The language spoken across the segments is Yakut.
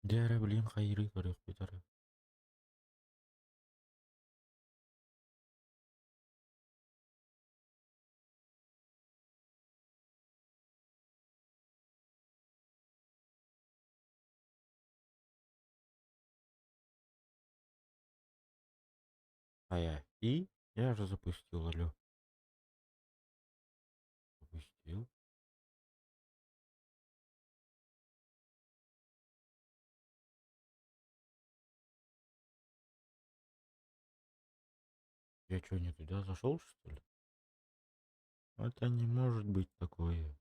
Дьэ эрэ билигин хайыырый көрүөхпүт эрэ. А я и я же запустил, алло. Запустил. Я что, не туда зашел, что ли? Это не может быть такое.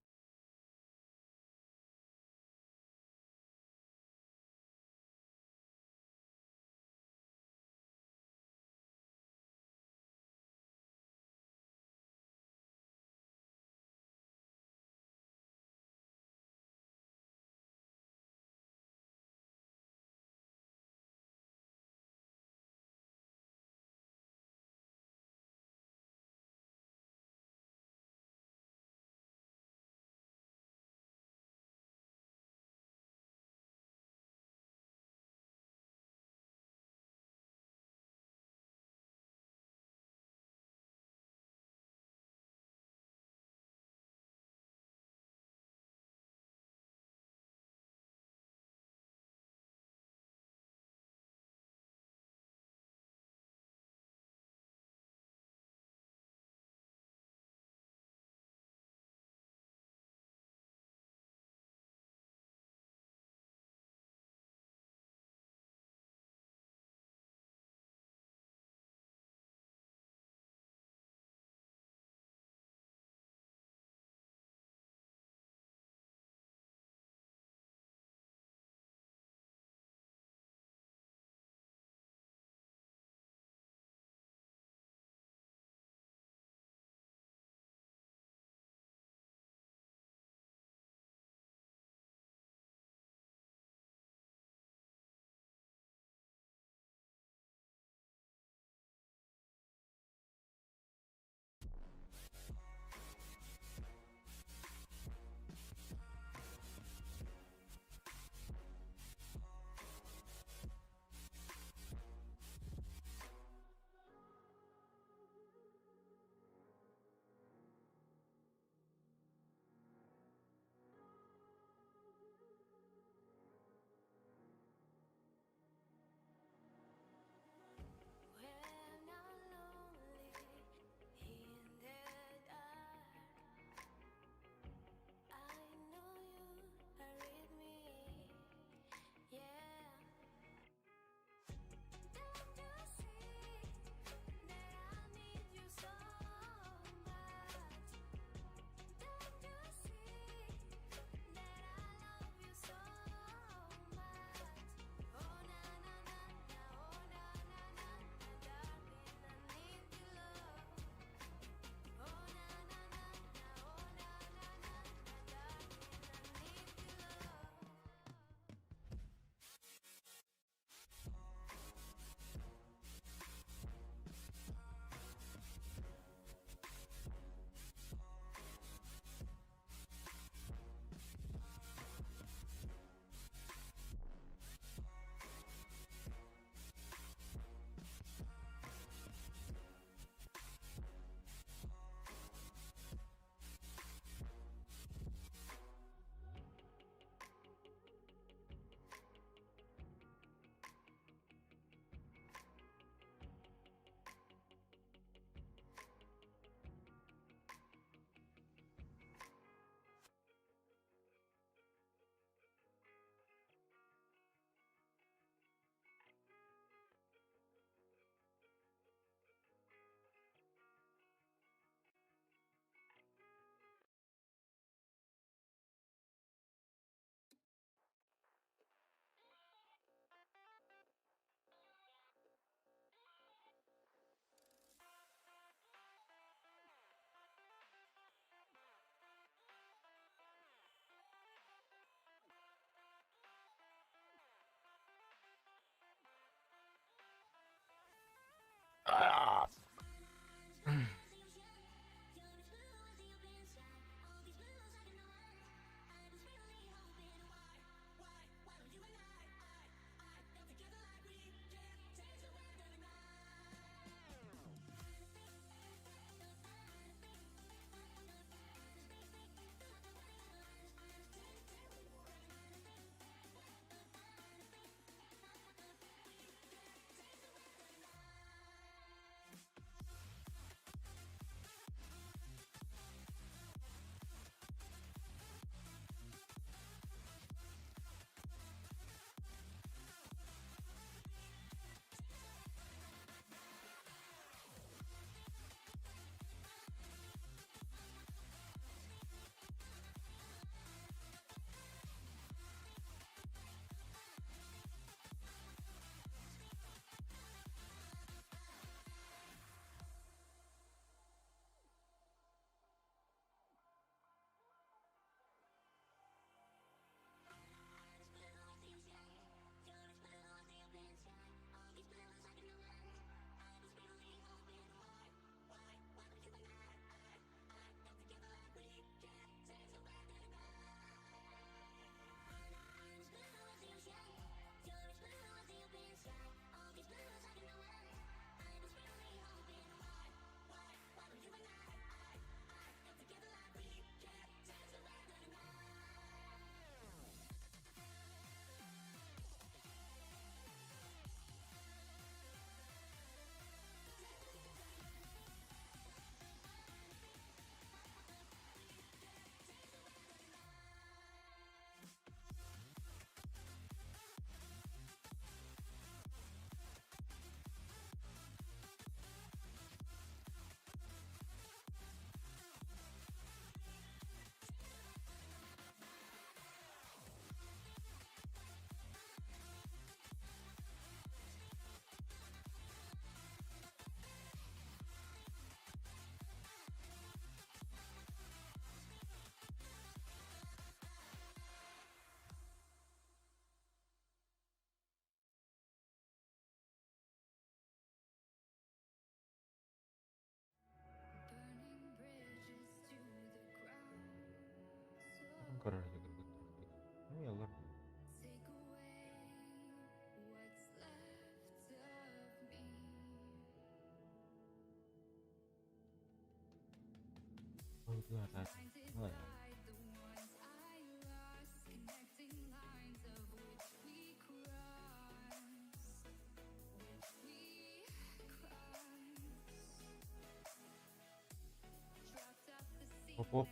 Попов.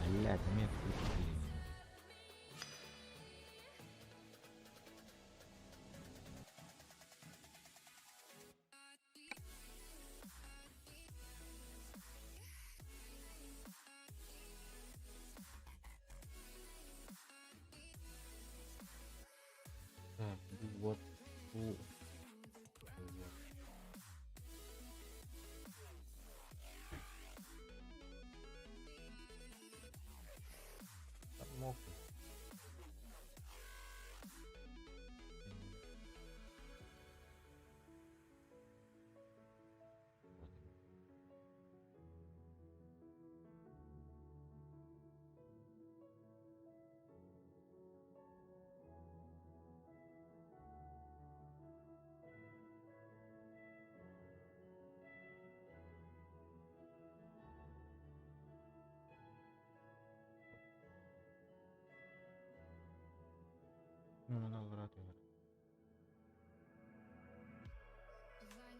Блядь, мне включили. Так, вот. Вот. Там мокро.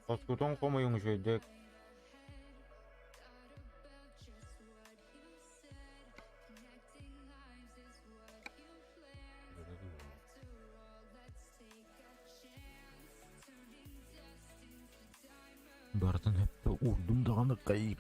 Хоскутун хомуйуҥ үчүгэйдик. Барытын сөпкө уурдум даҕаны хайыы.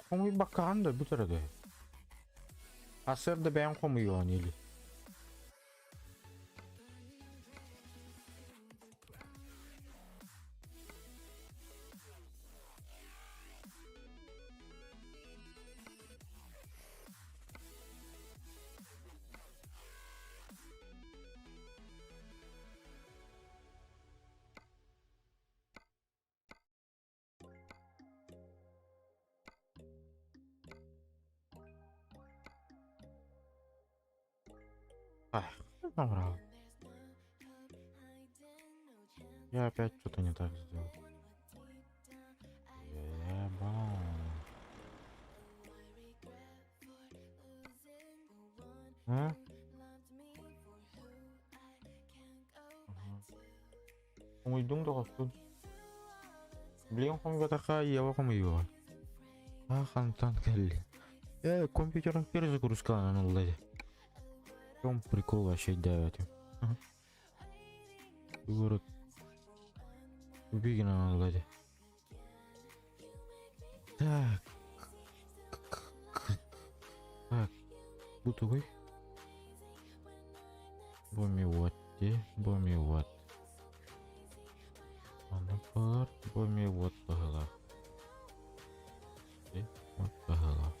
Хомуйбаккаҕын да бүтэр да. Сарсыарда бэйэҥ хомуйуоҕун или. Ах, Я опять что-то не так сделал. Ебал. А? Хомуйдуҥ да хоспун. Билигин хомуйбатахха Ева хомуйуоҕа. А хантан кэлли? Э, компьютерым перезагрузкаланан ылла дии. В чем прикол вообще өйдөөбөтүм. Город Бигин ылла дии. Так. Так. Бу тугуй? Бу миуат дии, бу миуат. Маннык буолар, бу миуат быһыылаах. Вот быһыылаах.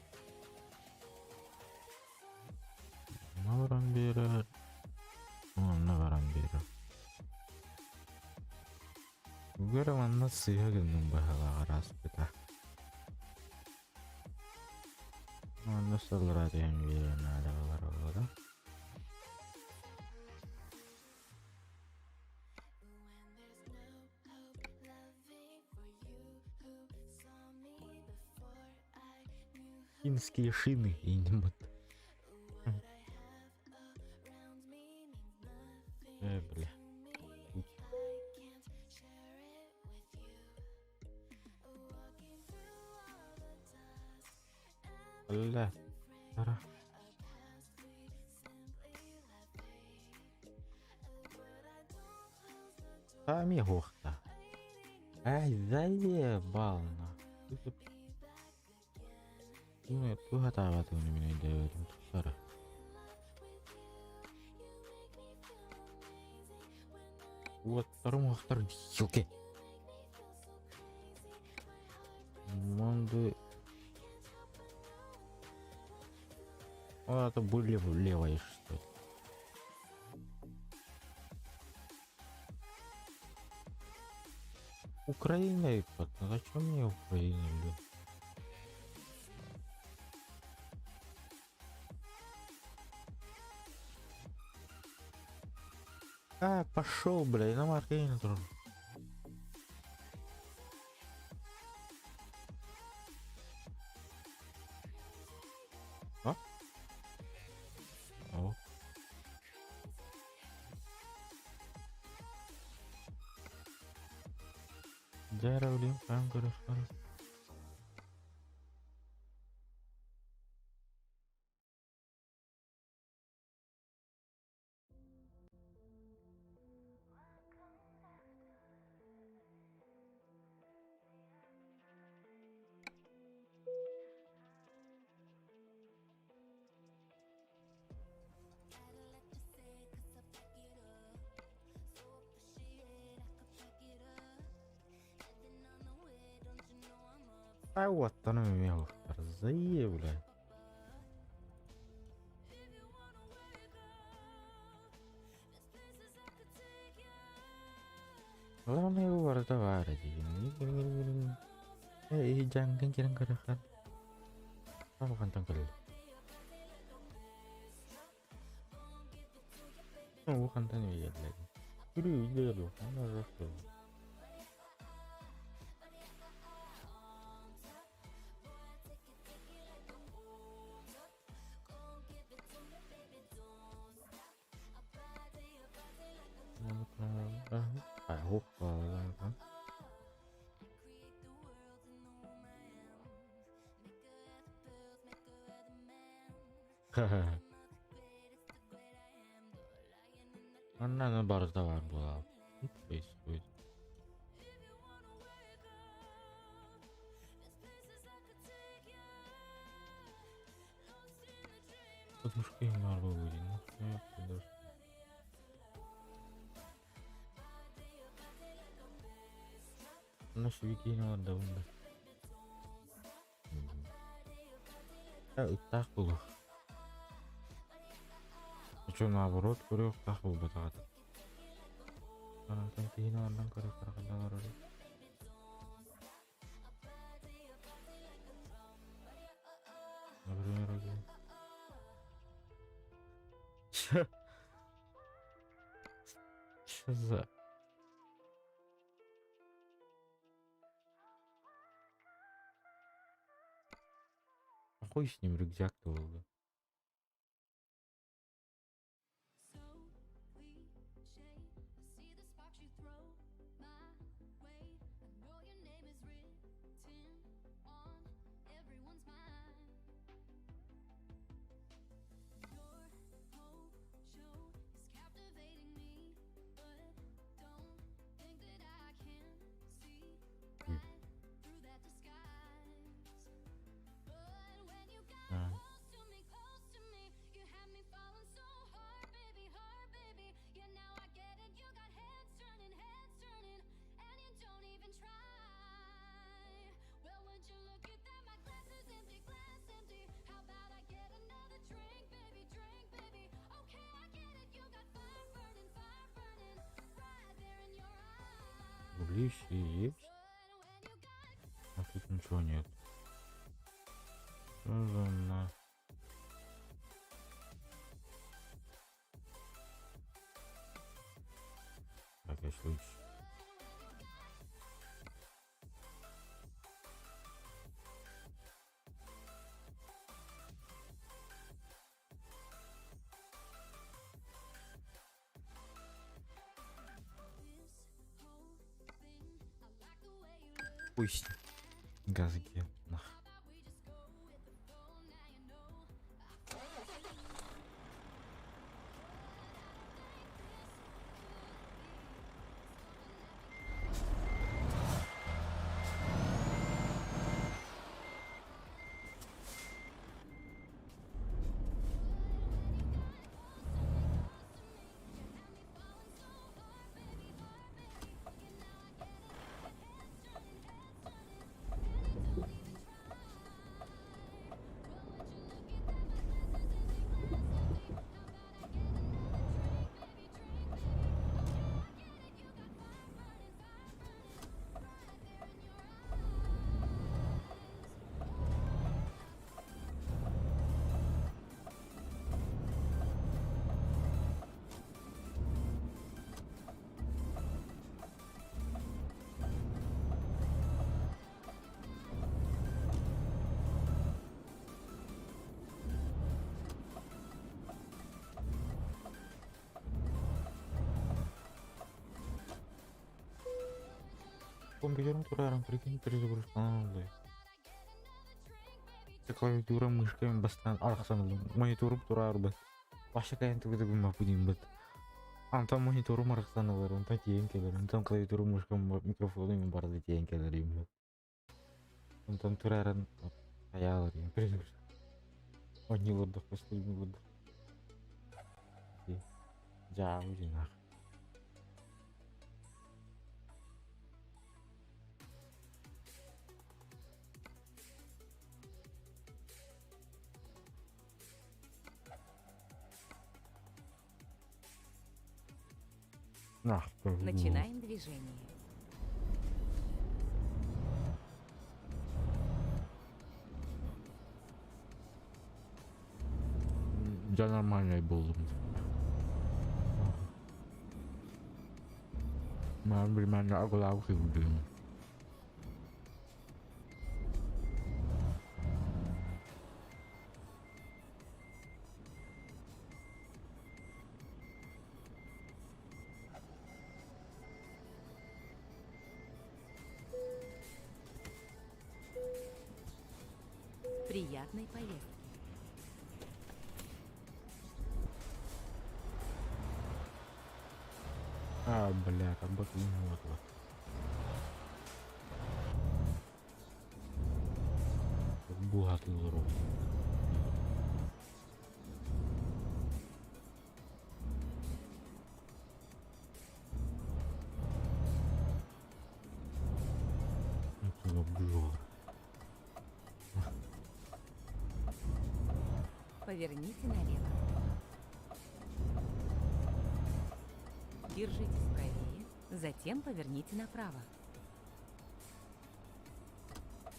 Онно баран биэрэр. Онно баран биэрэр. Үгэрэ манна сыыһа гынным быһыылаах араспыта. Манна саллара түһэн биэрэн наада болар олоро. Финские шины иниммит. Э, бля. Бля. Ара. Сами уохта. Ай, заебал нахуй. Туһатаабатын мин өйдөөбөтүм тупсара. Уоттарым уохтар елки. Монды. А, это были левая что ли? Украина и ну зачем мне Украина, блин? А, пошел, бля, на маркетинг тоже. А? О. Дьэ эрэ билигин хаһан көрүөххэ. А уоттан эмиэ уохтар заебля. Главное барыта баар этигин. Э, дьаҥкын кирэн көрөххөн. Хантан кэллэ? Уу хантан үйэллэ? Күрүү үйдэ дуо? Манна барыта баар буолаа. Происходит. Подушка баар буолуо. Онно сибикиин олордобун да. Ыттаах буолуох. Очо наоборот көрүөхтээх буолбатах этэ. Онтон киһини оннун көрө-көрө олорорун. Например, один. Чё? Чё за... Хуй с ним рюкзак-то был. А. Углище есть. А тут ничего нет. Что за на... Так, я случай. Хуй с ним. Газги, нах. Компьютерым турарым, прикинь, перезагрузкаланан ылла. Клавиатура мышками бастаан арахсан ыллым. Мониторум тураарбат. Вообще кайан тугу да гыммаппын бат. Антон мониторум арахсан ылар, онтон тиийэн кэлэр, онтон клавиатура мышкам микрофонум барыта тиийэн кэлэр бат. Онтон турааран хайаалар перезагрузка. Оонньуулардах стримилэрдэх. Дьаабы дьиҥнээх. Ах, Начинаем движение. Дьэ нормальнай буоллум. Мам билмээн аҕылаабы кыылдыым. Приятной поездки. А, бля, как будто не вот вот. Бугатылыр. Обжор. Поверните налево. Держитесь правее, затем поверните направо.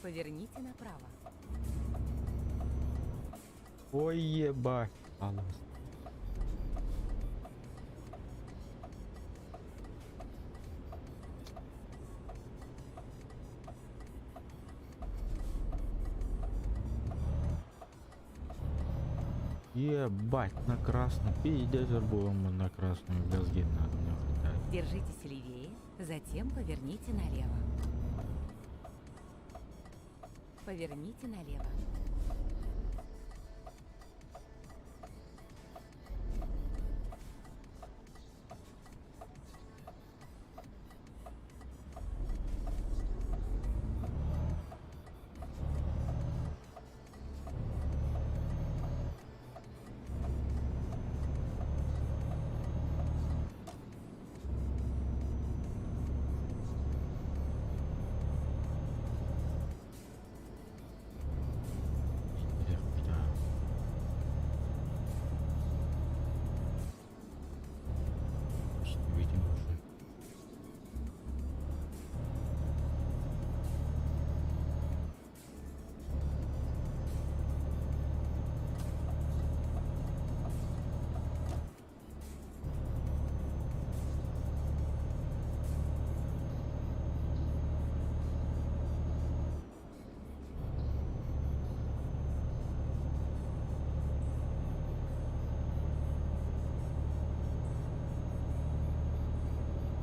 Поверните направо. Ой, ебать. Аллах. Ебать, на красный. Пиздец, будем на красную газги надо мне хватает. Держитесь левее, затем поверните налево. Поверните налево. Эх, да. Что видим уже.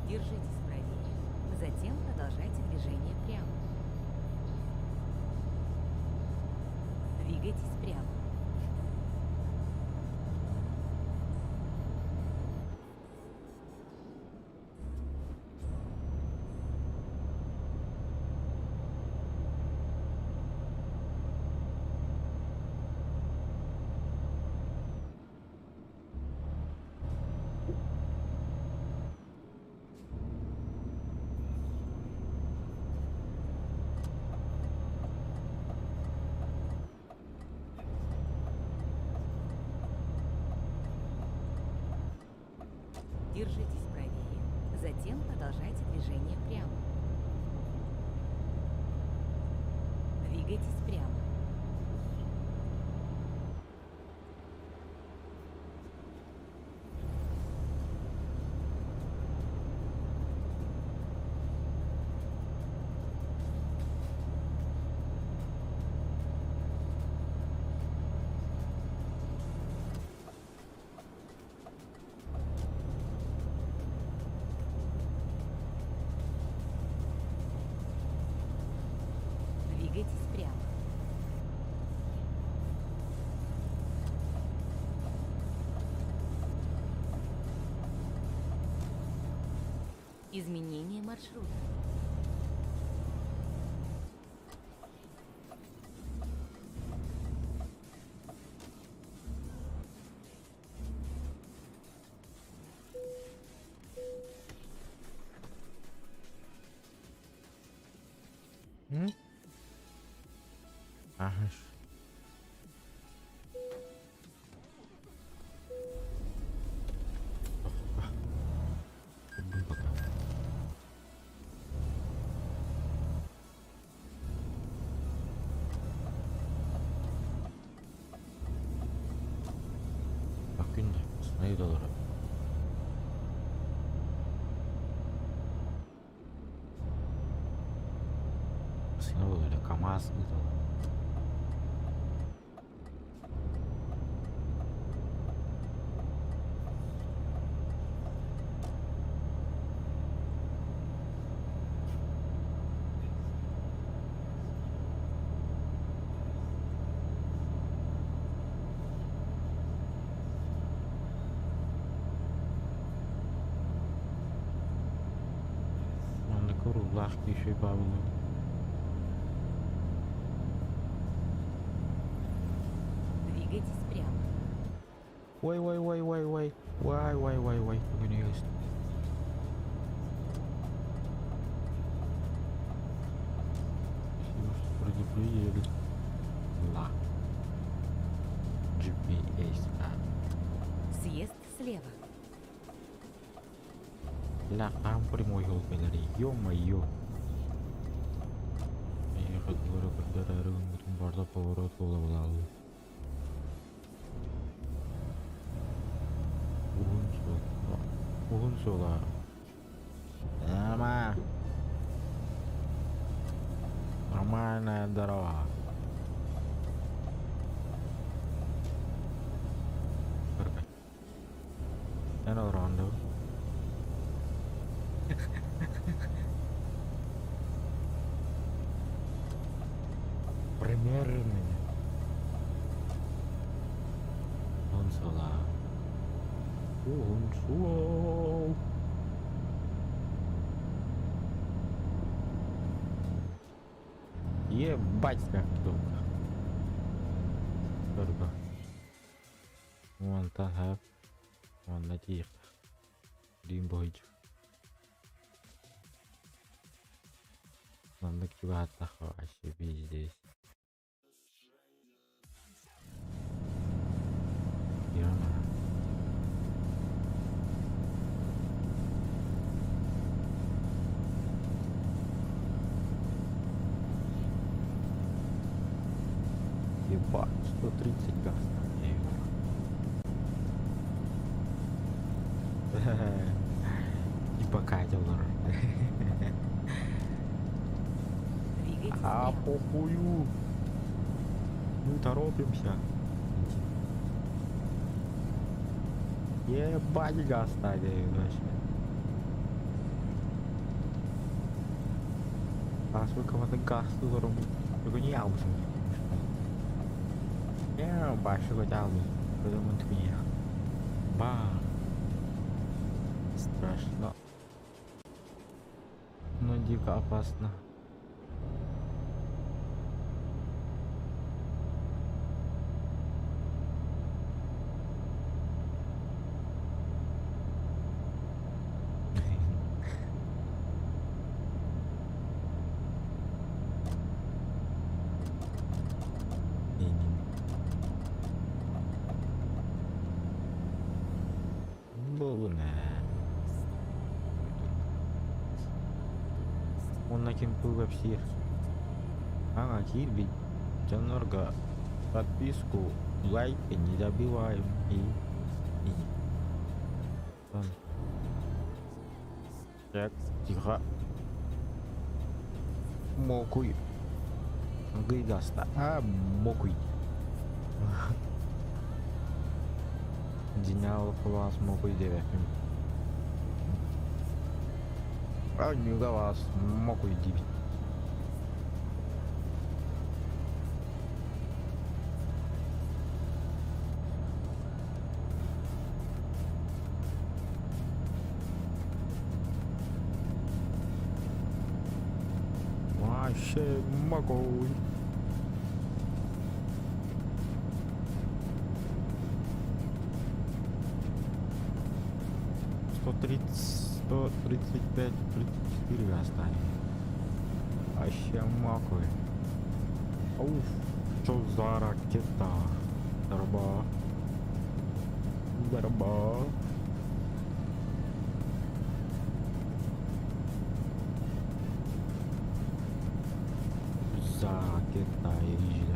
Держитесь правее, затем продолжайте движение прямо. Держитесь правее, затем продолжайте движение прямо. Двигайтесь прямо. Двигайтесь прямо. Изменение маршрута. М? Ага. Күндэ, доллара. Сына или КамАЗ доллара. Манна куруллаах киши бабылы. Двигайтесь прямо. Ой, ой, ой, ой, ой. Ой, ой, ой, ой. Бүгүн есть. Спасибо, что предупредили. Ла. GPS. А. Съезд слева. Ла, там прямой кэлэр. Ё-моё. Ехать барда поворот буола Уһун суол. Уһун суола. Нормально. Нормальная дорога. Эн олорон Примерно. Уһун суола. Уһун суол. Ебать, как долго. Дорого. Вон та Вон на тих. Дим бойч. Маннык чугааттах вообще пиздец. Ё-моё. Ебать, 130 газ. Типа Кадиллар. Двигайтесь А прямо. похую. Мы торопимся. Ебать газ ставили вообще. А сколько вот газ тут Бүгүн ялбысың. Я башы көтәлбіз. Көдөмөн түгүн Ба. Страшно. Но дико опасно. Не-не-не. Бугуна. Уонна ким тугу кэпсиир? Аҥа киирбит дьоннорго подписку, лайк не забиваем и Так, тихо. Мокуй. Гыйдаста. А, мокуй. Дьиҥнээх кылаас мокуй диэбэппин. Анньыга баас мокуй диибит. Вообще мокуй. 130, 135, 34 оставим. Вообще мокуй. Уф, что за ракета? Дарба. Дарба. За ракета езжи.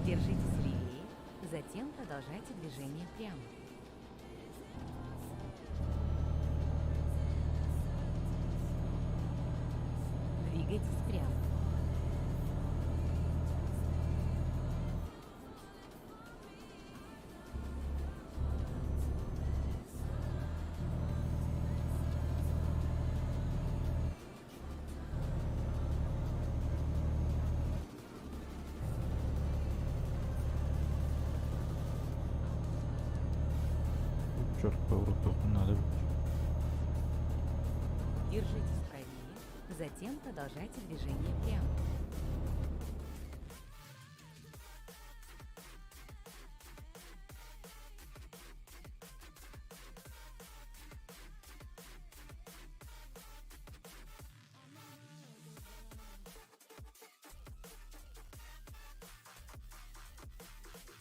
Держитесь левее, затем продолжайте движение прямо. Двигайтесь прямо. Черт, поворот надо. Держитесь правее, затем продолжайте движение прямо.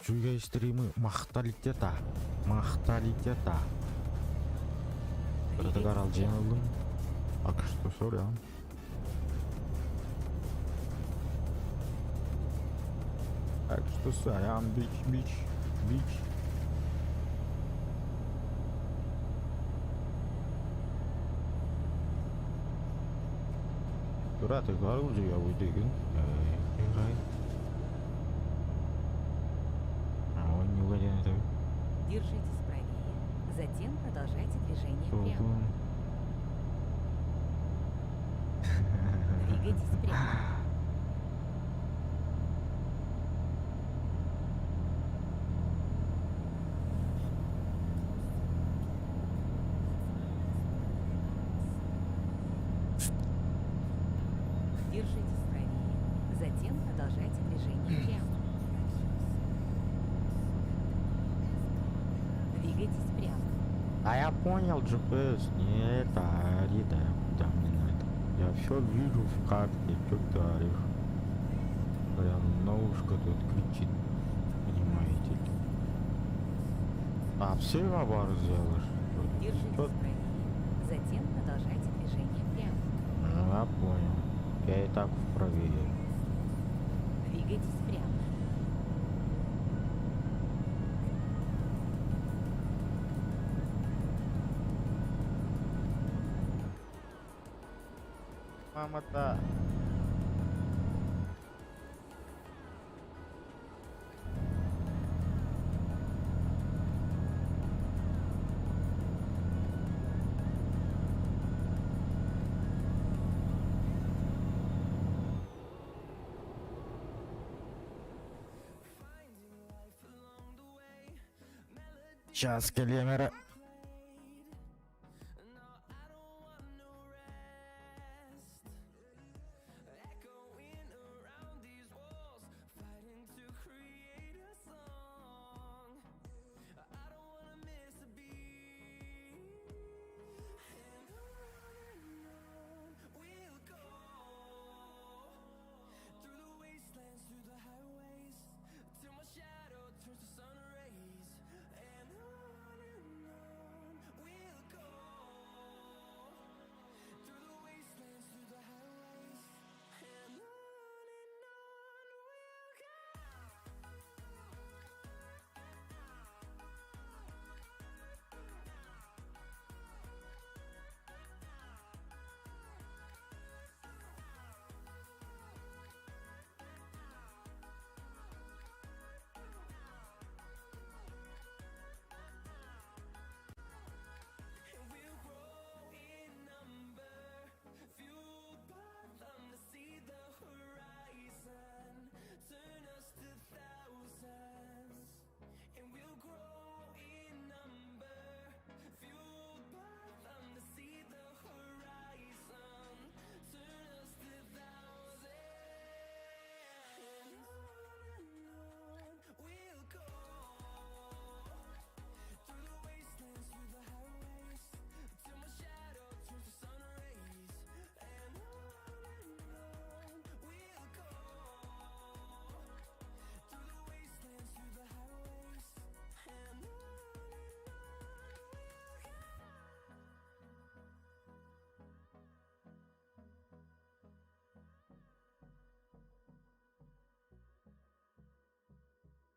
Үчүгэй стримы махталитета. Махталитета. Кыратыгар Двигайтесь алдьян прямо. ыллым. Так что сорян. Так что сорян, бич, бич, бич. Кыратыгар алдьябыт дигин. А он не угоден это. Держитесь правее, затем продолжайте движение прямо. Двигайтесь прямо. Держитесь правее, затем продолжайте движение прямо. Двигайтесь прямо. А я понял, GPS, не это, ори, да, куда мне надо. Я все вижу в карте, что ты орешь. Прям на ушко тут кричит, понимаете ли. А, все оборзела, что ли? Держитесь Чё правее, затем продолжайте движение прямо. Ну, я понял. Я и так вправее. Двигайтесь прямо. Мама-то. Сейчас, Келемера.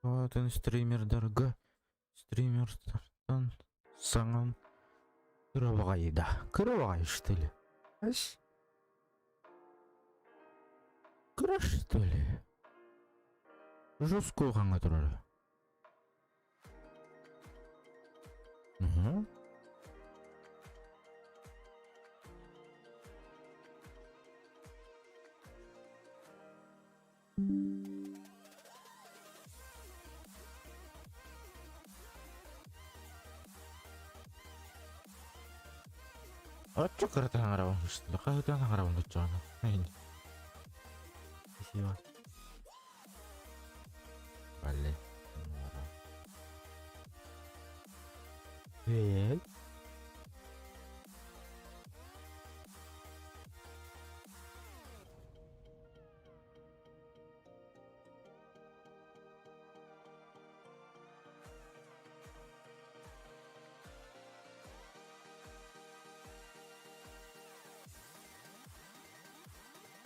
Атын стримердарга стримердартан саҥам кыра баҕайы да. Кыра баҕайы что ли? Ась? Кыра что ли? Жестко хаҥа турар. Угу. Оччо кырата хаҥарабын хаһытан хаҥарабын оччоҕуна. Спасибо. Вале. Эй.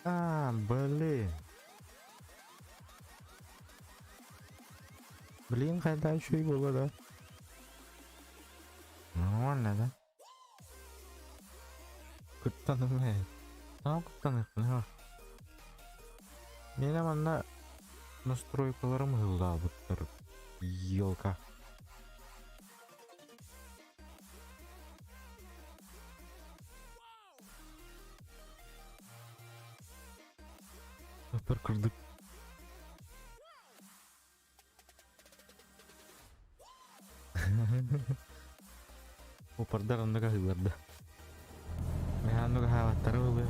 А, блин. Блин, когда еще и было, да? Нормально, да? Куттаным ээ. Наһаа куттаныахпын Миэнэ манна настройкаларым ыһыллаабыттар. Елка. Супер курдук. Упардар оннук аһыыллар да. Миэхэ оннук аһаабаттара буолуо.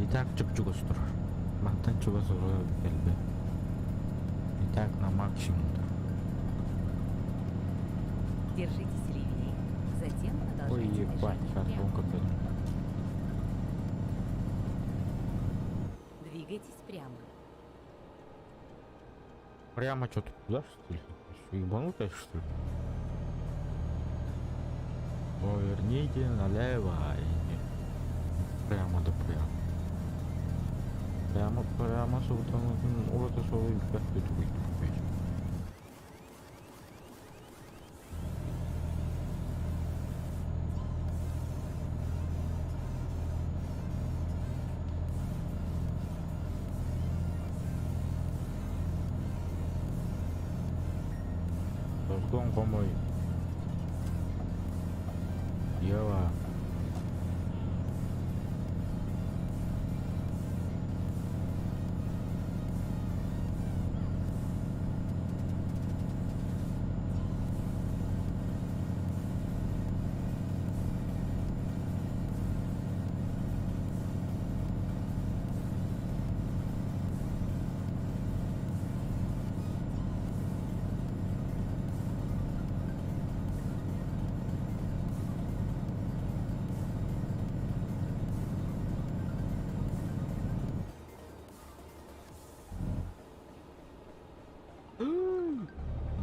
И так чуп-чугас турар. Мантан чугас олорор кэлбэ. И так на максимум. Держитесь левее, затем Ой, продолжайте ебать, движение как прямо. он как Двигайтесь прямо. Прямо что-то туда, что ли? Что, ебанутая, что ли? Поверните налево и прямо да прямо. Прямо, прямо султан урата суола илпэт. Соргон хомуй. Ева.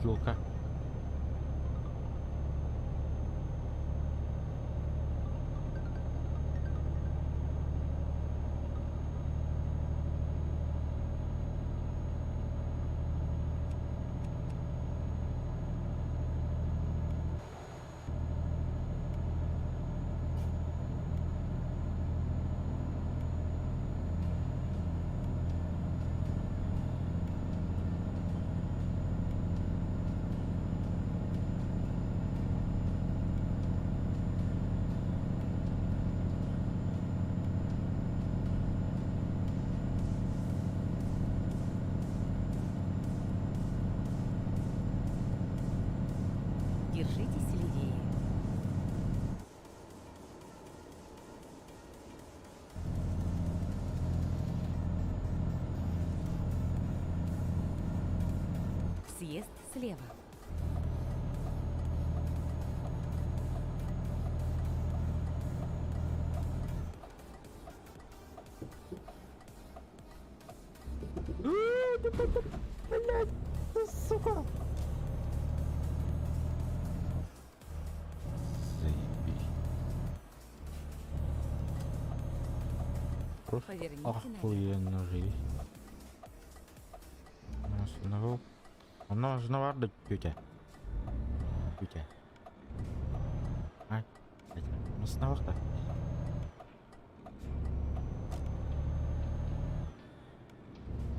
Елка. Держитесь левее. Съезд слева. Блядь, сука! Заебись. Просто Поверните налево. охуенно жизнь. Остановил. Она же тетя. Тетя. Ай, так.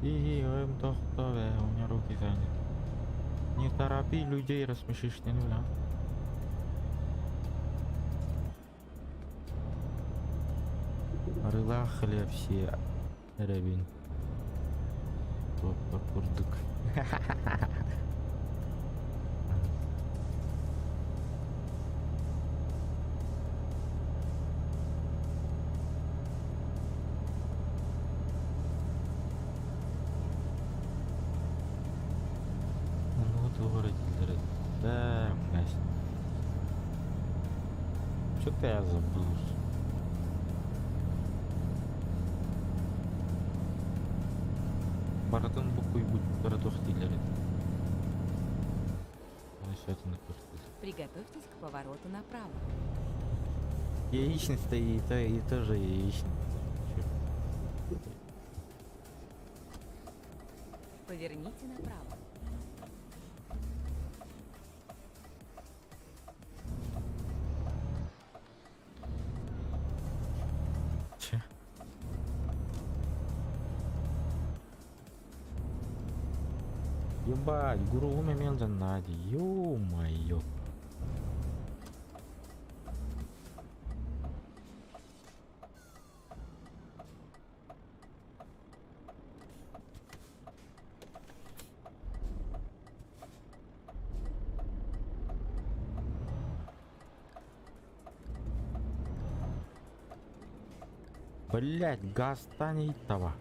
И им у меня руки заняты. Не торопи людей, рассмешишь не нуля. Рыла хлеб все рябин. Курдук. Ну вот Да, блядь. Что-то я забыл. Баратын букуй будь баратох дилер. Приготовьтесь к повороту направо. Яичница и то, и тоже яичница. Поверните направо. Че? Ебать, гуру умя Нади, ё-моё. Блять, газ того.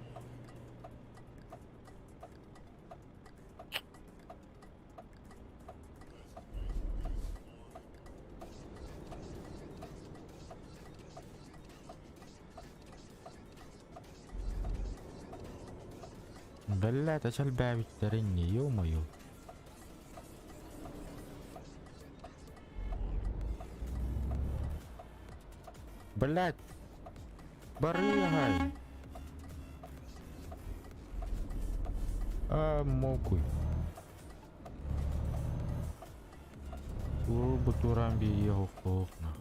Блять, а чальбявить ё-моё. Блять! Барыгай! А, мокуй. Турбо его окна.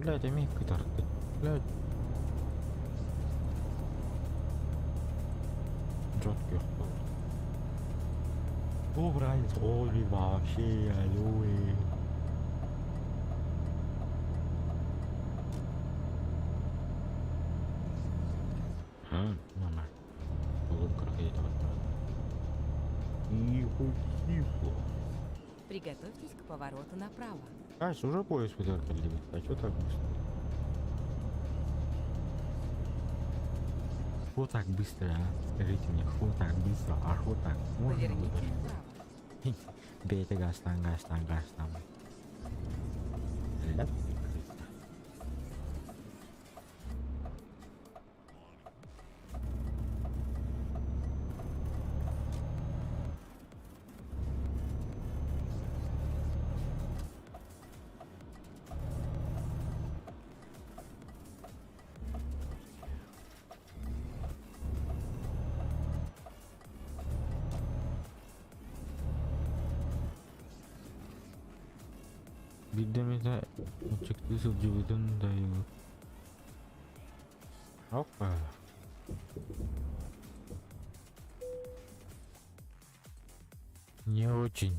Блять, а мягкий тарты. Блять. Жёсткий О, брать, ой, вообще, алло. А, мама. Тихо, тихо. Приготовьтесь к повороту направо. А, уже поезд подъехали, а что так быстро? Что так быстро, а? Скажите мне, что так быстро, а что так? Можно Поверните направо. Бейте газ, там, газ, там, газ, там. Ляп, Биирдэ ыччакты сылдьыбытын да Опа. Не очень.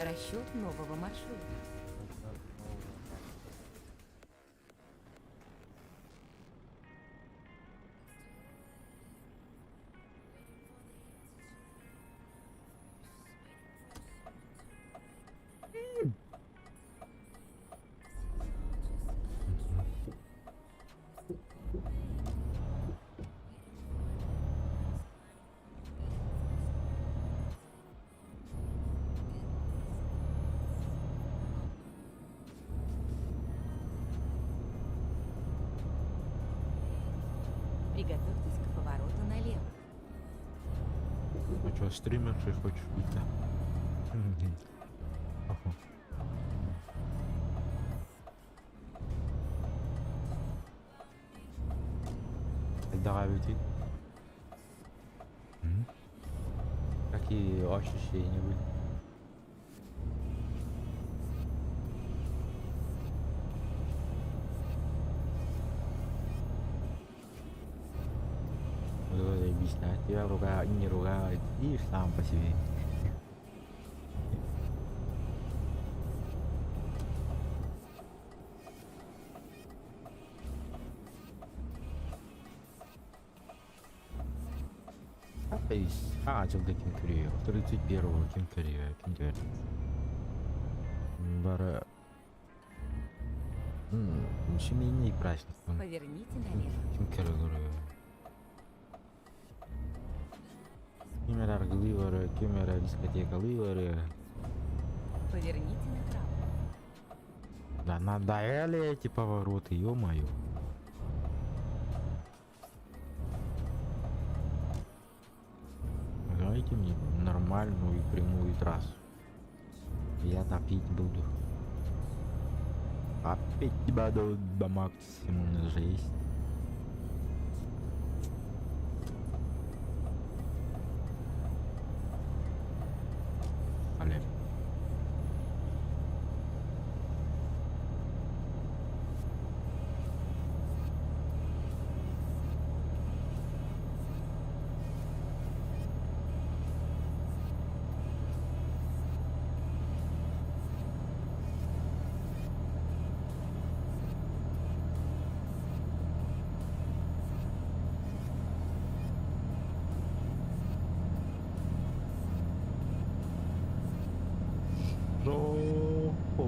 Расчет нового маршрута. Приготовьтесь к повороту налево. А что, стримершей хочешь быть, да? Ага. Хайдаҕа М? Какие ощущения были? Буду объяснять. Я ругаю, не ругаю, и сам по себе. А, дьылга ким көрүө? 31-го ким көрүө? Ким көрөр? Бары семейный праздник. Поверните налево. Ким көрө? Ким эрэ арыгылыы барыа, ким эрэ дискотекалыы барыа. Поверните направо. Да надоели эти повороты, ё-моё. Дайте мне нормальную прямую трассу. Я топить буду. Опять тебя до максимума жесть. Але.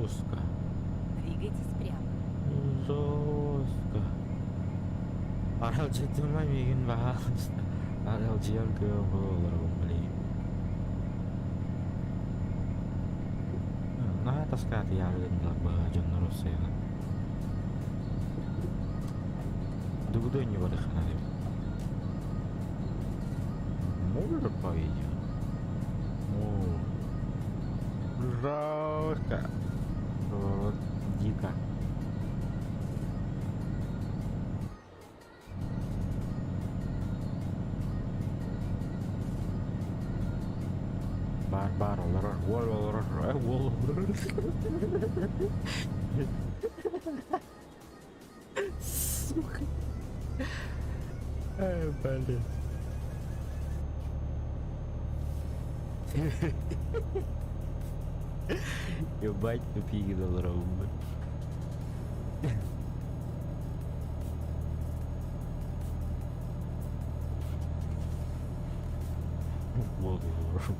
Жестко. Двигайтесь прямо. Жестко. Аралдьытыма миигин баҕалыста. Аралдьыйар кыах олорбун билигин. Наһаа таскаатыйаары гыннылар быһа дьоннор уссайынан. Дугудонньу барыххана эбит. Может поедем? О, жестко. Вот, дико. Бар бар олорор, уол олорор, уол олорор. Сука. Ай, блин. Ебать тупик олоробун. Уол олорор.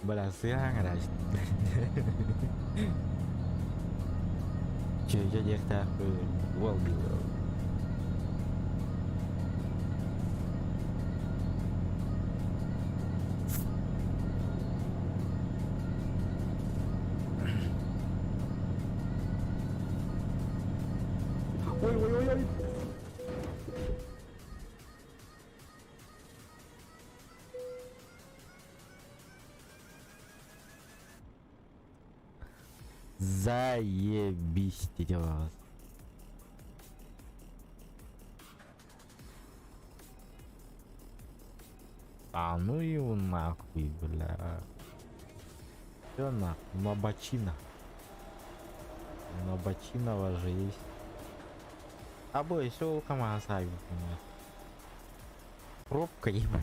Бля, сыаҥ эрэ. Чүөчэ диэхтээхпин уол дииллэр. Ой, ой, ой, ой. Заебись дела. А ну его нахуй, бля. Все нахуй, на бочина. На бочинова же есть. А бой, все КамАЗ. Пробка, ебать.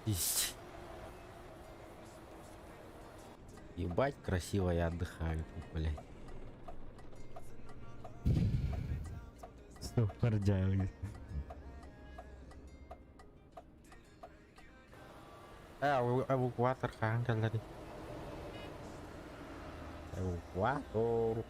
Пиздец. Ебать, красиво я отдыхаю тут, блядь. Супер. Эвакуатор хаһан кэллэри? Эвакуатор.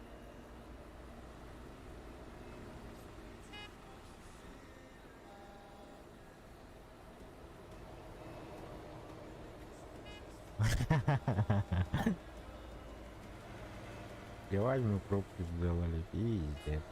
Давай мы пробку сделали, пиздец.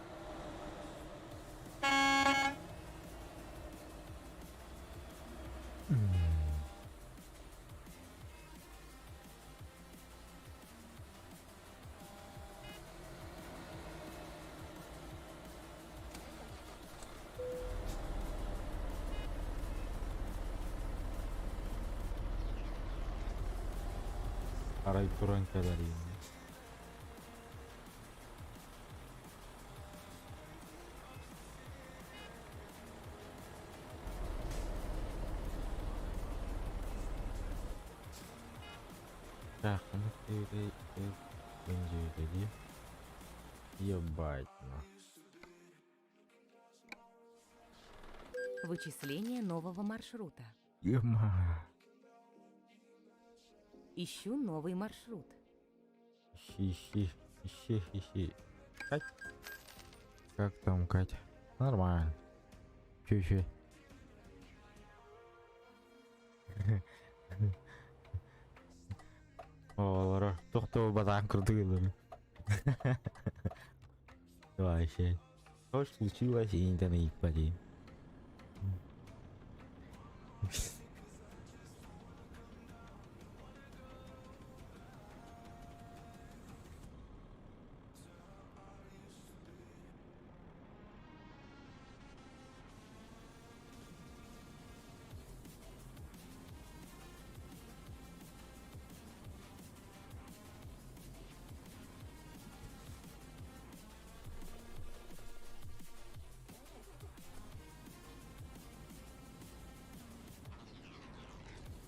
Арай туран кэлэр. Так, ну ты ты. Ебать, на. Вычисление нового маршрута. Ема. Ищу новый маршрут. Ищи, ищи, ищи, ищи. Кать? Как там, Катя? Нормально. Чуть-чуть. Олора, тохто батан крутылым. Вообще. Что случилось, интернет поди.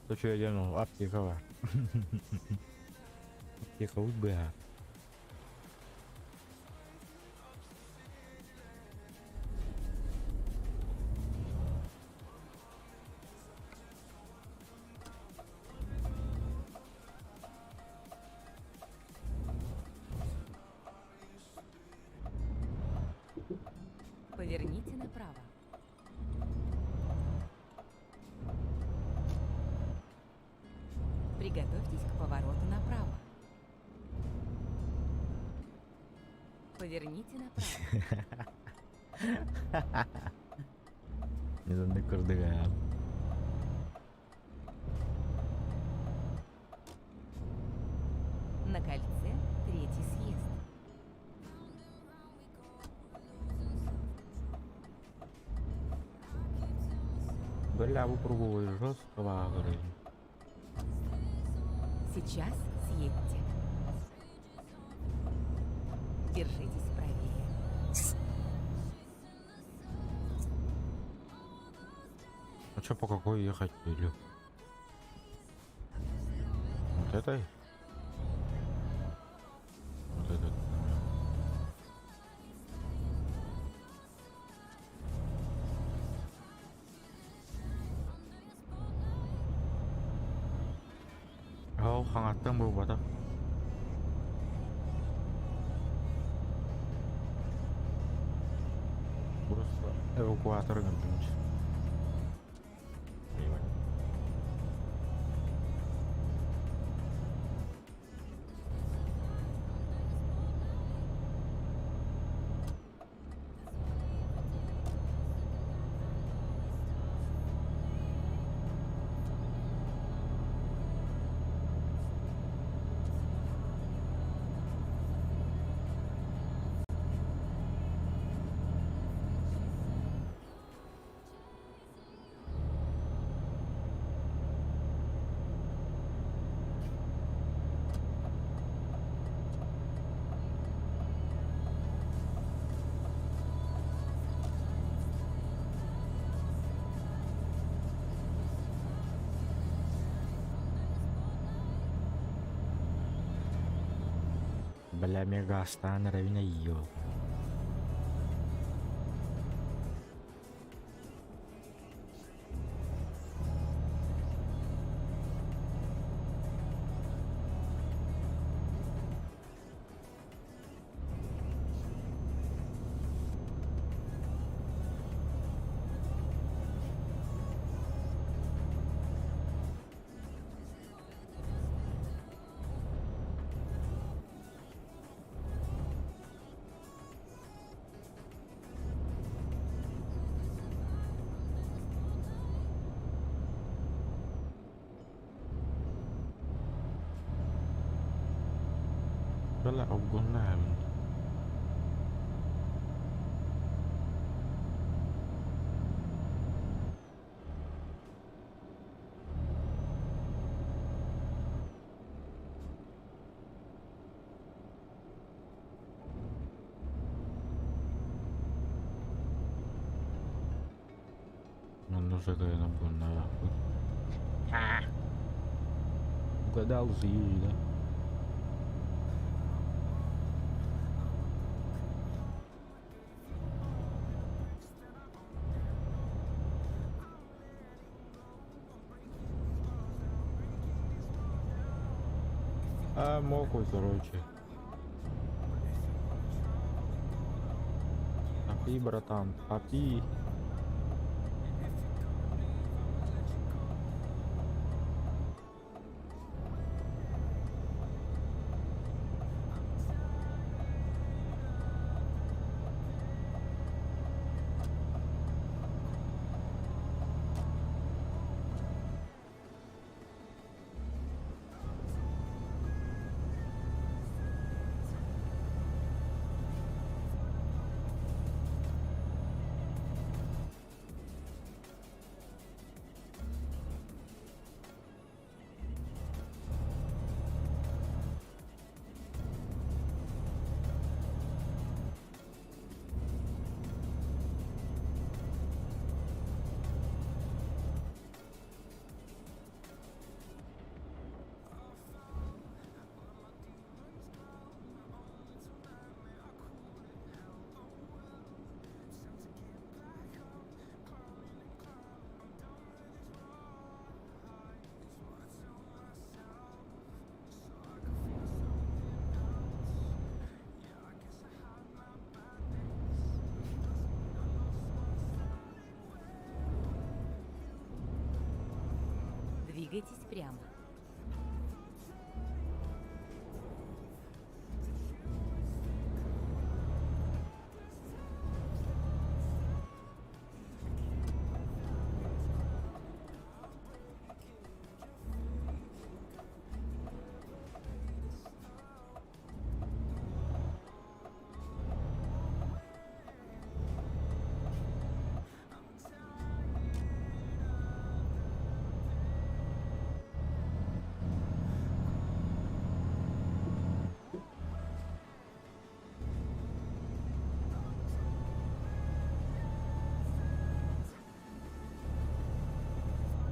То что я делал? Аптека бар. Аптека б. Поверните направо. Приготовьтесь к повороту направо. Поверните направо. Не знаю, курдыга. На кольце третий съезд. Бля, попробую жестко говорю. Сейчас съедьте. Держитесь правее. А чё, по какой ехать или? Вот этой? Вот этот. Ол хаҥаттан буолбатах. Просто эвакуатор гынтымч. Бля, эмиэ гаастаан эрэбин эйиил. Бля, обгоняем. Манна сакайан обгоннаахпыт. Угадал съезжу, да? А, мокой, короче. Топи, братан, топи. Двигайтесь прямо.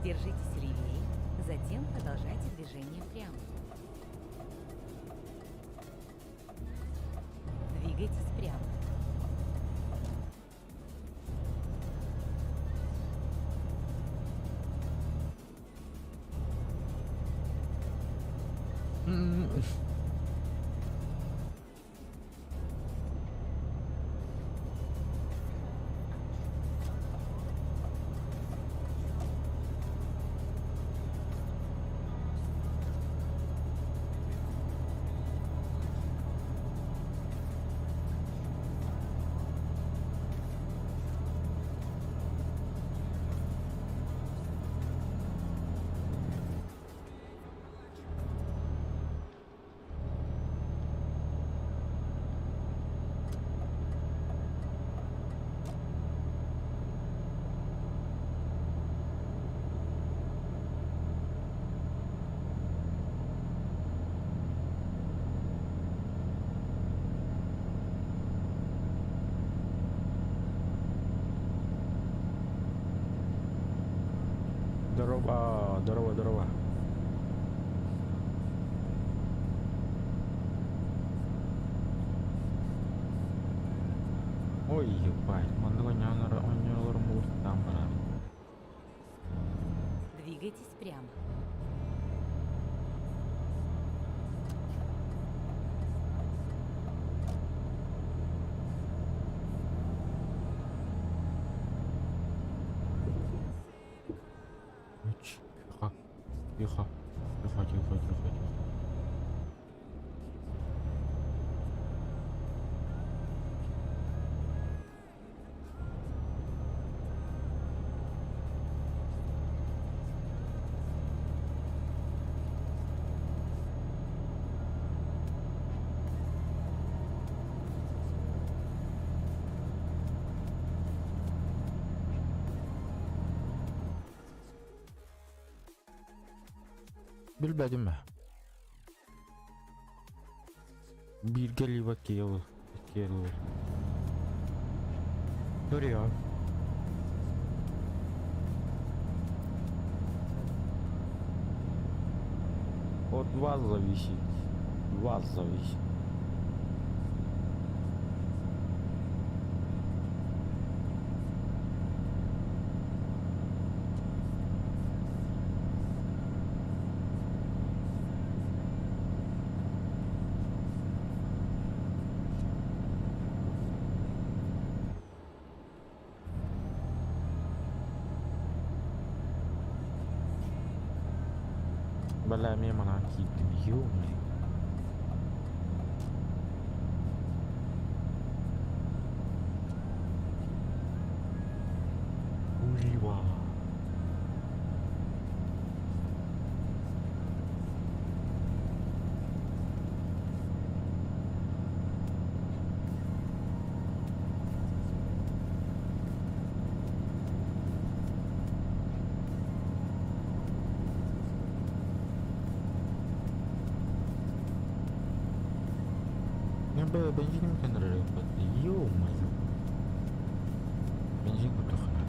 Держитесь левее, затем продолжайте движение прямо. Двигайтесь прямо. Здорово, здорово, здорово. Ой, ебать, маннык оонньоолорум булуктаан барар. Двигайтесь прямо. Тихо, тихо, тихо, тихо, тихо, тихо. Билбэтим ээ. Бииргэ либо киэл киэл Көрүөҕүм. От вас зависит. Вас зависит. Бля, эмиэ манаан киирдим, ё-моё. Ура! Бля, бензин Ё-моё. Бензин кутахана.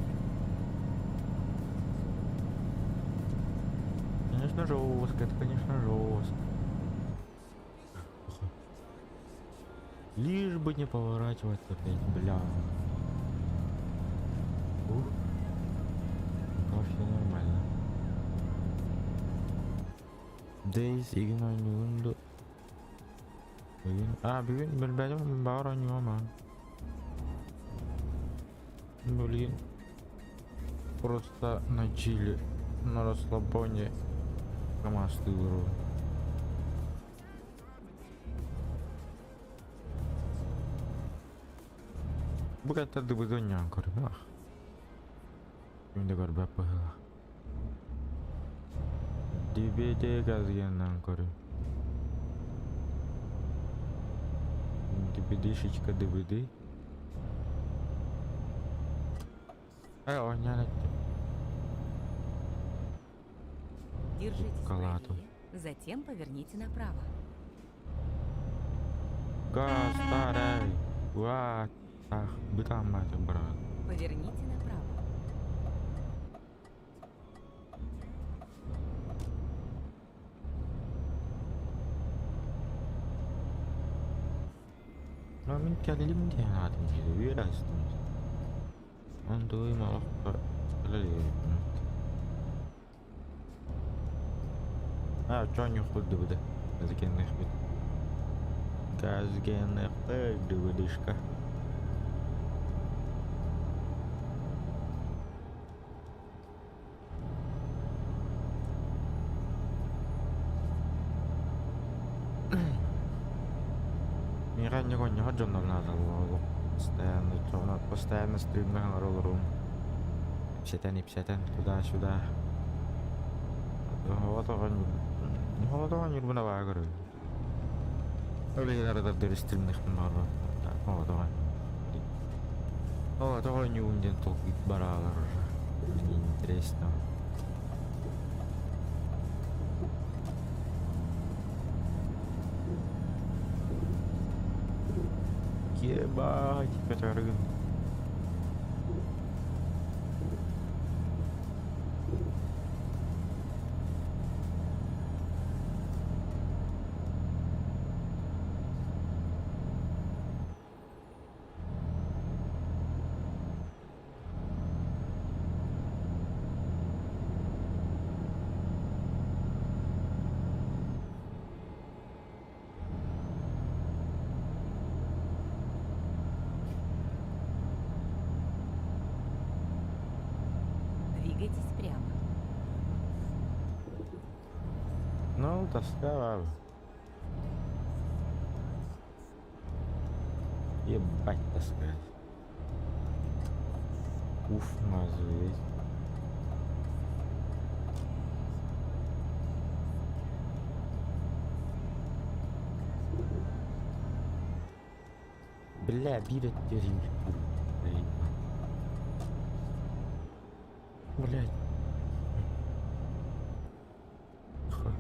Конечно, жестко, это, конечно, жестко. Лишь бы не поворачиваться опять, бля. Ух. Пока все нормально. Days игин оонньугун ду. Бүгүн, а бүгүн билбэтим баҕар оонньуом аа. Блин. Просто на чиле, на расслабоне КамАЗ-тыыру. Бу каттардыбыт оонньоон көрүмэх. Ким да көрбөт быһыылаах. DVD газгеннан көрүм. DVD-шечка DVD. Ай, оонньоон эттим. Держитесь Калату. правее, затем поверните направо. Газ, старай. Ва, ах, бытаммата, брат. Поверните направо. Но мин кэллим диэн аатым диир, үөрэ астым. Онтуйум олоххо үлэлиэбиппин. А, чоонньуохпут дыбыда. Газгенныхпыт. Газгенныхпыт дыбыдышка. Миэхэ инник оонньоһор дьоннор наадалар постоянно постоянно стримҥа олорорум. Ипсэтэн-ипсэтэн туда-сюда. Оҕотоҕон ньурбуна баа көрөбүн. Ол иһин стримныхпын баҕарбаппын. Оҕотоҕон. Оҕотоҕон ньуун диэн толкуй бараалар уже. Неинтересно. Ебать, көтөргүн. Тоска. Ебать тоска. Уф, мазуеть. Бля, биир өттүгэр. Блядь. Ха.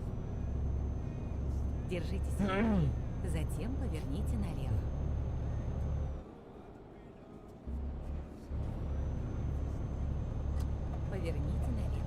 Держитесь левее, затем поверните налево. Поверните налево.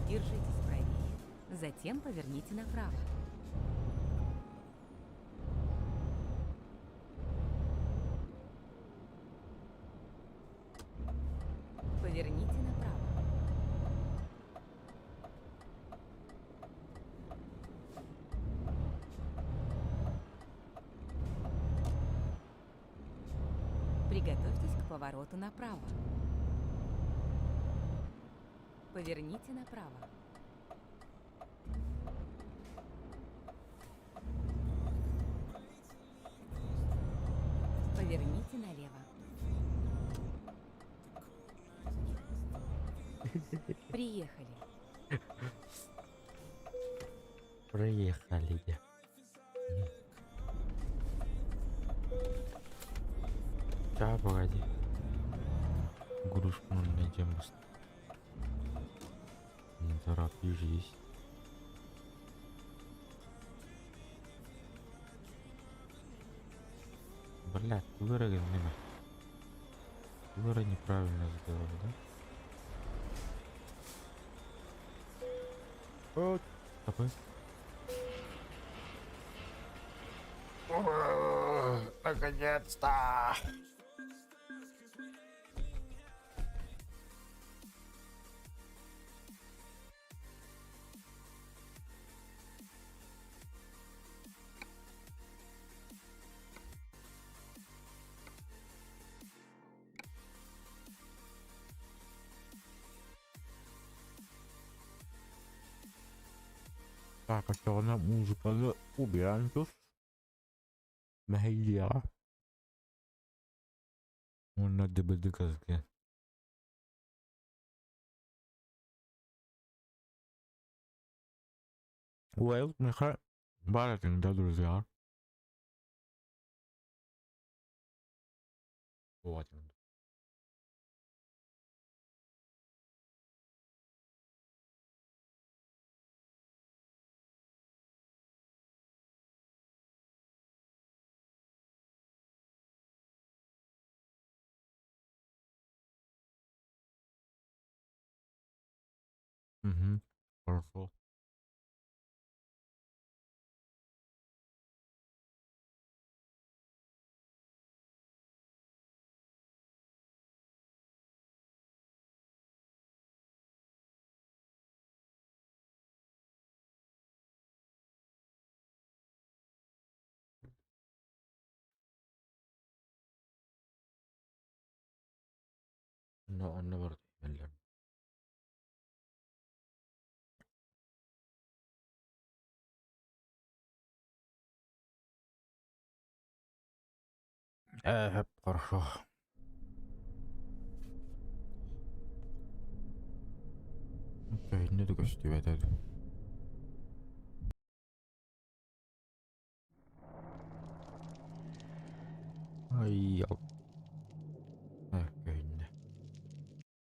Держитесь правее, затем поверните направо. Поверните направо. Приготовьтесь к повороту направо. Поверните направо. Поверните налево. Приехали. Проехали. Да, погоди. Грушку найдем быстро. Не торопись. Блядь, вырыгал меня. Выры неправильно сделали, да? Вот. Такой. Наконец-то! Так, а что музыка убираем тут. Мэйя. Уонна ДБД казге. Well, меха баар да, друзья. Вот. Угу. Хорошо. No, онно барыта иһэллэр. Хорошо. Köhünde de gösteriyor hadi. Ай, көһүннэ.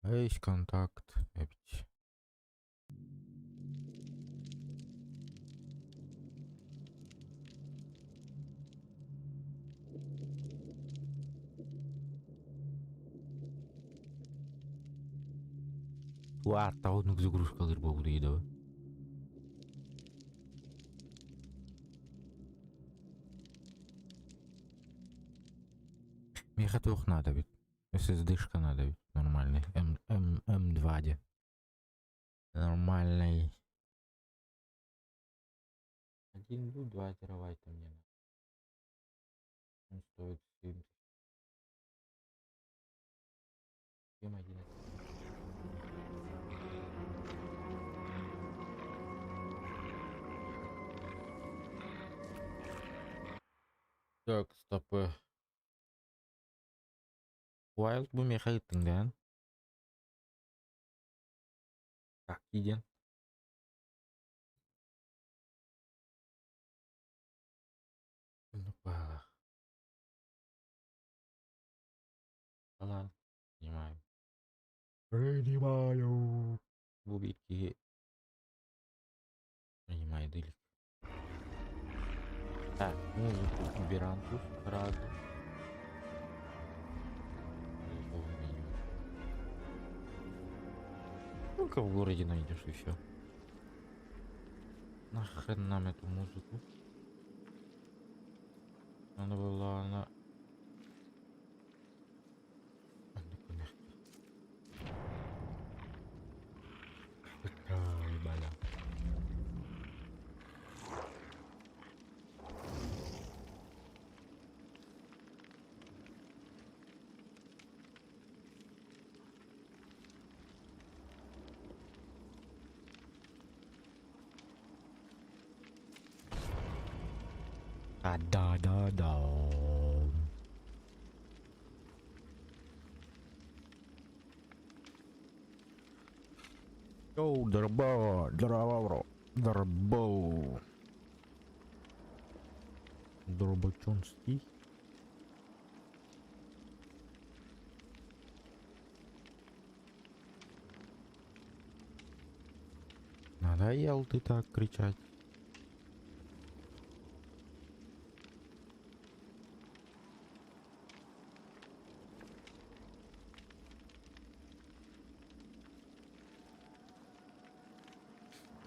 Эй, контакт эбит. Туаттаҕа загрузкалыыр буолбут доо. Миэхэ туох наада эбит? SSD-шка надо ведь нормальный. М, М, М2 де. Нормальный. 1,2 терабайта мне надо. Он стоит 7 7, 11. Так, стоп. Wild бу миэхэ ыыттыҥ Так, диэн. Оннук баалаах. Ладно, принимаю. Принимаю. Бу биир киһи принимает или. Так, музыку убираем тут сразу. Только в городе найдешь и все. Нахрен нам эту музыку? Она была она. Ай, бля. А, да, да, да. Йоу, дорбо, дорбо, дорбо. Дробочонский. Надоел ты так кричать.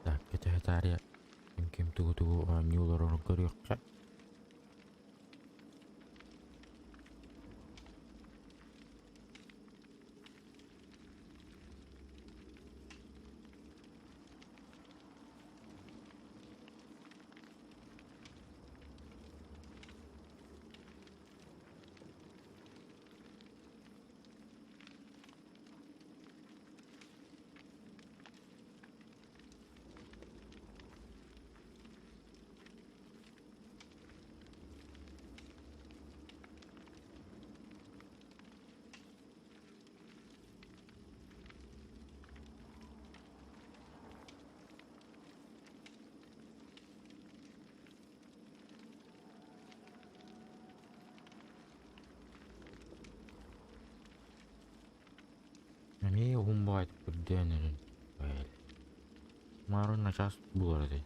Так, это ким тугу-тугу оонньуулар көрүөххэ. Эмиэ уһун көрдөөн эрэн. Марын начаас булар этэ.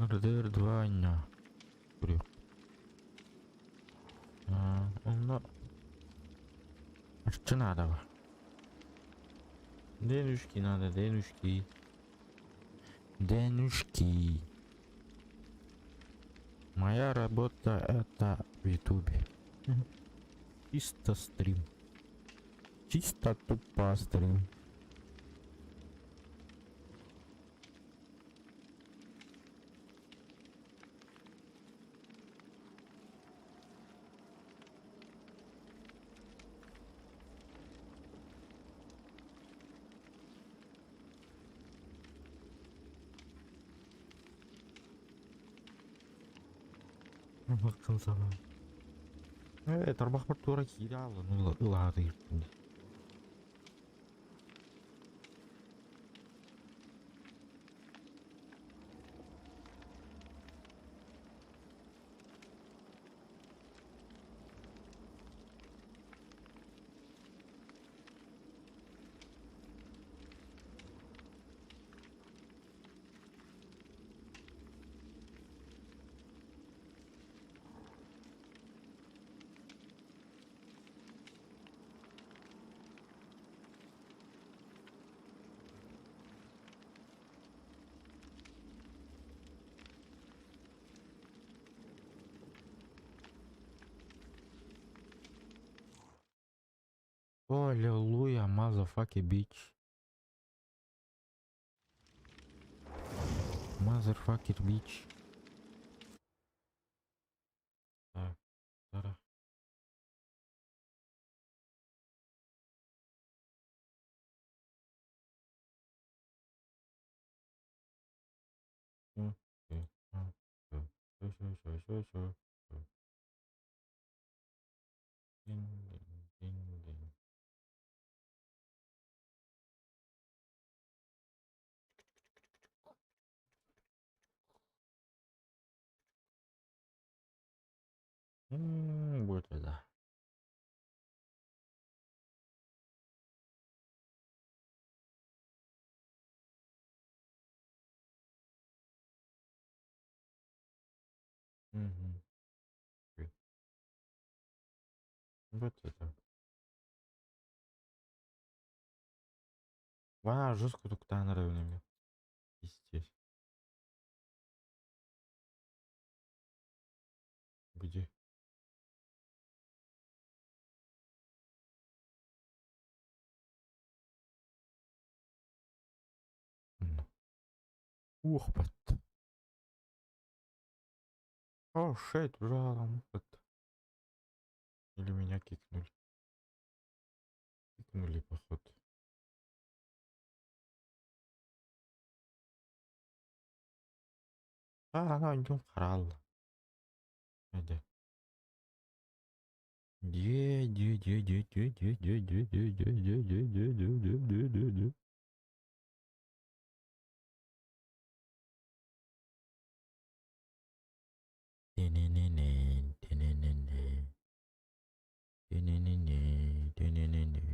RDR 2 анньа көрүөх. Онно харчы наада ба. Денежки надо, денежки. Денежки. Моя работа это в Ютубе. Чисто стрим. Чисто тупо стрим. Баккын саба. Э, тарбахпар туора киирэ аалын ылааты иртин. Аллилуйя, motherfucking bitch. Motherfucker bitch. Так, тара. Дин, дин, дин, дин. Вот это. Мгм. Вот это. Вау, жестко туктаан эрэ Пиздец. Где? Ух, бат. О, shit, уже Или меня кикнули. Кикнули, походу. А, она идем харал. Где? Де, де, де, де, де, де, де, де, де, де, де, де, де, де, де, де, де, де. Не-не-не-не, не-не-не-не. Не-не-не-не, не-не-не-не.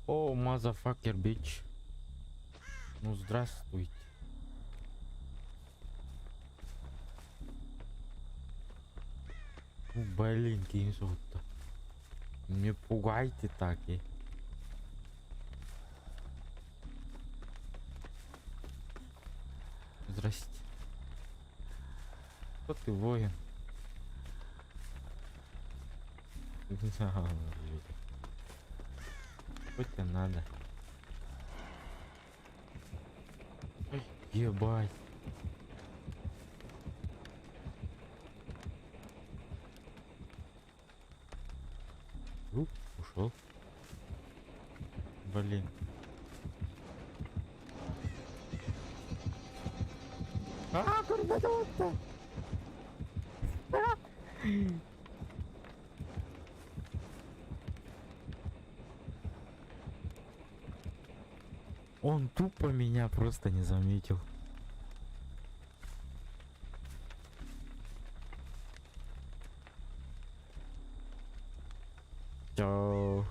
О, motherfucker, bitch. Ну, здравствуйте. Ну, блин, кинь-то. Не пугайте так, и. Здрасте. Кто ты, воин? Что тебе надо? Ой, ебать. Уп, ушел. Блин. А, куда вот Он тупо меня просто не заметил. Чао.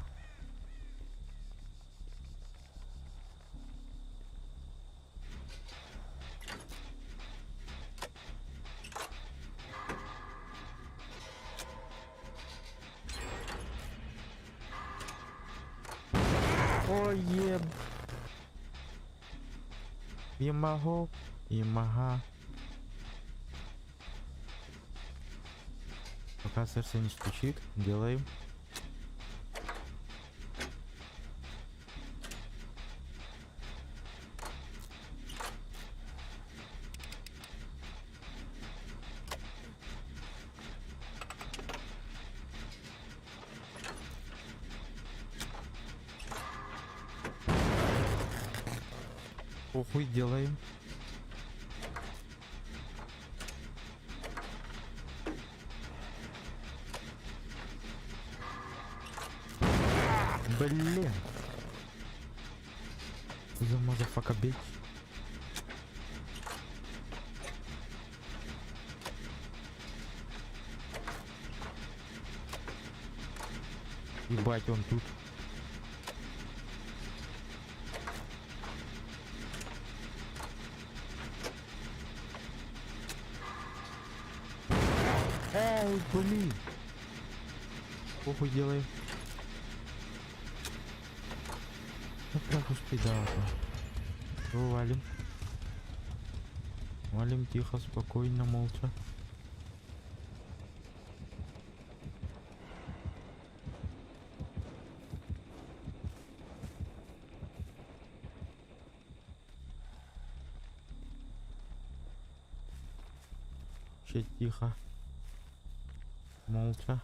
Ой, еб. Ямаго, Ямаха. Пока сердце не стучит, делаем. Похуй делаем. Блин. За motherfucker bitch. Ебать, он тут. Эй, блин. Похуй делаем. Ну, прям успеда. Валим. Валим тихо, спокойно, молча. Вообще тихо. Молча.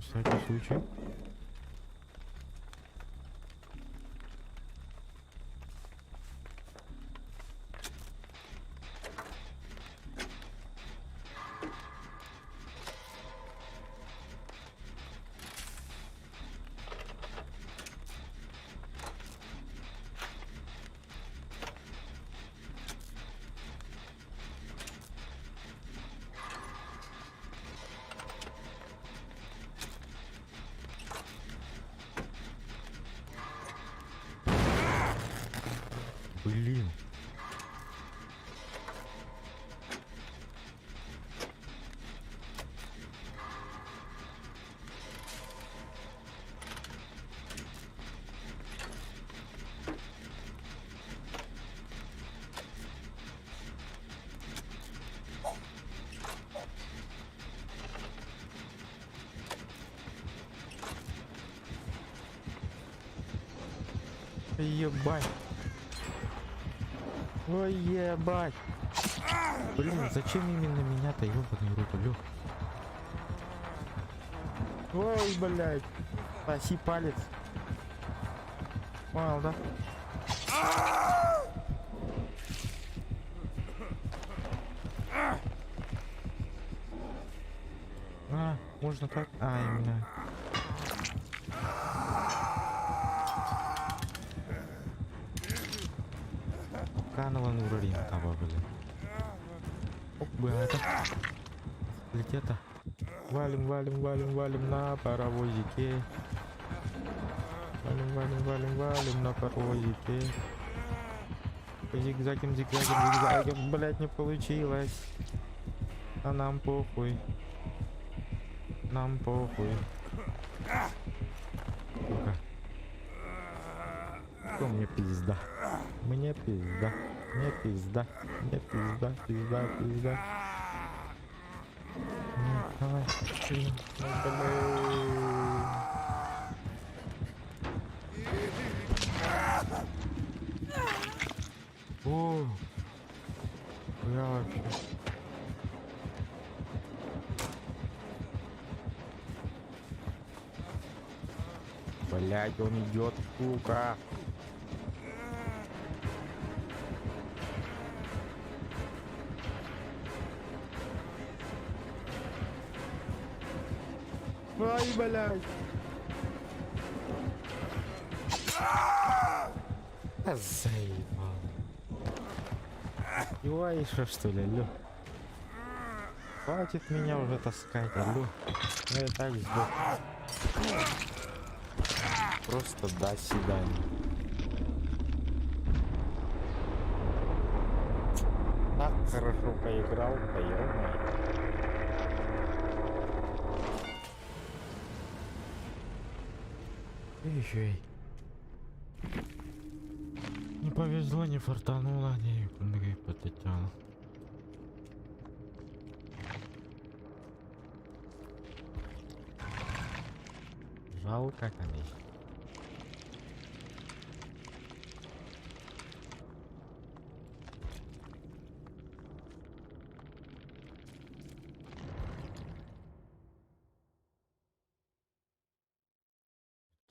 Всякий случай. Блин. Ебать. Ой, ебать. Блин, зачем именно меня-то, ёбаный рот, алё. Ой, блядь. Соси палец. Понял, да? А, можно так? А, именно. Каналан уровень таба, блин. Оп, это. Летета. Валим, валим, валим, валим на паровозике. Валим, валим, валим, валим на паровозике. Зигзагом, зигзагом, зигзагом. Блять, не получилось. А нам похуй. Нам похуй. Сука. Что мне пизда? Мне пизда. Мне пизда. Мне пизда, пизда, пизда. Ну, давай. Блин. Ну, блин. О, я вообще. Блять, он идет, сука. Ай, блядь. Да заебал. Издеваешься, что ли, алло? Хватит меня уже таскать, алло. Я и так сдох. Просто до свидания. Так хорошо поиграл, да ё-моё. Эй, Не повезло, не фартануло, не потетяно. Жалко, конечно.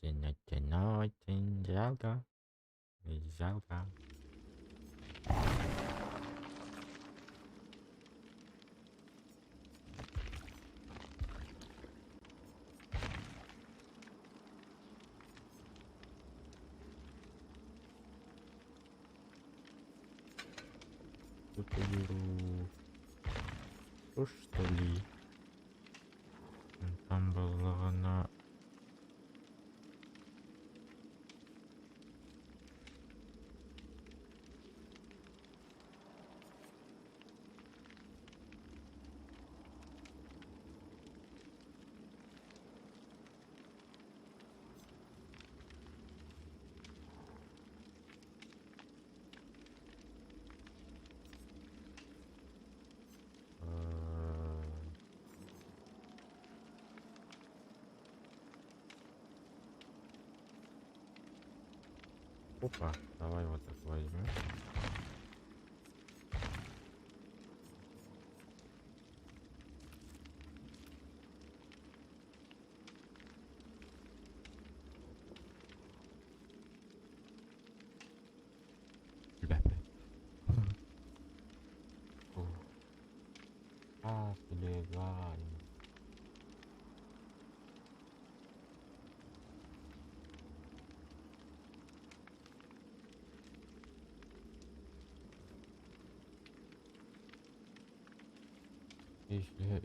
Очень, очень, очень жалко. Жалко. Тут беру. Что ли? Там была она. Опа, давай вот так возьмем. Ребята. А, сбегаем.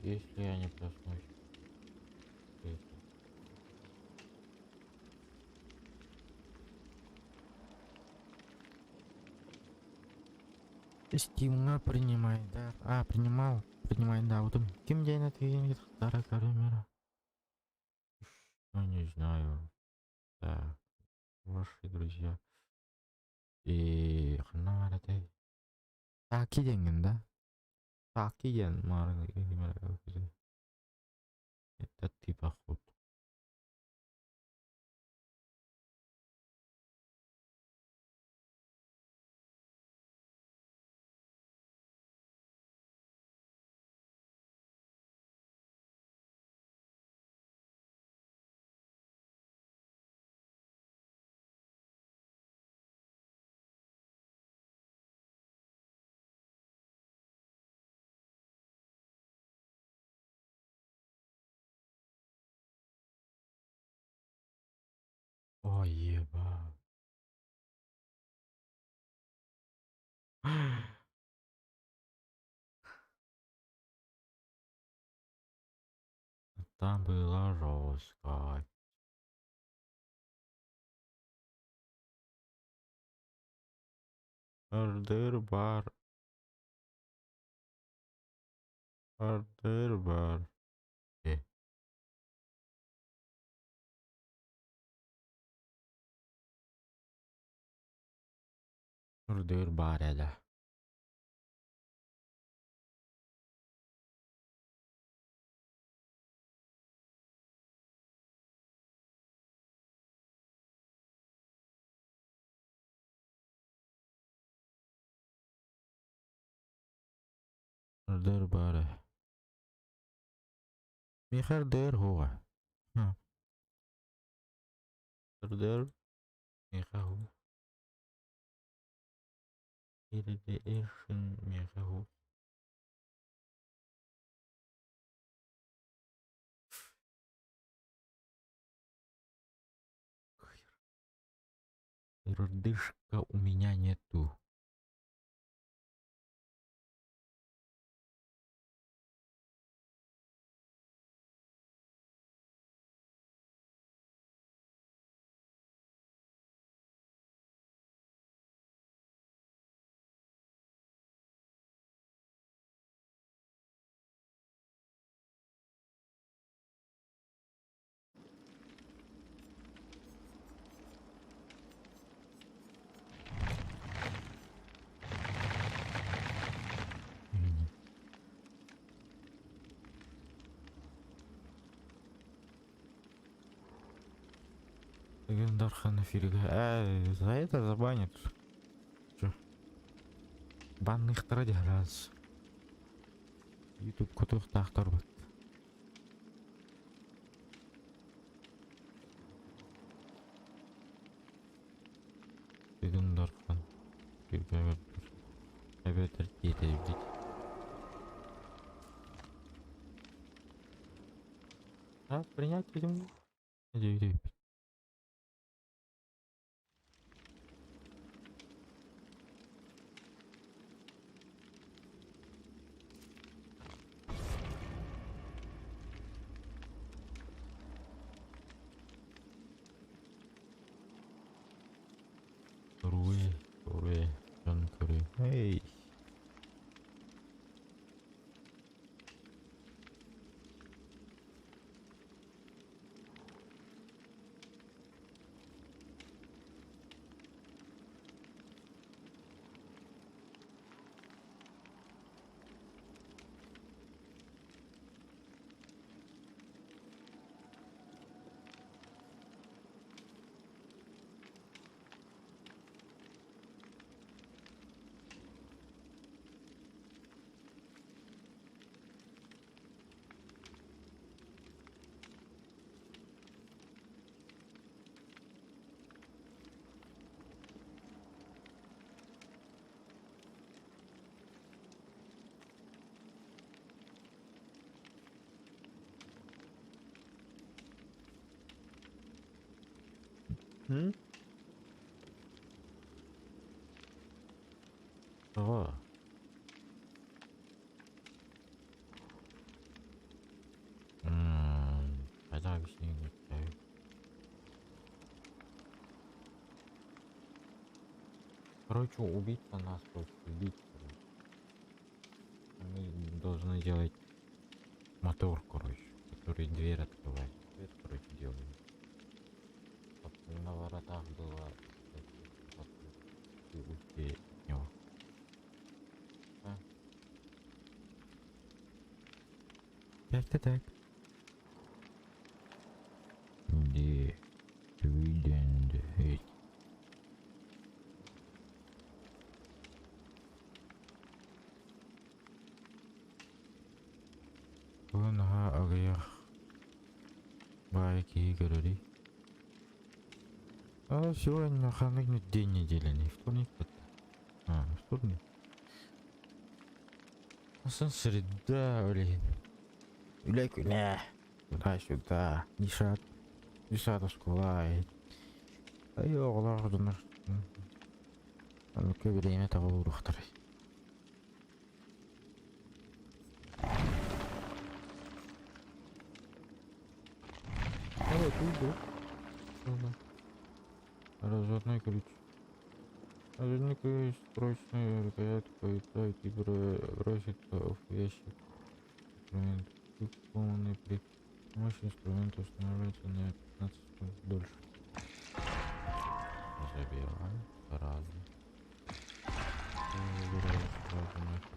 Если я не проснусь. Это. Стимна принимай, да. А, принимал. Принимай, да. Вот он. Кем день это старая камера? Ну, не знаю. Так. Ваши друзья. И хана ты. Таки деньги, да? Таки ден, Это ты, походу. Ой, еба. Там было жестко. Ардыр бар. Ардыр бар. Ардыр бар это. Ардыр бар. Михар дыр хуа. Ардыр. Михар ху. Михар ху. Пердышка у меня нету. Тыгын Дархан эфиргэ ээ за это забанят. Чё? Банныхтара дьаһалаас. Ютуб кутуохтаахтарбыт. Тыгын Дархан эфиргэ эбэтэр тиэтэйбит. А, принять видимо. Диэбит. Руэ, руэ, дьон көрүө. Эй! М? Тоҕо? М, Хайдах объяснение Короче, убийца нас хочет убить, короче. Мы должны делать мотор, короче, который дверь открывает. Дверь, короче, делаем. Чтоб на воротах было и уйти от него. А? Как-то так. Где? Бүгүн наһаа аҕыйах баайы киһи көрөрүй. А сегодня ханнык день недели, не вторник это? А, вторник. Сын среда, блин. Үлэ күнэ. Туда-сюда. Десят. Десят оскуола. Ай, оҕолор дьоннор. Оннук бириэмэ табыллыахтарай. Разводной ключ. Разводной ключ прочная рукоятка повисает и бросится в ящик. Инструмент. Ключ сломанный при помощи инструмента устанавливается на 15 секунд дольше. Забираем сразу. Забираем сразу нафиг.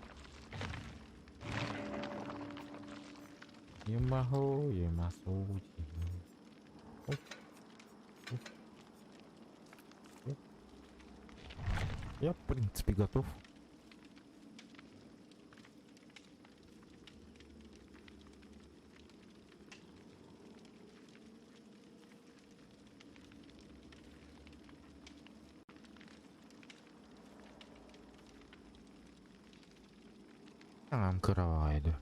Не могу, я могу. Я, в принципе, готов. Нам кыравайды.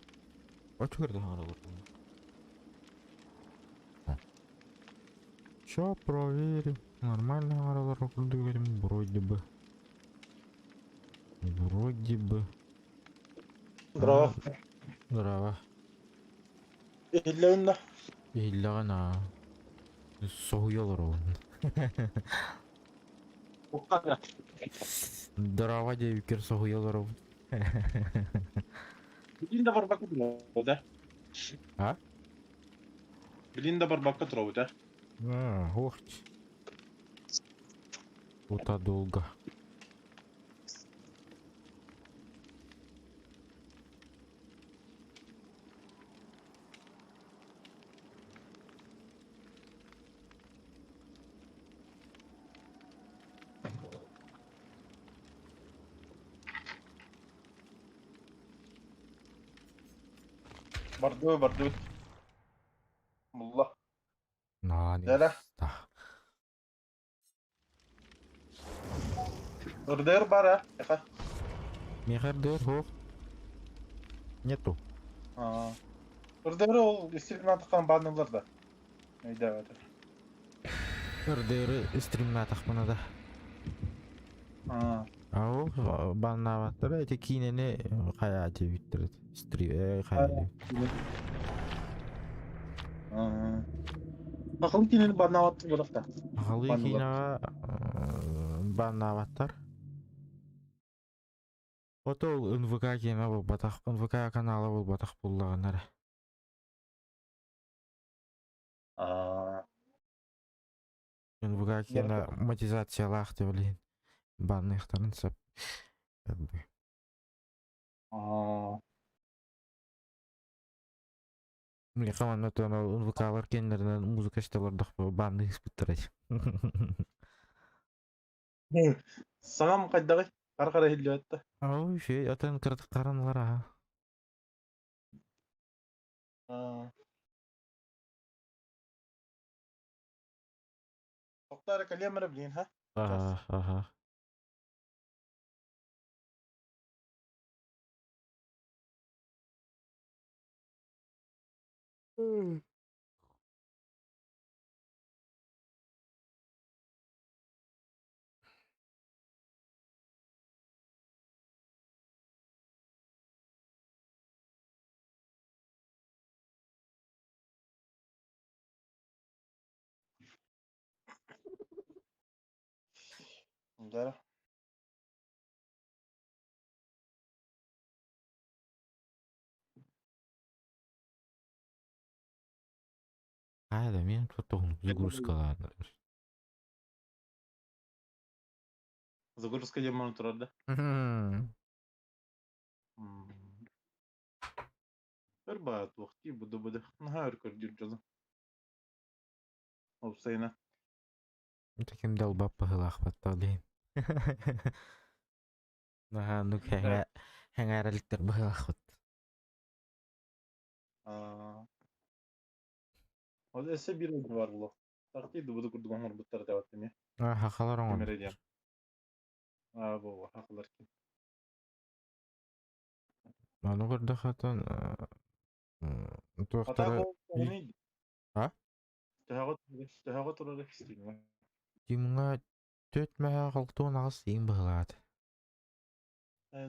Сейчас проверим. Нормально аралар курдук этим вроде бы. Вроде бы. Здорово. Здорово. Иһиллэбин да? Иһиллэҕин аа. Соһуйа олоробун. Уххана. Здорово диэбиккэр соһуйа олоробун. Билин да барбакка турабыт да? А? Билин да барбакка турабыт да? А, ох. Ута долго. Бардыбы бардыбыт. Булла. Наконец-то. РДР бар а? Эха. Миэхэ РДР суох. Нету. Аа. РДР ол стримнаатаххан баанылар да. Өйдөөбөтө. РДР стримнаатахпына да. Аа. А ол баннаабаттара ити киинэни хайаа диэбиттэр стрим хайаа диэбит. Аа. Сахалыы киинэни баннаабаттар буолахта. Сахалыы Баннылар. киинэҕэ баннаабаттар. Ото ол НВК киэнэ буолбатах, НВК канала буолбатах буоллаҕына эрэ. Аа. НВК киэнэ монетизациялаах деп билин банныахтарын сөп. Аа. Миэхэ манна тон ол НВК-лар киэннэринэн музыка истэ олордохпо банныы ыспыттара. Саҥам хайдаҕый? Хара-хара иһиллибэт да. Ау, үчүгэй, атын кыратык хараналар аха. Аа. Тохтоо эрэ кэлиэм эрэ билигин, ха? Аха, аха. Да. Хайа да мен тотоһун загрузкалаан Загрузка диэн турар да? Өр баа туохтии буду-буду. Наһаа өр көрдүүр дьону. Уопсайына. Таким долбап быһыылаахпат диэн. Наһаа оннук хэҥээрэликтэр быһыылаахпыт. Аа. Ол өссө биир ойуу баар буолуо. Тахтыы дубуду курдук оҥорбуттар этэ эмиэ. Аа, хахалар Ким эрэ оҥорбуттар. диэн. Аа, буолуо, хахалар ким. Ону көрдөххө туохтара А? Төһөҕө турар стимҥа? Тимҥа төрт мөһөөх 68 иин быһыылаата.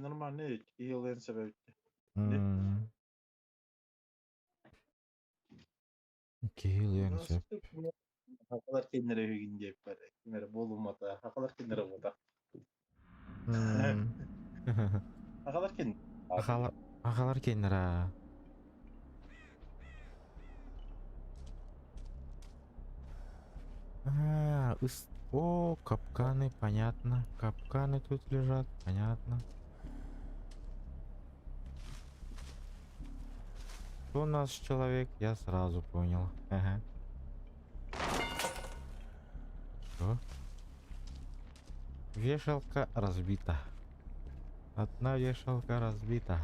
Нормальный киһи ылыан сөп эбит. Киһи ылыан сөп. Хахалар кинилэри үһүгүн диэппэр ким эрэ буолуммата хахалар кинилэри буолбатах. Хахалар кин Хахалар хахалар кинилэр А, О, капканы, понятно. Капканы тут лежат, понятно. Кто у нас человек, я сразу понял. Ага. Что? Вешалка разбита. Одна вешалка разбита.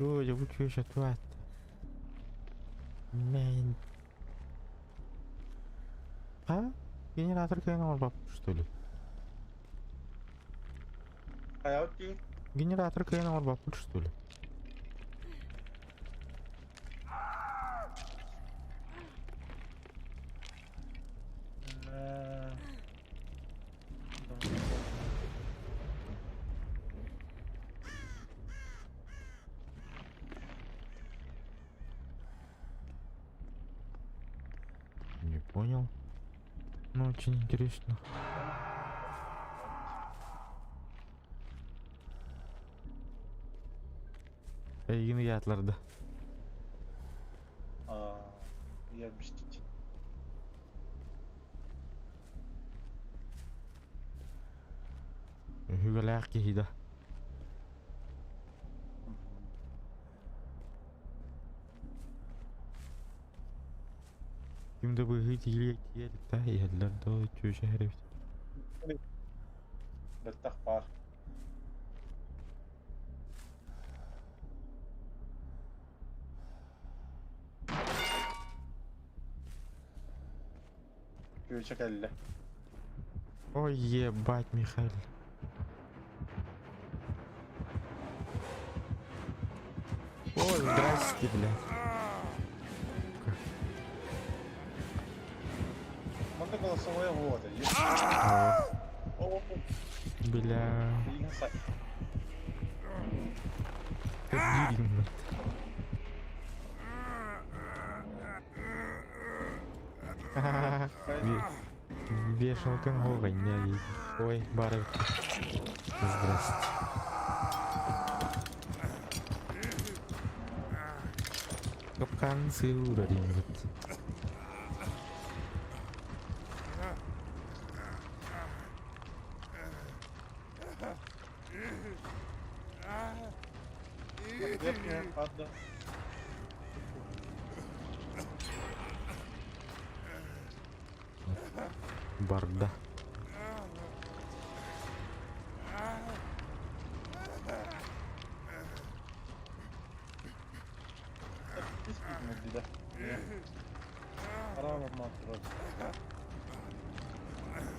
Ой, я выключу ответ. Мен. А? Генератор кыайан оҥорбоппут что ли? Хайа дии. Генератор кыайан оҥорбоппут что ли? Не понял. Ну, очень интересно. Эйигин ыйаатылар да. Я бистить. Үһүгэлээх киһи да. Ким да быыһыы тиийэ тиийэ илик да иһэллэр да чүөчэ эбит. Бэттэх баар. Күөчэ кэллэ. Ой, ебать, Михаил. Ой, здрасте, блядь. Манна голосовое вывода есть. О, бля. Как дерьмо. Вешалкам гоняй. Ой, бары. Здрасте. Капкан сыурарин. Барда.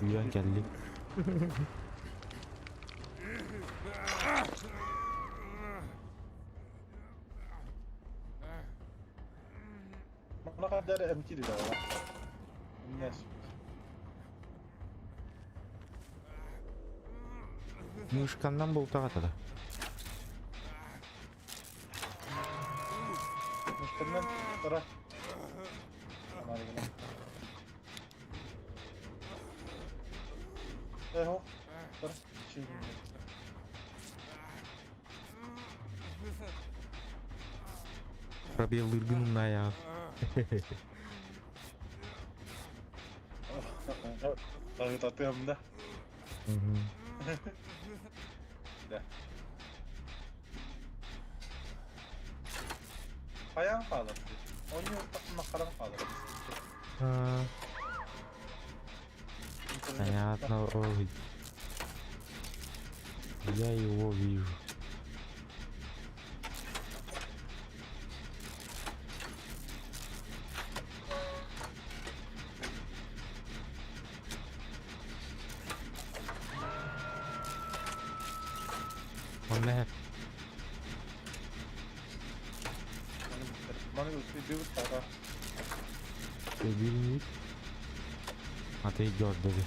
Uyuyan geldi. Mana kadar empty di bawah. Yes. Мышканнан бултаҕа Мышканнан тура. Эхо. Тура. Пробел ыргын Тагытатыам да. Да. Хайаан хаалар. Онньуу макаран хаалар. Понятно. Ой. Я его вижу. Он не Билник. А ты идешь даже.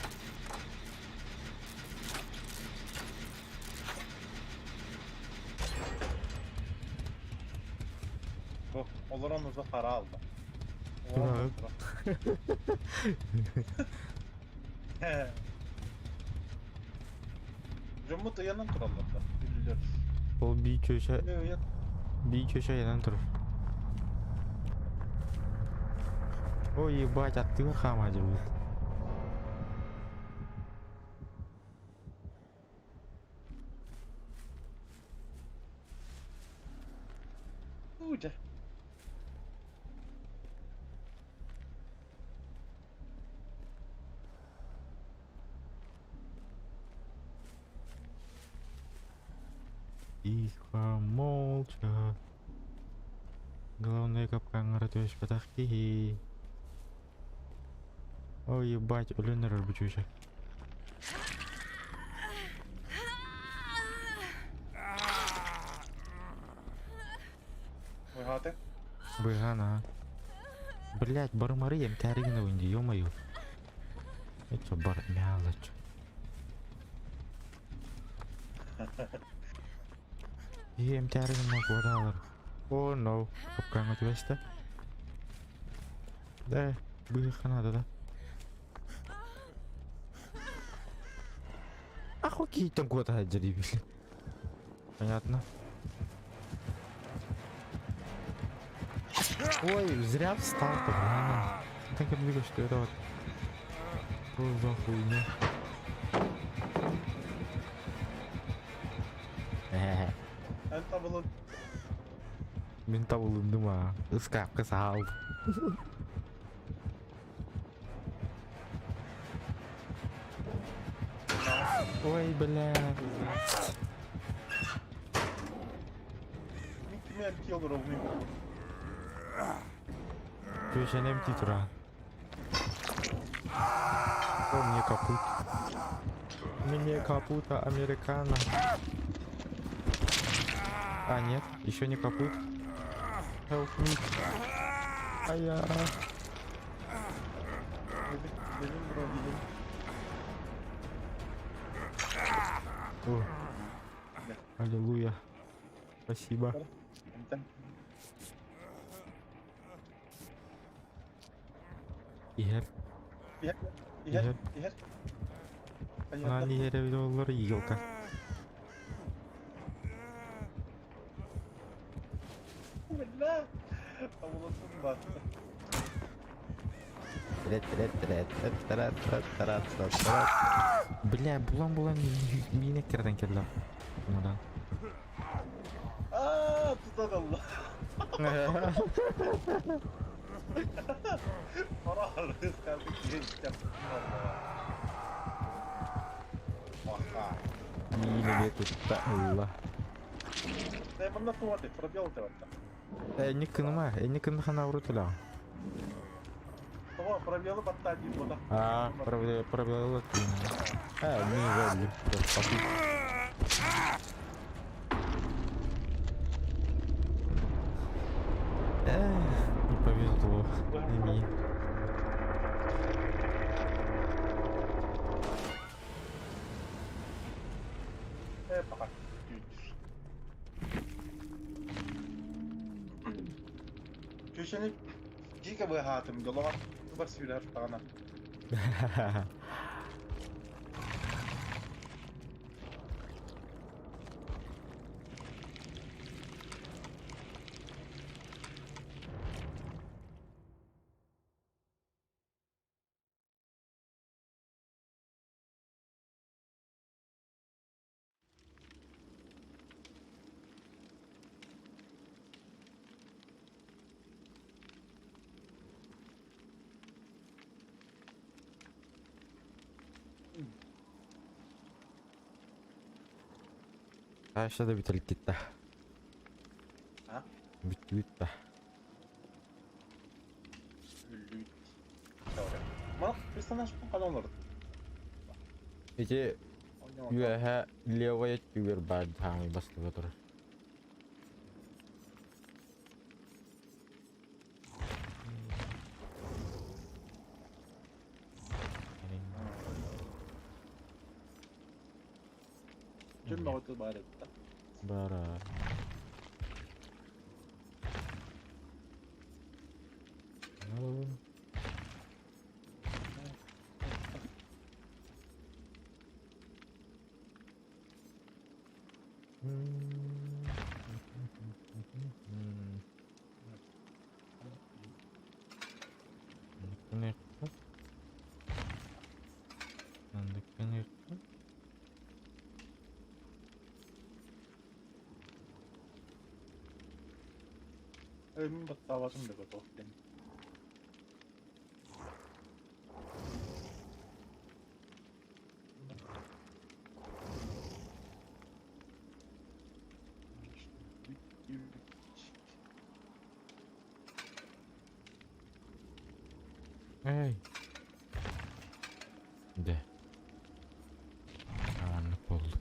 Олорон уже хара алды. Жоммут ыянан тураллар да. Үлүлөр. Ол би köşe би köşe янан турар. Ой, ебать, аттыга хаама будет. Ужа. Тихо, молча. Главное капкан түспэтэх киһи. Ой, ебать, өлөн эрэр бу чүөчэ. Быһааты. Быһаан, аа. Блять, барымары эмтээри гынабын дии, ё-моё. Это бар мялочь. Киһи эмтээри гынна куотаалар. О, no. Капкаҥҥа түбэстэ. Да, быһыахха наада да. Ахуй киһиттэн куота сылдьар диибин. Понятно. Ой, зря встал-то, бля. Так я что это вот. Что за хуйня? Эн табылын. Мин табылынным аа. Ыскаапка саал. Ой, бля. Мин кими эмтии олоробунуй? Түөшэн эмтии тура. О, мне капут. Мне капута американо. А, нет, еще не капут. Help me. А я... Benim bro benim. О. Аллилуйя. Спасибо. Эмтэн. Иһэр. Иһэр. Иһэр. Иһэр. Иһэр. Анаан иһэр эбит оллар елка. Бля. Табылынным бар. Бля, булан-булан миинектерден келдим. Мудан. Аа, тутан алла. Хара Миинеге тутта ылла. Манна туаты, пробел таватта. Энник кыныма, энник кыны хана урутула. Того пробелы батта дип бода. А, пробел, пробел. А, не жаль, Эх, не повезло. Не Э, пока. Köşeni Giga быһаатым, долоҕор бар сүүрэр таҕана. Karşıda da bitirik gitti. Ha? Bitti bitti. Мана персонаж хадан олорор. Ити үөһэ левая түгэр баар хаамай бастыга турар. Дьон бөҕөтө баар эбит да. Бара. Мин баттаабатым да туох диэн. Эй. Да. Маннык буолла.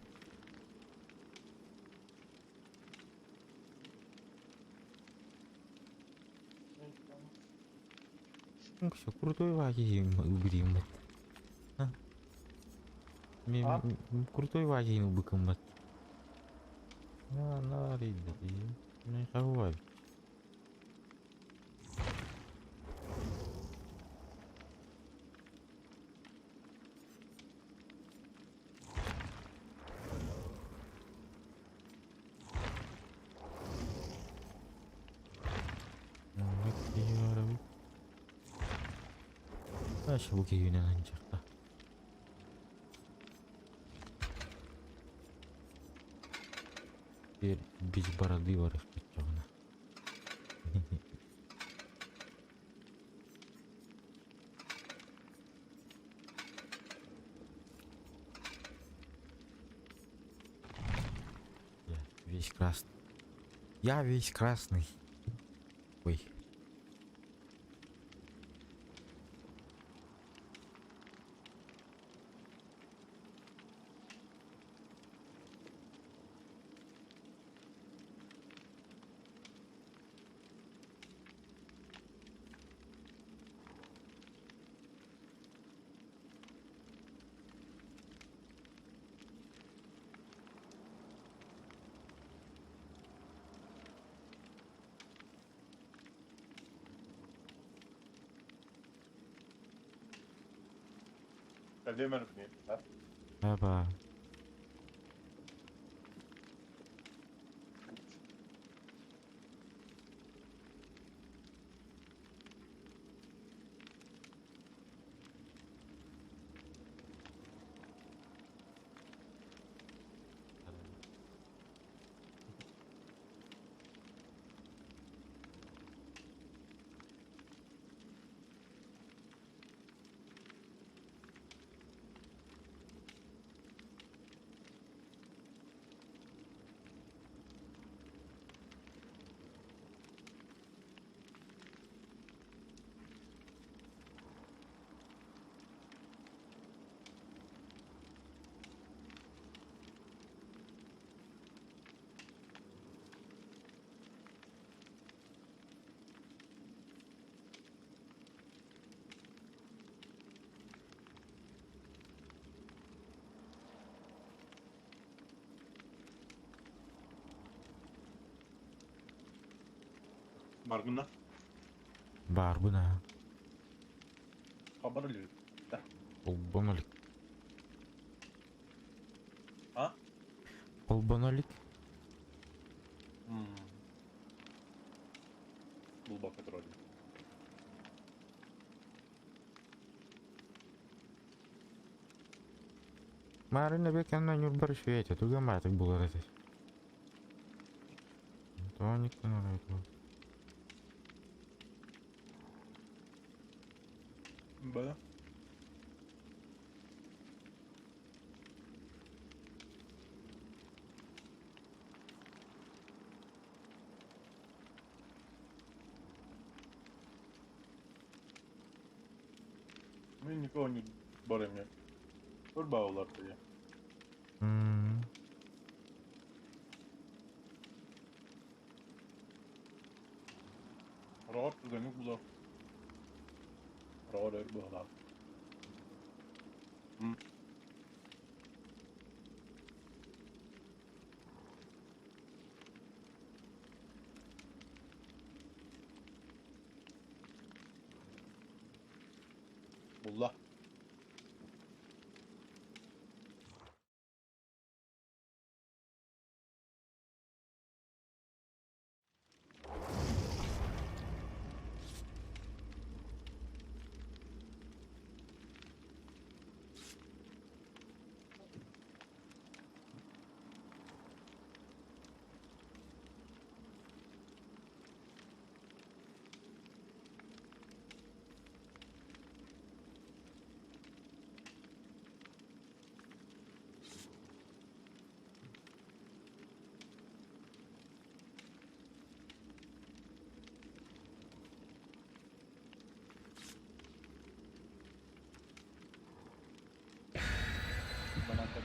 Все, крутой вагин убедим. А? Крутой вагин убыкыммат. На, на, на, Бу киһинэн анчахта. Теперь без бороды барыхпыччаҕына. Я весь красный. Я весь красный. Ой. Калемер мне, да? Аба. Баргына. Барбына. Хабар ли? Да. Холбоно илик. А? Холбоно илик. Булба патруль. Марина бекенна нюрбар швете, туга матик булар этэ. Тоник норайт. Б. Мы никого не барыми. Турба улар. Рот түгәнек була. Рот була. Булла.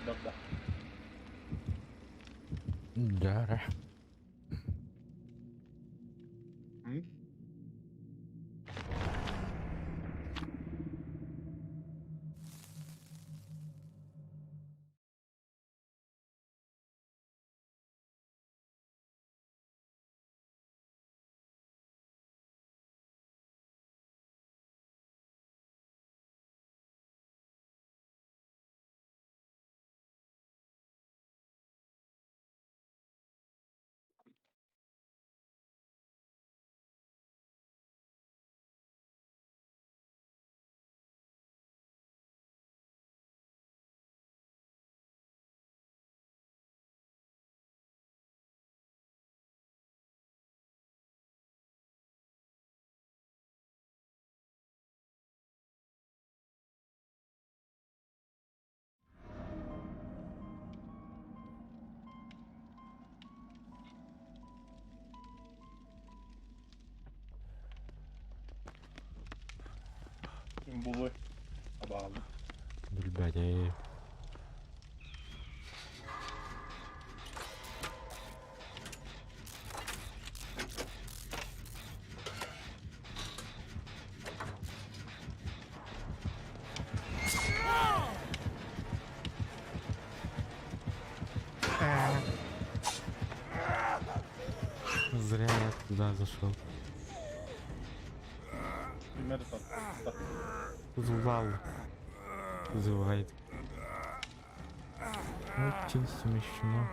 Да. Дьэ Ким буолуой? Абаалы. Билбэтим. Зря я туда зашел. Пример Злал. Вызывает. Очень смешно.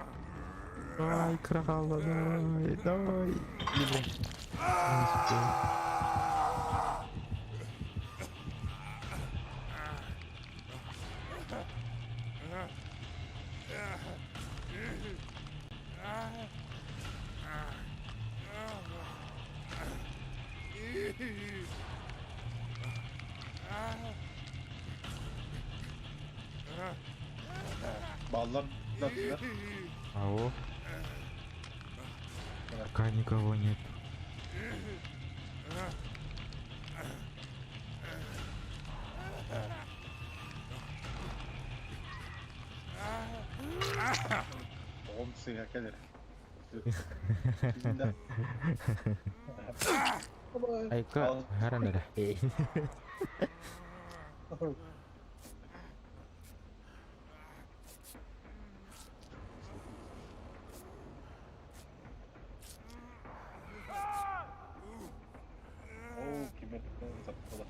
Давай, крала, давай, давай. Не успел. Баллар да. Ау. Пока никого нет. Оҕом сыыһа кэлэр. Айка, харан эрэ. Оо, ким саптала.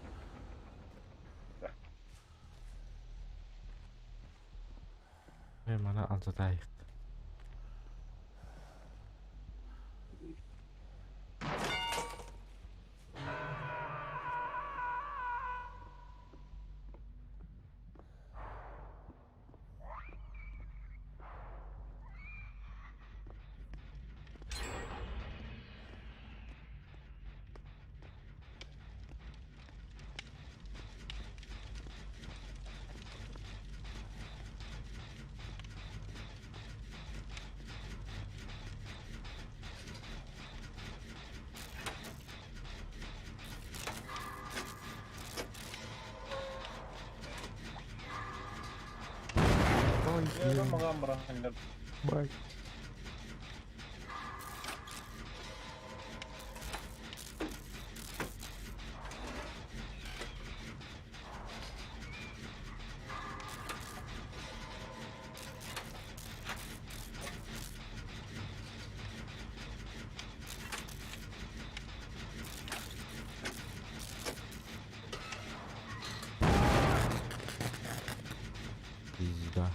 Мана алдатайык. Ой, Бай. Пизда.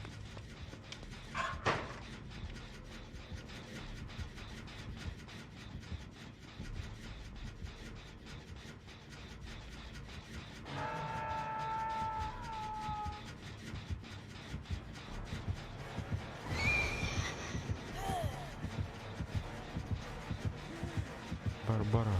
Барбара.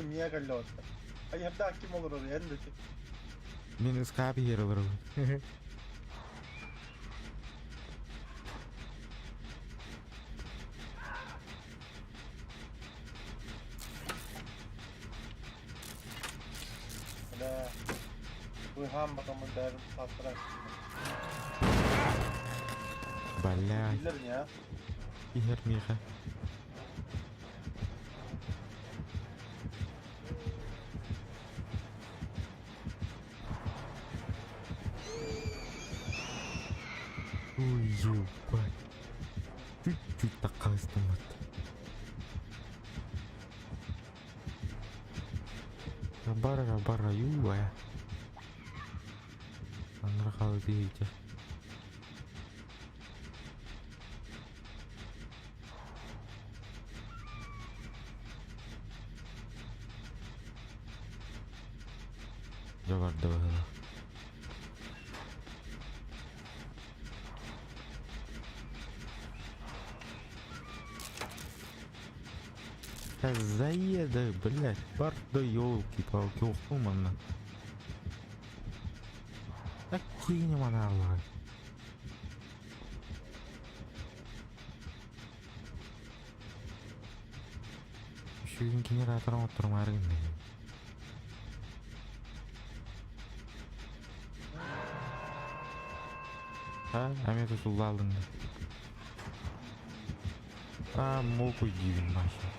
Мия кэллэ. Айарда ким олорор эн да. Мин ыскаап иһэр олоробун. Бараммын бэйэбин сааттара. Блядь, Биллэр не, а? иһэр миэхэ. Ой, ебать. Чуть-чуть так хаыстаммыт. Бара бара юа. Аннара хаалыы тиийдэ. Дьэ барда быһыылаах. Заеду, блядь, бар да елки-палки, уху манна. Так хуйня маналла. Үчүгүн генераторын оттормаары гынна. А, эмиэ тутулла алдың да. А, мокуй диибин нахер.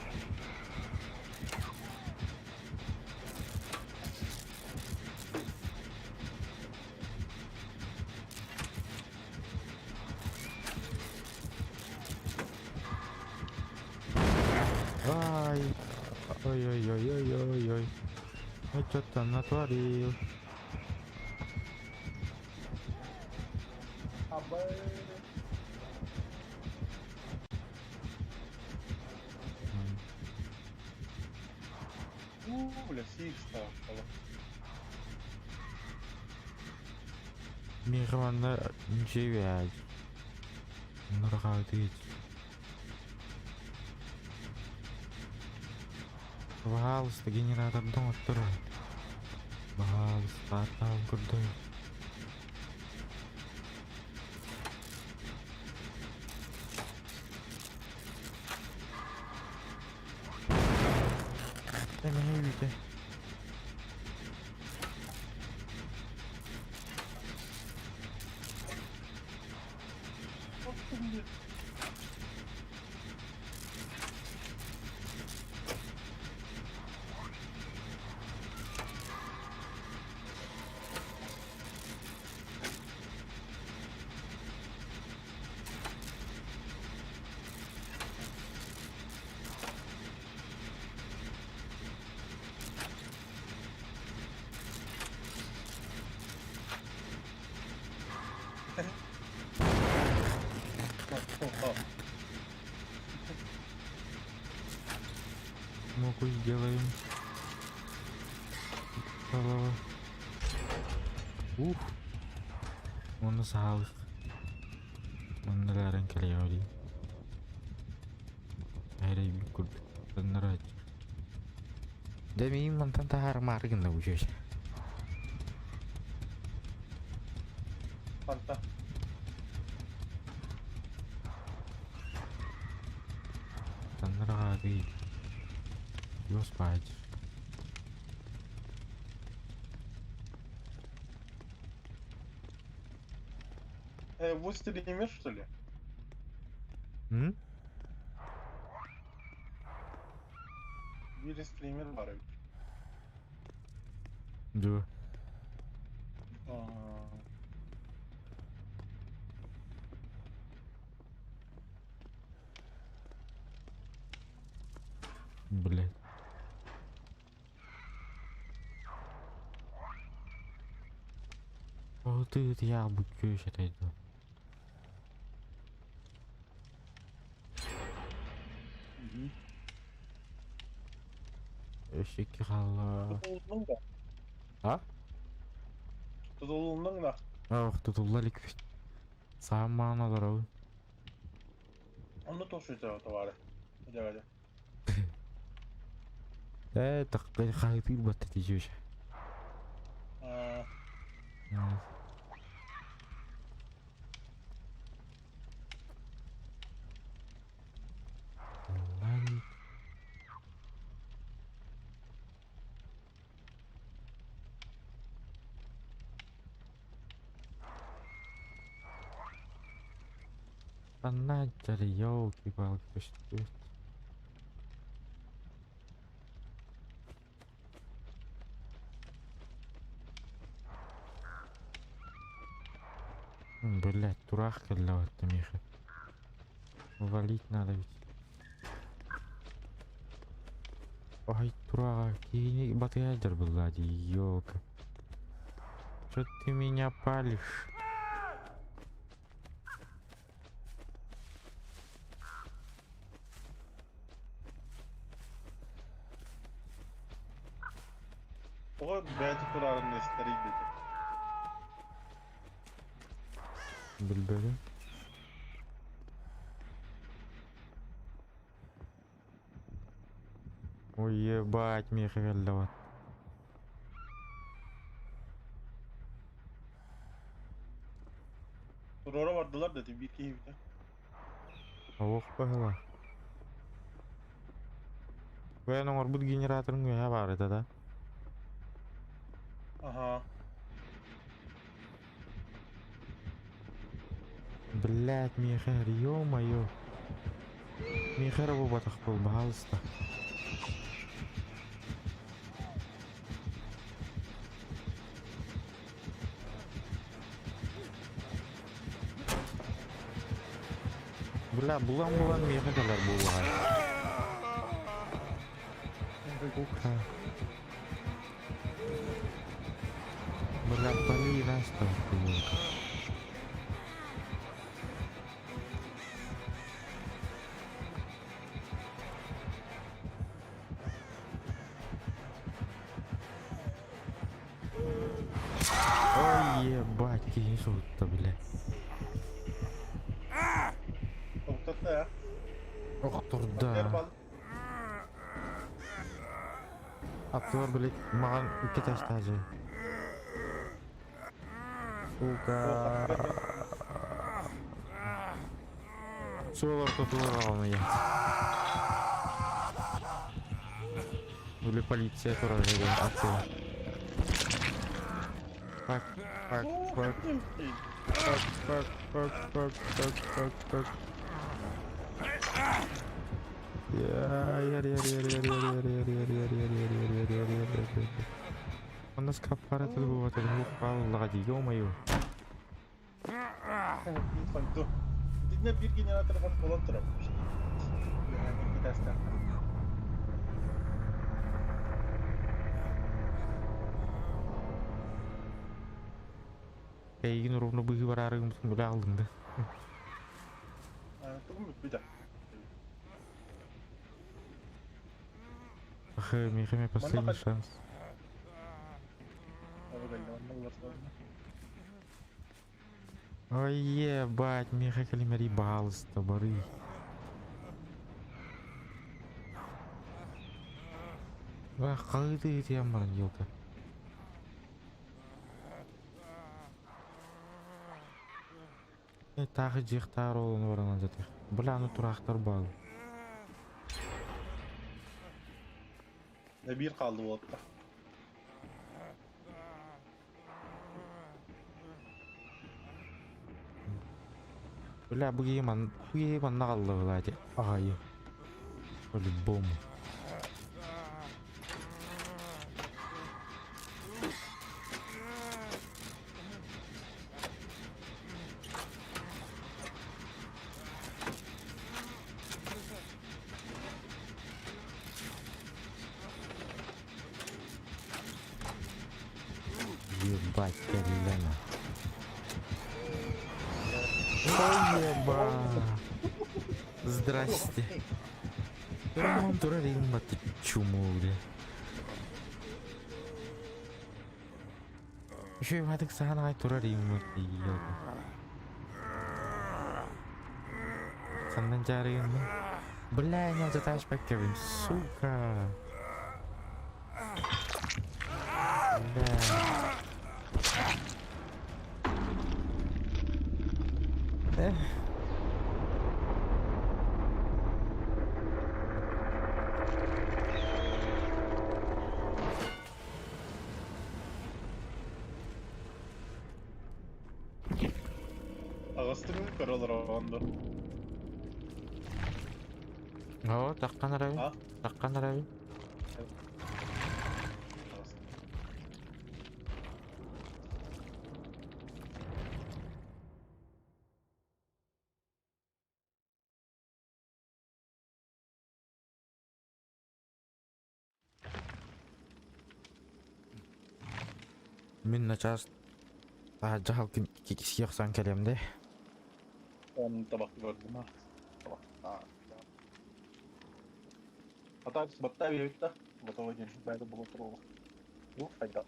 Ай, ой-ой-ой-ой-ой-ой. Ну что там натворил? Абы. У, бля, сикста. Миэхэ девять. Нұрға. Пожалуйста, генератордан оттур. Пожалуйста, аттаан көрдөй. Эмне үйде? Могу сделаем. Голова. Ух. Оны саалык. Онноларын кэлиэҕи. Эрэй курдук. Тоннорач. Дэ миин мантан таһаарымаары гынна бу чүөчэ. Фанта. Таннараа Ёс бааж. Вы стример, что ли? М? Биир стример баар эбит. Дуо. А, Блядь. О, ты я бучуешь это иду. Өссө хаалла. Тутулуннуҥ да? А? Тутулуннуҥ да? Ох, тутулла илик. Саамаан олоробун. Онно туох товары? Дьэ, Ээ, так хаһыытыыр батта тиийиэшэ. А, Лан. Куттаннааччар, ёлки-палки, көстүбэт. Блять, тураах кэллэ батта миэхэ. Валить надо ведь. Ай, турааҕа киһини батыйа сылдьар буолла дии, ёлка. Чё ты меня палишь? Тоҕо бэйэтэ турарын эстэрийбитэ. Билбэтим. Ой, ебать, миэхэ кэллэ вот. Туруора бардылар да биир киһибитэ. Олох баһыла. Бэйэн оҥорбут генераторыҥ үөһэ баар этэ да? Аһаа. Блядь, миэхэ ё-моё. Миэхэ эрэ буолбатах буол, баһаалыста. Бля, булан-булан миэхэ кэлэр буоллаҕай. Сука. Бля, пали нас там, ёлка. Ой, ебать, киһи соһутта, бля. Тоқтатта я. Охторда. Аттылар, блядь, маған икки тастаажы. Сука. Суол ортотугар аҕалан ыйаат. Или полиция турар диэн аттыгар. Fuck, fuck, fuck, fuck, fuck, fuck, fuck, fuck, fuck, fuck. Я, я, я, я, я, я, я, я, я, я, я, я, я, я, я, я, я, я. Онно скаппара тыл буолбата хааллаҕа дии, ё-моё. Итиннэ биир генератор бар буолан турар. Икки Эйигин ровно быһыы бараарыгыммытын билэ аҕаллыҥ да. Тугум бүппүтэ. Ах, миэхэ эмиэ последний шанс. Ой, ебать, миэхэ кэлимэрий баһаалыста барый. Ах, хаһыытыы-ыытыйан баран елка. Э, таах дьиэхтаар ол баран алдьатыах. Бля, аны тураахтар баал. Биир хаалды буолта. Бля, бу киһи ман бу киһи манна хаалла былаати. Аҕайы. По-любому. Ебать, Елена. Ой, еба. Здрасте. Роман Турарин, ты чуму, бля. Еще и ватык сахан турар елка. Ханнан дьаарыйын Бля, не заташпаккабын, сука. Бля. Эх. Аҕыстыҥы көрө олороҕун дуо? Оо, таххан эрэбин. А? Таххан эрэбин. Мин начаас таһырдьа халкын сиэхсэн кэлиэм дии. Он табах көрдүм а. Табах. А так батта биэбит да. Готово диэн бэйдэ була туруола. Ну, хайда.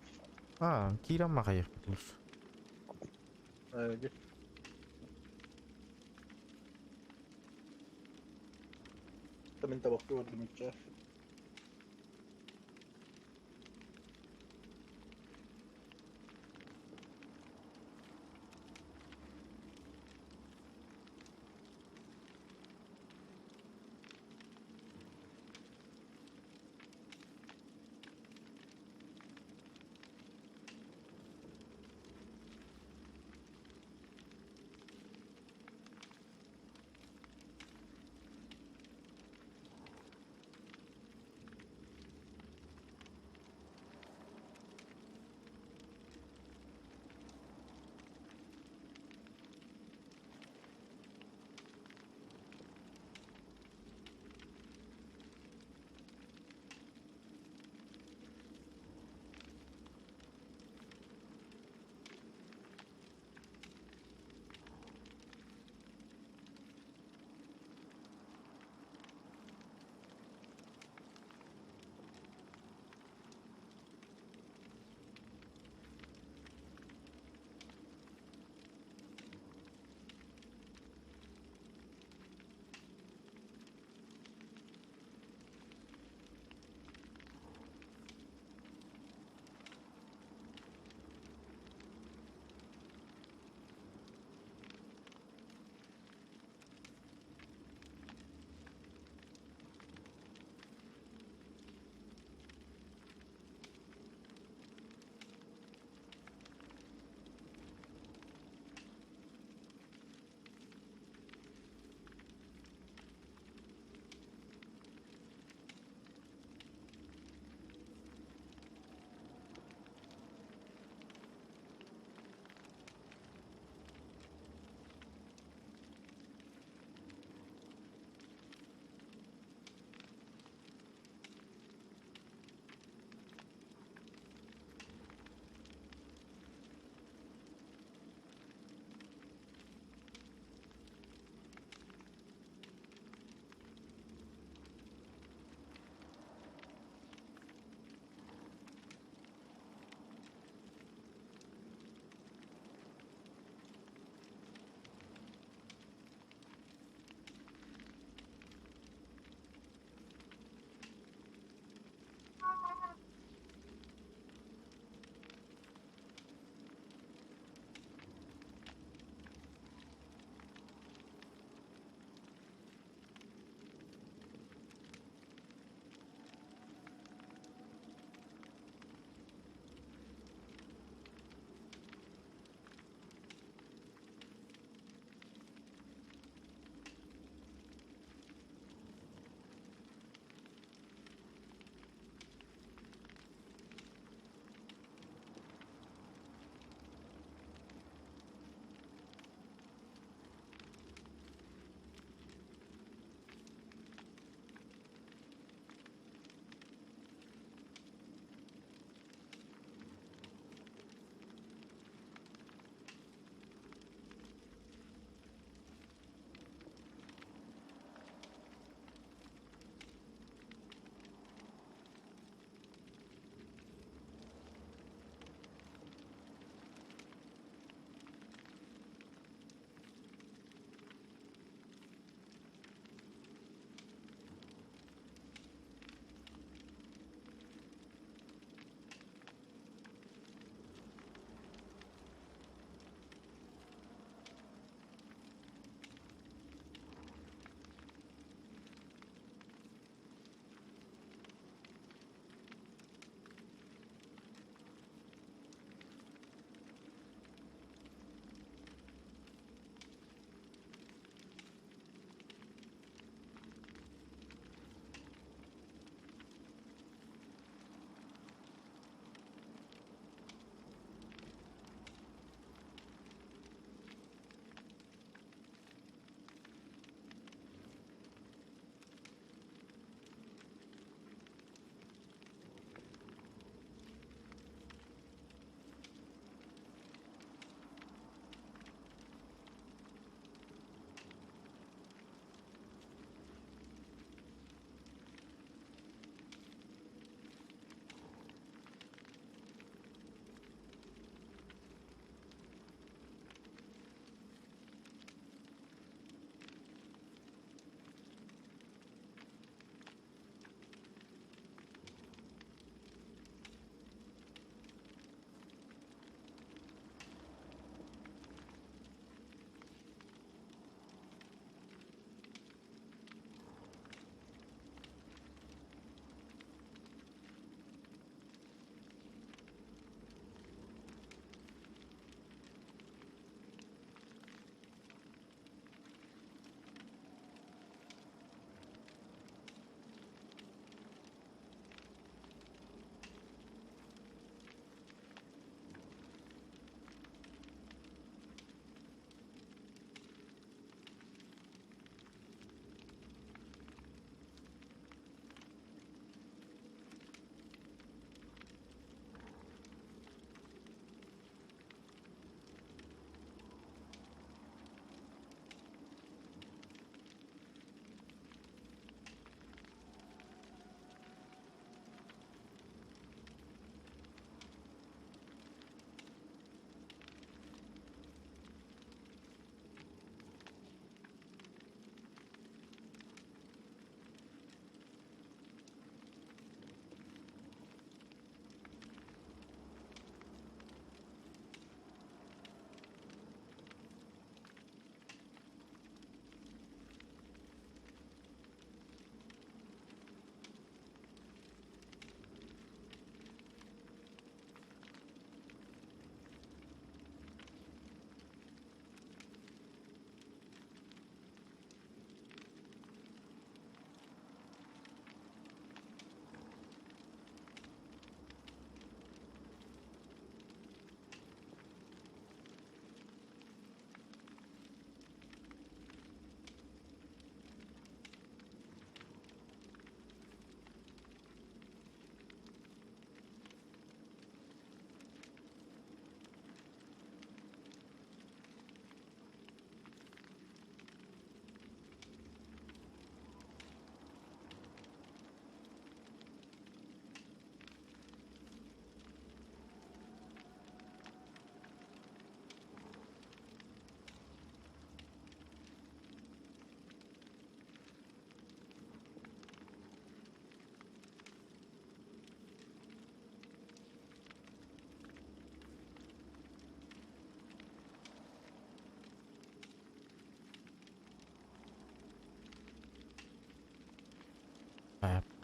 Аа, киирэн махайыахпыт улус. Э, Мин табах көрдүм иччэ.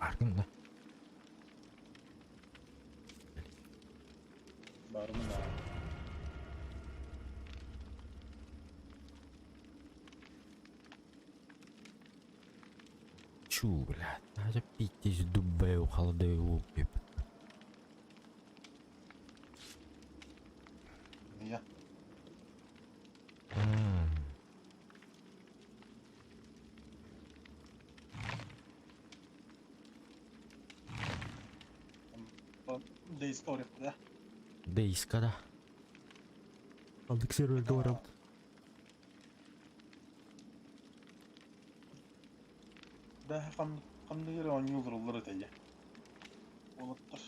Бааргын да? Баармын аа. Чу, блядь, даже пиздец дубаю холодаю лупип. Я. Дейска орехта. Дейска да. Алдык серверде барабыт. Да ханныгыр оонньуу олороллор этэ дьэ. Уолаттар.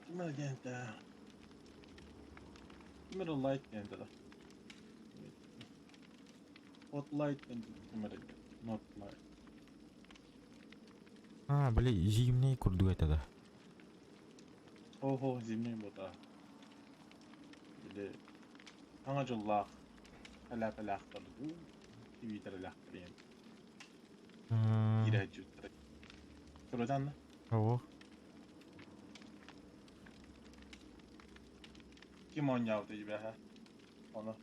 Ким эрэ диэн этэ. Ким эрэ лайк диэн этэ да. Hot light диэн ким эрэ диэн. Not light. А, били зимний курдук этэ да. Оһо, зимний бута. Или саҥа дьыллаах элээпэлээхтэр дуу, тибиитэрэлээхтэр диэн киирээччиттэр. Көрөтөн да? Ого. Ким оонньообута дьибэһэ? Ону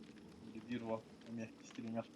биир уол эмиэ стример.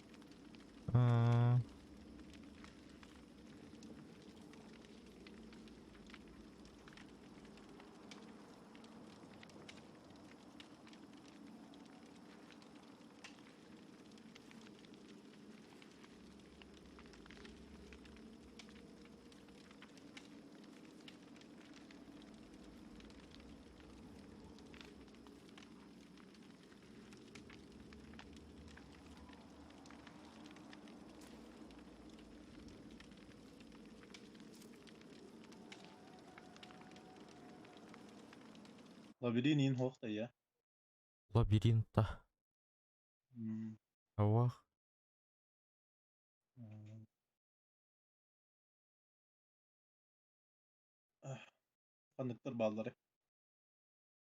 Лабирин иин суох да ийэ. Лабиринта. Авах. Ханныктар бааллары?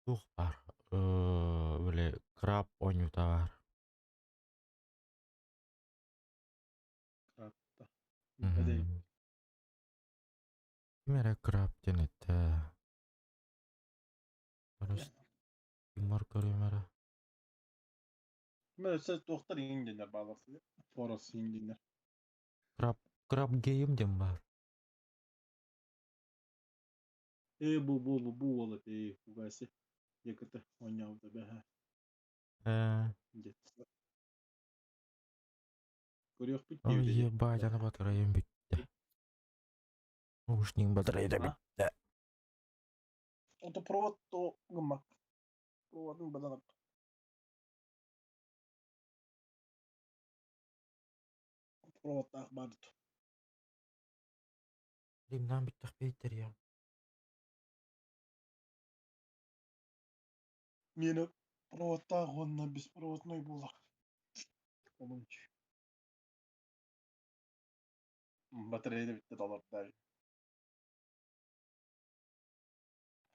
Туох баар? Били краб оонньуута баар. Крабта. Эдэй. Ким эрэ краб диэн эттэ. Киммар көрүм эрэ. Мен өссө туохтар иҥин диэннэр бааллар. Форос иҥин диэннэр. Краб краб гейм диэн баар. Ээ бу бу бу бу уол этэ угаси. Якыты оонньообута бэһэ. Э Дет. Көрүөхпүт Ой, диэбитэ. ебать, аны батарейым бүттэ. Наушнигым батарейда А? бүттэ. Ото провод то гыммак. Проводун баданап. Проводтаах баарыт. Римнан бүттэх бейтер я. Мені проводтаах уонна беспроводной буолар. Олунч. Батарея бүттэ доллардай.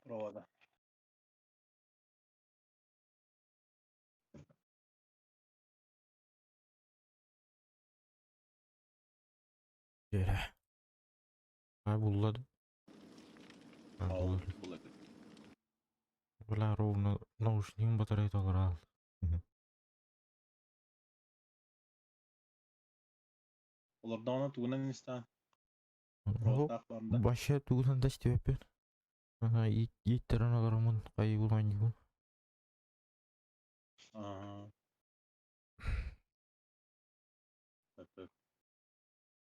Провода. Yere. Ha bulladım. Ha Ал bulladım. булады. Бля, ровно наушнигым батарейда олар ал. Олордоҕуна тугунан истээн Хоп, проводтаах барда. баша тугунан да истибэппин. Ана ииттерен олороммун хайыбын оонньуубун. Аа. Это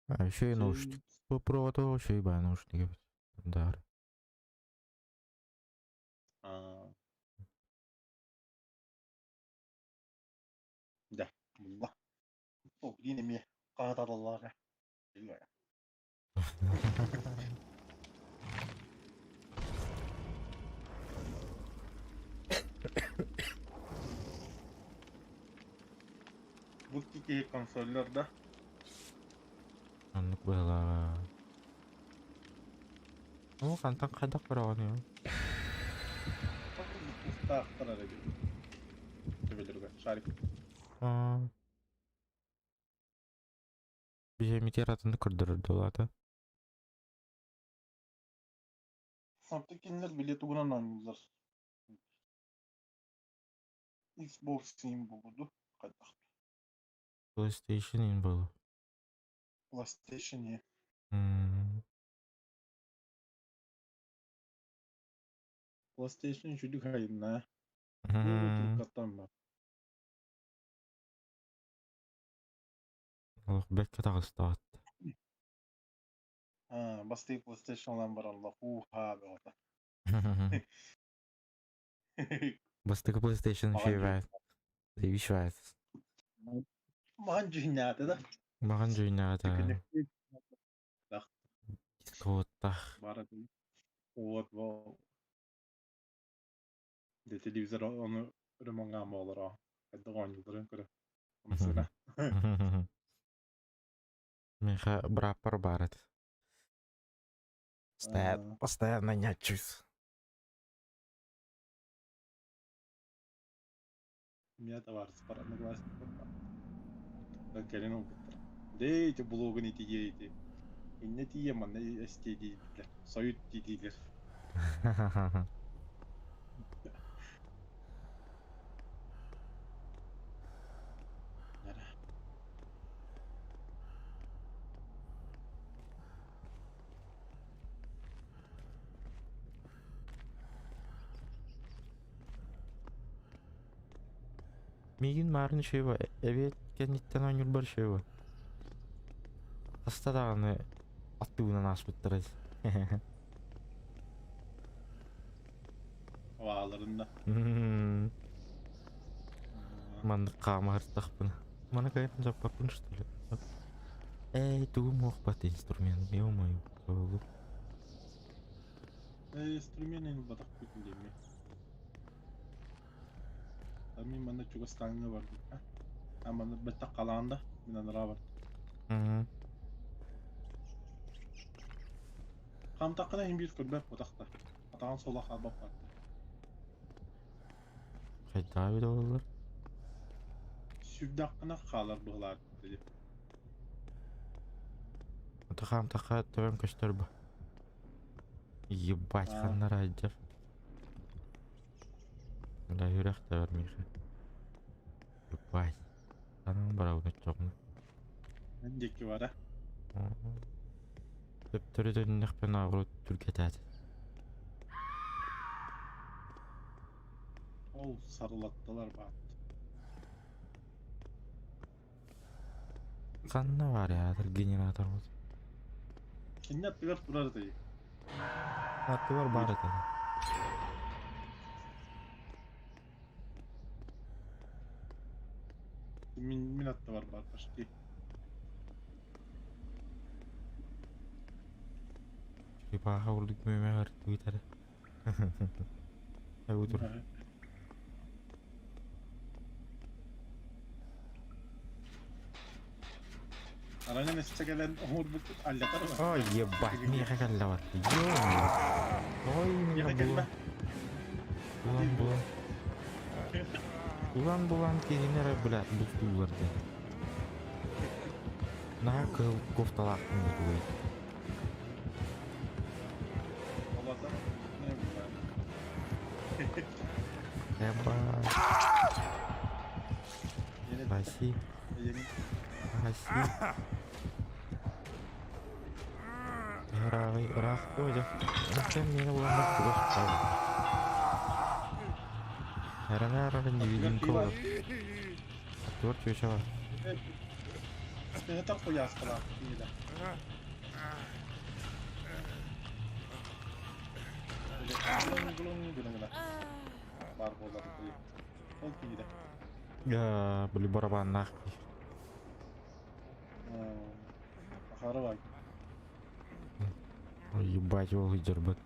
А еще и наушник. По проводу еще и бай наушники. Да. Аа. Да. Булла. О, блин, эмиэ хааталлаах. Бу кики консоллар да. Оннук быһалаа. Оо, хантан хайдах бараҕын Тахтар эрэ Төбөлөргө шарик. Аа. Биһиэмитигэр атыны көрдөрөр дуолаата. Оттон кинилэр били тугунан оонньууллар? Xbox иһин буолуо дуу, хайдах? PlayStation иһин буолуо. PlayStation иһин. PlayStation үчүгэй хайынна. Туркаттан бар. Олох бэккэ таҕыстаҕат. Аа, бастакы PlayStation ылан бараллар, һуу-һаа бөҕөтө. Бастакы PlayStation Маҕан үчүгэй үчүгэй. Маҕан дьүһүннээтэ да. Маҕан дьүһүннээтэ. Дискоттах. Бара Вот, во. Де телевизор ону ремонҥаама олоро. Хайдах оонньуулларын көрө. Амсыына. Миэхэ бырааппар баар этэ. Постоянно нячусь. У меня товарищ пар одноклассник кэлин ылбыттар. Дээ ити блогун итиге ити. Иннэ тиийэ манна эстиэ дииллэр. Сойут дииллэр. Миигин маарын үчүгэй эбиэт кэнниттэн оонньуурбар үчүгэй Хаста даҕаны аттыбынан ааспыттара Абааларында. Маннык хаама сырыттахпына. Маны кайын дьаппаппын что ли? Эй, тугум уохпат инструмент, ё-моё, оҕолу. Инструмент ылбатахпыт диэмми. Мин манна чугастааҥҥа бардым. А манна бэттэх халаан да, мин анараа бардым. Хаамтаххына иһин биир көрбөт буотах да. Атаҕын суола хаалбат баарда. Хайдах эбит буоллар? Сүүрдэххинэ хаалар быһылаах дии. Хаамтахха төбөм көстөр бу. Ебать, ханна райдер? Да үрэх да бар миэхэ. Ебать. Анан барабын оччоҕуна. Эн диэки бара. Төптөрү төннөхпүн ааҕыру түргэтээтэ. Ол сарылаттылар баат. Ханна бар ятыр генератор вот. Кинини аттыгар турар этэ. Аттыгар бар этэ. Мин, мин аттыбар бар почти. Черепаха курдук мүмэ ыртыытара. Утур. Арана месте кэлэн оһуурбут аллатар Ой, ебать, миэхэ кэллэ бар. Ой, Миэхэ кэлбэ. Булан булан. Булан булан кинини эрэ бля бултууллар диэн. Наһаа кыһыл кофталаахпын бутугай. Олата. Ебать. Спаси. Спаси. Ыраах ыраах дьэ. Онтон миэнэ буланнар чугас хаалбыт. Эрэнэ невидимка олор. Аттыбар чүөчэ бар. Төһө тарпыйааскалаах киһилэ. Баар буолар Ол киһилэ. Били барабаннаах киһи. Ахара бай. Ебать, ол сылдьарбыт.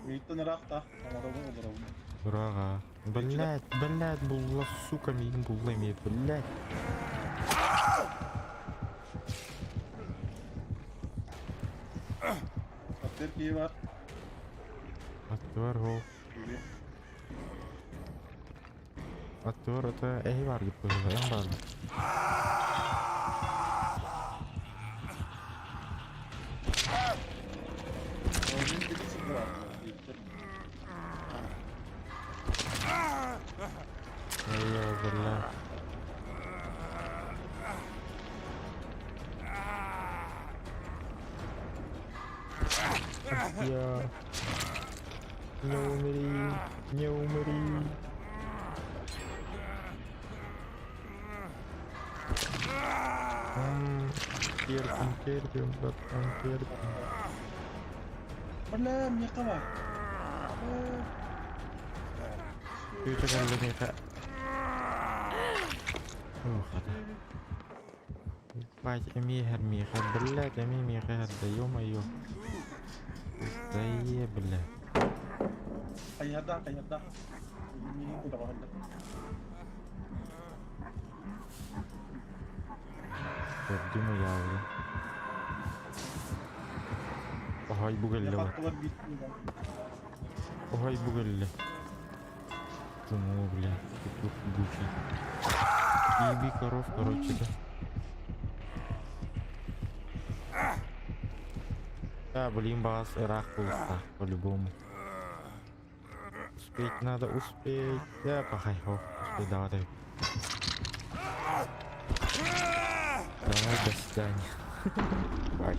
Мииттэн ыраах да, оҥоробун олоробун. Ыраҕа. Блядь, блядь, булла, сука, миигин булла эмиэ, блядь. Аттыр киһи бар. Аттыбар ол. Или. Аттыбар ата эһи бааргыт быһыыла, эн бааргыт. Мин били сиргэ баарбын, диэбиттэр. Алла, бля. Я. Не умри, не умри. Терпим, терпим, братан, терпим. Бля, миэхэ баар. Күүтэ кэллэ миэхэ. Ох, хата. Бать, эмиэ иһэр миэхэ, блядь, эмиэ миэхэ иһэрдэ, ё-моё. Да бля. Хайыһардаах, хайыһардаах. Миигин көтөҕөллөр. Көрдүм ыйаабыты. Оһой бу кэллэ Миэхэ бар. аттыбар биир киһи баар. Оһой бу кэллэ. Чуму, бля, петух ебучий. Еби коров, короче, да. Да, блин, баас ыраах буолуохтаах по-любому. Успеть надо, успеть. Да, пахай, о, успеть, давай, давай. Давай, до свидания. Бай.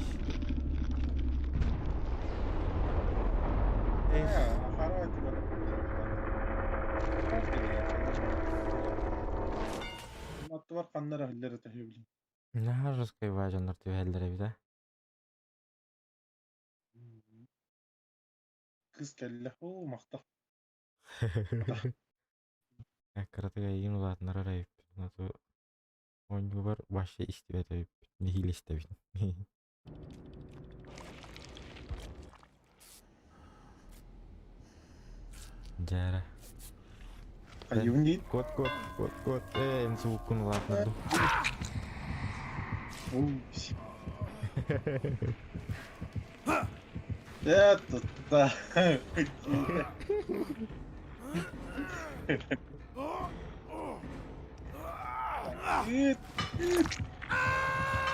Эх, Хара аттыбар. Аттыбар ханна эрэ иһиллэр этэ үһү, блин. Наһаа жесткай дьоннор түбэһэллэр эбит, а? Кыыс кэллэ. Оо, махтал. Кыратык эйигин улаатыннарар эбиппин, а то оонньуубар вообще истибэт эбиппин, нэһиилэ истэбин. Дьээрэ. Хайыбын диин. Кот, кот, кот, кот. Ээ, эн сууккун улаатыннардым. Оо, си. Э, тутта. Ыт, ыт.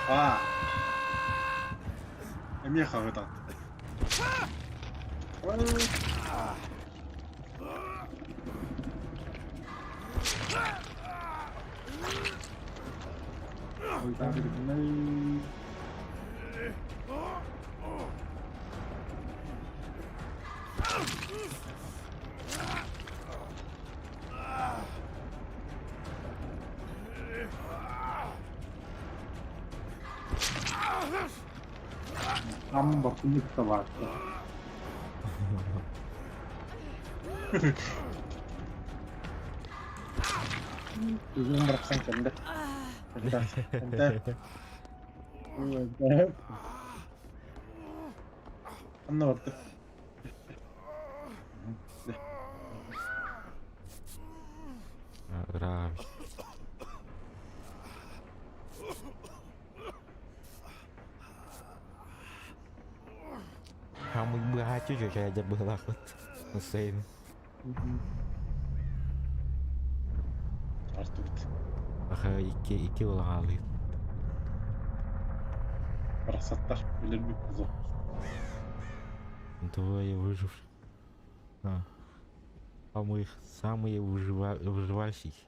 А. Эмиэ хаһытат. Ам бакыннык табаатта. Үзүн барахсан кэллэ. Энтэ. Анна барда. Ыраах. Хамый быһааччы чөчөөдьөр быһылаахпыт. Сейм. Артыбыт. Аха икки икки улаҕаалыыр. Барахсаттар өлөрбүт кузов. Двое выживших. А. Самых самые выживальщики.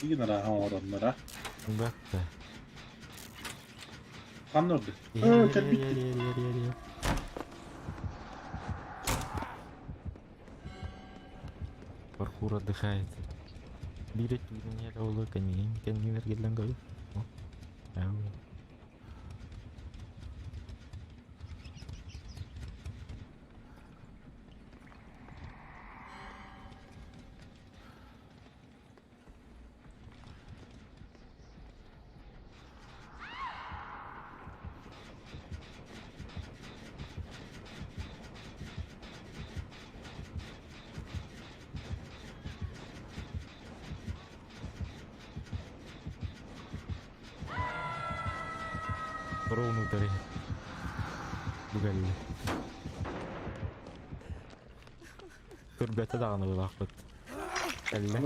Игин арааһа оҥороннор Батта. Ханна орду? Ээ, кэлбит. Паркур отдыхает. Биир өттүгүнэн олу кэннигин кэннигин эргиллэн көрү. Ау. Ровнутары. Бүгэлли. Көрбөтө даҕаны ылаахпыт. Кэллэ.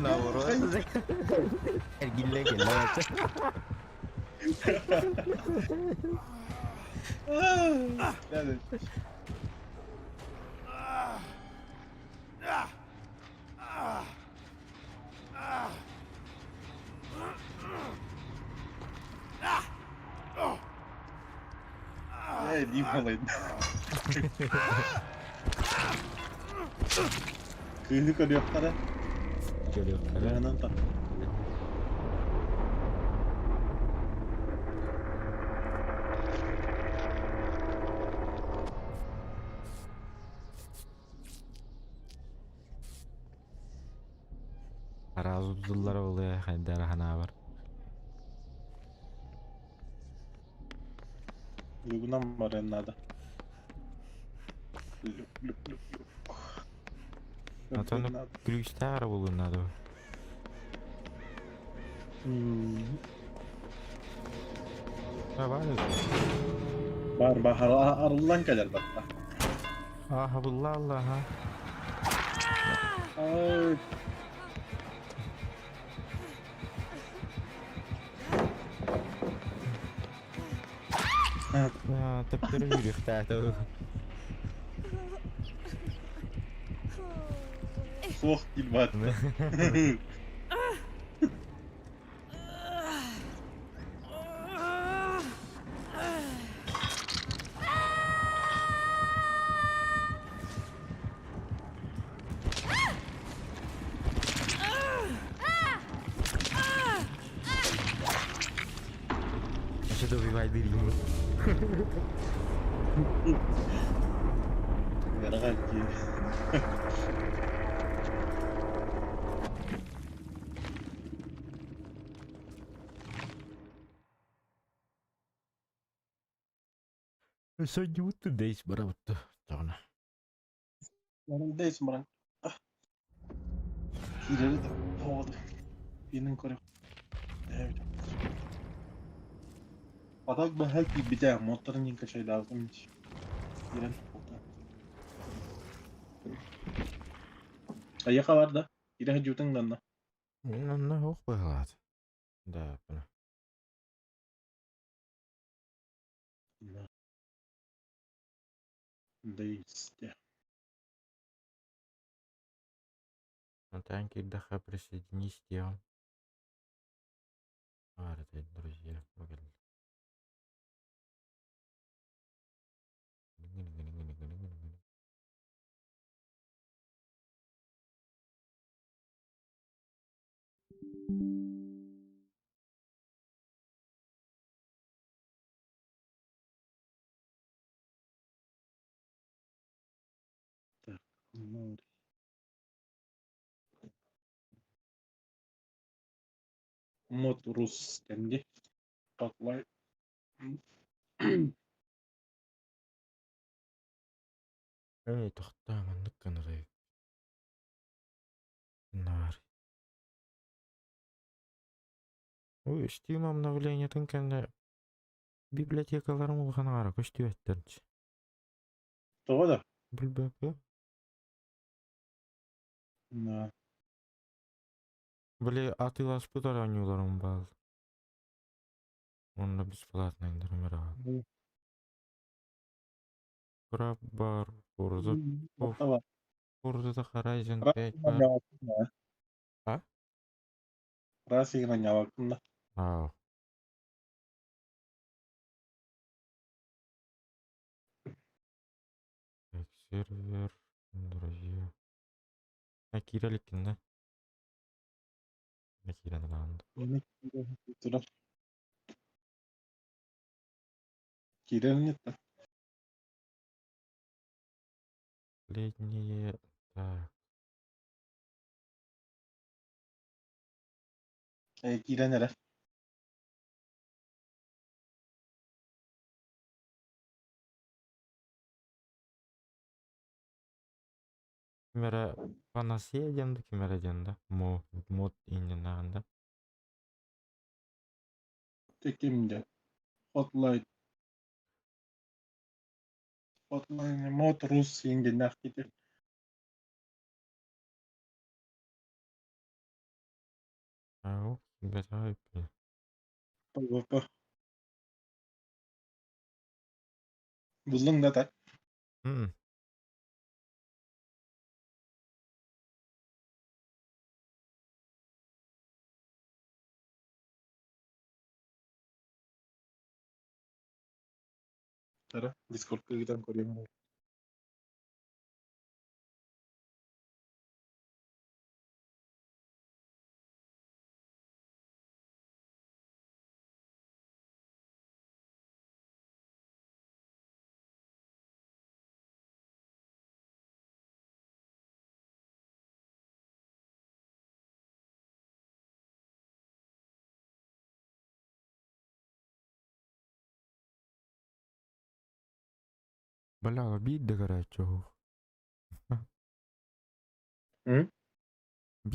Наоборот. Эргиллэ кэллэ. Ээ, дии буолайын. Кыыһы көрүөххэ Көрүөххэ. Анан та. Араас дыллара буолуо хайдара ханаабар. Лугунан барыан наада. Люк, люк, люк, люк. Отон күлүүстээх эрэ буолуон наада. Баар Бар бар арыллан кэлэр батта. Ааха булла Аллаха. Ай. Төптөрү үүрүөхтээтэ. Суох диир Что добивай дырину. Дии. Содьууту дейс барабытты. Тоҕуна. Баран дейс баран. Киирэри да тоҕоду. Пинин көрө. Атак бэһэ киирбитэ, моторын иҥ качайдаабытым киирэн Айаха бар да? Киирэ сылдьыбытыҥ данна. Мин онно суох быһалаат. Да, бына. Дейсте. Онтон киирдэххэ присоединись диэҕим. Баар этэй, друзья, бу кэллэ. Так, Мод рус дэнди. Татлай. Эй, тохтоо, маннык гынарай. Нар. Ой, Steam обновлениетын кэннэ библиотекаларым улахан аара көстүбэттэр. Тоҕо да? Билбэппин. Да. Били атыыласпыт оонньууларым баар. Онно бесплатныйдарым эрэ баар. Краб бар, Forza, Оттава. Forza Horizon 5 бар. А? Раз играняваккын да. Аа. Так, сервер, друзья. А киирэ иликкин да? Да киирэн ылаҕын. Турар. Киирэр нет да. Летние... Так. Э, киирэн эрэ. Ким эрэ Панасия диэн да ким эрэ диэн да мод иннинээҕин да. Ким диэн? Hotline. Hotline мод рус иҥгиннээх кити. Аа, бэтэ PvP. Буллуҥ да так? М. Эрэ, Дискордка ыытан көрүөм. Бля, биир да көрөөччү суох. М?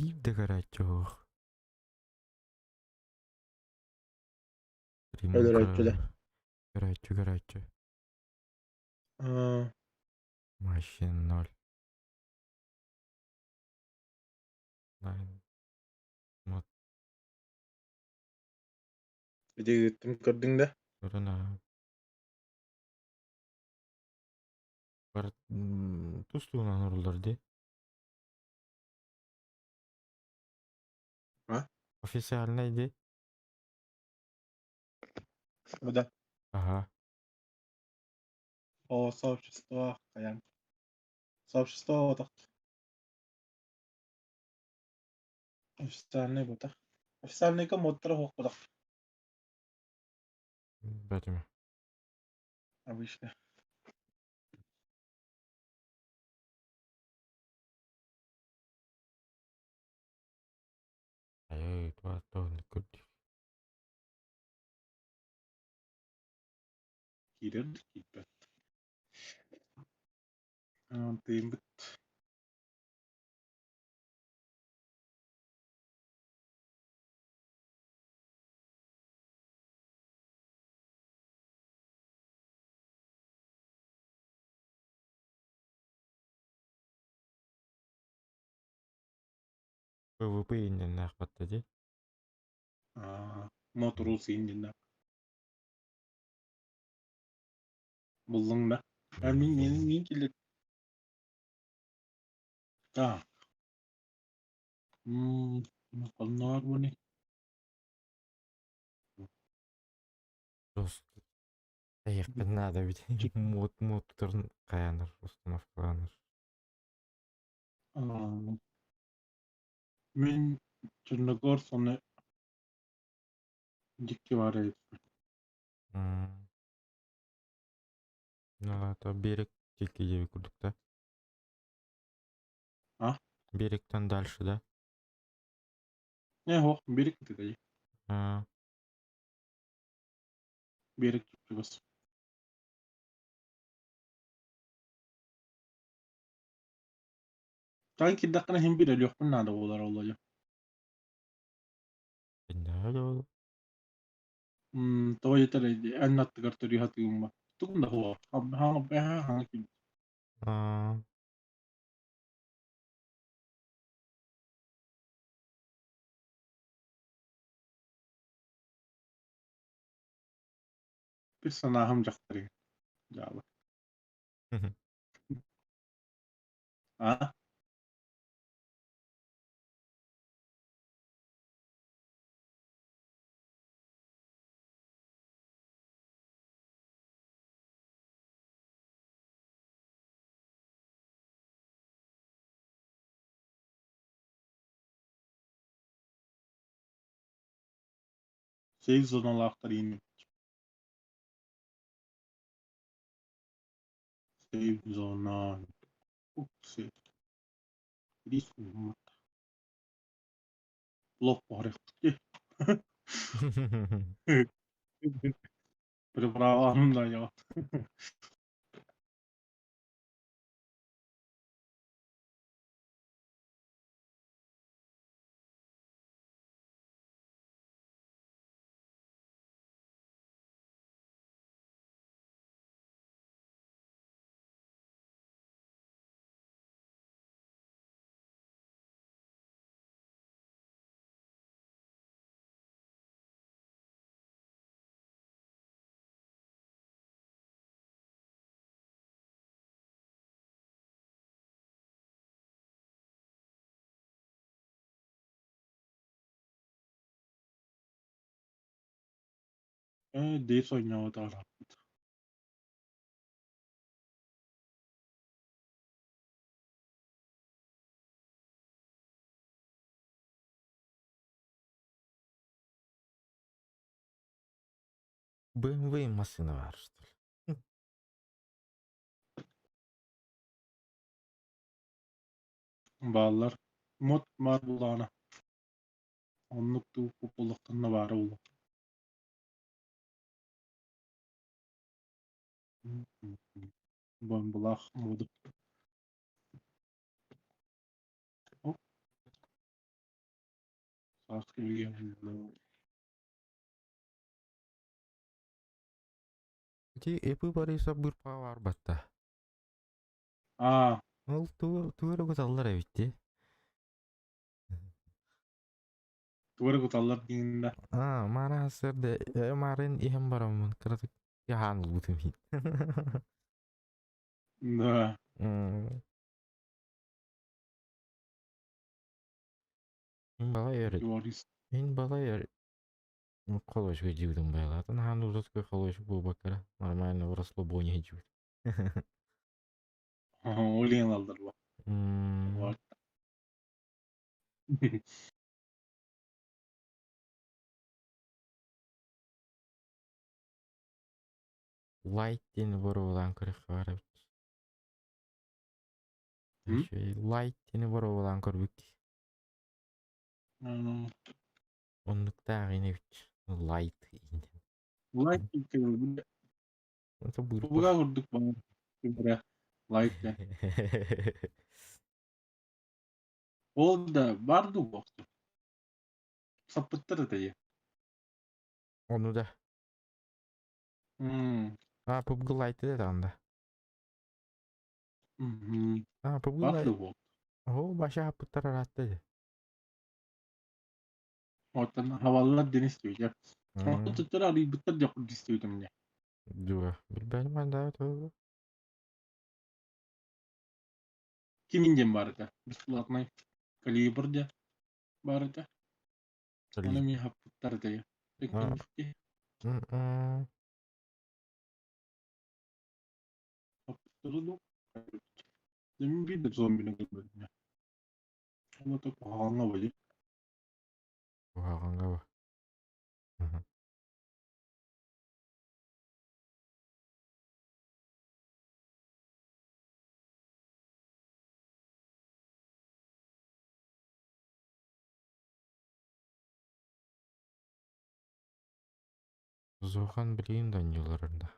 Биир да көрөөччү суох. Өлөрөөччүлэр. Көрөөччү, көрөөччү. Аа, Вообще ноль. Nine. Вот. ити ыыттым көрдүҥ да? Көрөн аа. Бар тус-туһунан оҥороллор дии. А? Официальный дии. Да. Ага. О, сообщество хайаан. Сообщество отох. Официальный бутах. Официальныйга модтара суох бутах. Бэтиме. Обычно. Ай, туа көрдүк. Киирэр да киирбэт. Тыыммыт. PvP инниннээх батта дии. Аа, мод рус инниннээх. Буллуҥ да? А мин мин мин киллэр. Так. М, хонноор буни. Просто эйиэхпин наада эбит. Мод модтарын хайаанар установкалаанар. Аа, мин Черногорс оны дикки бар эбиппин. М. Ну, это берег диэки диэби курдук да? А? Берегтэн дальше, да? Э, һуох, берег кытыгай. А, Берег чугас. Таан киирдэххинэ иһин биир өлүөхпүн наада буолар ол да ол. М, тоҕо диэтэр эн аттыгар төрүү сатыыбын ба. Тугум да суох. Хаҥа киирдим. А, Персонажым дьахтар дьаабы. А? Сейф зоналаахтар иин. Сейф зона. Упсы. Риск. Блок буһарыахпыт. Приправа да я. Ээ, Дейв оонньообутаҕар. BMW массыына баар, что ли? Бааллар. Мот баар буоллаҕына, оннук дуу буоллахтарына баара буолуо. Бомбалаах моду. Оп. Саас кэлиэн. Ити эпи Борисов бырпаҕа барбатта. Аа, Ол тугу эрэ куталлар эбит дии. тугу эрэ куталлар диэн да. Аа, маара сарсыарда маарын иһэн бараммын кыратык хаан ылбытым иһин. Да. Мин балай өр, Борис. мин балай өр холуочуга дьиибитим байылаатын хаан узатка холуочук буолбаккара нормально в расслабоне дьиибит. Ол иһин аллар бу. Вот. Лайт диэн боруобалаан көрүөххэ баар эбит. М? Үчүгэй лайт диэни боруобалаан көрбүт. Оннуктаах ини эбит. Лайт иһинэн. Лайк Это бырпах. Быга курдук баар. Бра. Лайк да. Ол да бар дуу буохту. Саппыттар это Ону да. А, PUBG Lite да танда. А, PUBG Бар Lite. дуу буохту. О, баша хаппыттар аратты де. Оттон хаваллар ден истибитэ. Онтон төттөрү арыйбыттар диэх курдук истибитим дии. Дуо. Билбэтим хандаабы тугу. Кимин диэн баар этэ? Бесплатный калибр диэн баар этэ. Ону эмиэ хаппыттар этэ. Хаппыттары дуу? Мин биир да зомбины көрбөтүм. Ол куһаҕаҥҥа были. Куһаҕаҥҥа ба. Зохан билигин да онньууларар да.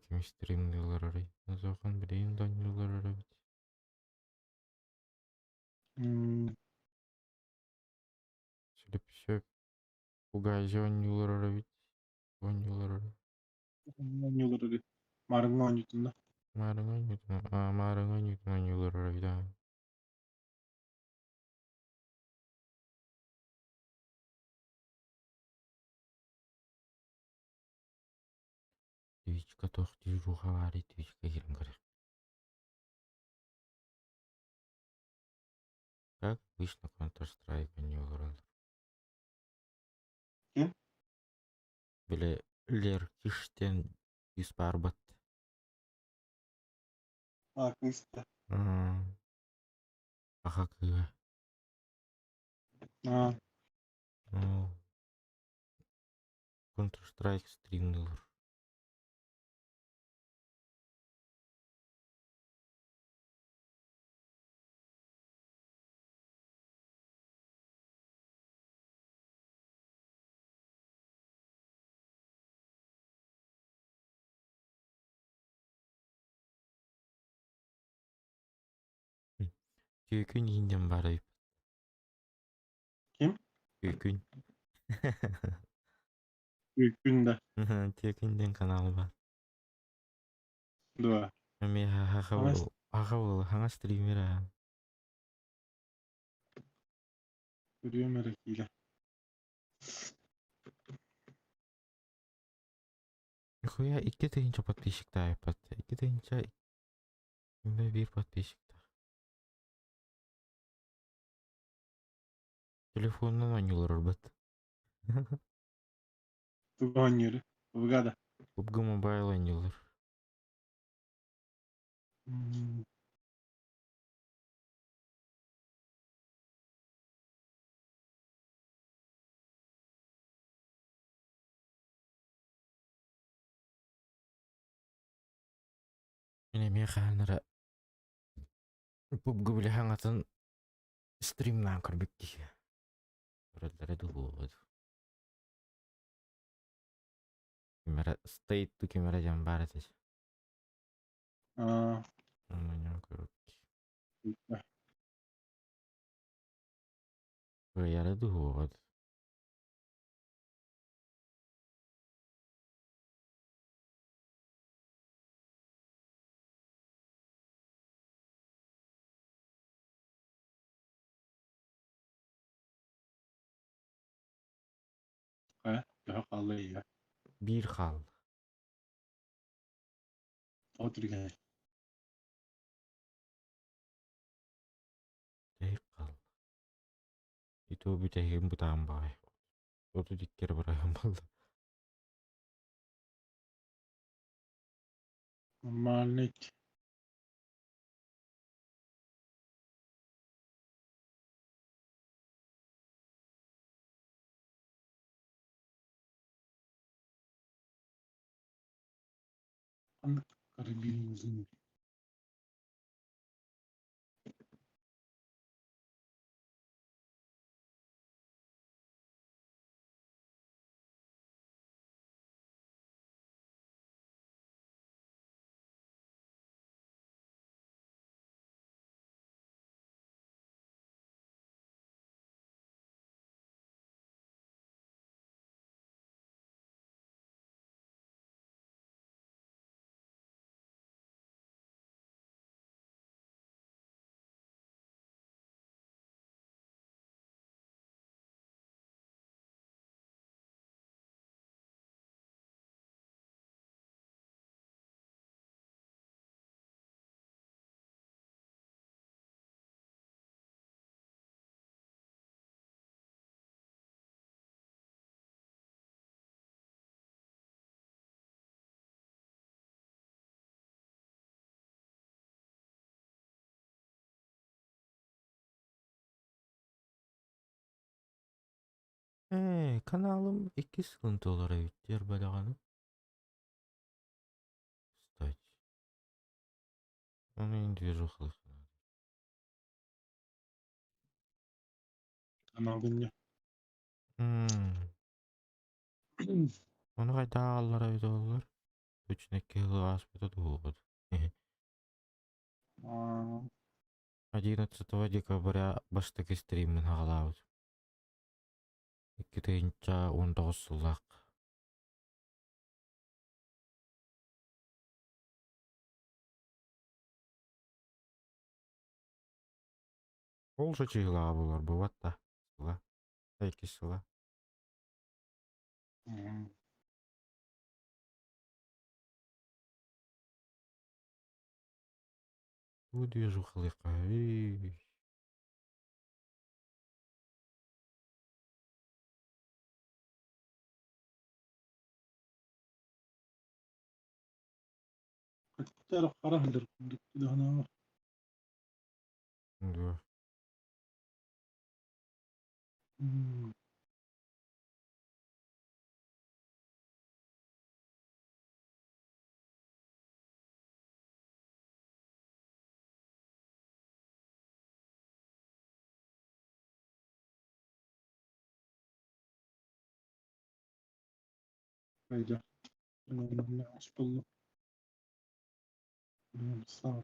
Ким стримныыларарый? Зохан билигин да онньууларар эбит. Сөп Пугажи онньууларар эбит. Онньууларар. Оонньууларар. Маарыҥҥа оонньуутунна. Маарыҥҥа оонньуутун аа маарыҥҥа оонньуутун оонньууларар эбит аа. Твичка туох движуха баарый Твичка киирэн көрүөх. Как обычно Counter-Strike оонньуулараллар. Ким? Били Леркиш диэн кыыс баарбат. А, кыыс да. Аха кыыһа. Аа. Counter-Strike стримныылар. Түөкүн иһин диэн баар эбит. Ким? Түөкүн. Түөкүн да. Түөкүн диэн канал баар. Дуо. Эмиэ аха буолу хаҥас стример аа. Көрүөм эрэ киилэ. Нихуя 2000 подписчиктаах 2000 биир подписчиктаах. Телефонунан оонньуулар бат. Тугу оонньуур? Быгада. PUBG Mobile оонньууллар. Мин эмиэ хаһан эрэ PUBG били хаҥатын стримнаан көрбүт киһи. Көрөллөрө дуу Ким эрэ State to ким эрэ диэн баар этэ. Аа, Онно көрбүт. Кыайара дуу Хайа, төһө хаалла ийэ? Биир хаалла. Тоҕо түргэнэй? Бүтэһик хаалла. И то бүтэһигин бытаан баҕай. 32 эрэ бырайым буолла. Нормальный. Ханнык карабин? Каналым икки сылын туолар эбит диэр бадаҕаны. Кстати. Оны движуха. Аналгыння. Ону хайдах ааллара эбитэ буоллар? Точно икки сыл ааспыта туолбут. Аа, 11 декабря бастакы стриммин аҕалаабыт. 2019 сыллаах. Ол чыһылаҕа буолар буолбат да сыла. Иккис сыла. Бу движухалыахха үй. Кыттар хара хылыр курдук даһана. Да. Hayda. Sağ.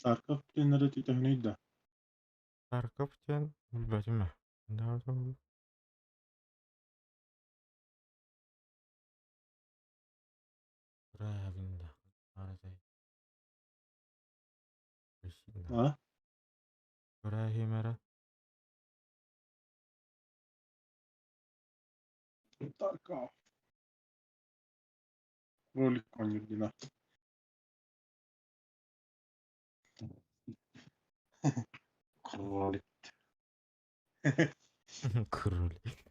Тарков диэннэрэ түтэһиний да? Тарков диэн билбэтим ээ. А? Көрөөһүм эрэ. Тарков. Ролик конюрдина. Кролик. Кролик.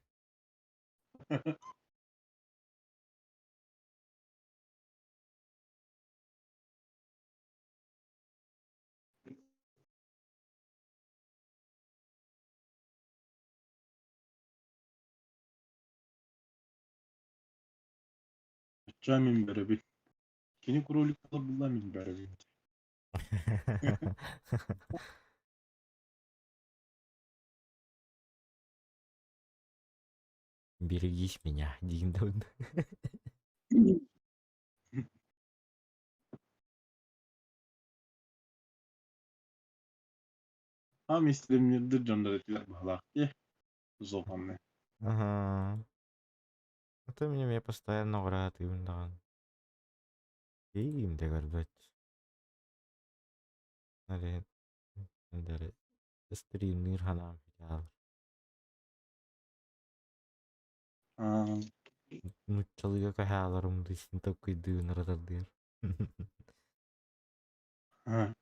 Ачча мин бөрөбүн. Кини кролик була мин бөрөбүн. Берегись меня, диин да. Ам истримнердир дьоннор этилэр баһылаах дии. Зофанны. Ага. А то меня я постоянно ураатыыбын даҕаны. Киим да көрбөт. Наре наре стримнир ханаам фитаалар. Аа, Нуччалыга каһааларым дысын таккыйдыын ыратардыыр. аа.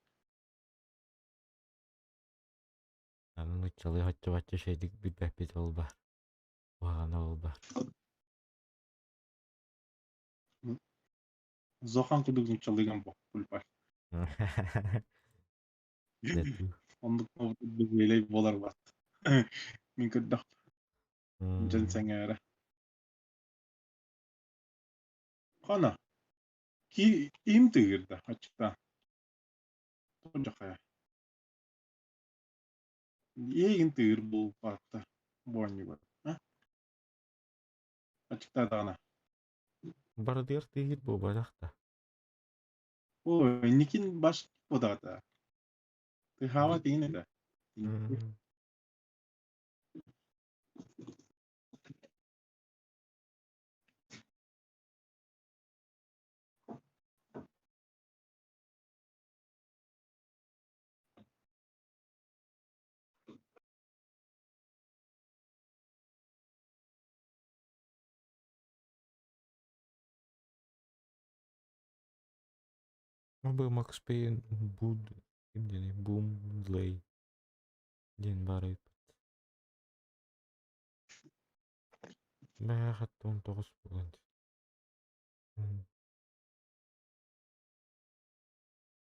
Аны нуччалыы хаччы-бачча шейдик билбэппит ол бар. Куһаҕана ол бар. Зохан курдук нуччалыган бу пульпай. Дэтүү. Оннук бэйэлэй буолар бат. Мин көрдөх дьон сэҥээрэ. Хана ки им тыырда аччыкта. Тонжахая. Иэгин тыыр булбатта буонньугар. А? Аччыкта даҕана. Бардыгар тыыгыр буолбатах да. О, инникин баш бодата. Тыхаава тиин этэ. Бу Max Payne Bud ким диэний Boomlay диэн баар эбит. Бэҕэһээ 19 буолан.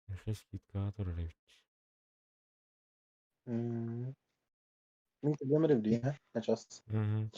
Михаил скидкаҕа турар эбит. Мин кэлиэм эрэ билиэхэ, начаас. Мгм.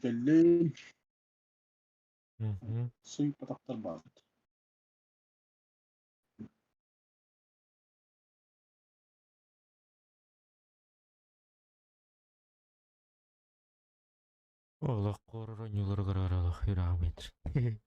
Кэллим. Мгм. Суйпатахтар бааллар. Олох корор оонньууларыгар олох үрэҕим этэр.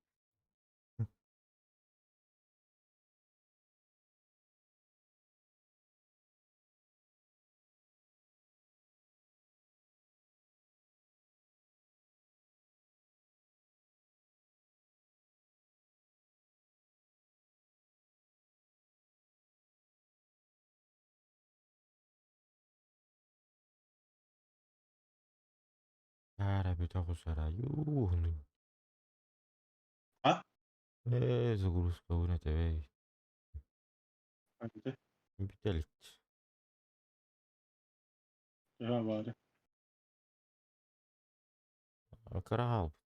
Таара бүтэ охсура юуһунуй. А? Ээ, загрузка этэбэй. Ханнык? Бүтэ илик. Төһө баары? Кыра хаалбыт.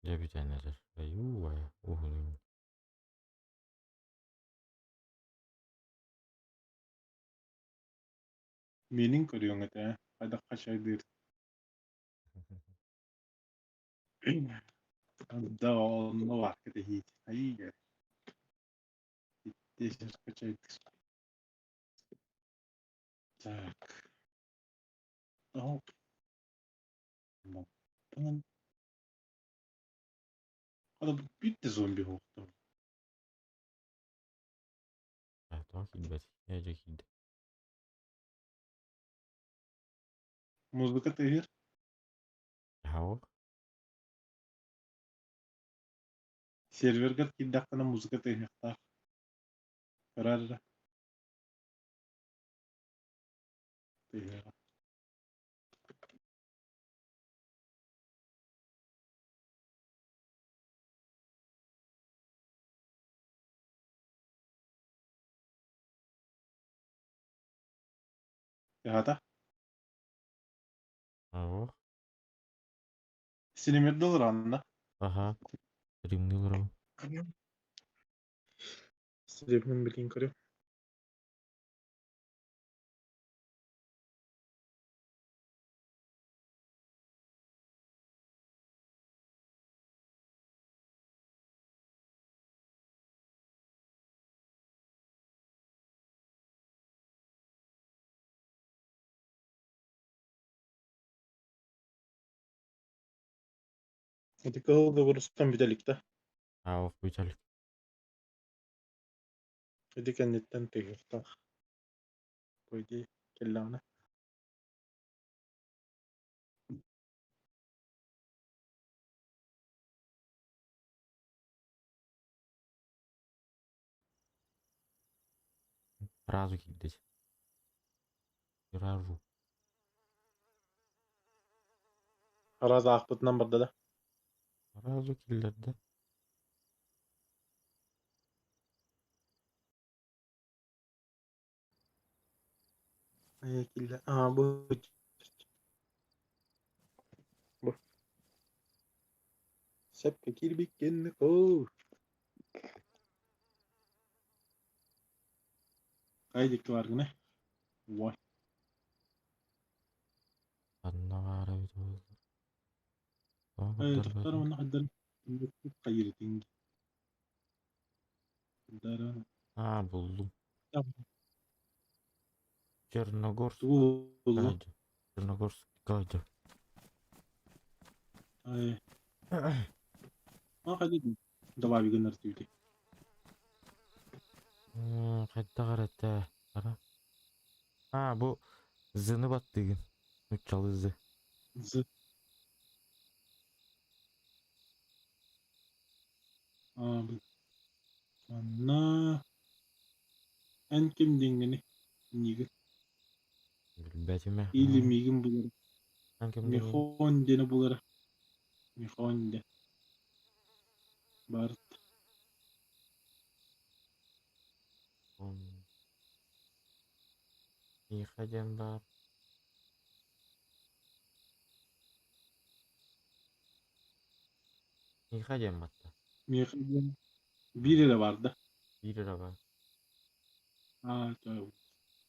Дьэ бүтэн эрэр. Аюу, уһунуй. Миэнин көрүөҥ этэ ээ, хайдах хачайдыыр. Да онно баар кэтэһиит. Айыы Итти хачайдыыр. Так. Оһо. Хата бүттэ зомби оһохто. Тоҕо киирбэт? Ээ, дьэ киирдэ. Музыка тыаһыыр. Хао. Сервергар киирдэххинэ музыка тыаһыахтаах. Көрөр эрэ. Тыаһыаҕа. Тыаһаата. Ао. Силимирде олоронно. Аха. Римни олоробун. Стримин билин көрүм. Ити кыһыл загрузкам бүтэ илик да. Ао, бүтэ илик. Ити кэнниттэн тыаһыахтаах. По идее, кэллэҕинэ. Сразу киирдэ. Сразу. Араас аахпытынан барда да. Сразу киллэрдэ. Э, киллэ. Аа, бу бу. Сөпкө киирбиккин оо. Хайа диэки бааргына? Ой. Ханна баара эбит буоллар. Тоҕо Э, тохтор көрдөрбөтүм? уонна хайдар хайырытыҥ. Дара. Аа, буллум. Черногорск Тугу буллуҥ? Кайда. Черногорск Кайда. Э, а хайда добавить гынар түүтэ. Хайдах эрэ этэ. Ара. Аа, бу зыны баттыгын. Нуччалы зы. З. Аа, бу. Манна эн ким диэҥҥиний? Миигин. Билбэтим ээ. Или миигин булар. Эн ким диэҥҥиний? Михон диэни булара. Михон диэн. Барт. Миха диэн баар. Миха диэн батта. Миэхэ диэн биир эрэ баар да. Биир эрэ баар. Аа, той.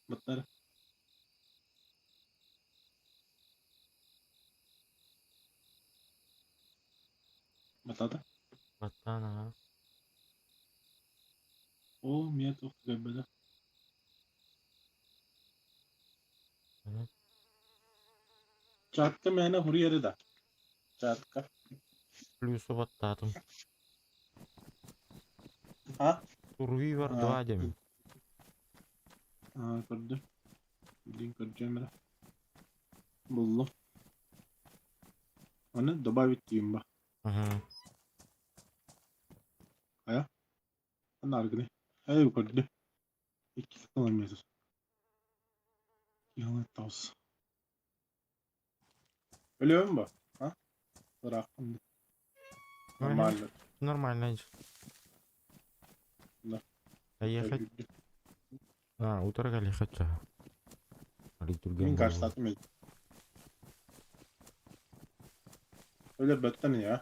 Баттара. Батата. Баттаан аҕа. Ол миэ туох көрбөтө. Аны Чатка мээнэ хуруйары да. Чатка. Плюсу баттаатым. А? Сурвивер А, 2 диэн. а, көрдүм. Билин көрдүм эрэ. Буллум. Аны добавить диим ба. Аха. Хайа? Аны аргыны. Эй, көрдүм. 2 километр. Километр. Өлөм ба? А? Ыраахпын. Нормально. Нормально. Да. Поехать. А, утро хочу. Мин карштатым эт. Өлөр бөттен я.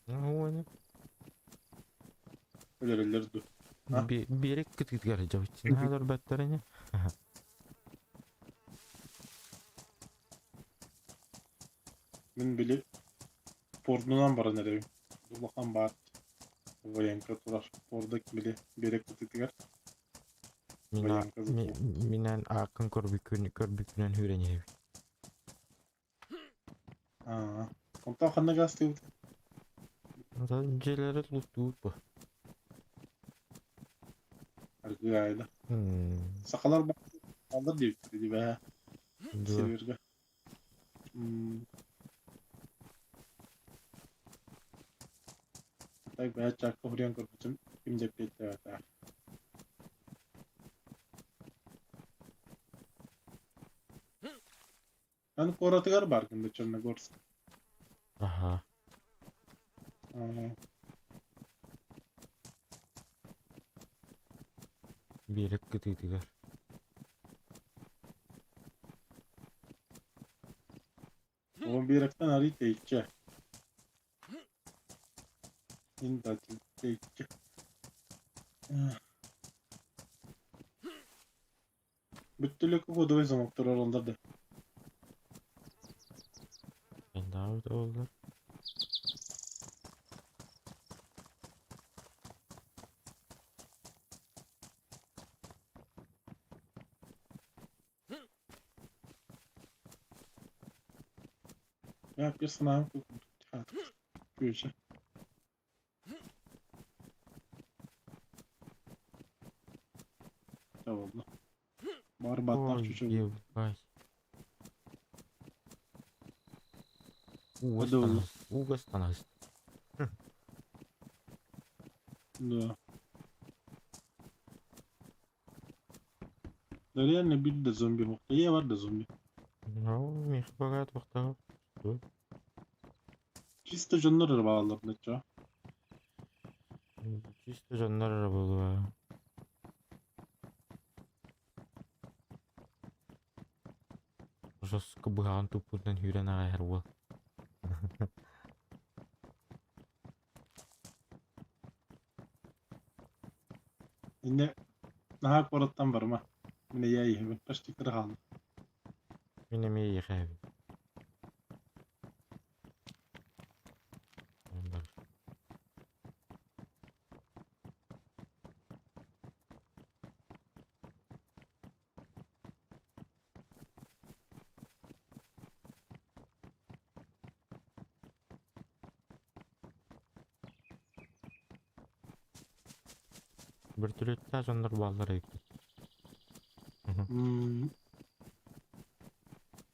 Ну, Өлөр өлөр ду. Берек кытыгар жабыт. Надо бәттерине. Мин били пордунан баран эрэбин. Улахан баар военка турар. Порда били берек кытытыгар. Военка Минен акын көрбүкүн көрбүкүнөн хүренебит. Аа. Онтон ханна газ тыыбыт? Дьиэлэри луттуут бу. Аргыайда. Сахалар бааллар диэбиттэр дии Северга. Так бэйэ чаакка хуруйан көрбүтүм ким да эппиэттээбэтэх. Аны куоратыгар бааргын да Черногорск. Аха. Биэрек кытыытыгар. Ол биэрэктэн арый тэйиччи. Ин да тэйиччи. Бүттүлүк кодовой замоктор ороллор да. Эндаабыт оллар. Я персонал Күөчэ. Табылла. Бар баттах Ой, чучу. ебать. Хада oldu. Угастанас. Да. Да реально бир да зомби хокта. Е бар да зомби. Ну, мих богат вахта. Чисто дьоннор эрэ бааллар да Чисто жоннор буолуа. Жестко быһаҕын туппутунан сүүрэн аҕай уол. Инне наһаа куораттан барма. Мин эйээ иһэбин. Почти кыра хаалла. Мин эмиэ иэхэбин. Бар. Бөртөлөттөөх дьоннор бааллар эбит.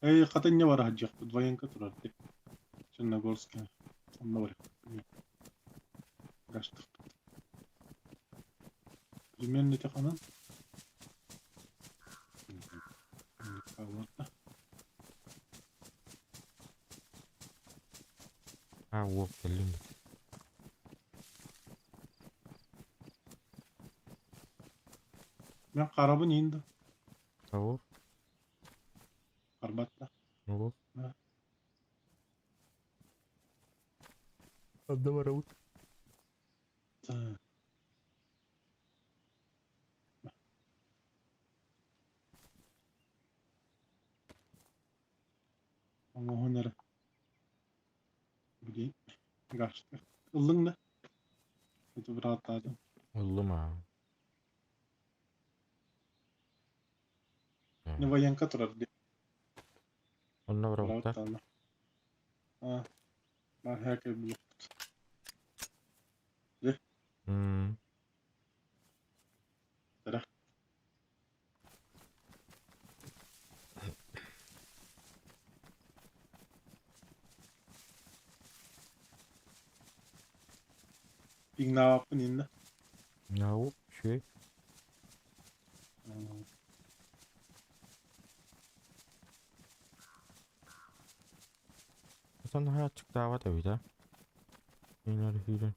Эй, хата инне бара сылдьыахпыт. Военка турар дии. Черногорская. Онно барыахпыт. Гаштыхпыт. Примерно ити ханан. Хаалларда. А, уол кэллим. Мен харабын иин да. Ол? Харбатта. Ол? Да. Ханна барабыт? Так. Оҥоһун эрэ. Билин. Гаштых. Ыллыҥ да? Это бырааттаатым. Ыллым аа. Не военка турар дии. Онно барабыттар. Бырааттаана. А, баар блок. Дьэ, тара. Пиҥнаабаппын иннэ. Нау, үчүгэй. Оттон наһаа аччыктаабат эбит аа. Кинилэр сүүрэн.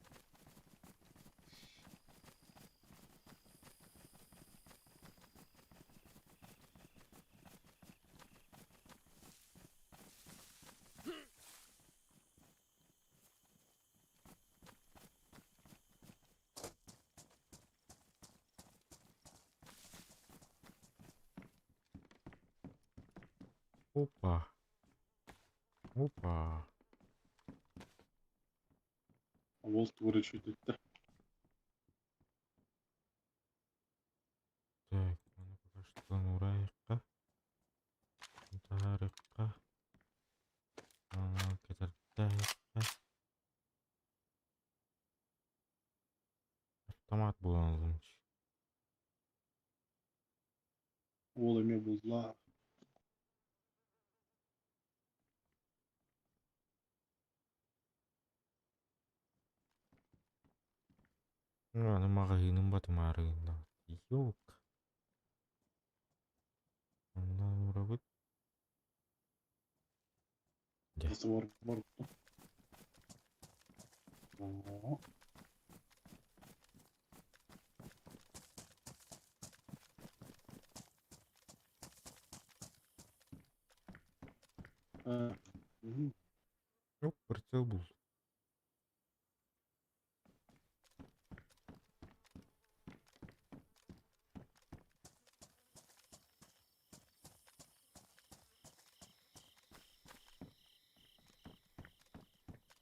Опа. Опа. Уол тугу эрэ үчүгэйдик Так, маны пока что уурайыахха. Таһаарыахха. Кэтэрдээххэ. Автомат буолан ыллым. Уол эмиэ булла. Аны маҕаһыыным батымаары гынна. Юк. Онно уурабыт. Дьэ. Бар бар. Оо. А, мгм. Оп, прицел был.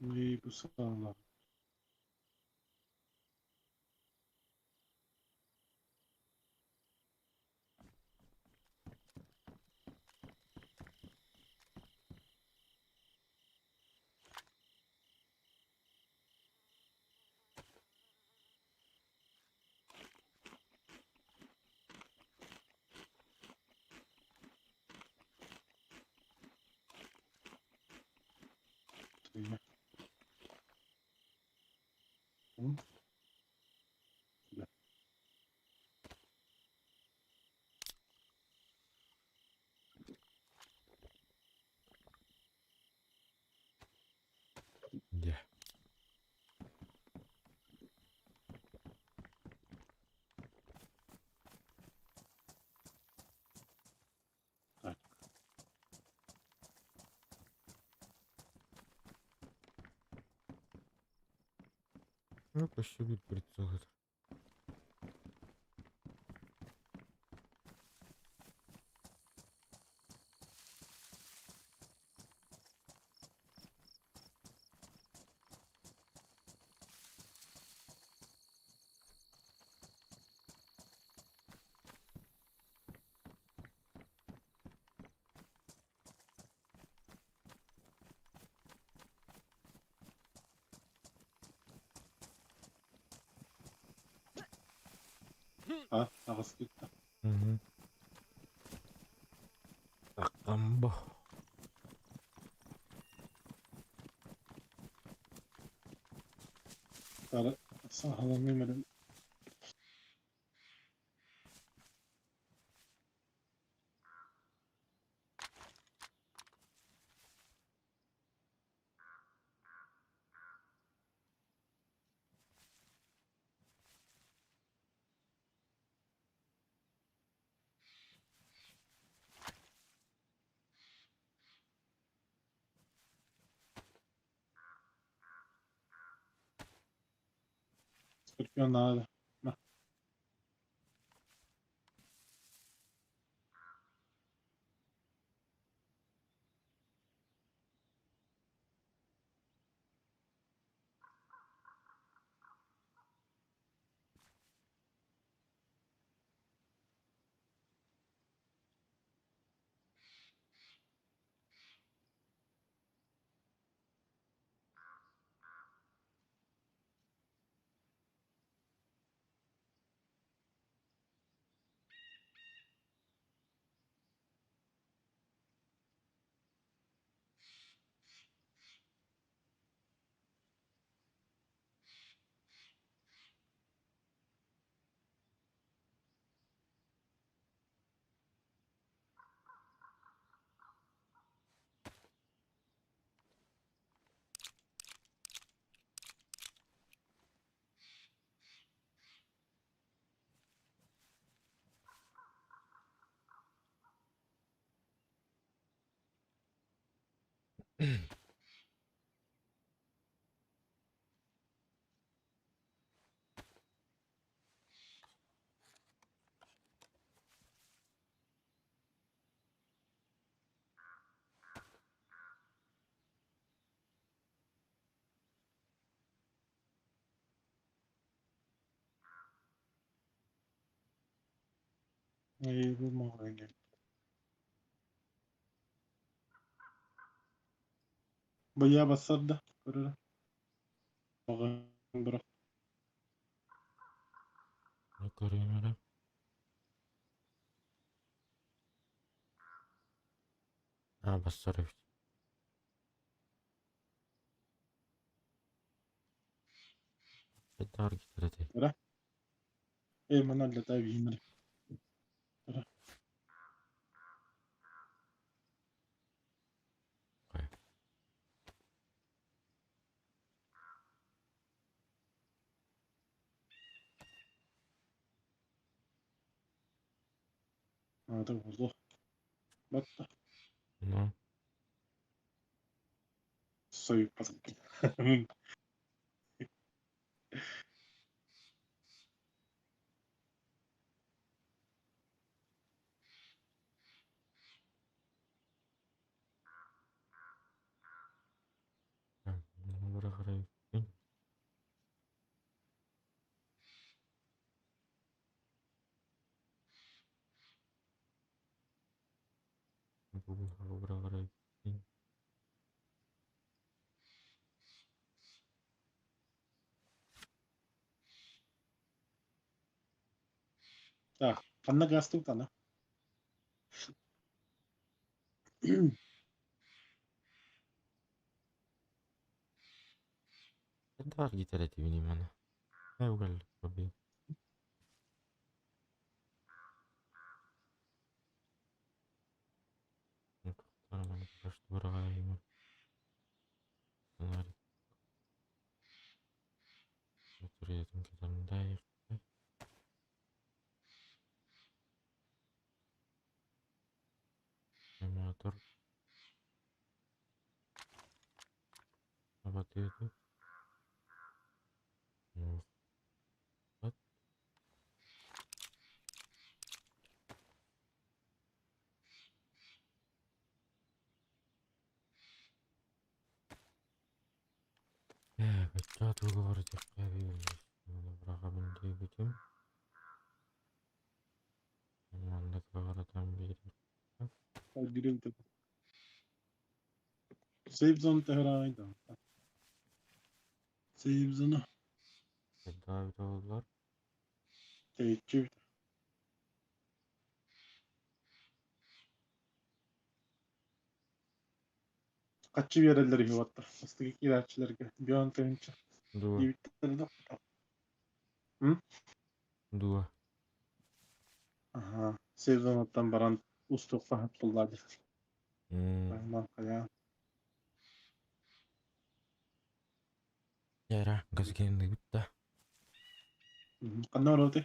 И бу саалар. М. Да. Дьэ. Так. Ну, почти будет прицел это. А, аҕыс кытта. Угу. Амбо. Тара саһаламмын эрэ. Скорпион надо. На. Ээ, бу маҕаһыыҥҥа. Быйаа бассар да көрөрө. Маҕаһыын бырах. Көрүөм эрэ. Аа, бассар эбит. Хайдах аргитар этэй? Эрэ. Ээ, манна лета винер. Эрэ. Аата буолуо. Батта. Ну, Сойуппатым. бырахарайбын. Бырахарайбын. Так, ханна гаастык тана? Хайдах аргитар этибиний маны? Э, угал пробил. Быраҕайымын. Туруйатын кэтэмдэй. Мотор. Абатыты. Вот. Ээ, бачча тугу барытыахха быраҕабын диэбитим. Маннык баҕаратан биэриэххэ. Save zone төһөрөөйдө. Save zone Хайдах эбитэ буоллар? тэйиччи. Хаччы биэрэллэр үһү уоттар. Бастакы киирээччилэргэ бион тыһыынча Дуо, диэбиттэр да. дуо. Аха. Save zone'уттан баран устуохха хат буллаа дии. М, Айман хайаан. Яра, газгенныгыт да. Ханна барабытый?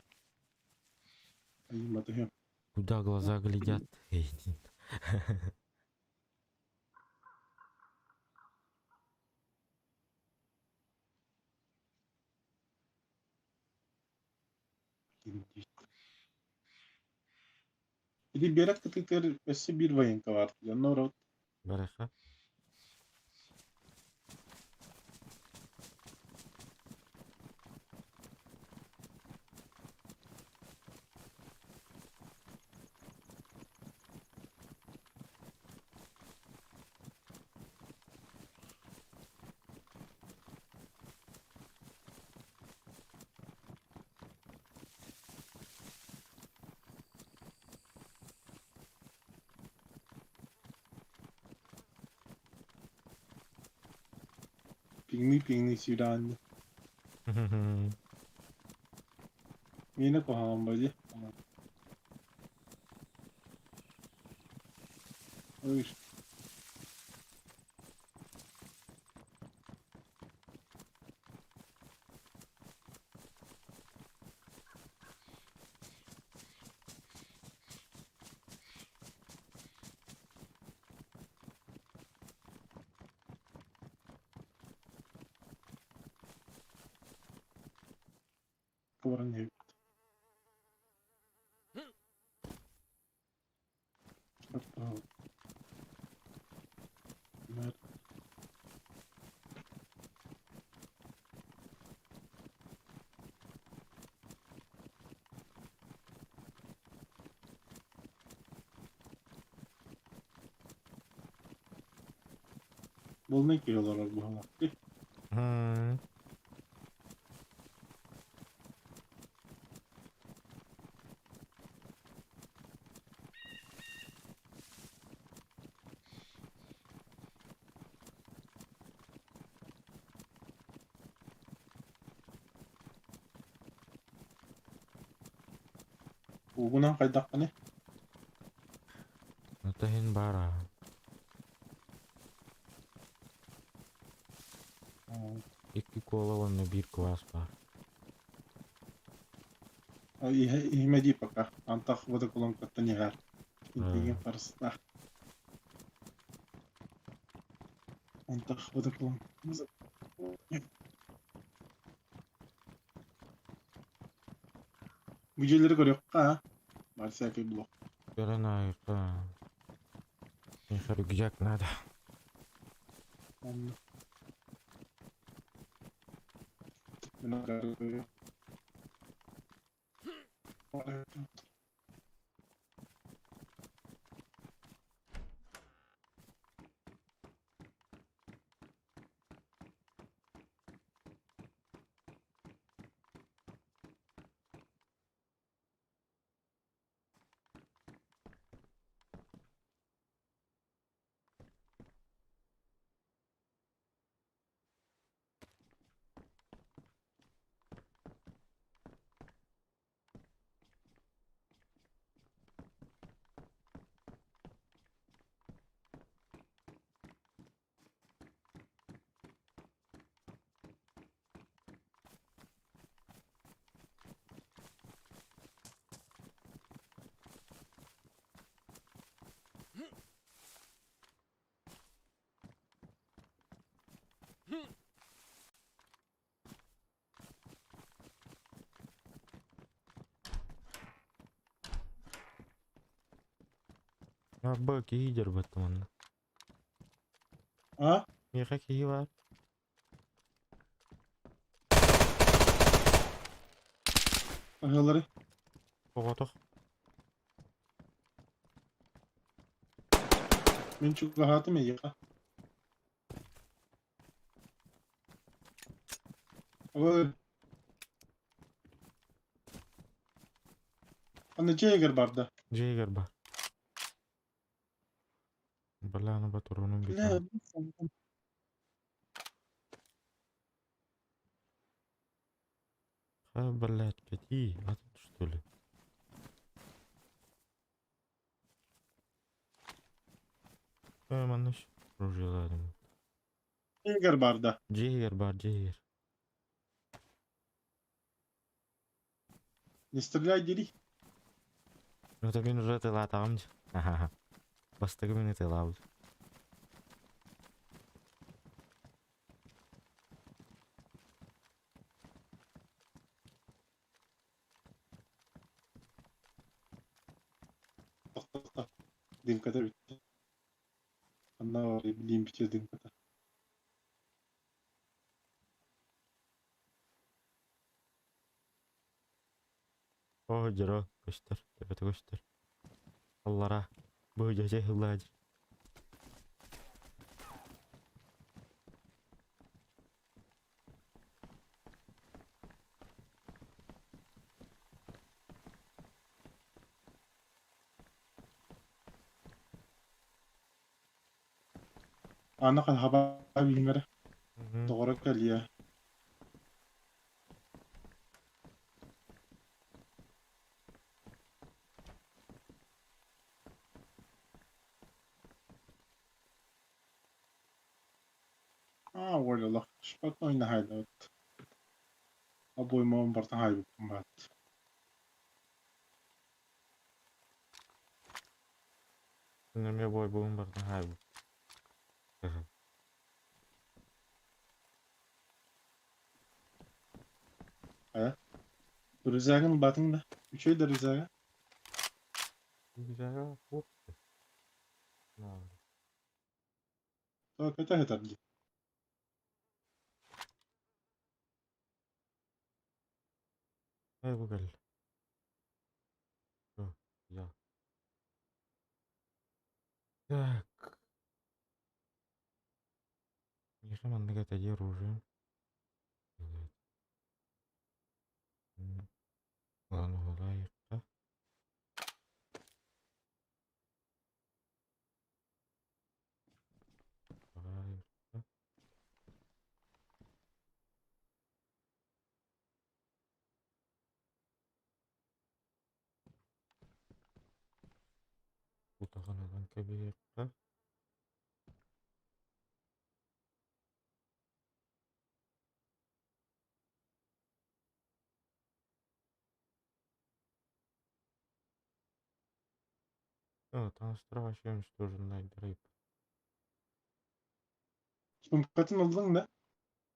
Айымматыһыам. Куда глаза глядят? Эй, Ити биэрэк кытыытыгар өссө биир военка баар. Онно барабыт. Барыха. Пиҥнии-пиҥнии сүүрэҕиннэ. Миэнэ куһаҕан бадьа. Ой, Куоракка баран иһэбит. Буолунай киһи олорор быһыылаах дии. Уугунан хайдаххыный? Это иһин баар аа. Икки кола уонна биир квас баар. Иһимэ дии пока. Антах водоколонкаттан иһэр. Интигин харыстаах. Антах водоколон. Бу дьиэлэри көрүөххэ аа. Бар всякий блок. Көрөн аайыкка. Миэхэ рюкзак надо. Онно. Арба киһи дьарбаттым онно. А? Миэхэ киһи баар. Аһыалары. Оҕотох. Мин чугаһаатым эйиэхэ. Ой. Аны дьиэгэр барда. Дьиэгэр бар. Бля, аны батурунум Бля, бүтэн. Ха, блядь, какие? А тут что ли? Э, манна ружьеладым. Дьиэгэр барда. Дьиэгэр бар, дьиэгэр. Не стреляй, дери. Это мин уже тылаатаҕым дьэ. Ахаха. Бастакы мин ытыалаабыт. Тохтоо. Дымката бүттэ. Ханна барый билиим бүтүө дымката. Оо, дьоро көстөр, төбөтө көстөр. Аллара. Бу дьэ ыллаа дьэ. Аны хаба билимэрэ. Доҕоро кэлиэ. Аа, уоллах. Спокойно хайдабыт. Обоймабын бартан хайбыппын баат. Эмиэ бойбугун бартан хаайбыт. Э? Рюкзагын ылбатыҥ да? Үчүгэй да рюкзага. Рюкзага суох да. Тоҕо көтө сытар дии. Эй, бу кэл. Я. Так. Миэхэ маннык этэ дии оружие. Ылан уһулаайыкка. Уһулаайыкка. Утаҕын ылан кэбиһиэххэ. Таҥастара вообще уничтоженная. Сумкатын ыллыҥ да?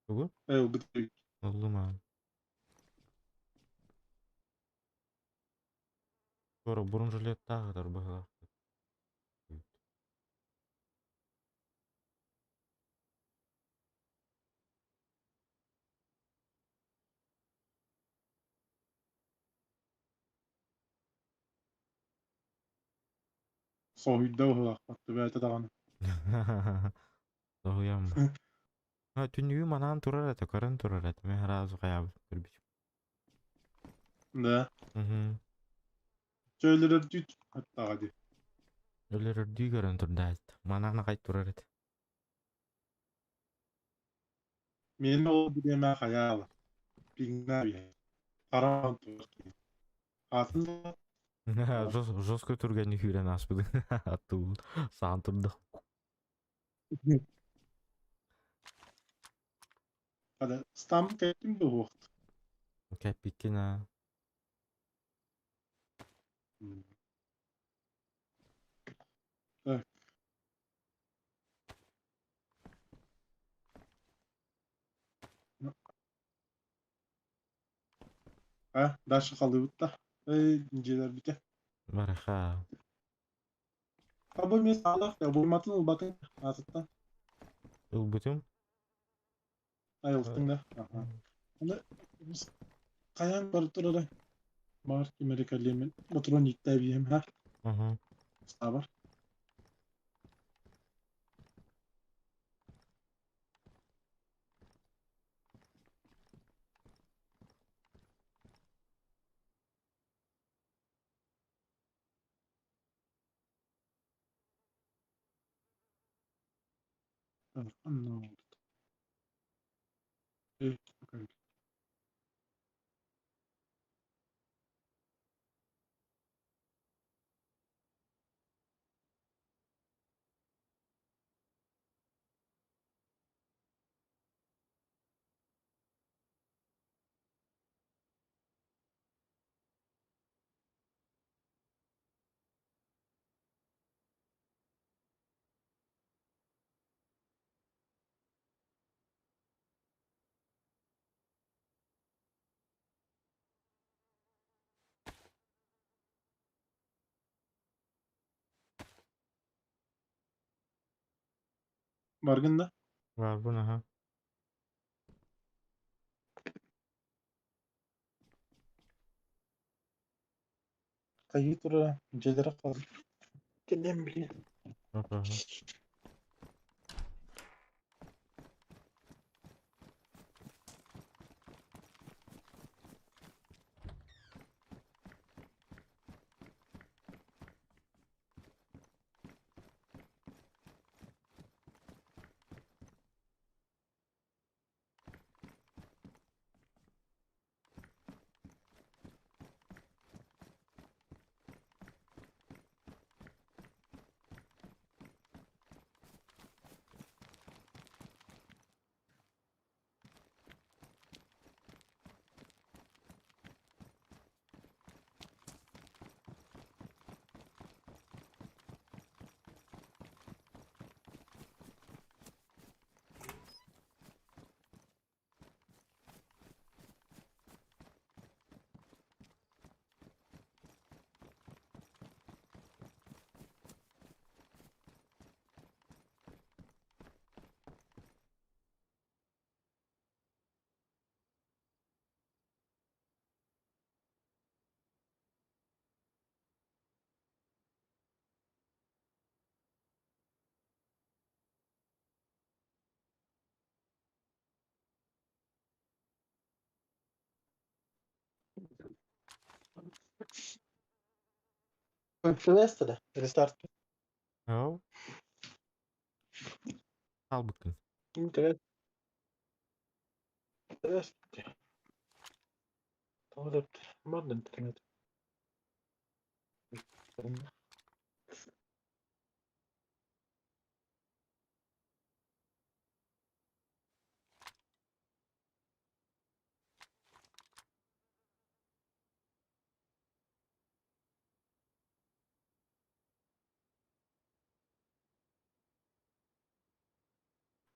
Тугу? Ылбыт. Ыллым аан. Скоро бронежилеттаах ытар быһыылаах. Соһуйда быһыылаах бэйэтэ даҕаны. Соһуйам. Түннүгү манаан турар этэ, көрөн турар этэ. Мин сразу хайаабыт көрбүтүм. Да. Чэ өлөрөрдүү аттаҕа дии. Өлөрөрдүү көрөн турдаат. Манаан аҕай турар этэ. Миэнэ ол бириэмэ хайаала. Пиҥнаа биһэ. Хараан турар киһи. Аатын да Жестко түргэнник күүрэн ааспытыҥ. Аттыбын саан турда. Хада стам кэттим дуһуохт. Кэппиккин аа. Так. А, дальше халыбыт да. Эй, дьиэлэрбитэ. Бараха. Абы мен саалах, обойматын ылбатын аатыттан. Ылбытым. Айылтың да. Аха. Аны хайаан бар турара. Бар ким эрэ кэлиэмин ботурон ииттээбиэм ха. Аха. Саабар. Ханна олорбут? Баргын да? Барбын аха. Хайыы турара дьиэлэрэ хаалбыт. Кэлиэм билиэ. Аха. Приветствую, рестарт. Ау. Хаалбыккын. Интерес. Здравствуйте. Тоҕо Барда интернет.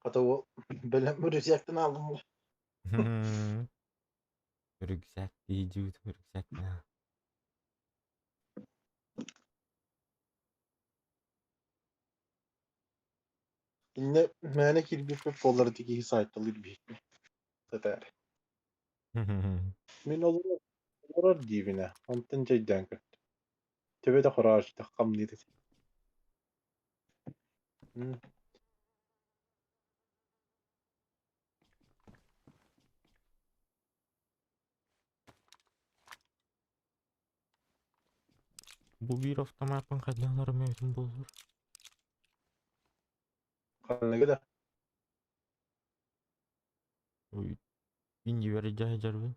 Хата уол бэлэм рюкзактан аалым. Рюкзак дии рюкзак на. Иннэ мээнэ киирбиппит буоллар ити киһи саайталыыр биһикки. Сэтээр. Мин олорор, олорор диибин ээ, онтон дьэйдээн көрдүм. Төбө да хороочтох хамныыр этэ. Бу биир автомаппын хайдах ыларым эбитин буоллар. Ханныгы да? Ой, иннибэр дьаһайдьарбын.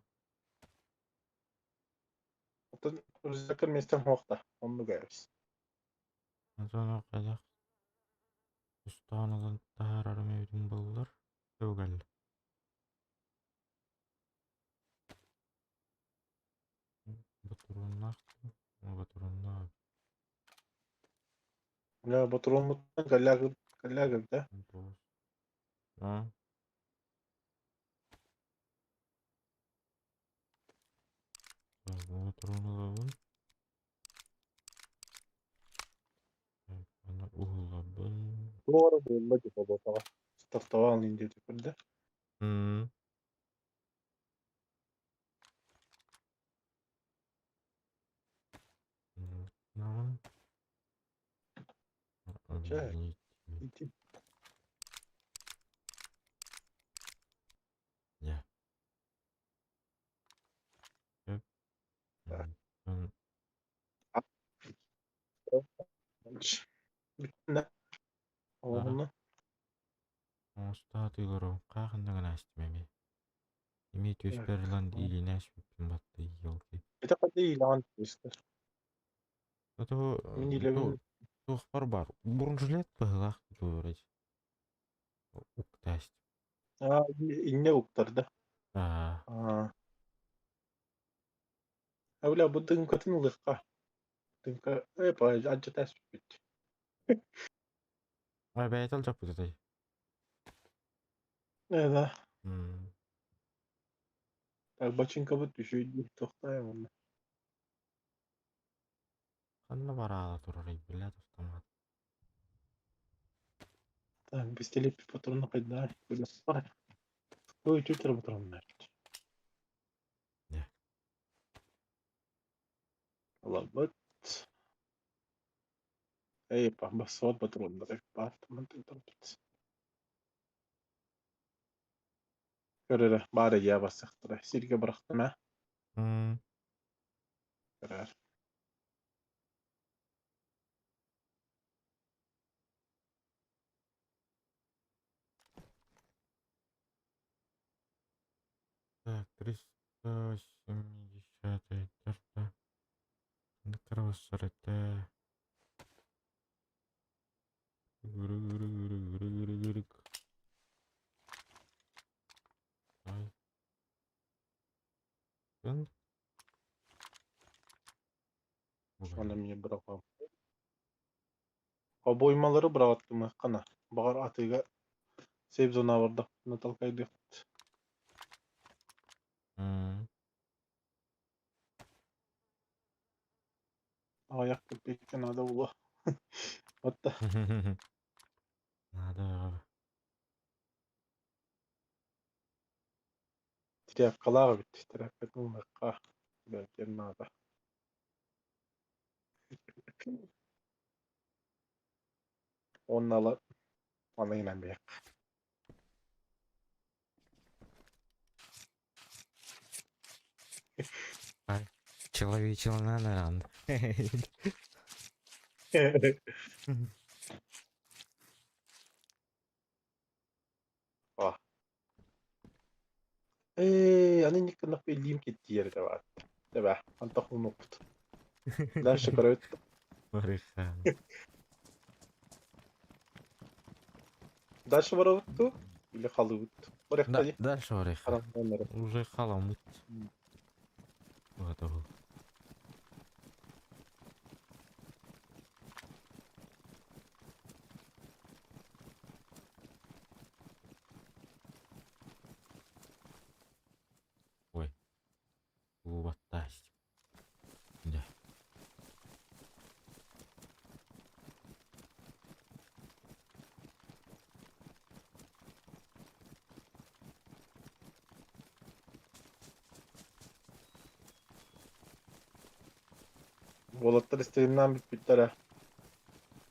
Оттон рюкзаккар миэстэм суох да, оннук эбис. Онтон хайдах тустаан ылан таһаарарым эбитин буоллар. Кэллэ. Ботуруоннаах ботуруоннаах Бля, ботуруоммуттан кэллээх кэллээх эбит ээ. А? Ботуруон ылабын. Аны уһулабын. Туора буолла дии буолуотаҕа. Стартовал диэти көрдө. Чэ, ити Я. Так. Бүттүнэ. Оҕоһуна. Оҥостоотуйларым хаахыннаҕын аастым эмиэ. Эмиэ түөспэр ылан илиинэ аспыппын батты елки. Ити хата иилэҕин түстэр. Ото Мин илэбин туохпар бар. Бронежилет быһыылаах туорай. Уктасть. Аа, инньэ уктарда. Аа. Аа. А бля, бу дыҥкатын ылыахха. Дыҥка, э, алдьата аспыппыт. А бэйэтэ алдьаппыт этэй. Э, да. Так, бачыыҥкабыт үчүгэй тохтоойом онно. Ханна бараала турарый, блядь, автомат. Так, пистолет патроны хайдах Ой, чуть патроннар. Не. Ылабыт. Эй, бассот патроннар баар Көр эрэ, баар эйээ барсахтара. Сиргэ бырахтым ээ. Көрөөр. Так, 370 тарта. Кровосор это. Ай. Аны эмиэ быраҕам. Обоймалары быраҕаттымыаххына. Баҕар атыыга сейф зона бардахпытына талкайдыахпыт. Аҕыйах кэппиэккэ наада буолуо. Отто. Наада бөҕө. Тряпкалаах эбит. Тряпкатын ылыахха. Бэрдиэн наада. Уонна ыла маныйынан биһиэхэ. Ай, человечелана. Ah. Ээ, аны инник гыннахпа илиим киртийэр этэ баар. Тэбэ, антах хонуохпут. Дальше көрөбүт. Барыхан. Дальше барабыт дуу? Или халыыбыт? Барыахха Да, дии. дальше барыха. Харамманнары. Уже халаммыт. Вот ол. Ой. Уубаттаас. Дьэ. Уолаттар стримнаан бүппүттэрэ.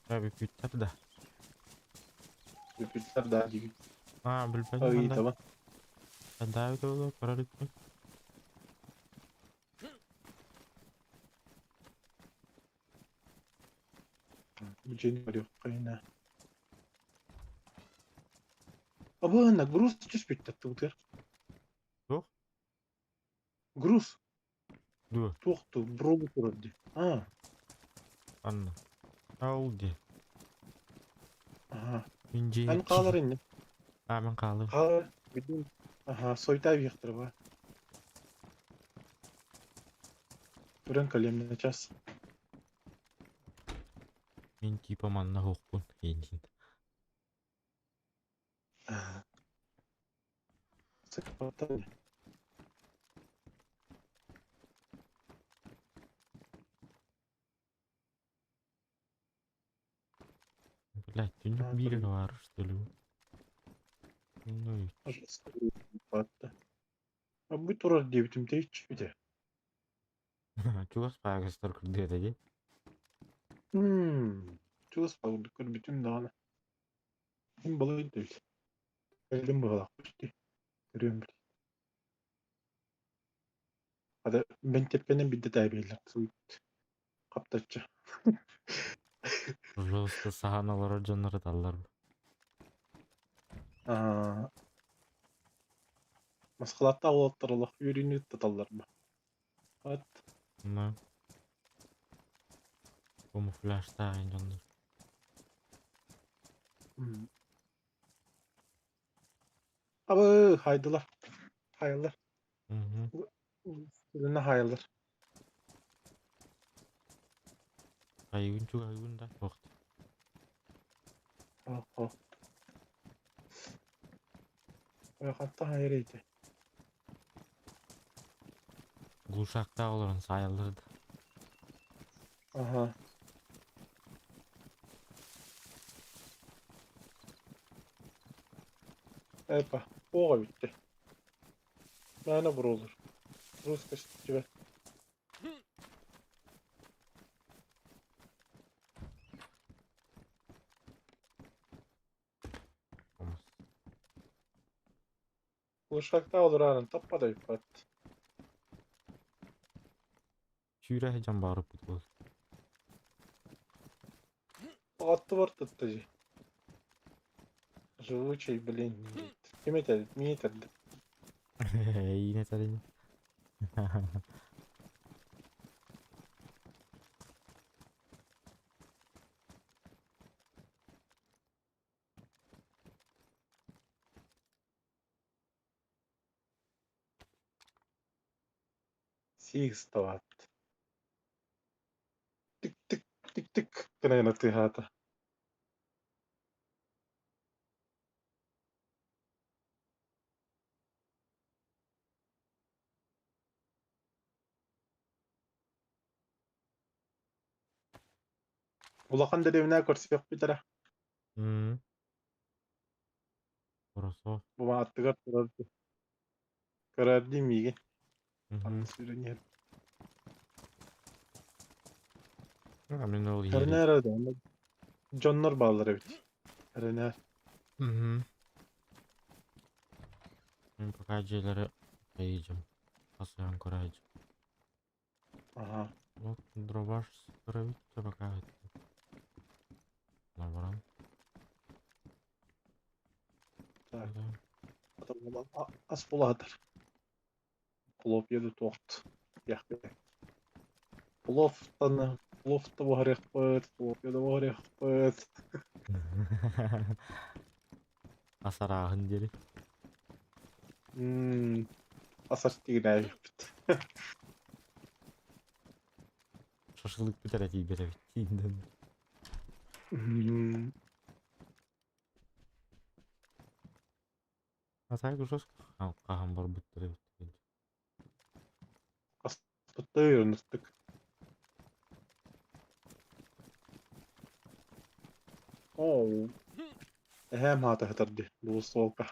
Да бүппүттэр да. Бүппүттэр да диибин. Аа, билбэтим ханна. Ыйытабын. Хандаабыт буолуо, көрөр иликпин. Бу дьиэни көрүөххэ Абыанна груз түспүттэр тыбытыгар. Туох? Груз. Дуо? Туох ту бругу турар дии. Аа. Анна. Ол дии. Аха. Мин дьиэ Эн хаалар инни. Аа, мин хаалым. Хаалар. Бүтүн. Аха, сойта биэхтэр ба. Көрөн кэлиэм на час. Мин типа манна суохпун индин. Сыппаттан. Блядь, түннүк Аа, биир көрүм. эрэ баар что ли? Ну, Бу турар диэбитим тэйиччи этэ. чугас паагастар кырдыата дии. Чугас хаалбыт көрбүтүм даҕаны. Мин балай да эбит. Кэллим быһыылаах дии. Көрүөм били. Хата бэнтиэпкэнэн биирдэ тээбиэллэр суут хаптаччы. Пожалуйста, саһаан олорор дьоннор ыталлар. Аа, Москваттаах уолаттар олох үөрүүнү ыттаталлар ба. От Ну. Камуфляжтаах дьоннор. Абы хайдылар. Хайалар. Мгм. Үлэни хайалар. Айыгын чугаһыгын да суох. Оһо. Хатта хайар ити. Глушактаах олорон саайаллар да. Аха. Эпа, оҕо бүттэ. Мээнэ буруолур. Рус көстүбэт. Омус. Глушактаах олорон таппат айппат. Сүүрэ сылдьан баарыппыт буол. Аттыбар тутта дии. Живучий, блин. Ким этэр? Мин этэрдим. Эйиин этэрин. Сиикс таваат. Тик-тик, тик-тик гына тыаһаата. Улахан дэриэбинэ көрсүөхпүт эрэ. М. Хорошо. Бу аттыгар турар көрөр дии миигин. Мгм. Анны сүүрэн иһэр. А мин ол иһэр. Эрэнээр эрэ да, дьоннор бааллар эбит. Эрэнээр. Мгм. Мин пока дьиэлэри хайыдьым. Хасыһан көрөөдьүм. Аха. Вот дробаш көрөбүт да пока. Баран. Так, ас булаатар. Хлопья да туохт. Пловтан, плов да буһарыахпыт, хлопья да буһарыахпыт. Ас арааһын диэри. Ас артигинээбиппит. Шашлыкпыт эрэ тиийбэт эбит тииндэн. А так жестко хаһан барбыттар эбит. Хаспыттыы ыныртык. Оо, эһээм аата сытар дии, двустволка.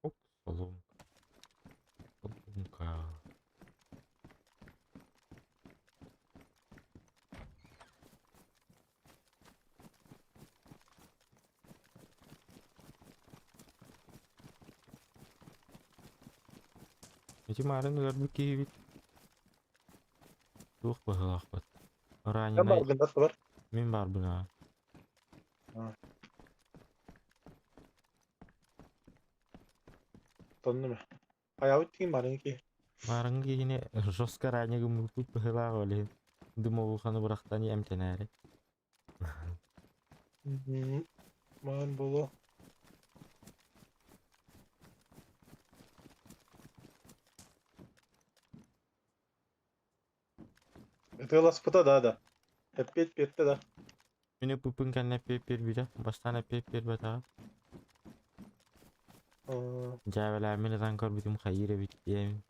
Оп, соломка. Соломка. Ити маарын өлөрбүт киһибит туох быһыылаахпыт. Эн Раненый бааргын да бар. мин баарбын аа. Тоннума. Хайабыт тиин барыҥ ки. Маарыҥҥы киһини жестко ранее гыммыппыт быһыылаах ол иһин дымовуханы бырахтан эмтэнээри. Маан буолуо. Ытыаласпыта да да. Эппиэт биэрдэ да. Мин ыппыппын кэннэ эппиэт биэрбитэ. Бастаан эппиэт биэрбэтэҕэ. Дьээбэлээммин ытан көрбүтүм хайыыр эбит диэмин.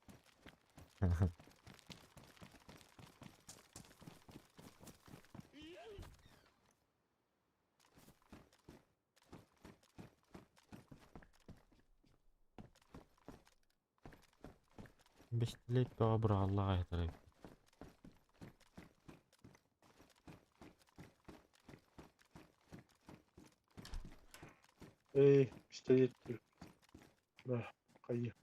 Бэстилиэт бөҕө быраҕылла аҕай эбит. Эй, пистолет Да, хайы.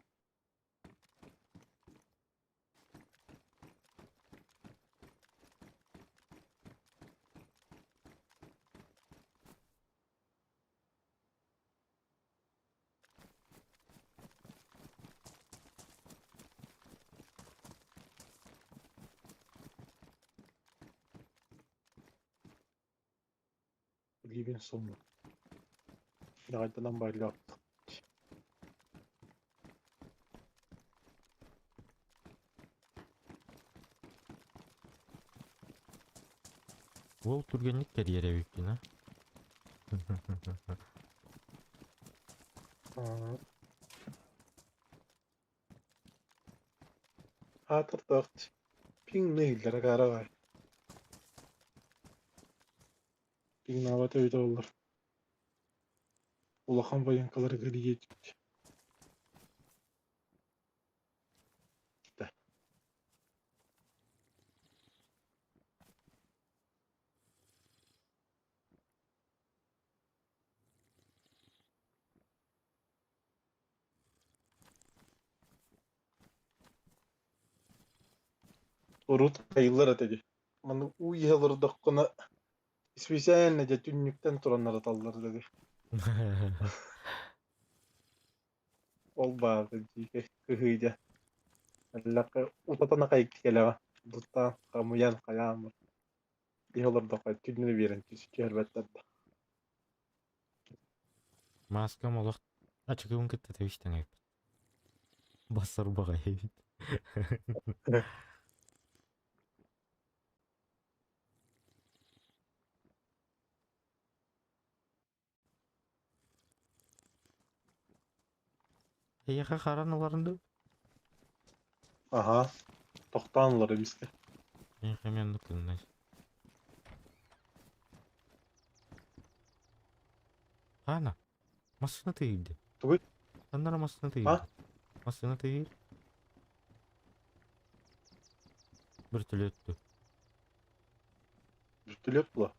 Билиибин соммут. Даҕайданан байлаат. Уол түргэнник кэрийэр эбиккин а? Аатырдаах пиҥ нэһиллэрэ каараҕай. Пиҥнаабат эбитэ буоллар. Улахан военкаларыгар иэдьит. Урут хайыллар этэ дии. Маннык уу иһэ олордоххуна исписээннэ дьэ түннүктэн тураннар аталлар этэ дии. Ол баара дии кыһыы дьэ. Эллэххэ утатан аҕай кэлэҕэ. Дутаан хамыйан хайаан иһэ олордоххо түннүнү биэрэн түһэрбэттэр да. Маскам олох ачыкыбын кытта тэбистэн эбиппит. Бассар баҕайы эбит. Эйиэхэ харан ыларын дуу? Аһаа, тохтоон ылар эмискэ. Эйиэхэ эмиэ оннук гыннай. Аана, массыына тыйыйды. Тугуй? Ханнара массыына тыйыйды? Массыына тыйыыр. Вертолет дуу? Вертолет була.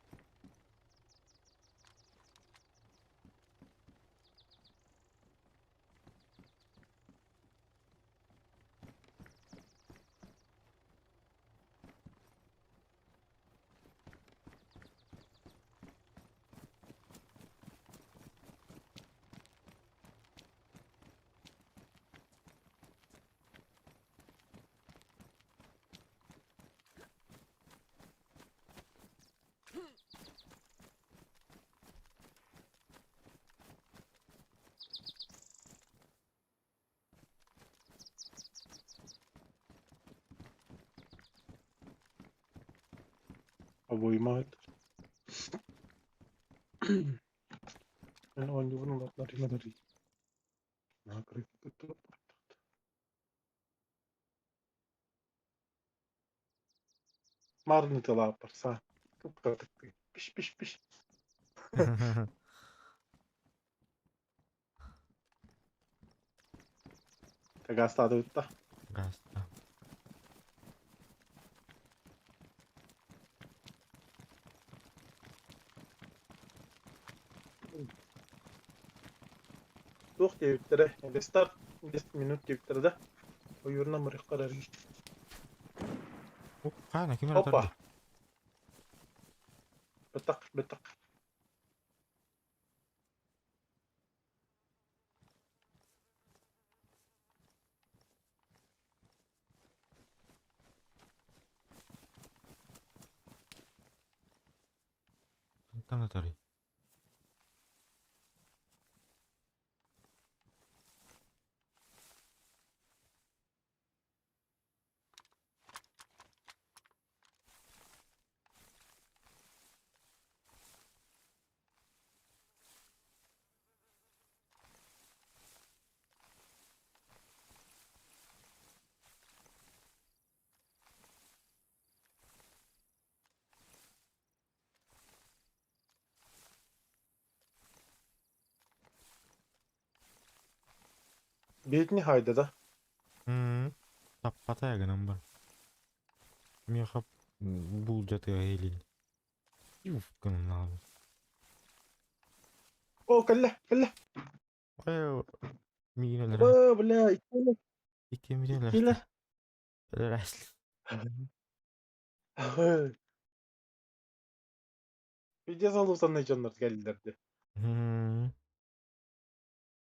Обойма. Мен оонньуубун улаатыннарыма Маарыны тылааппар саа кып-кыратык пиш пиш пиш. Гаастаатыбыт да. Гаста. Туох диэбиттэрэ, рестарт 10 минут диэбиттэрэ да, ойуурунан мырыхха эрэр. Хаана ким эрэ Опа! тарда. Бытах, бытах. Хантан атарый? Биитини хаайда да? Таппата гынан бар. Миэхэ булдьатыа иһилин. Юф гынан аҕалбыт. О, кэллэ, кэллэ. Э, миигин өлөрө. О, бля, иккилэр. Иккиммитин Иккилэр. өлөрө. Пиздец олусанный дьоннор кэллилэр дии.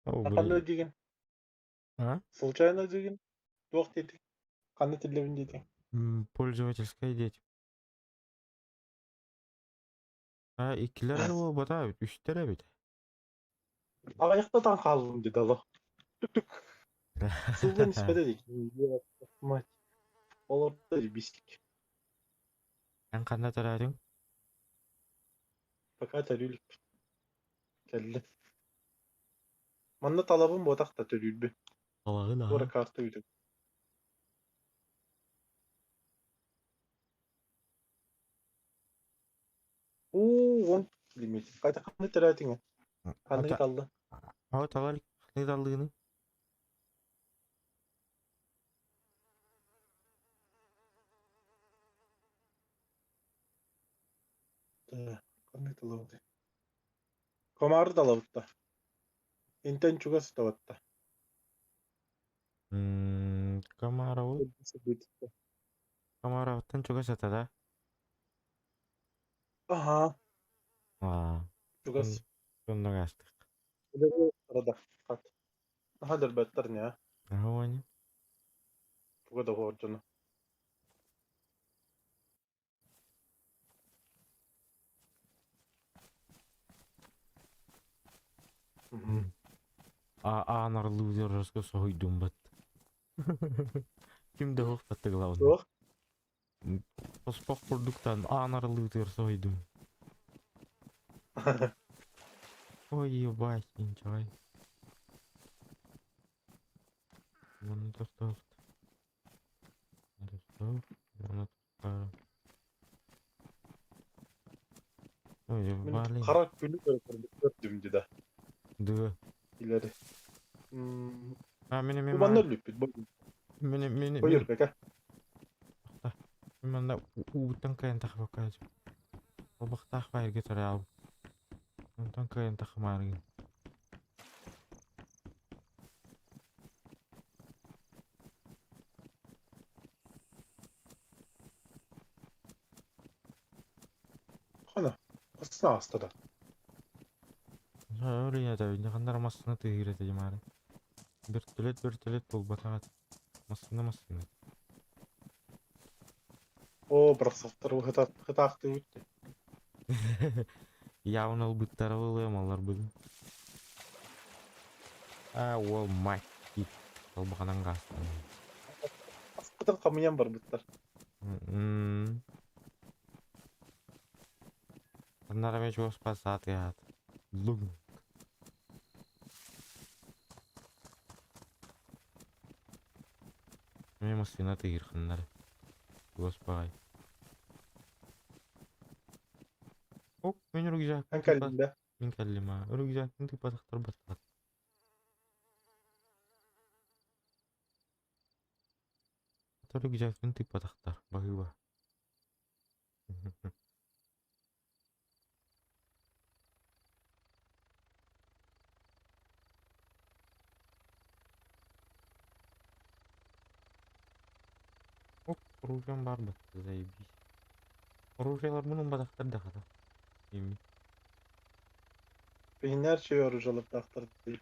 О, Ханна блин. диигин? А? Случайно диигин? Туох диэтиҥ? Ханна тиллэбин диэтиҥ? Пользовательская дети. А, иккилэр эрэ буолбата эбит, үстэр эбит. Аҕыйахта таҥ хааллым дии дало. Түк-түк. Сыллан испэтэ дии. Мать. Олорто бисик. Эн ханна төрөөтүҥ? Пока төрүүлүк. Кэллим. Манна талабын буотах да төрүүрбүн. Талаҕын Туора аа. карта үтүк. Уу, он лимит. Қайта қандай төрөөтүҥ? Ханныгы таллын? Ата талар ханныгы таллыгыный? Ханныгы талабыт? Комары талабытта. Интен чугас табатта. Комаровы Комаровтан чугас ата да? Аха. Аа. Чугас. Оннук аастык. Наһаа өлөрбөттөр не? Аһа Туга да дьону. А аанарлыырга соһуйдум бат. Ким да суох баттыгылабын. Суох. Хоспох курдуктан аанарлыытыгар соһуйдум. Ой, ебать, инчаҕай. Манна тохтообут. Тохтоо. Манна тохтоо. Ой, Мин блин. хара күнү көрдүм дии да. Дыы. Илери. А, мини Бу манна өлүппүт. Мини мини Бойор бека. Манна ууттан кыайан тахсыбакка Олбохтоох баайга төрөөбүт. Онтон кыайан тахымаарыгын. Хана. Хасна ааста да. Өлүйэтэ ханнара массыына тыаһыыр этэ дьимаары. Бөртөлөт бөртөлөт буолбатах этэ. Массыына массыына. Оо, барахсаттар хытаахтыы бүттэ. Явно ылбыттара буолуо малларбытын. А, уол мать Албаханан гаастан. Аспытын хамыйан барбыттар. Ханна эрэ чугаспар саа тыаһаата. Луҥ Эмиэ массыына тыаһыыр ханна эрэ. Чугас баҕайы. Оп, мин Эн рюкзакпын тыыппат кэллиҥ да? мин кэллим аа. Рюкзакпын тыыппатахтар баттаҕат. Рюкзакпын тыыппатахтар, баһыыба. Оп, оружием баар батта, заебись. Оружиеларбын умбатахтар да хата. Ими. Биһиннэр үчүгэй оружиелардаахтар дии.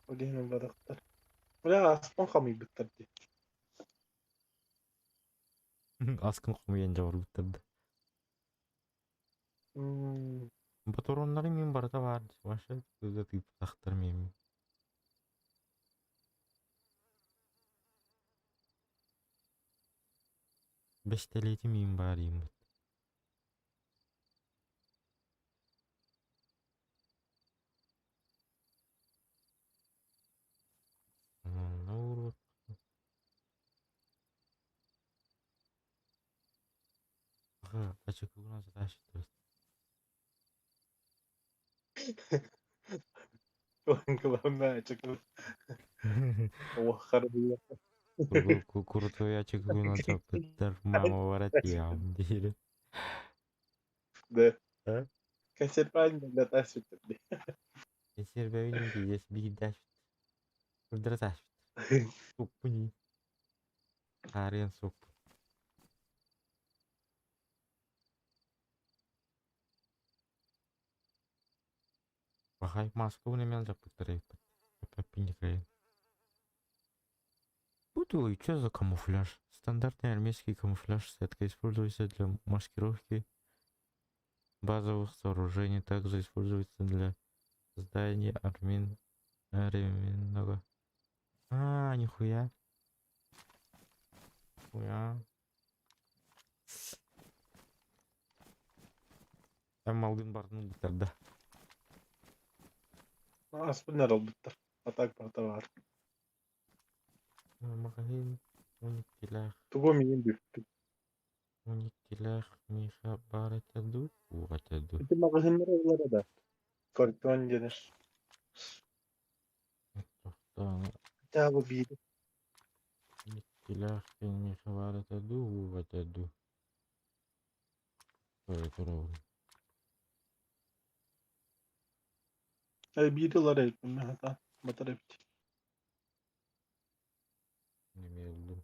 Ол иһин ылбатахтар. Бля, ааспын хамыйбыттар дии. Аскын хомуйан дьабарбыттар да. Ботуруоннары мин барыта баар вообще тыга тыыппатахтар миэммин. Бэстэлиэти миин баар ииммит. Онно уурбут. Ачыкыбын азырашыттар. Главное, чекнуть. Ох, Крутой ачыкыбын ачаппыттар мама баратиям диир. Да. А? Консервация для тасвиттер. Кэнсиэрбэбин тиийэс биирдээшпит. Курдара таашпыт. Суппуни. Хаарыан суп. Пахай маскабын эмиэ алдьаппыттар эбиппит. Эппин Путаю, что за камуфляж? Стандартный армейский камуфляж сетка используется для маскировки базовых сооружений, также используется для создания армин... ременного. А, нихуя. Хуя. Там малгын бардын бутарда. Аспыннар олбуттар. А так барыта баар. Магазин униккилээх Тугу миин бүппүт. униккилээх Миша баар этэ дуу, суох этэ дуу? Ити маҕаһыыннар ыллара да. Скорпион диэнэ. Тохтоон Хотя бы биир. униккилээх диэн Миша баар этэ дуу, суох этэ дуу? Көрө туробун. Биир ылар эбиппин хата. Батар эбит. Эмиэ ыллым.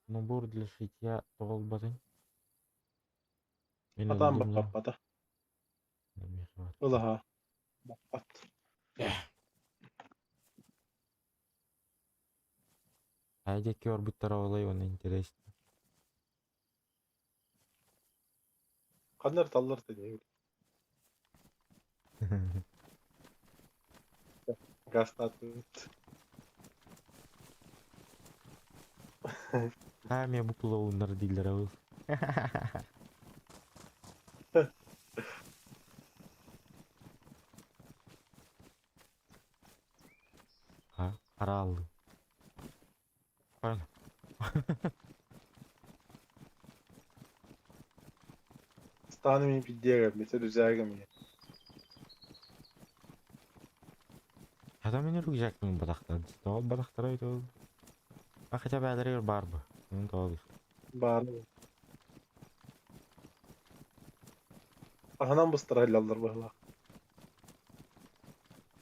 Набор для шитья тоҕо ылбатыҥ? Мин Хатаан ыллым да. баппата. Миэхэ баар. Ылаһа. Баппат. Хайа диэки барбыттара олай уонна интересно. Ханна эрэ таллар да Гастаатыбыт. Аа, эмиэ бу клоуннар дииллэрэ ол. А, арааллыы. Правильно. Станы мин пиздега, рюкзагом мне. Хата мин рюкзакпын бадахтан. Тоҕо бадахтара ол. А хотя бээлэригэр баар бу. Мин тоҕо Баар. Аһынан быстараллар быһылаах.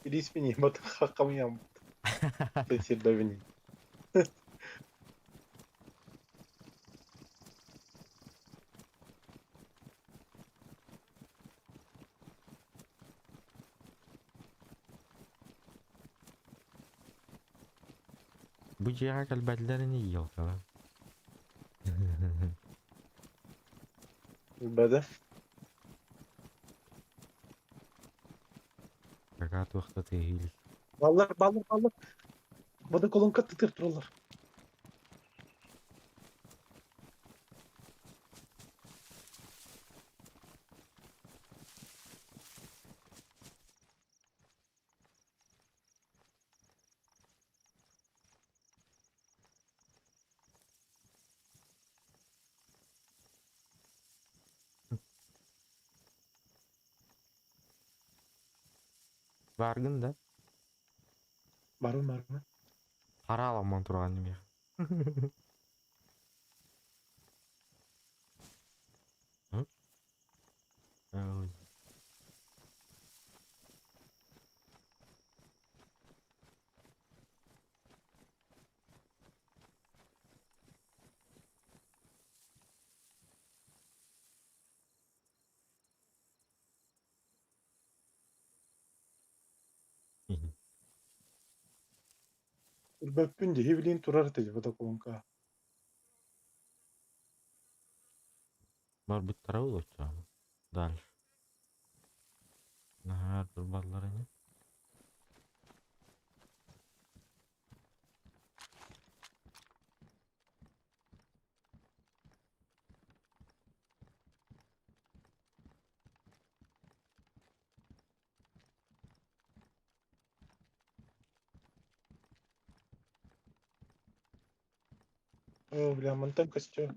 Илииспин иһимат хаккамыйам. Сирдэбин. Бу дьиэҕэ кэлбэтилэр ини елкалар. Бада. Кака туохта тыаһыылык. Баллар, баллар, баллар. Бада колонка тытыр тураллар. Бааргын да? Барбын барбын. Хараламман тураҕын миэхэ. Ой. Үрбэппин дии билин турар этэ бодокуонка. Барбыттара буолуохтаах. Дальше. Наһаа турбаллар ини. О, бля, мантан костер.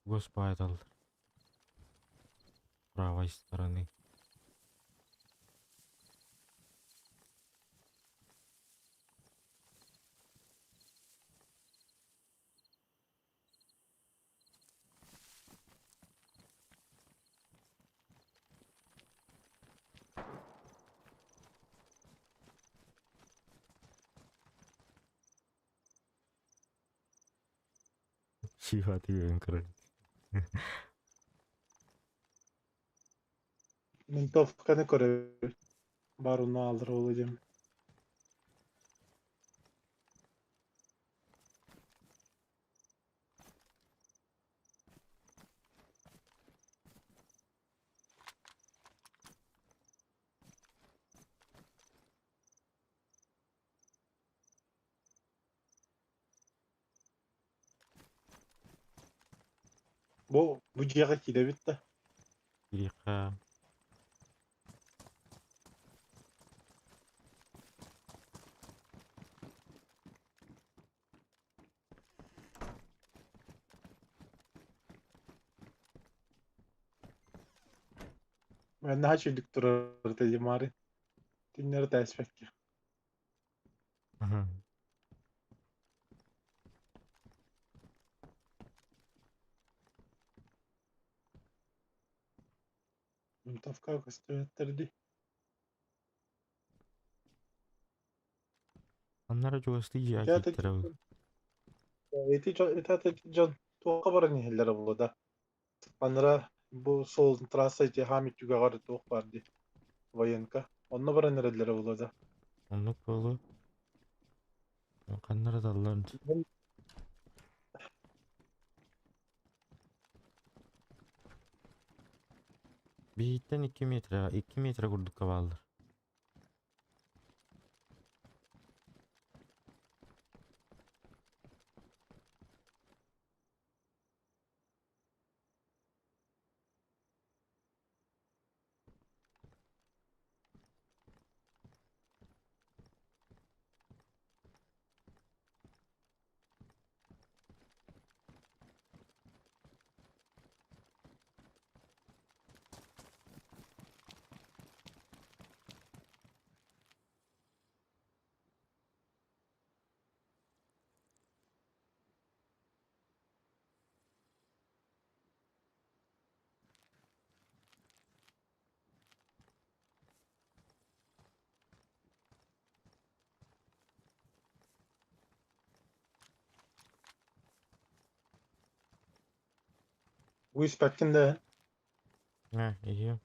Госпиталь. Правой стороны. Сифатыгын көрөр. Винтовканы көрөбүт. Бар онно ааллар буолуо диэн. Бу бу дьиэҕэ киирэбит да? Киириэххэ. Наһаа үчүгдүк турар этэ дии Маары. Түннэри тээспэккэ. Винтовка көстүбэттэр дии. Аннара чугастыы дьиэҕэ кииртэрэ ол. Ити дьон ити дьон туохха баран иһэллэрэ буолуо да? Анара бу суол трасса ити хаамит түгэҕэр туох баар дии военка. Онно баран эрэллэрэ буолуо да? Оннук буолуо. Ханна эрэ таллар. Биһиттэн 2 метр, 2 метр курдукка бааллар. Бу испэккин да Э, иһиэм.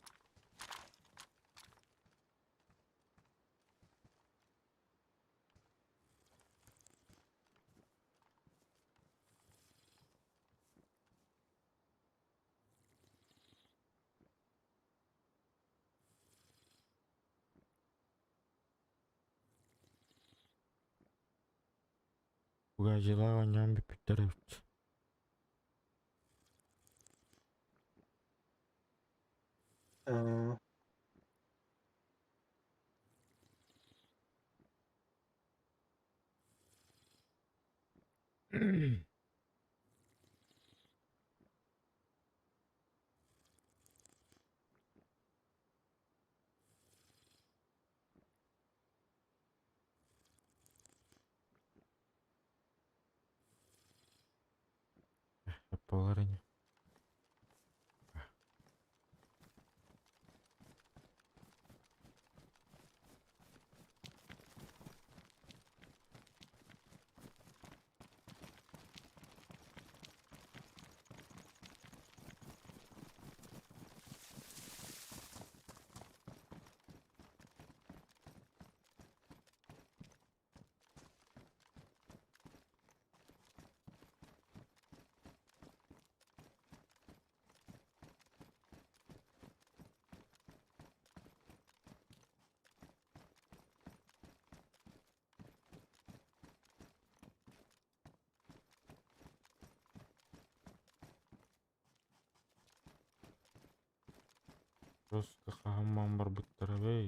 Угаадьылаах оонньоон бүппүттэр эбит. Э, Буолар ини. Жестко хаһан барбыттара бэй.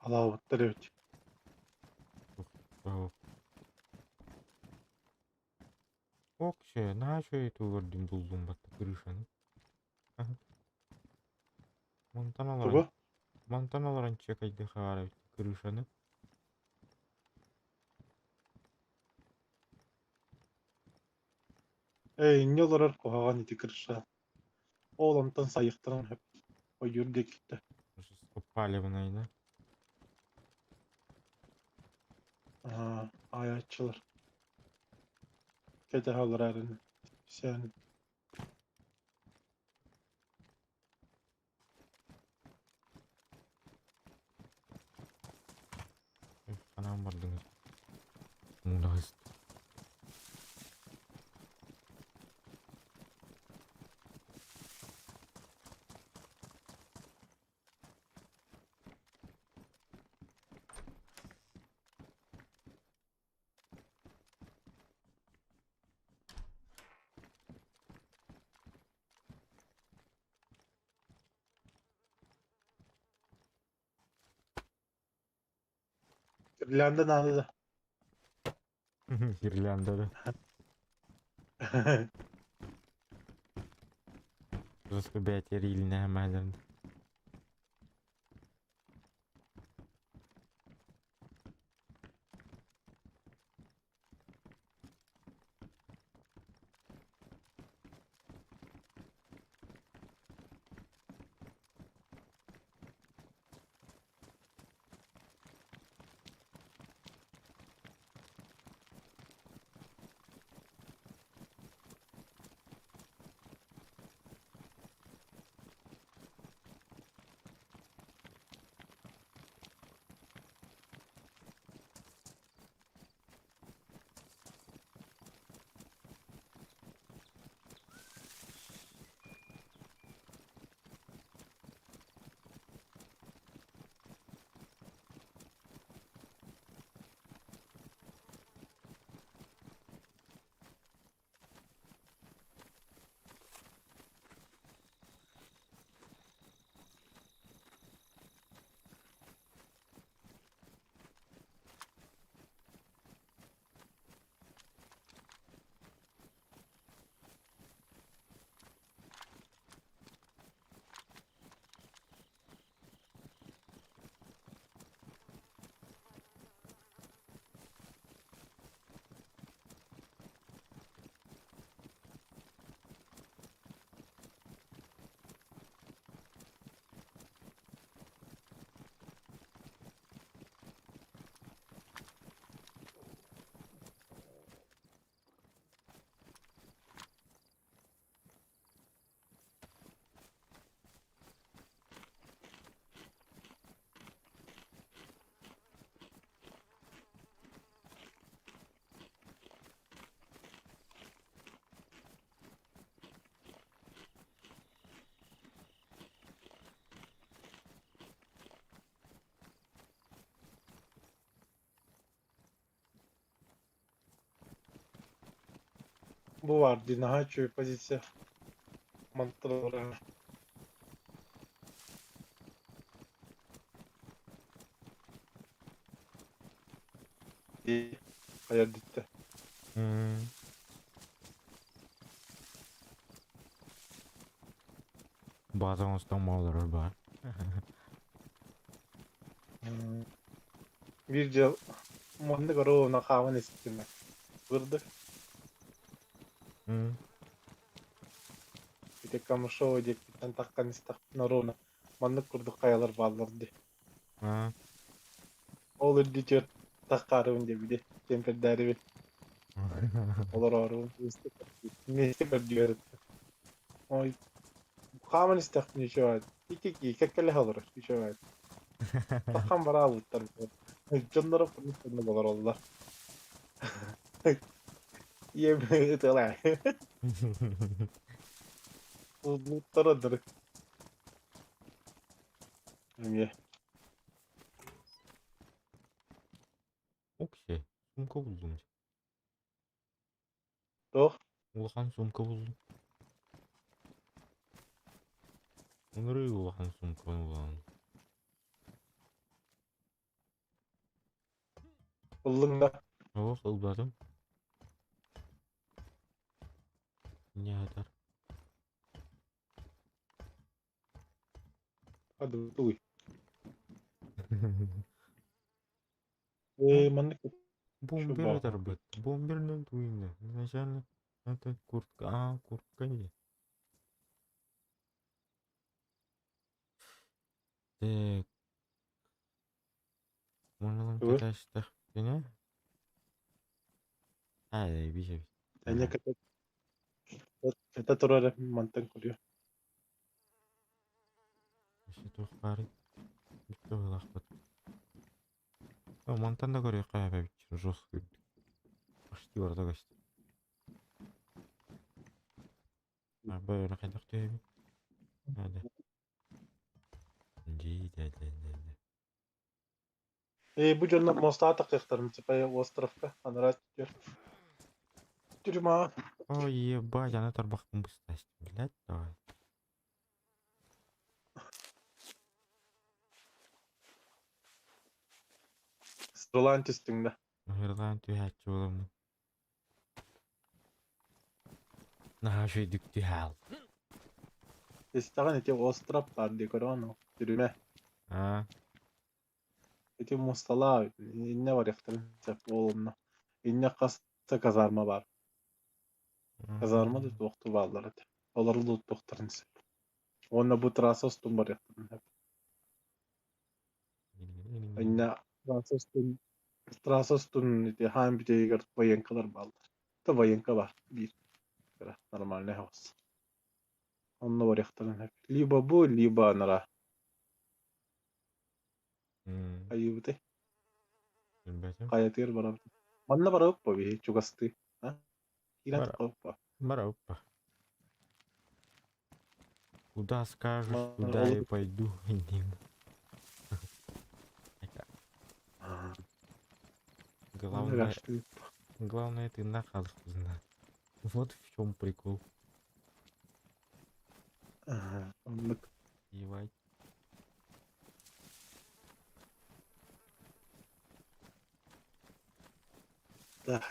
Алаабыттар эбит. Окше, наһаа үчүгэй тугу буллум батта крышаны. Мантан олорон, Тугу? мантан олорон чекайдыха баар эбит крышаны. Ээ, инньэ олорор куһаҕан ити крыша. Ол онтон сайыхтаран сөп. Ойуур диэкиттэ. Палевная, да? Аа, аайааччылар. Кэтэһэ олорор Sen Ханаан бардыңыз? Мунаһыс. Гирлянда надо да. Гирляндада. Жестко бэйэтэ мадам. Бу бар дии, наһаа үчүгэй позиция. Мантан Хайа бүттэ. Бааза оҥостон олорор баар. Биир дьыл маннык оруобуна хааман истим. Бырдык. Ити Камышова диэкиттэн таххан истэхпинэ оруобуна маннык курдук хайалар бааллар дии. Ол үрдүтүгэр таххаарыбын диэбити, кемпердээрибин. Олороорубун миэстэ көрдүөр. Ой, хааман истэхпинэ үчүгэй. Ики кэккэлэһэ олорор үчүгэй. Таххан бараабыттар. Дьонноро хонук олороллор. Ийэм ытыалаа. Улуттара дырык. Эмиэ. Окей, сумка буллум. Туох? Улахан сумка буллум. Ыҥырыы улахан сумканы булан. Ыллыҥ да? Суох, ылбатым. Не атар. Тугуй? Ээ, маннык Бомбер ытарбыт. Бомберынан туйна. Изначально это куртка. А, куртка не. Так. Можно каташтах. А, бишебит. Эне кэтэ турар мантан көрүө. Өссө туох баарый? Бүттэ быһыылаахпыт. О, мантан да көрүөххэ эбэбит жестко үрдүк. Почти барыта көстөр. Арба өрө хайдах түһэбин? Надо. Дии да да да да. Ээ, бу дьоннор мостаҕа таххыахтарын типа островка анараа өттүгэр. Тюрьма. Ой, ебать, аны тарбахпын быстасть. Блядь, давай. Сырылаан түстүҥ да. Ыһырлаан түһээччи буоламмын. Наһаа үчүгэйдик түһээл. Истэҕин ити остров баар дии көрөҕүн ол түрүмэ. Аа. Ити муосталаах иннэ барыахтарын сөп буолунна. Иннэ хас да казарма баар. Казарма да туохтуу бааллар этэ. Олору лууттуохтарын сөп. Уонна бу трасса устун барыахтарын сөп. Иннэ трасса устун трасса устун ити хаан бүтэйигэр военкалар бааллар. Да военка баар биир. Кыра нормальный хаос. Онно барыахтарын сөп. Либо бу, либо анараа. Хайыыбытый? Билбэтим. Хайатыгар барабыт. Манна барабыт биһи чугастыы. А? Киирэн Бара таххабыт Барабыппа. Куда скажешь, туда и пойду. Диэн. Главное, главное ты нахал знать. Вот в чем прикол. Оннук. Ебать. Так.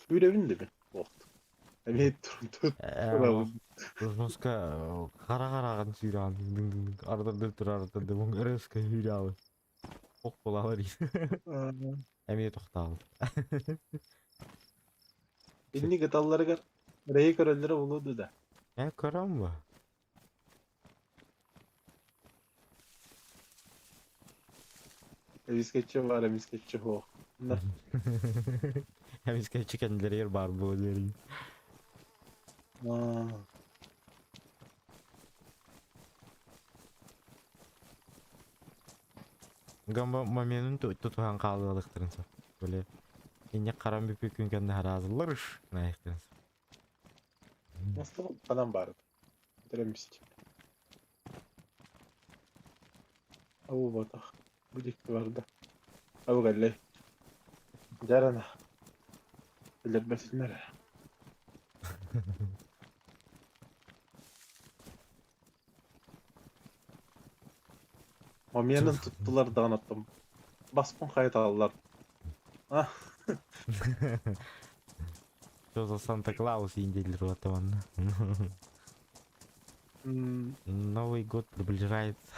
Сүүрэбин да мин. Уохт. Эмиэ турабын. Жестко хара-хараҕын сүүрэҕин ардырдыр турар ардырдыр резко сүүрэҕин. Ох буолалар Эмиэ тохтообут. Инник ыталларыгар эрэйи көрөллөрө буолуо дуу да? Ээ көрөм бу. Эмискэччи баар, эмискэччи суох. На. Эмискэччи кэннилэригэр баар буолуо диэн. Аа. Гамба моменын тутуһан хаалыалыктарын сөп. Били инньэ харан бүппүт күн кэннэ хараазыллар ыш гынаайыктарын сөп. Мастабыл ханан баар Төрөмүст. Абу ботах. Бу дикки барда. Абу кэллэй. Дьарана. Билэрбэсиннэр. Моменын туттулар даҕаны оттон баспын хайыталлар. А? Что за Санта-Клаус индилер вот он. Новый год приближается.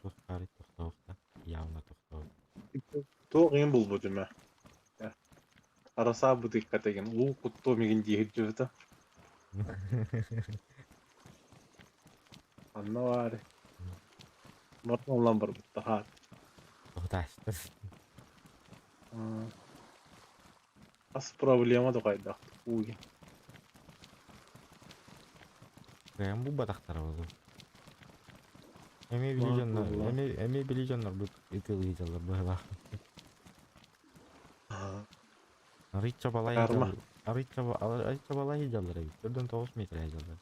Туох баарый тохтоохто явно тохтоох. Туох иһин булбутум ээ. Арасаа бытыыкка деген уу куттуом мигин дии сылдьыбыта. Анна баары. Мордон ылан барбыт хаат. Тоһутаастар. Ас проблема да хайдах ууги. Кыайан булбатахтара буолуо. Эмиэ били дьоннор, эмиэ, эмиэ били дьоннорбут ытыалыы сылдьаллар быһыылаах. Арыйча балай Карма. арыйча арыйча балай сылдьаллар эбит. 49 метр сылдьаллар.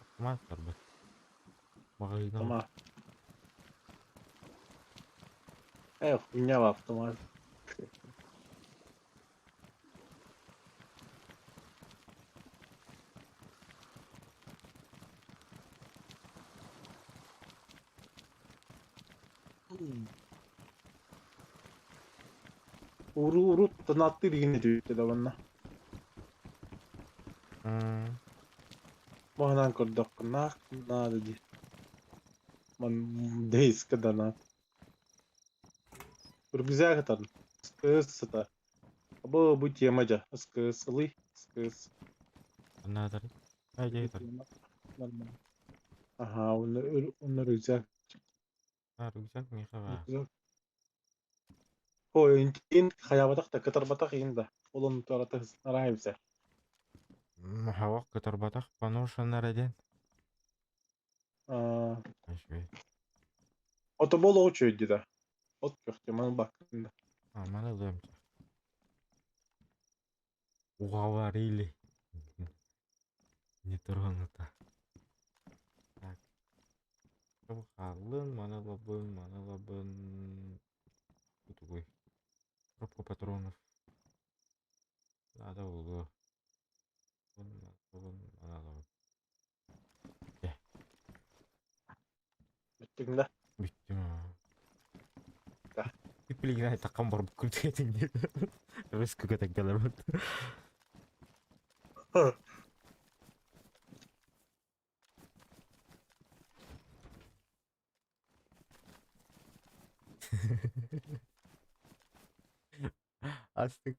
Автомат барбыт. Маҕаһыына Автомат. Э, хуйня в автомат. Уру урут тонаттыр игини түйтэ да манна. Маһынан көрдөххө наах наада дии. Ман дейска да наат. Рюкзак ытан. Скыс сытар. Бу бу тема дьэ. Скыс ылый. Скыс. Наадары. Айдей Нормально. Аха, онно рюкзак. А, рюкзак миэхэ баар. Рюкзак. Ой, интин хайаабатах да кытарбатах иин да. Ол онно туората арааһы Хавах кытарбатах поношенар диэн. Аа, Үчүгэй. Отобол үчүгэй дии да. От көхтө маны баккын да. А, маны ылыам. Уговорили. Не тронуто. Так. Хааллын, маны ылабын, маны ылабын. Бу тугуй? Коробка патронов. Наада буолуо. Маны ылабын. Бүттүҥ да? Бүттүм аа. Да. Билигин айтаххам барбыт күлтүгэтиҥ диэн. Рыскы көтөн кэлэр Астык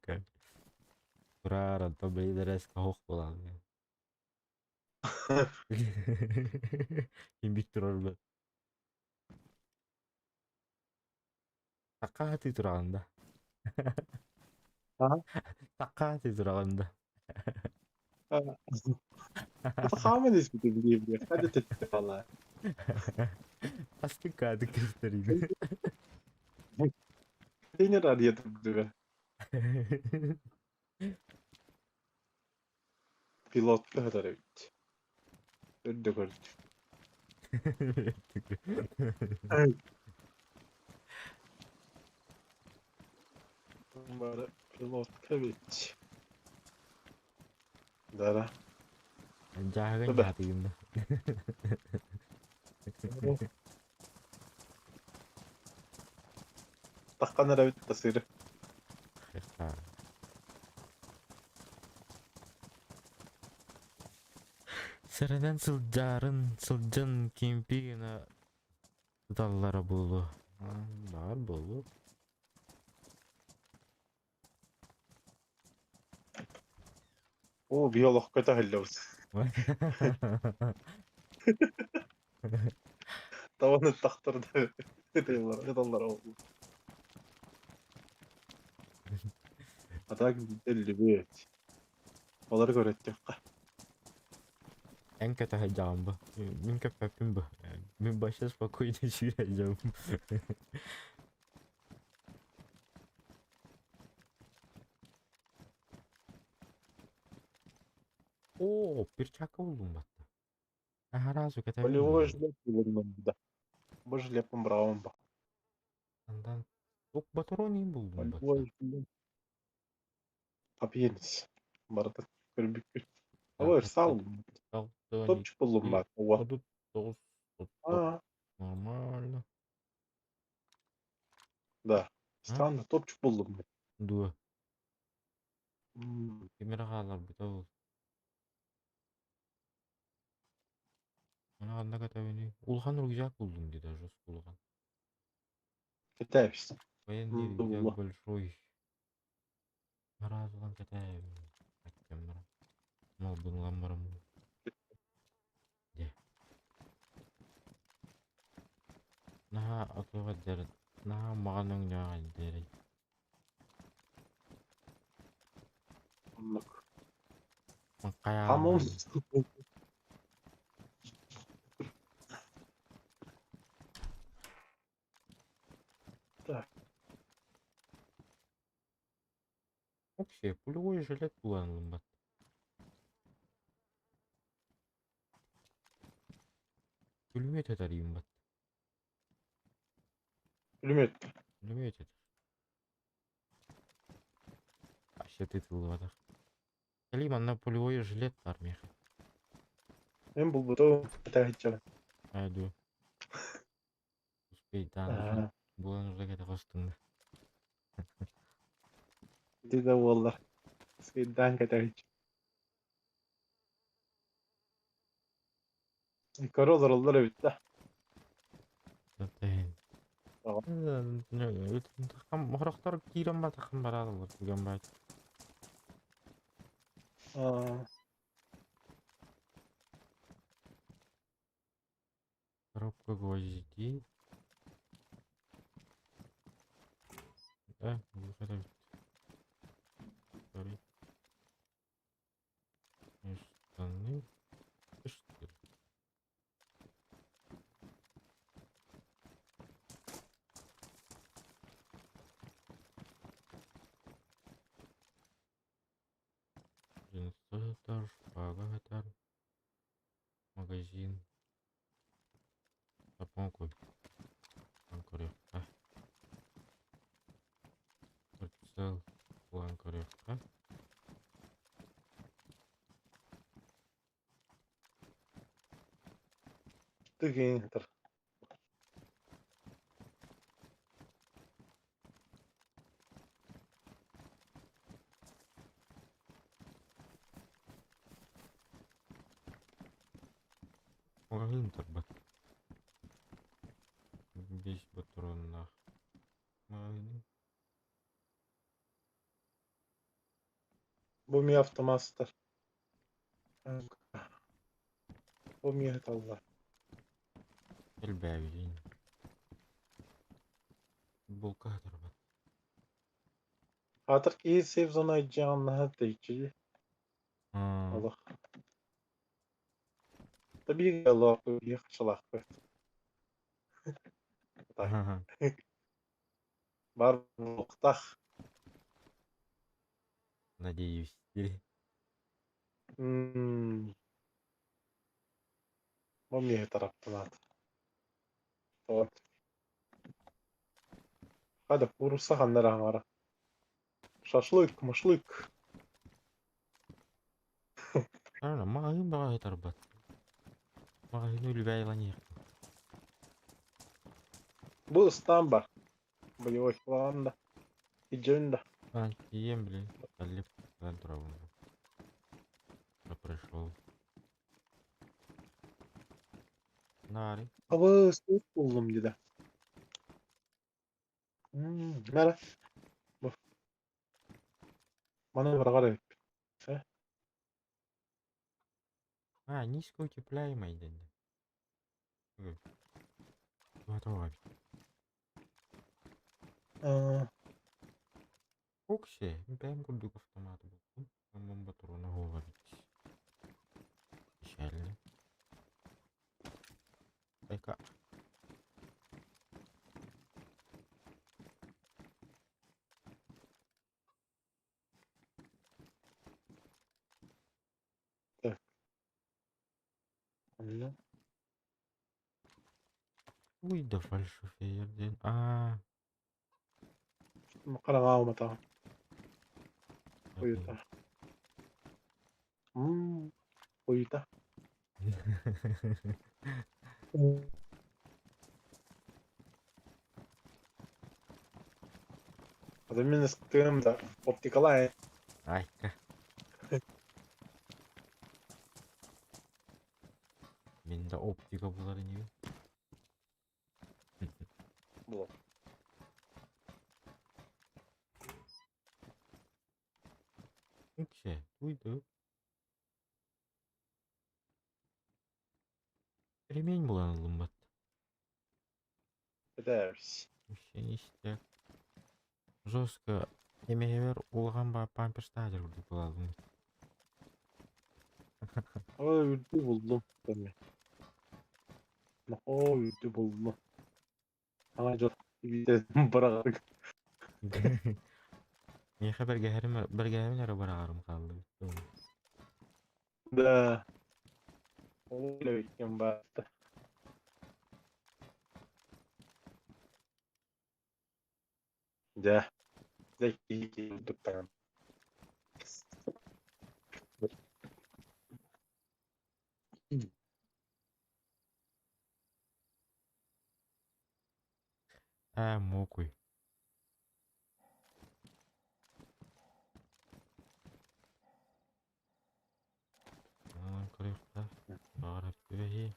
Тураар, онтон бэйэлэрэ хоһох буолан. Ким турар Такка сатыы тураҕын да? Аа? Такка сатыы тураҕын да? Хааман испитим дии хадьа тэттэ балаа. Астык каадык көстөрүүнү. Тренер арыйа турдуга. Пилотка сытар эбит. Өрдө көрдүм. Бары пилотка эбит. Да-да. Дьааһыгын Да. дьаһатыгын да. Таххан эрэ эбит да сыры. Сэрэнэн сылдьаарын, сылдьан кимпи гына туталлара буолуо. Баар буолуо. Оо, биолог көтөһүллэбит. Табаны тахтарда ытыыллар, ыталлар ол. А так эллибит. Олары көрөттөххө. Эн кэтэһэдьэҕин бу. Мин көппөппүн бу. Мин вообще спокойно сүүрээдьэбин. Оо, перчатка буллум батта. Сразу кэтэбин Полевой дии. жилет буллум да. Бу жилеппин быраҕабын ба. Андан ок патроны буллум батта. Полевой жилет. Апиенс. Барыта көрбүккүн. Так, Ой, сал. Топчик буллум ба. Ова. 39, А, нормально. да. Странно, топчик буллум. Дуо. М, Кимире хааларбыта ол. Аны ханна кэтэбиний? Улахан рюкзак буллум дии даже улахан. Кэтэбис. Военный рюкзак Булла. большой. Араазылан кэтэбин. Аттем барам. Малбын ылан барам. Дьэ. Наһаа отуга дьарыт. Наһаа маҕан өҥнөөх эрдэрэй. Оннук. Хайаан Хамон. Так. Вообще, пулевой жилет булан ылыммат. Пулемет этарыйым бат. Пулемет. Пулемет этар. Вообще тытылыбатах. Кэлиим манна пулевой жилет бар миэхэ. Мен булбутум. Кэтэһиччэ. Айду. Успейдаан Аа, булан уже кэтэ хостуҥна. Ити да буоллар. Скейдаан кэтэһиччэ. Көрө олороллор эбит да. Тэтин. Мохорохтор киирэн батахан бараалар түгэн баат. Аа, Коробка гвоздей. Да, выход. Sorry. Штаны. Четыре. Этаж, шпага этаж, магазин. Тапон План. Прицел. План корректно. Тыгын. Магазин тарбат. Бес патронах. Магазин. Бу ми автомастер. Бу ми талла. Элбэбилин. Булка тарбат. Хатыр киһи сейф зона дьааннаһа тэйчи. Олох. Табиги аллах биир хачалаахпыт. Ага. Бар буолуохтаах. Надеюсь. М. Бу миэхэ тараптанаат. Вот. Хада куурусса ханна эрэ хаҥара. Шашлык, машлык. Ана, магазин баҕаһы тарбат. Магазин үлүбэйланиэх. Бу ыстаан бар. Боевой план да. Идьэн да. А, тиийэн блин. Аллеп турабын. Я пришел. Нари. Абы суох буллум диде. М, Мара. Бу. Маны баргар эбит. А, низкоутепляемый дэнди. Готово. Аа, Оксе, бэм курдук автомат был. Бомба патрона говорить. Печально. Айка. Так. Онно Уй да фальшфейер диэн. Аа, хараҥа уматаҕын окей. уйута. М, уйута. Аты мин ыстыам да оптикалай. Айка. Мин да оптика булар инибин. Була. Үксэ, туйду. Ремень булан ыллым бат. Эдэрс. Вообще ништяк. Жестко. Эмэһэбэр улахан ба памперстаах курдук булалым. Ой, үрдү булдум. Кэмэ. Нохоо үрдү булдум. Саҥа дьыл быраҕарга. Миэхэ бэргэһэрим бэргэһэбин эрэ быраҕарым хаалла. Да. Ол эбиккин баатта. Дьэ, дьэ киһи киһи курдук таҥан. Ээ, муокуй. Онон көрүөххэ, баҕар түбэһиэ.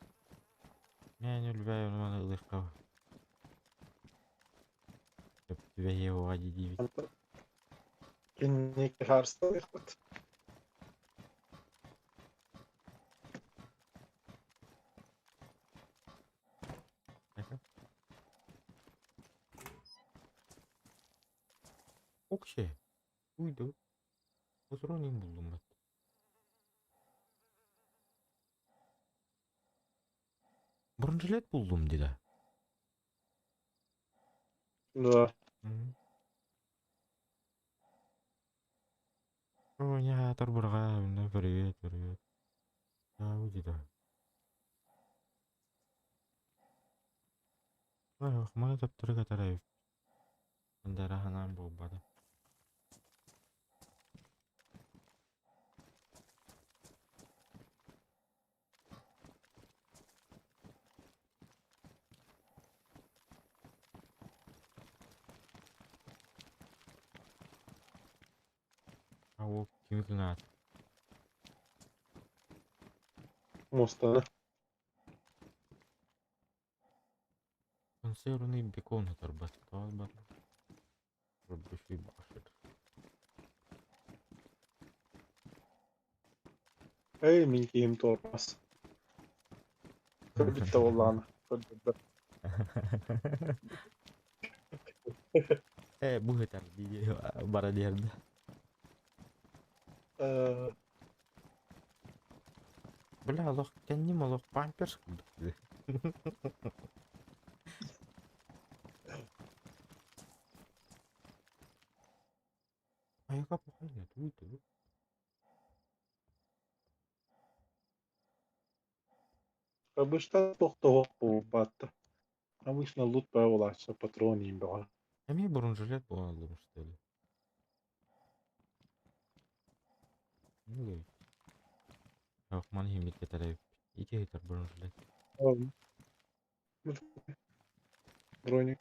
Мээнэ үлбээй ону маны ылыахха сөп түбэһиэ уоҕа дии диибит. Кинини хаарысталыахпыт. Окше, уйду. Патронин булдум бат. Бронежилет булдум дида. Да. О, не хаатар бырҕаа, привет, привет. Ау дида. Маны таптыры катарай. Андара ханаан буолбата. А ол кими кыҥаат? Муостаны. Консервный бекон оторбат. Тоҕо бар. Рабочий башыр. Эй, мин киһим туормас. Көрбүт да буоллаҕына. Көрдөрбөт. Э, бу ытар дии бара диэрдэ. Бля, олох кэнним олох памперс курдук дии. Айака пахайна туй-туй. Обычно туох буолбатта. Обычно лут буолааччы патрон иин бөҕө. Эмиэ бронежилет буолан ыллым что ли? Ну, Ах, маны химит кетереп. Ити хитер бронежилет. Броник.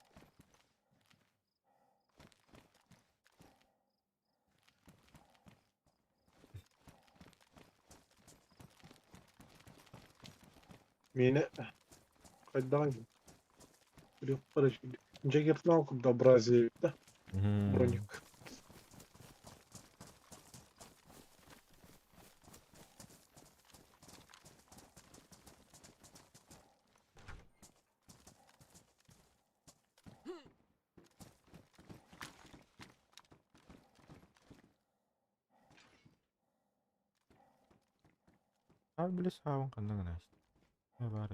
Миэнэ хайдаҕый? Джаггернаут курдук да? Броник. Abi били саабын ханна гына Не баар.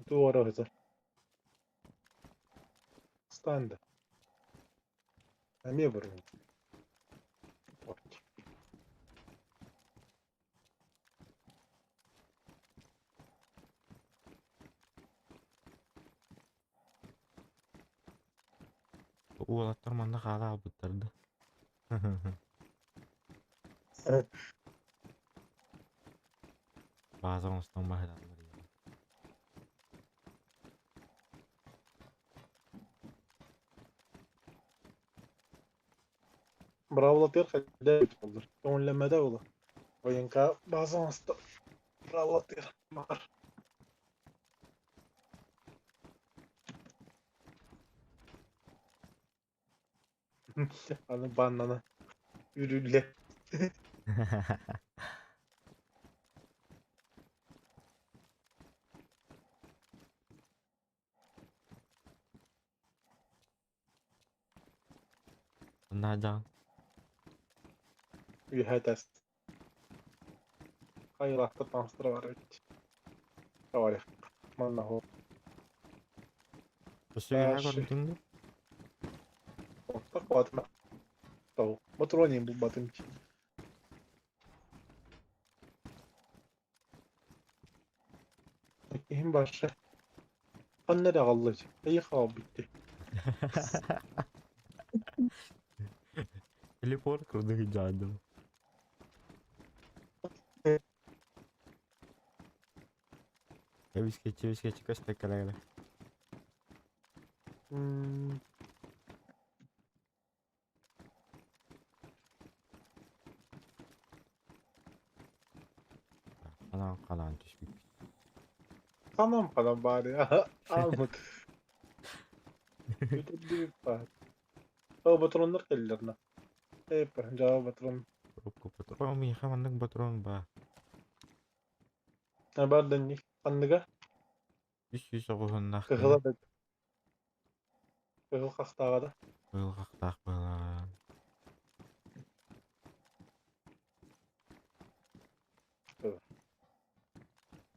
Туора хызар. Станда. Эмиэ буруйум. Уолаттар манна хаала хаалбыттар да. Бааза оҥостон баһыйаллар. Быраабылатыгар хайдах эбит буоллар. Көҥүллэммэтэ буолуо. Военка бааза оҥосто. Быраабылатыгар баар. Аны бааннана үрүллэ. Наадьаҕын. Үөһээ этээс. Хайалаахтар таҥастара баар эбит. Товарищ. Манна хо. Өссө үөһээ көрдүҥ дуу? Ортох баатыма. Тоҕу. Ботуруон булбатым дии. Киһим барша. Ханна эрэ аҕалла эйиэхэ аҕалбыт дии. Телепорт курдук дьаадым. Эбискэччи эбискэччи көстө кэлэ-кэлэ. Ханаан ханаан түспүккүт. Ханан ханан баар ааммыт. Бүтэрдибит баар. Ол ботуруоннар кэллилэр на. Эйпэ, дьаа ботурон. Коробка патрон, миэхэ маннык патрон баар. Баар да инник. Ханныга? 300 оҕуһуннаах Кыһыла да. Кыһыл хахтааҕа да. Кыһыл хахтаах быһалаан.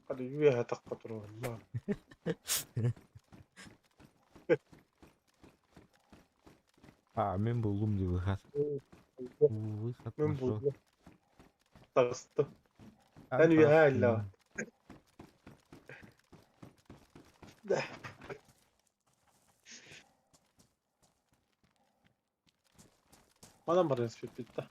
Хады үөһэ тахха туруорунна. А, мин буллум дии выход. Выход Мин нашел. буллум. Таҕыстым. Эн үөһэ аллаҕа. Да. Манан баран испиппит да.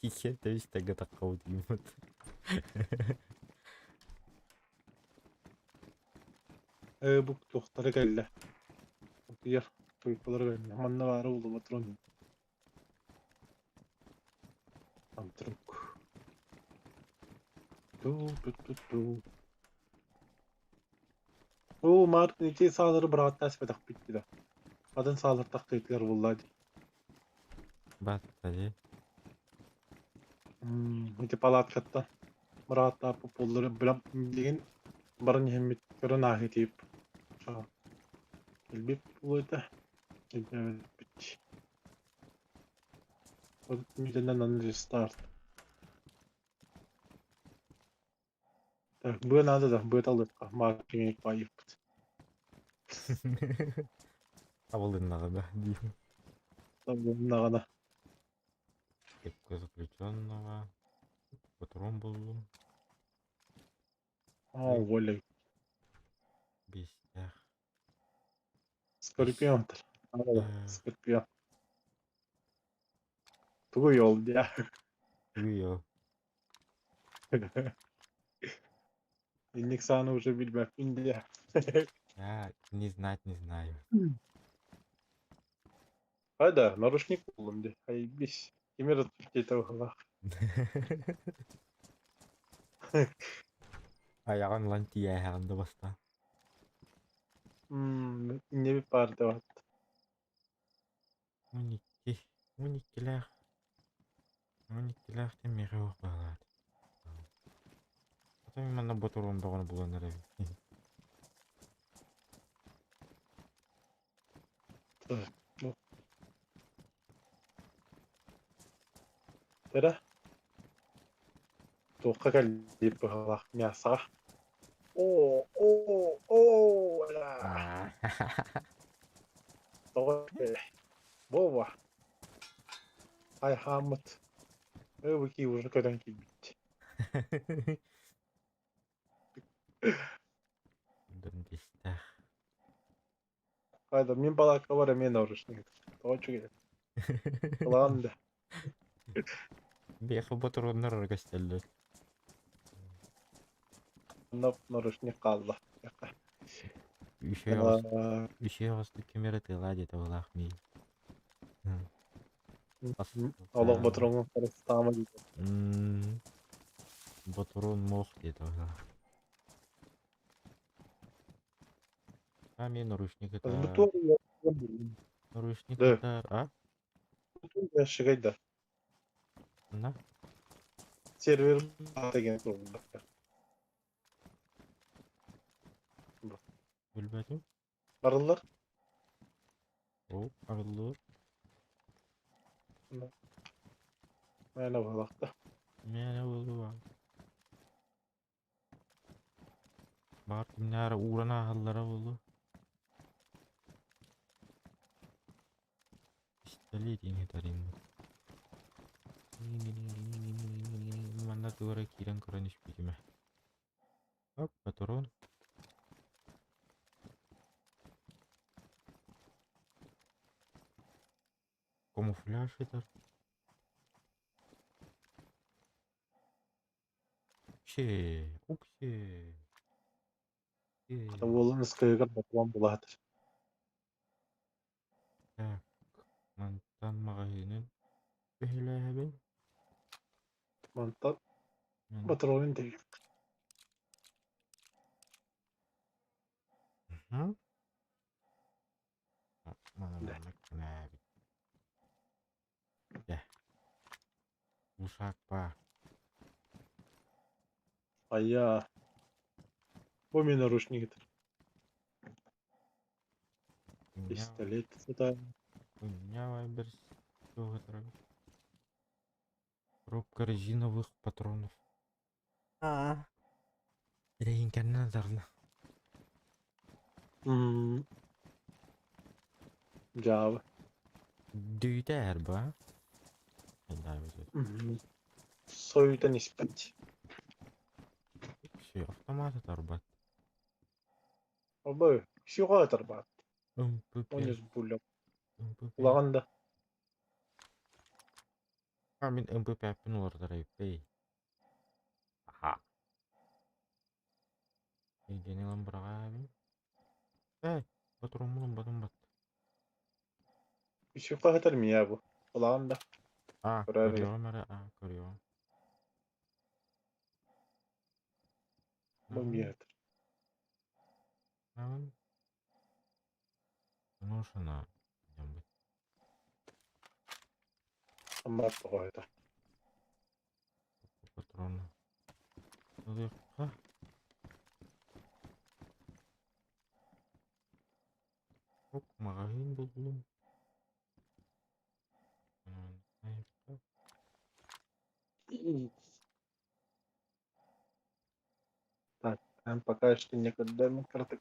Хихе тэбис таххабыт гиммут. Бу туохтара кэллэ. Утуйар туйкалара кэллэ. Манна баара булума туран. Антрук. Ту-ту-ту-ту. Оо, Мартин ити саалары бырааттаа испэтэхпит да. Атын саалар тахтыытыгар булла дии. Батта дии. Ити палаткаттан бырааттааппыт буоллар билэн билигин баран иһэммит көрөн ааһыы тиийип билбит буолуо этэ. Өйдөөбөппүт. Мүтэнэн аны рестарт. Так, быа наада да, быа талыахха, маркетинг баайыппыт. Табылыннаҕа да дии. Табылыннаҕына. Кепка заключенного. Патрон буллум. О, воля. Биэстээх. Скорпион. Скорпион. Тугуй ол дии? Тугуй ол? Инник сааны уже билбэппин дии. Я не знать не знаю. Хайда, нарушник буллум дии. Хайбис. Кимир диэтэ быһыылаах. Айаҕын ылан тиийээһэҕин да бастаан. Иннибит баар да 12. 12-лээх. 12-лээх диэн миэхэ суох быһыылаах. Ата мин манна ботуруон бөҕөнү булан эрэбин. Ну. Эрэ туохха кэллиир быһыылаах мясоҕа. Оо, оо, оо, Аа. Тоҕо Вова, айхааммыт. Ыбыки уже көтөн киирбит. Дурдистаах. Хайда мин балааккабар эмиэ наручник. Тоҕо үчүгэй. Ылаҕын да. Биэхэ ботуруоннар көстөллөр. Онно наручник хаалла. Үчүгэй үчүгэй оҕустук ким эрэ тыалаа диэтэ буолаах миигин. Олох ботуруоҥҥун харыстаама диэтэ. Ботуруон муох диэтэ буолаах. А мен наручник ытар. Наручник ытар, а? Ящигайда. На. Сервер деген Билбэтим. Арыллар. О, арыллар. Мээнэ буолахта. Мээнэ буолуо. Баҕар кимнээх эрэ ууран ааһаллара буолуо. Пистолет иҥэтэрин. Манна тугу эрэ киирэн көрөн испитим ээ. Оп, патрон. Камуфляж этэр. Уксе, уксе. Уолун ыскыгар ботуон булаатыр. Так, мантан маҕаһыынын бэһилээһэбин. Мантан патронун диэки. Манна Дьэ. Ушак баар. Айа. Бу мин наручник Пистолет сыта. Меня вайбер Коробка резиновых патронов. Аа. Эрэйин дарна. Дьаабы. Дүйдэ эрба. Соютан испэт. Все, автомат оторбат. Обой, сюга оторбат. МПП. Онус буллum. МПП. Улаҕан да. А мин МПП-пин уларытар эбиппэй. Аха. Эйгэни ылан быраҕаабын. Эй, патроммун батым бат. Сюга хатар мия бу. Улаҕан да. А, Көрөр. көрүөҕүм эрэ, а, көрүөҕүм. Бу мия. Наҕын. Ну, дьаммыт. Аммар тоҕойта. Патрон. Ылыахха. Ок, маҕаһыын буллум. Так, там пока что некуда мы карток.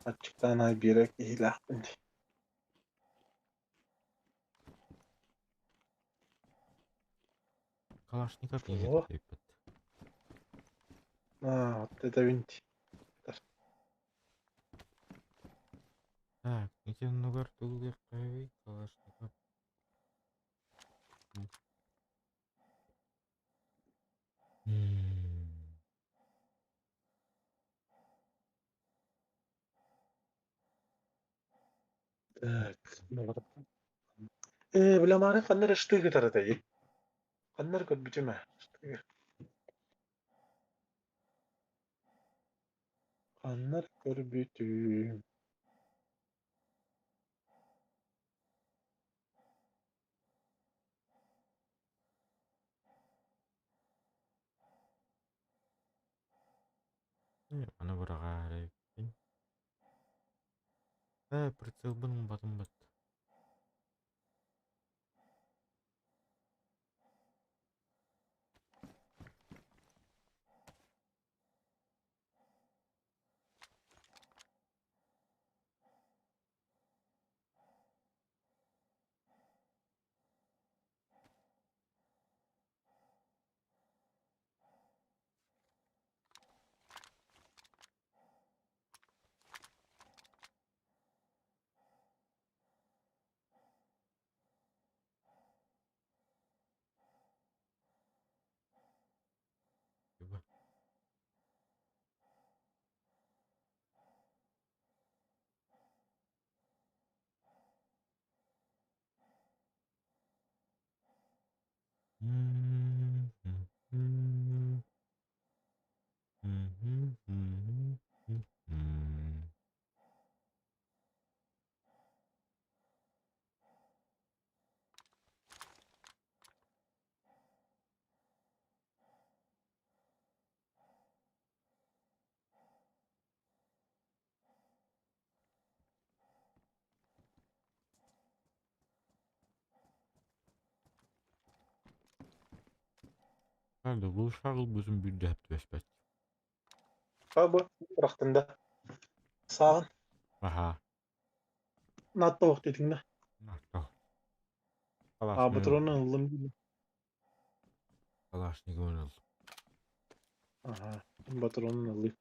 Аччыктаан биэрэ киһилээхпин. Калашников О. иһит. А, вот это винт. Так, ити оннугар тугу Калашников. М. Так. Э, бля, мары ханнар штыгы таратай. Ханнар көрбүтүм ээ. Штыгы. Ханнар көрбүтүм. Аны быраҕаарайбын. Э, прицелбын умбатым бат. Nerede bu şarıl bizim bir de hep besbet. Бу бырахтын да. Сааҕын Aha. наатта диэтиҥ да. Nakta. Аа Kalaşnikov. патронун ыллым дии. Kalaşnikov aldım. Аха. Патронун ыллым.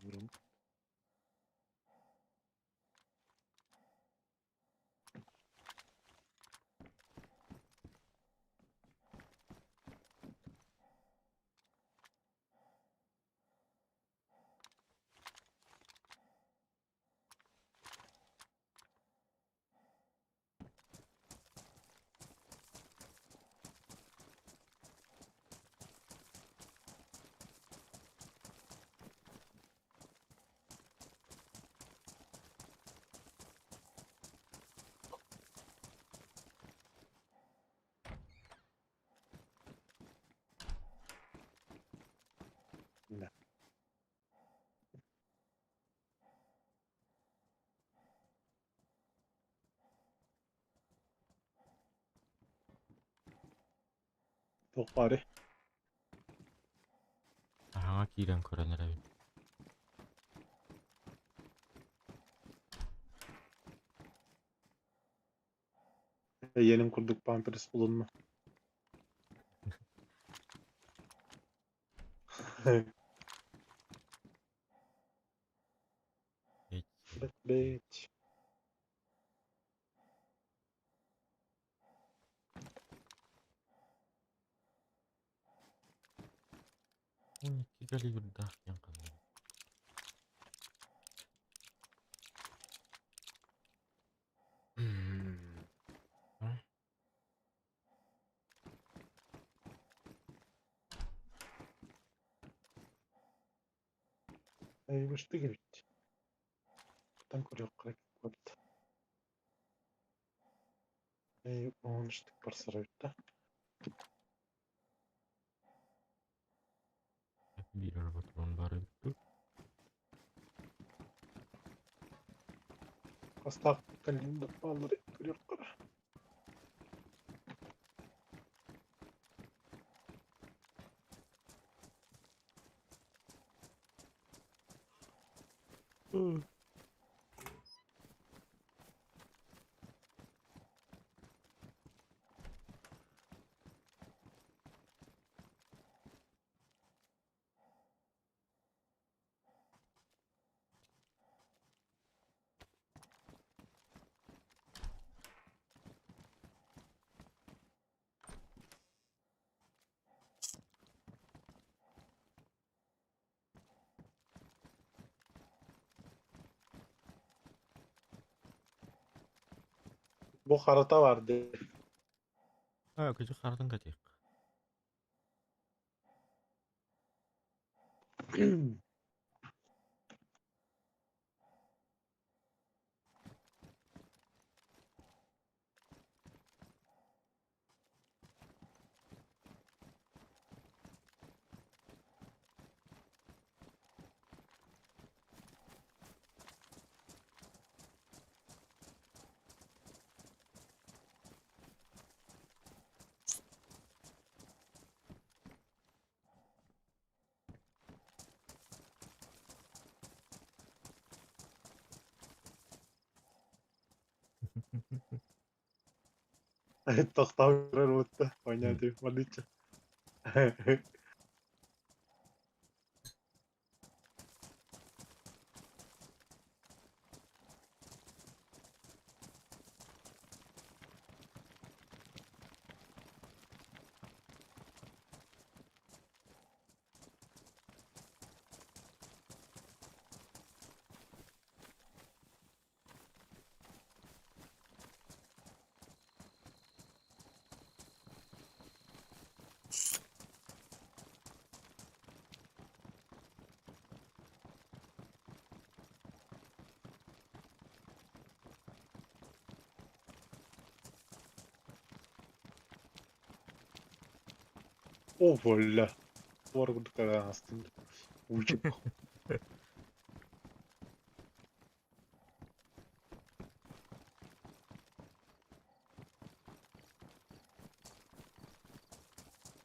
Да. Да. Туох баарый? Aha kiren көрөн эрэбин. Эйиэнин курдук памперс булунна. Hiç. Бэт. 12 калибрдаах диэн ханна. Айбышты эбит. Тан көрүөххэ куорат. Оонуштук барсар эбит да. Биир эрэ патрон баар эбит дуу? Хастаах кэлин бааллар көрүөххэ. Бу харата бар дии. Аа, кыжы хардын катык. Тохтоон көрөр буолта. Оонньооту мадычча. О, воля. Туора курдук аастым. Уучук.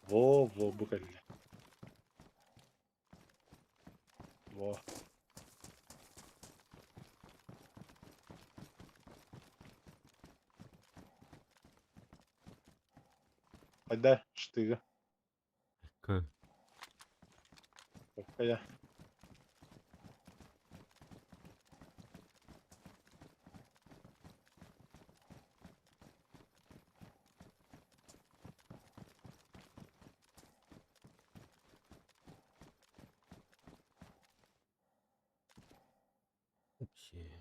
Во, во, бу кэллэ. Во. Айда, штыга. Кы. Окая. Вообще.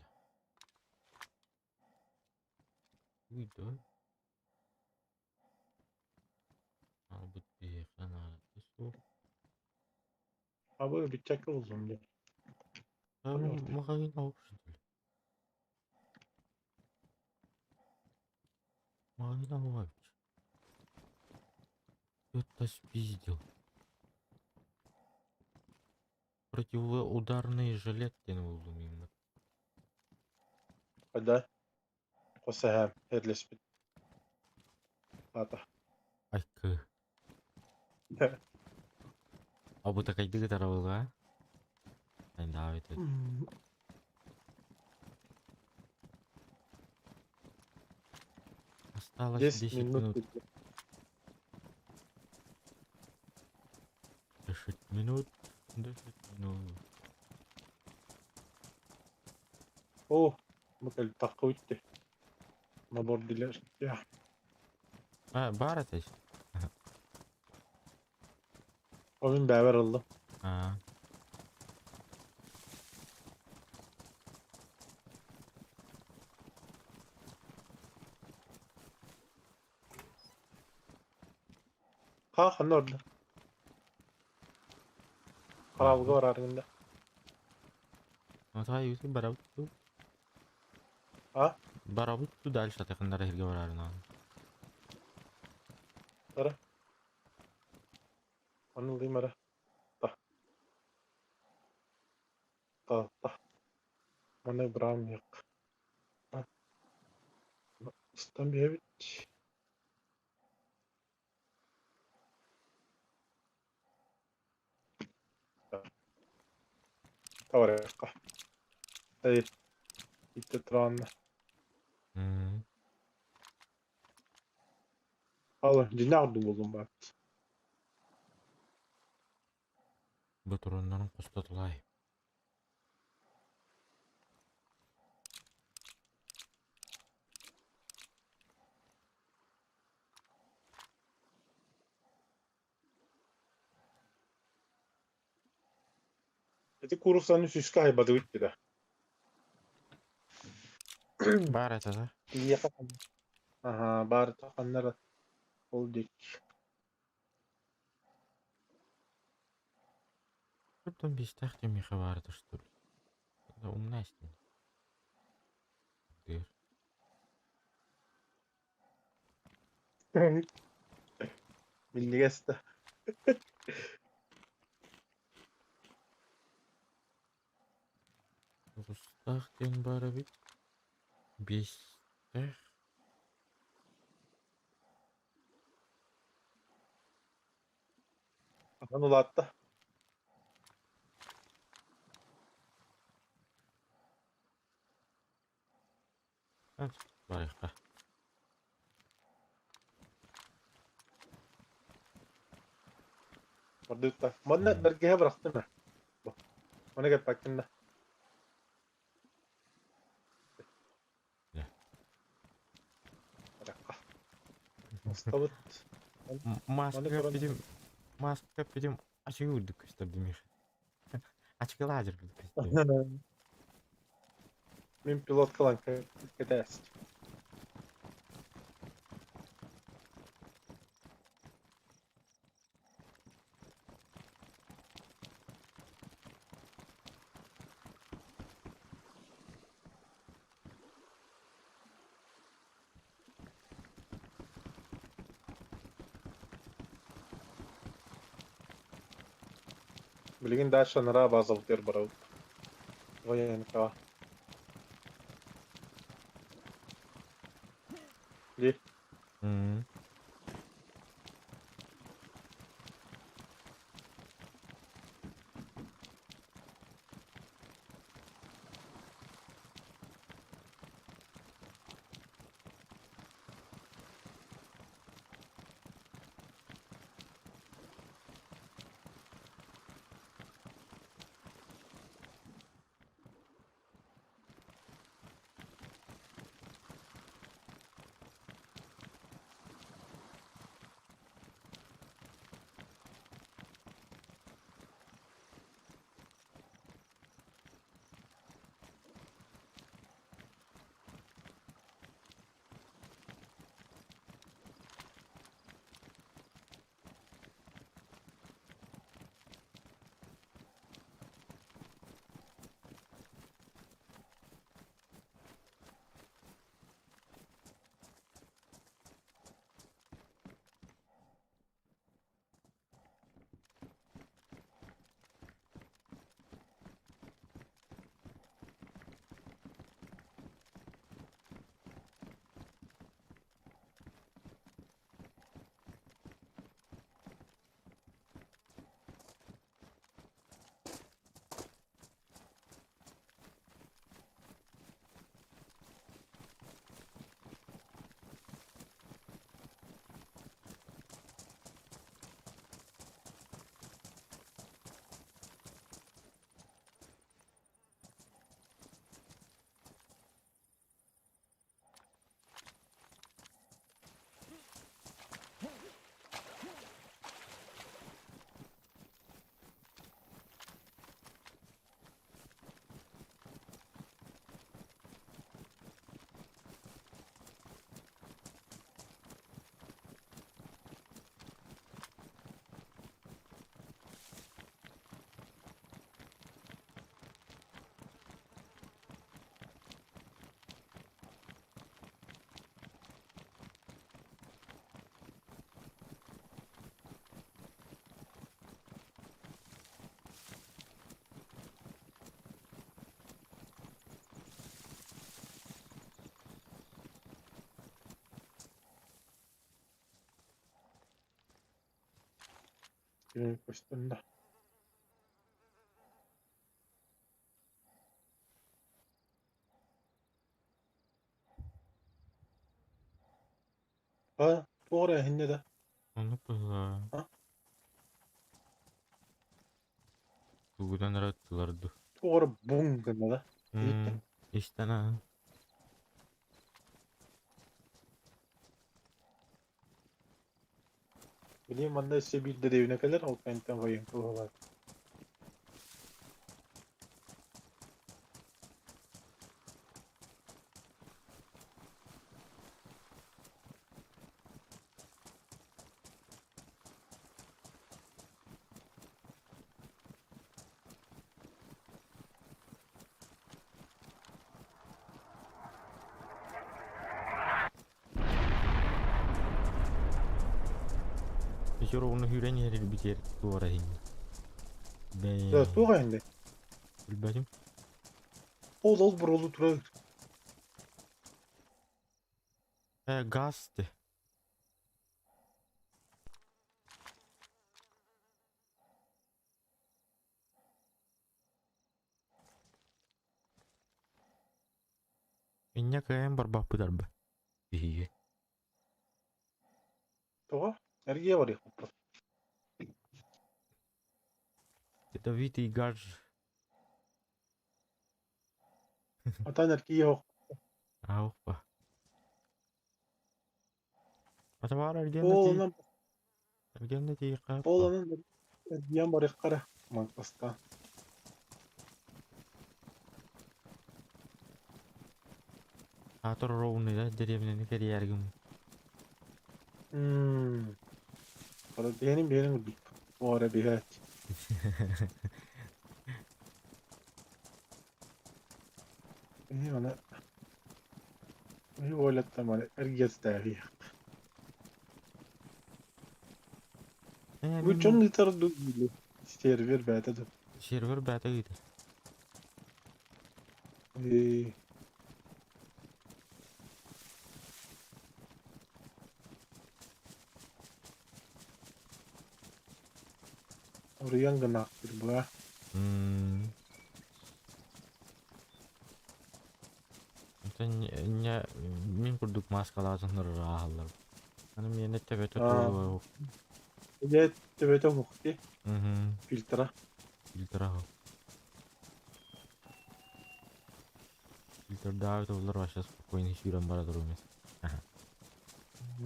Уй, да? Албыт биһиэхэ наадата суох. Абы биччакка буллум дии. А магазин алып что ли? Магазин алып. Это спиздил. Противоударный жилет диэн буллум именно. Айда. Хос эһээм эрлеспит. Ата. Айкы. Абы такайдыгы тарабылга. Да, это. Осталось 10 10 минут. минут. 10 минут. 10 минут. О, бу кэл такка үтте. Набор дилер. Я. А, бар это. Onun бәбер алды. А. Ха, ханна орда. Карабыга барарыңда. Ну, давай, барабыт. А? Барабыт дальше, тахындар эрге барарына. Тара. Оны ылыйм ара. Та. Та, та. Маны бырам yok. Ыстан бэбит. Таварыкка. Эй. Итте тураанна. Ал, динар булдум бар. Батураннарын костатылай. Эти курсаны сүскә айбады үтте да. Бар это, да? Ияка. Ага, бар таханнар ол дик. Что там без тахти миха бар это что ли? Это умная с ним. Дыр. Миннигәстә. Тахтен бар бит. Бестах. Ахан улатта. Барыахха. Бардыытта. Манна бэргэһэ бырахтым ээ. Маны кэппэккин да. Барыахха. Устабыт. Маска кэппитим, маска кэппитим ачыгы үрдүк көстөр димих. Ачыкылаадьыр курдук көстөр. Мин пилоткалан кэтээс. Билигин дальше анараа базабытыгар барабыт. Военкаҕа. Дии. Көстүннэ. А, туох эрэ иһиннэ да? Оннук быһыылааҕа. А? Тугунан эрэ ыттылар дуу. Туох эрэ буҥ гынна да? Иһиттиҥ? Истэн ааһан. Билигин манна өссө биир дэриэбинэ кэлэр, ол кэнниттэн военка быһалаат. Вечер уонна сүүрэн иһэр илбитигэр туора иһиннэ. Дьэ, Бээ, туох иһиннэ? билбэтим. Ол ол буруолу турар. Э, газ ты. Инньэ кыайан барбаппыт арба. Биһиги. Тоҕо? Эргийэ барыахпыт. Ядовитый газ. Атан эргийэ ох. Аахпа. Ата баар эргиэн да тиий. Ол онон Эргиэн да тиийиэххэ ол онон эргийэн барыахха эрэ. Бастаан. Аатыр ровный да дэриэбинэни кэрийээргим. Мм. Биһэнин биһэнин курдук. Оҕо биһээт. Ini mana ini boleh mana эргиэстээҕий. Э, Бу мин дьон ыытар дуу сервер бэйэтэ да. Сервер бэйэтэ ыытар. Э, Уруйан гынаахтыр буа. М. Оттон инньэ мин курдук мааскалаатыннар ааһаллар. Аны миэнэ төбөтө Аа, туруо. дьэ төбөтө уһук дии Мгм. фильтра. Фильтр аһы. Фильтрдаабыт оллар вообще спокойно сүүрэн бара турумес.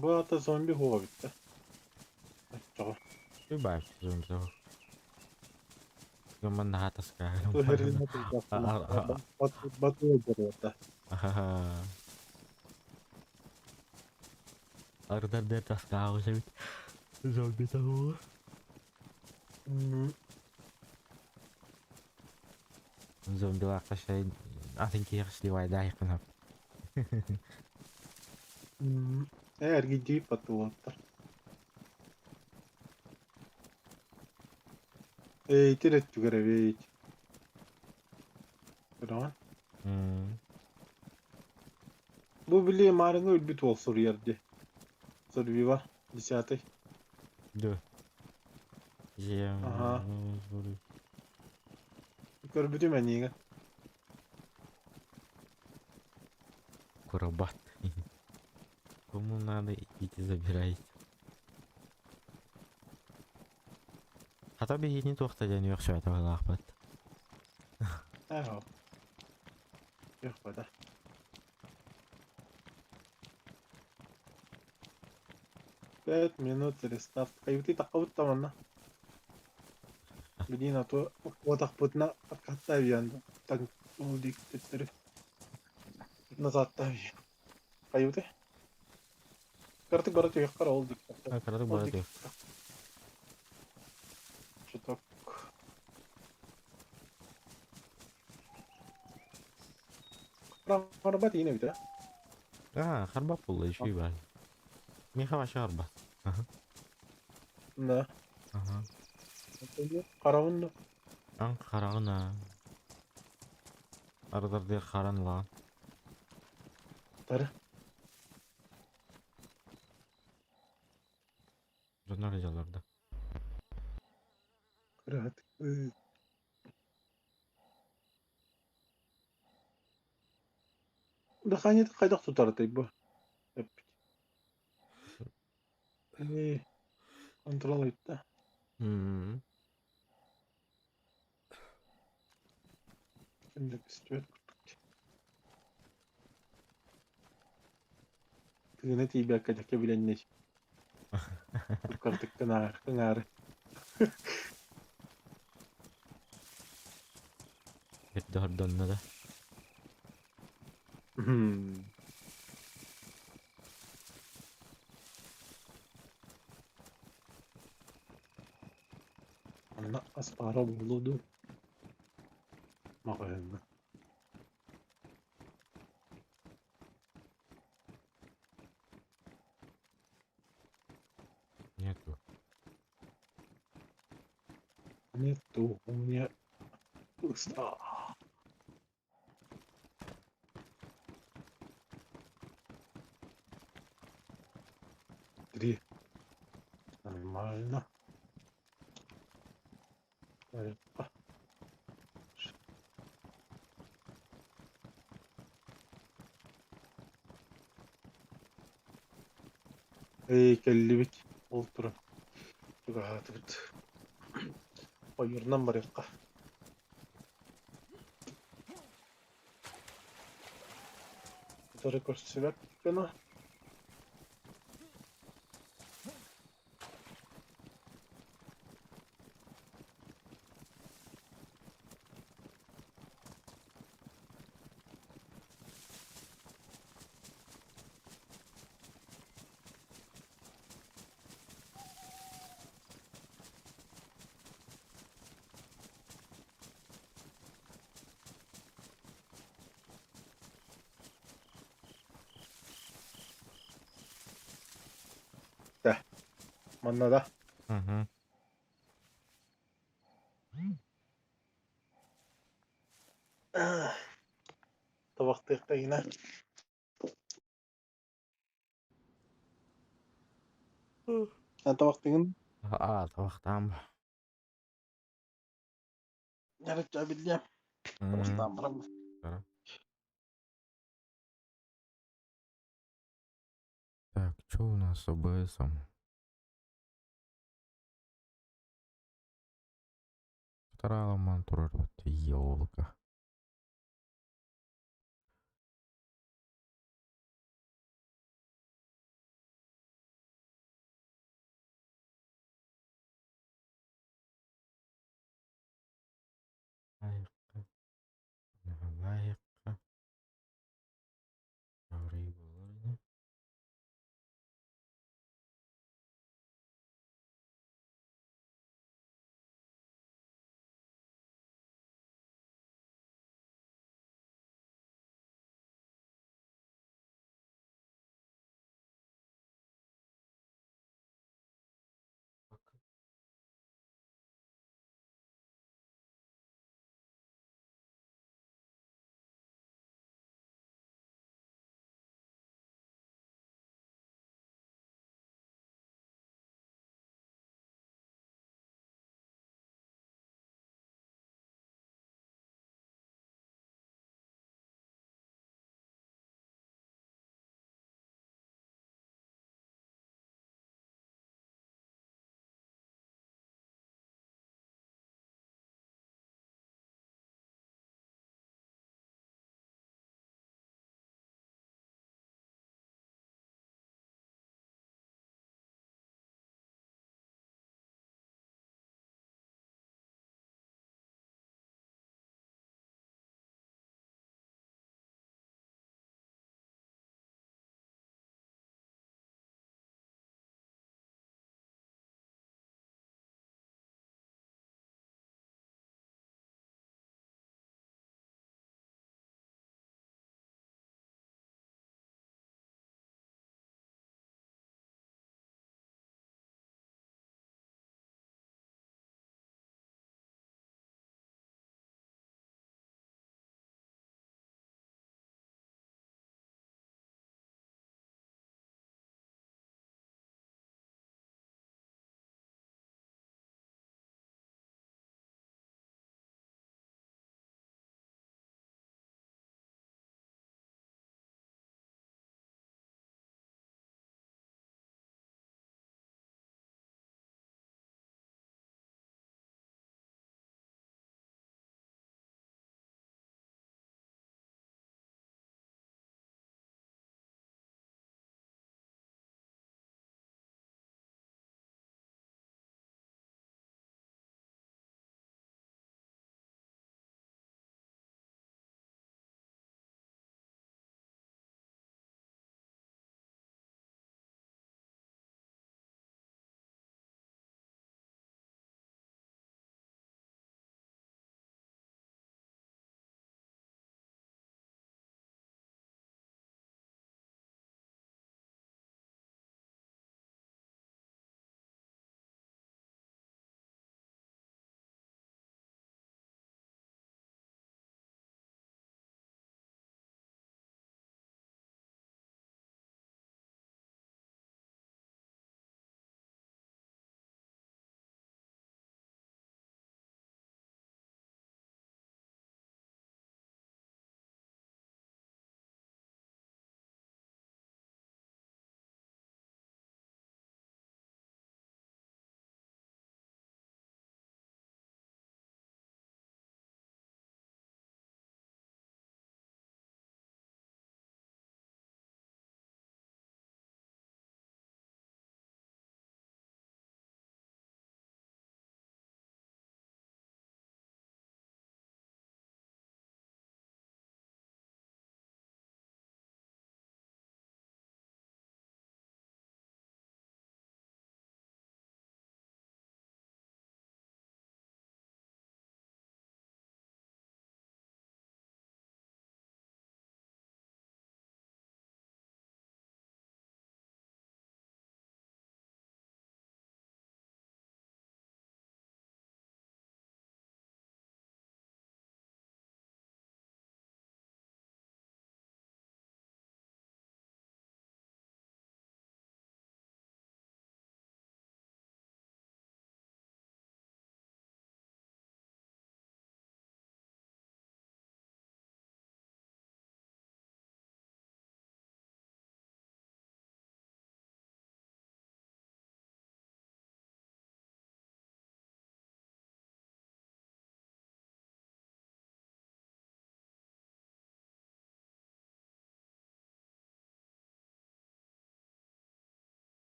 Бу ата зомби хуга бүттэ. Оччоҕо. Баай зомби Гымман наһаа таскааһын. Туһэринэ турдахпына батыл дьоруота. Ардар да таскааҕы эбит. Зомби таһуо. Зомбилаахха шай атын киһиэхэ сливайдаахпын хап. Э эргийдии батыллаттар. Эйтир өттүгэр эбит. Көрөҕүн? Бу били маарыҥҥа өлбүт уол суруйар дии. Сурвива, десятый. Ду. Аһаа. Көрбүтүм эниигин. Куробат. Кому надо, идите забирайте. Хата биһигини туохта диэн үөхсүбэтэ быһыылаахпыт. Ээ, үөхпэтэ. 5 минут рестарт. Хайбытый таххабыт да манна. Билиин а то уотахпытына откаттаа биэн таҥ ол диэки назадтаа биэн. Хайбытый? Кыратык бара түһүөххэ ол диэки. А, кыратык Ол бара диэки. түһүөх. Чуток. Харбат иин эбит ээ. А, харбап буолла үчүгэй баар. Миэхэ вообще харбат. Аха. Да. Аха. Хараҕын да. Аҥ хараҕын аа. Ардардыыр харан ылаҕын. Тары. Дьоннор дьаллар да. Кыратык. Дыхание хайдах тутарытай бу? Эппит. Э, контрол ыытта. М. Ким да көстүбэт курдук. Тыына тиийбэккэ дьэккэ билэннэй. Кырдык кынаары кыҥаары. Эрдэ хордонно да. Манна ас баара буолуо дуу? Маҕаһыыҥҥа. Нету. Нету у меня пусто. Три. Нормально. А. Ээ кэллибит, ол туран чугаһаатыбыт. Ойуурунан барыахха. Утары көрсүбэт гына. Дэ, манна да. Угу. Табахтыахха иҥнэ. Эн табахтыгын? Аа, табахтаам. Дьарычча биллиэм. Табахтаан баран. Так, что у нас с ОБСом? Вторая турар елка.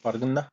Баргын да?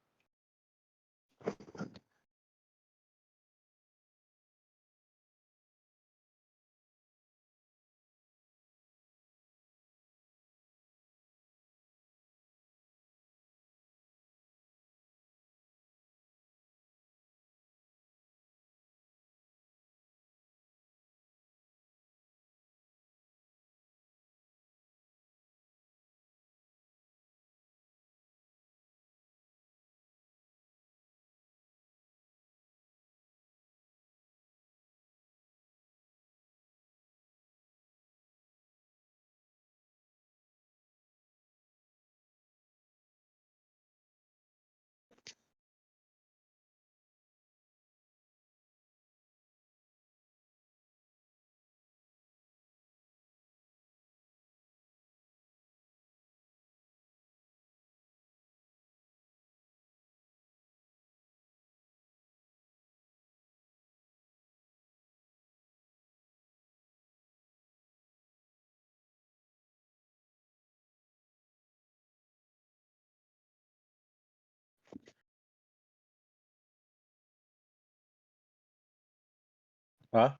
А?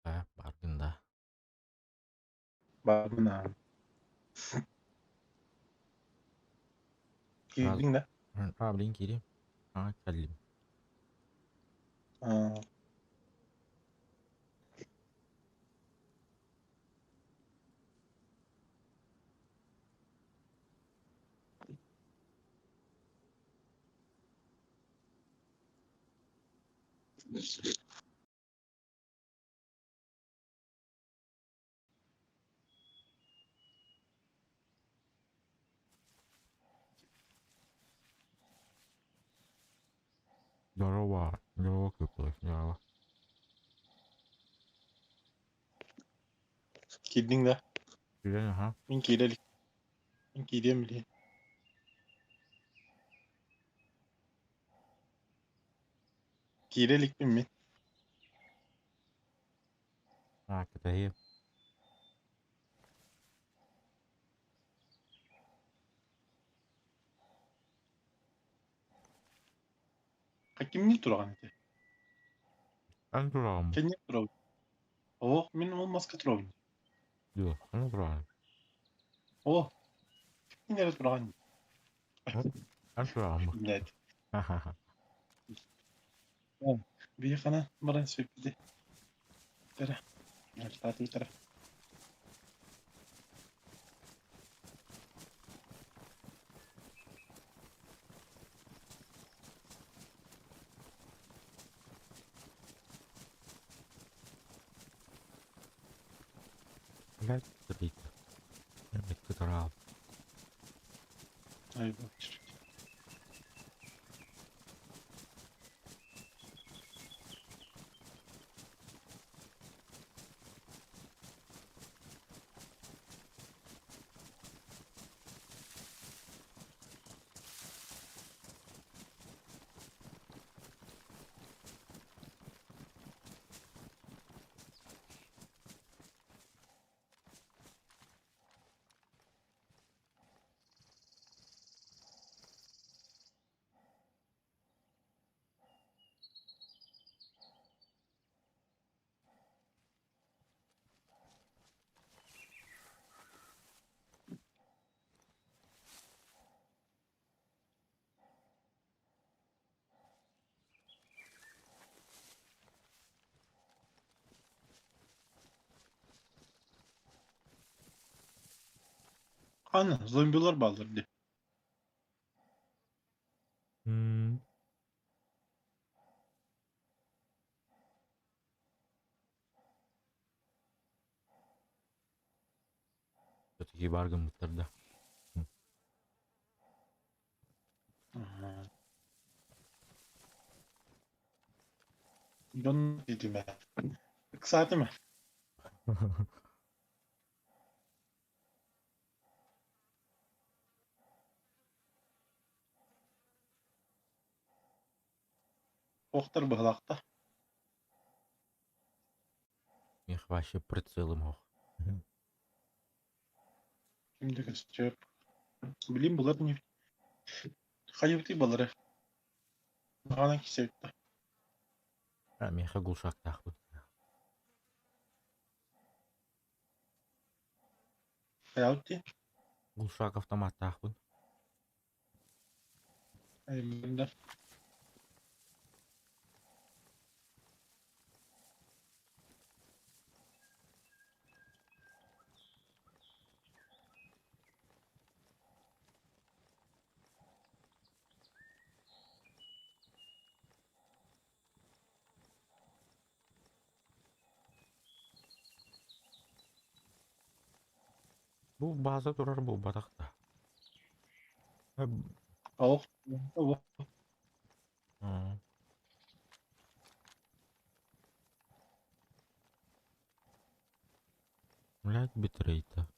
Ээ, баргын да? Баргын аа. Киирдиҥ да? Аа, билигин киириим. Аа, кэллим. Аа. Здорово. Здорово, Кыпылов. Здорово. Киирдиҥ да? Киирэн, аха. Мин киирэ илик. Мин киириэм билигин. Киирэ иликпин мин. Аа, кэтэһиэм. Кимниин тураҕын ити? Эн тураҕын бу? Кэннин турабын. Оһох, мин ол маска турабын. Дуо, эн тураҕын? О, ким эрэ тураҕын. Эн тураҕын бу? Блядь. Ха-ха-ха. Биһиэхэ баран сүппүтэ. Тара. Тара. Блядь, кытыйда. Кытараал. Ай, бу. Ханна зомбилар бааллар дии. Все-таки баар гыммыттар да. Дьон диэтим ээ. Ыксаатым ээ. Туохтар быһалаахта. Миэхэ вообще прицелым оһох. Ким да көстүөп. Билим булар ини. Хайыбытый балары. Маҕанан кисэбиттэ. А, миэхэ глушактаахпын. Хайаабыт дии. Глушак автоматтаахпын. Айыммында. Бу база турар буолбатах да. Олох олох. Блядь, битрейта.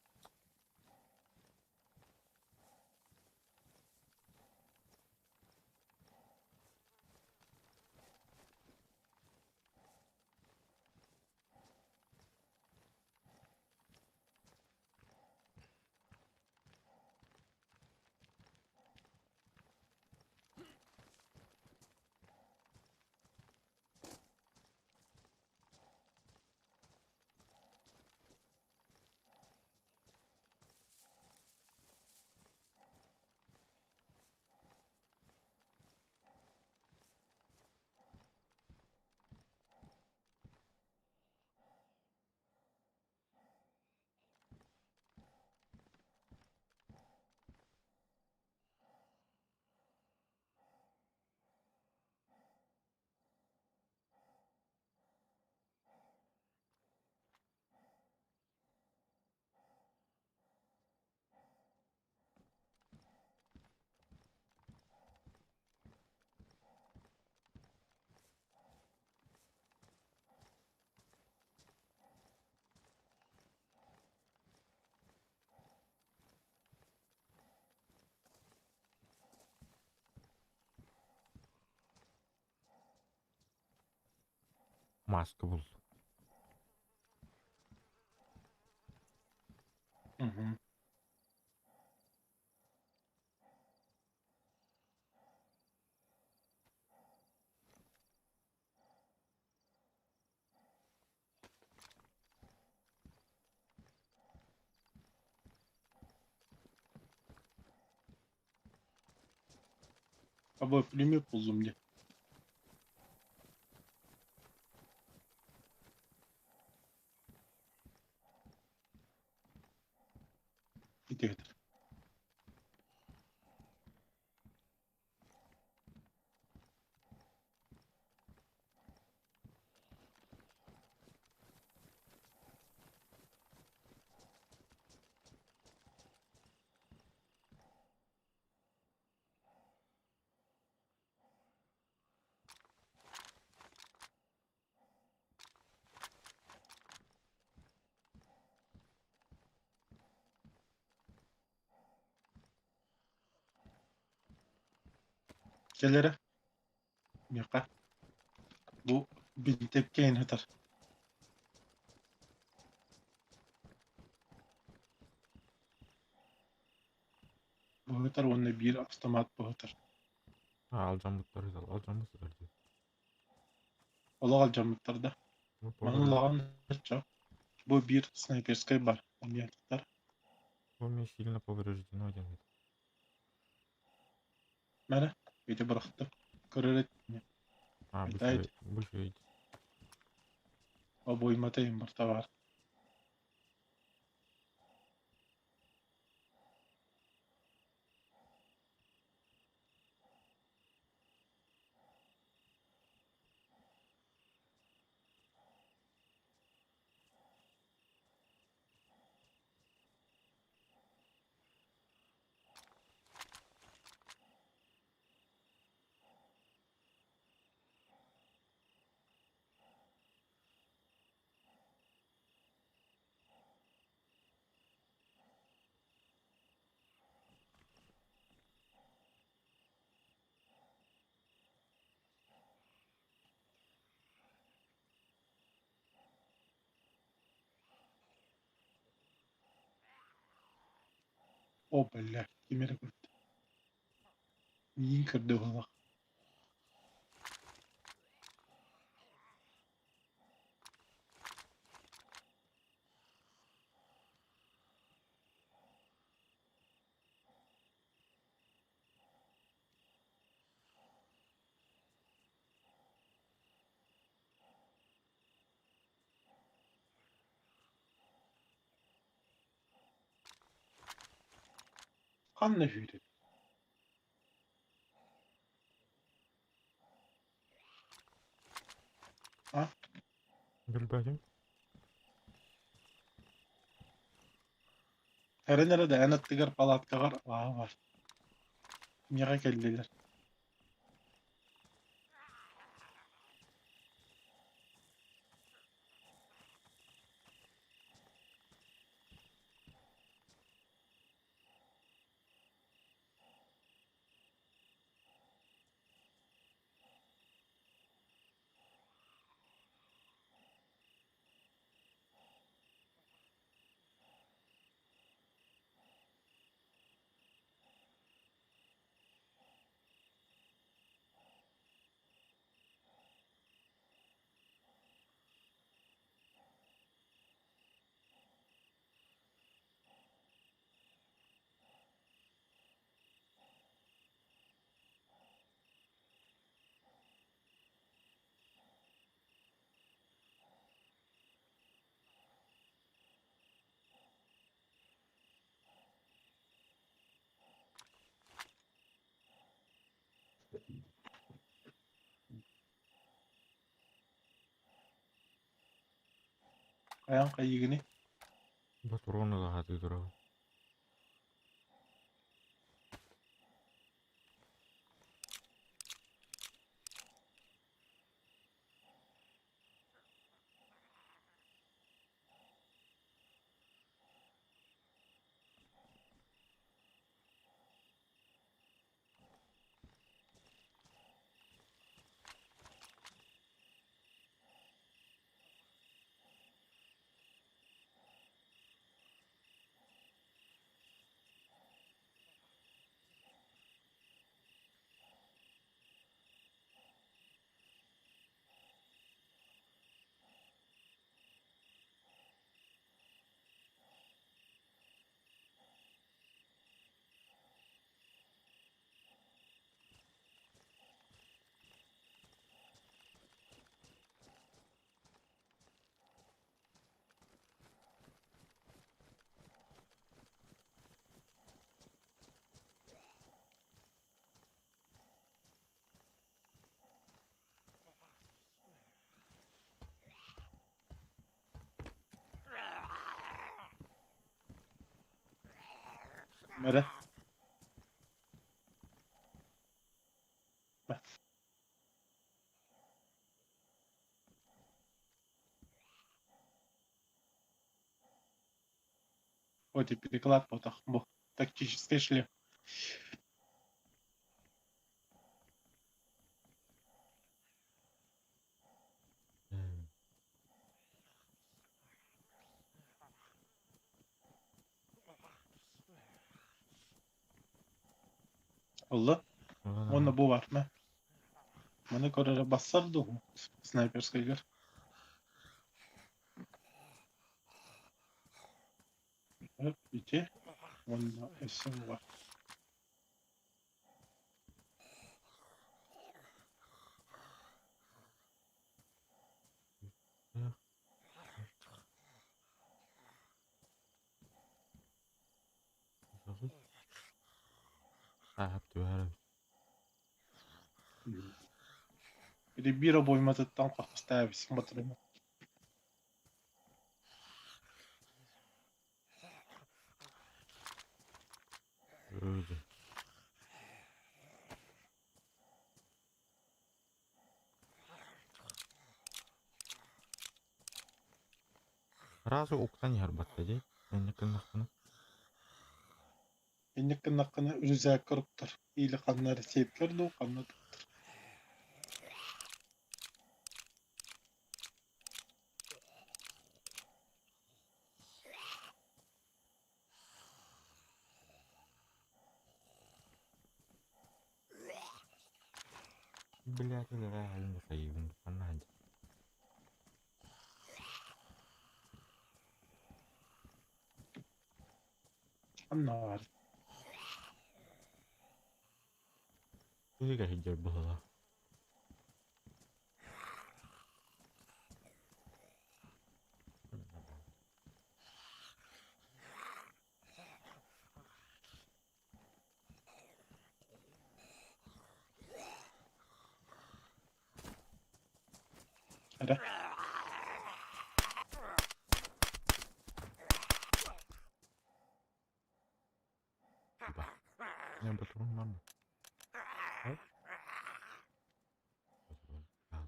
Маска бул. Мгм. Абы пулемет буллум дии. Ити Кэлэрэ миэхэ бу бинтиэпкэ иһин сытар. Бу сытар уонна биир автомат бу сытар. А, алдьаммыттар алдьаммыттар дии. Олох алдьаммыттар да. Ну, Манан улахан ычча. Бу биир снайперскай бар. Эмиэ сытар. Помню, сильно повреждено диэн. Мэрэ, ити бырахтым. Көрөр этим. А, Айдай. бу үчүгэй. Обоймата барта бар. О, бля, ким эрэ көрдө. Миигин көрдө быһыылаах. Ханна сүүрэр? А? Билбэтим. Эрэн эрэ да эн аттыгар палаткаҕар аа бар. Миэхэ кэллилэр. Хайаан хайыыгыный? Ботуруон ыла сатыы турабын. Эрэ. Вот и переклад потах. Бу тактический шлем. Олла. Уонна бу бар ма. Маны көрөрө бассар дуу снайперскайгар. Ити уонна өссө бу бар. Сааһап түһэр эбит. Ити биир обойматыттан хахстаабисин батырыма. Öyle. Сразу уктан иһэр батта дии. Инник гыннахпына. Инник гыннаххына үрүзээккэ уруктар. Или ханна эрэ сиэпкэр дуу, ханна туттар. Блядь, реально хайыбын ханна. Анна бар. Тыга сылдьар быһыылаах. Эрэ. Не патрон надо. Патрон. Ал.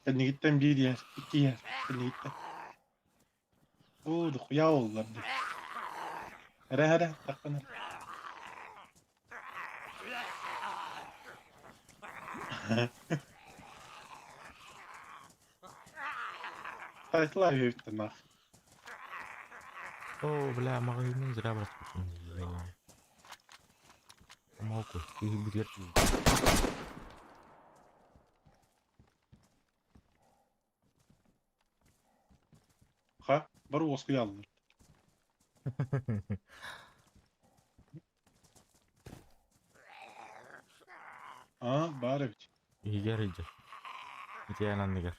Кэннигиттэн биир иһэр, икки иһэр, кэннигиттэн. Оо, дохуя буоллар дии. Эрэ эрэ, таххан эрэ. Тайтлаа үһүттэн ах. О, бля, магазин зря брать. Молку, ты билет. Ха, бар уоскуйаллар. Аа, баар эбит. Игер иджер. Итиэн анныгар.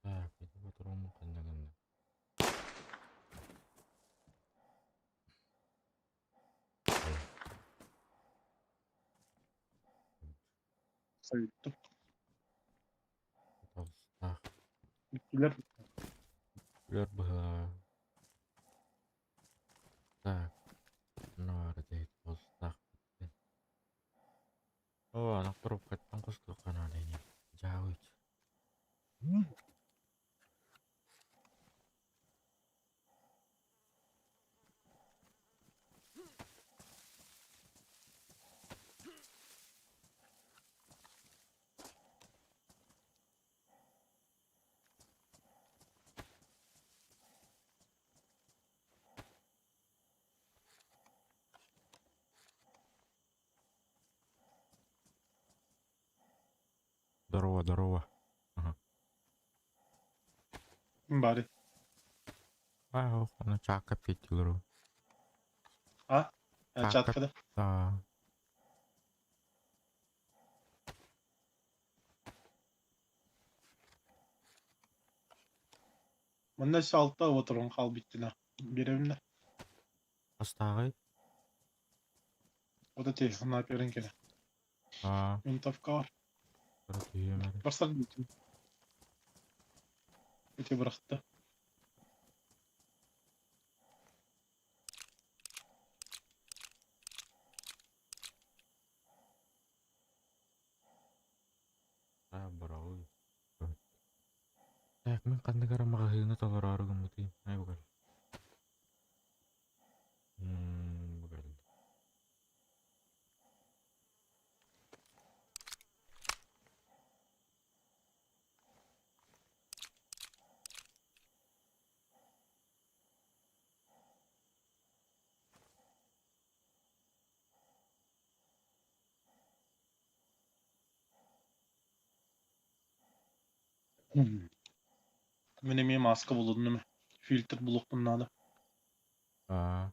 Так, ити патрону ханна гынна. Союттум. Толстах. Бүттүлэр. Үлэр быһа. Так. Наар дейт толстах. О, ана коробкаттан костук канааны. Жауыч. Здорово, здорово. Ага. Бары. А, ана чака петилеру. А? Чаткада. Да. Манна салта отырон хал биттина. Беремне. Астагы. Ода телефон аперин келе. А, Винтовка бар. Барат Барсар битим. Ити бырахты. А, баралы. Так, мен қандай қарамаға толор арыгым бутый. Ай бугал. Бугал. Мен эме маска булудум эме. Фильтр булукпун надо. А.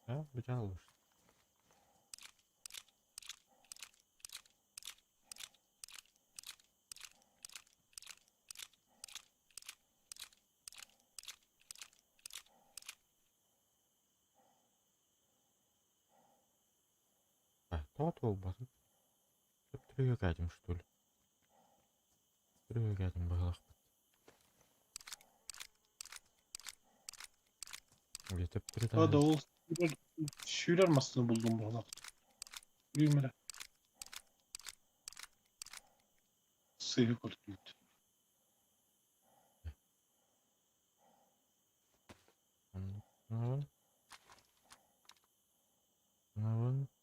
Да, бежал. А, то ол басып. Төттөрү что ли? Төттөрү быһалахпыт. Төптөрү А да ол сүүрэр массыына булдум буолар. Үүмэрэ. Сыыһы көрдүбүт. Оннук. Оннук.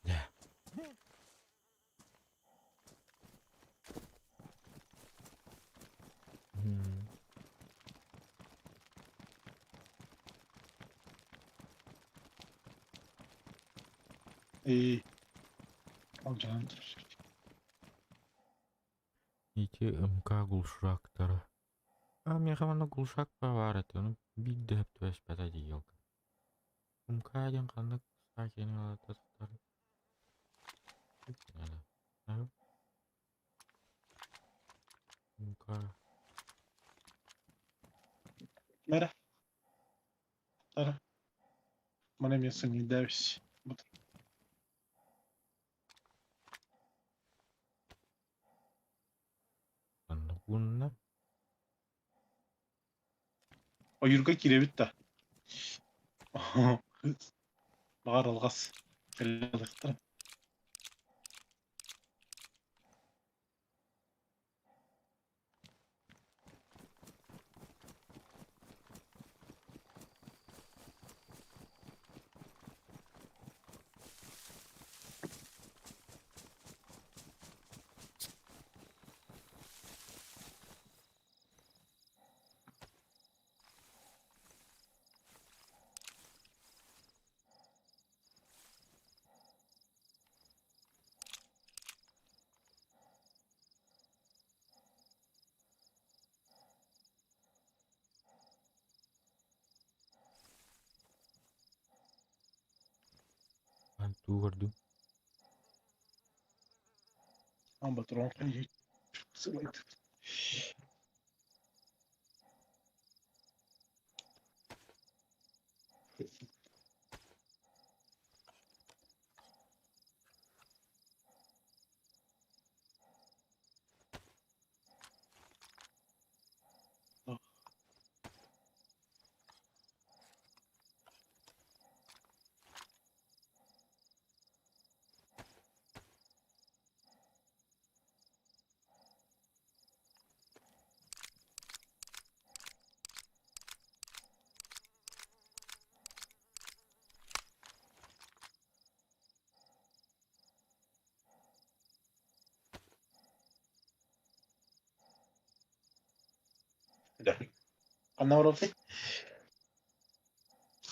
Дьэ. Ээ. Алдьанан турар. Ити МК глушактара. А миэхэ манна глушак баар этэ, ону биирдэ сөп түбэспэтэ дии елка. МК диэн ханнык саа киэнэ ылата сытар? МК. Мэрэ. Тара. Маны эмиэ сыҥыйдаабыс. Ханнык уунна? Ойуурга киирэбит да. Баҕар алҕас кэлэ Туу көрдүм. Патрон сылайт. Ханна барабытый?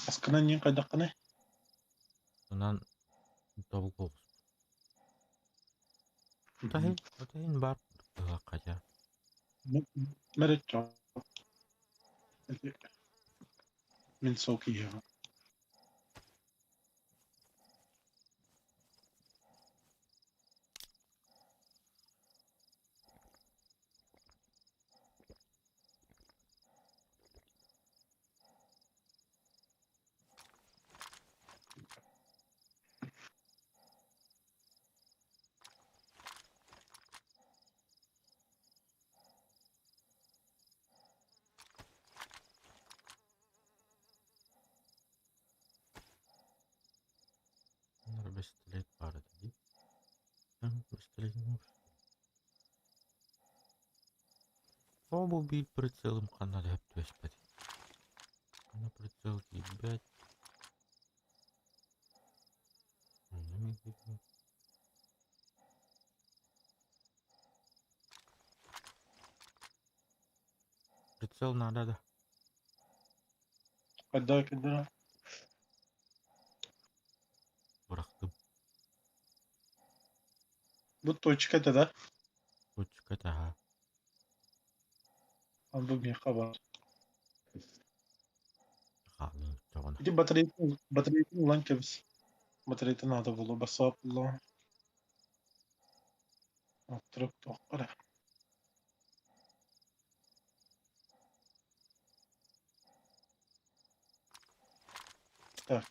Аскынан ньин хайдаххыный? Онон тобук оҕус. Отаһын бар хотя. Мэрэ Мин сол киһиэхэ. Пистолет баар этэ дии. Пистолет О, бу биир прицелым ханна да түбэспэт. Ханна прицел киирбэт. Онно эмиэ киирбэт. Прицел надо да. Хайдах кэллэрэ? Бырахтым. Бу точка этэ да? Точка таһа. Бу миэхэ баар. Хаалын тоҕуна. Ити батареятын ылан кэбис. Батареята наада буолуо бассаап буллаҕа. Оттурук туохха эрэ. Так.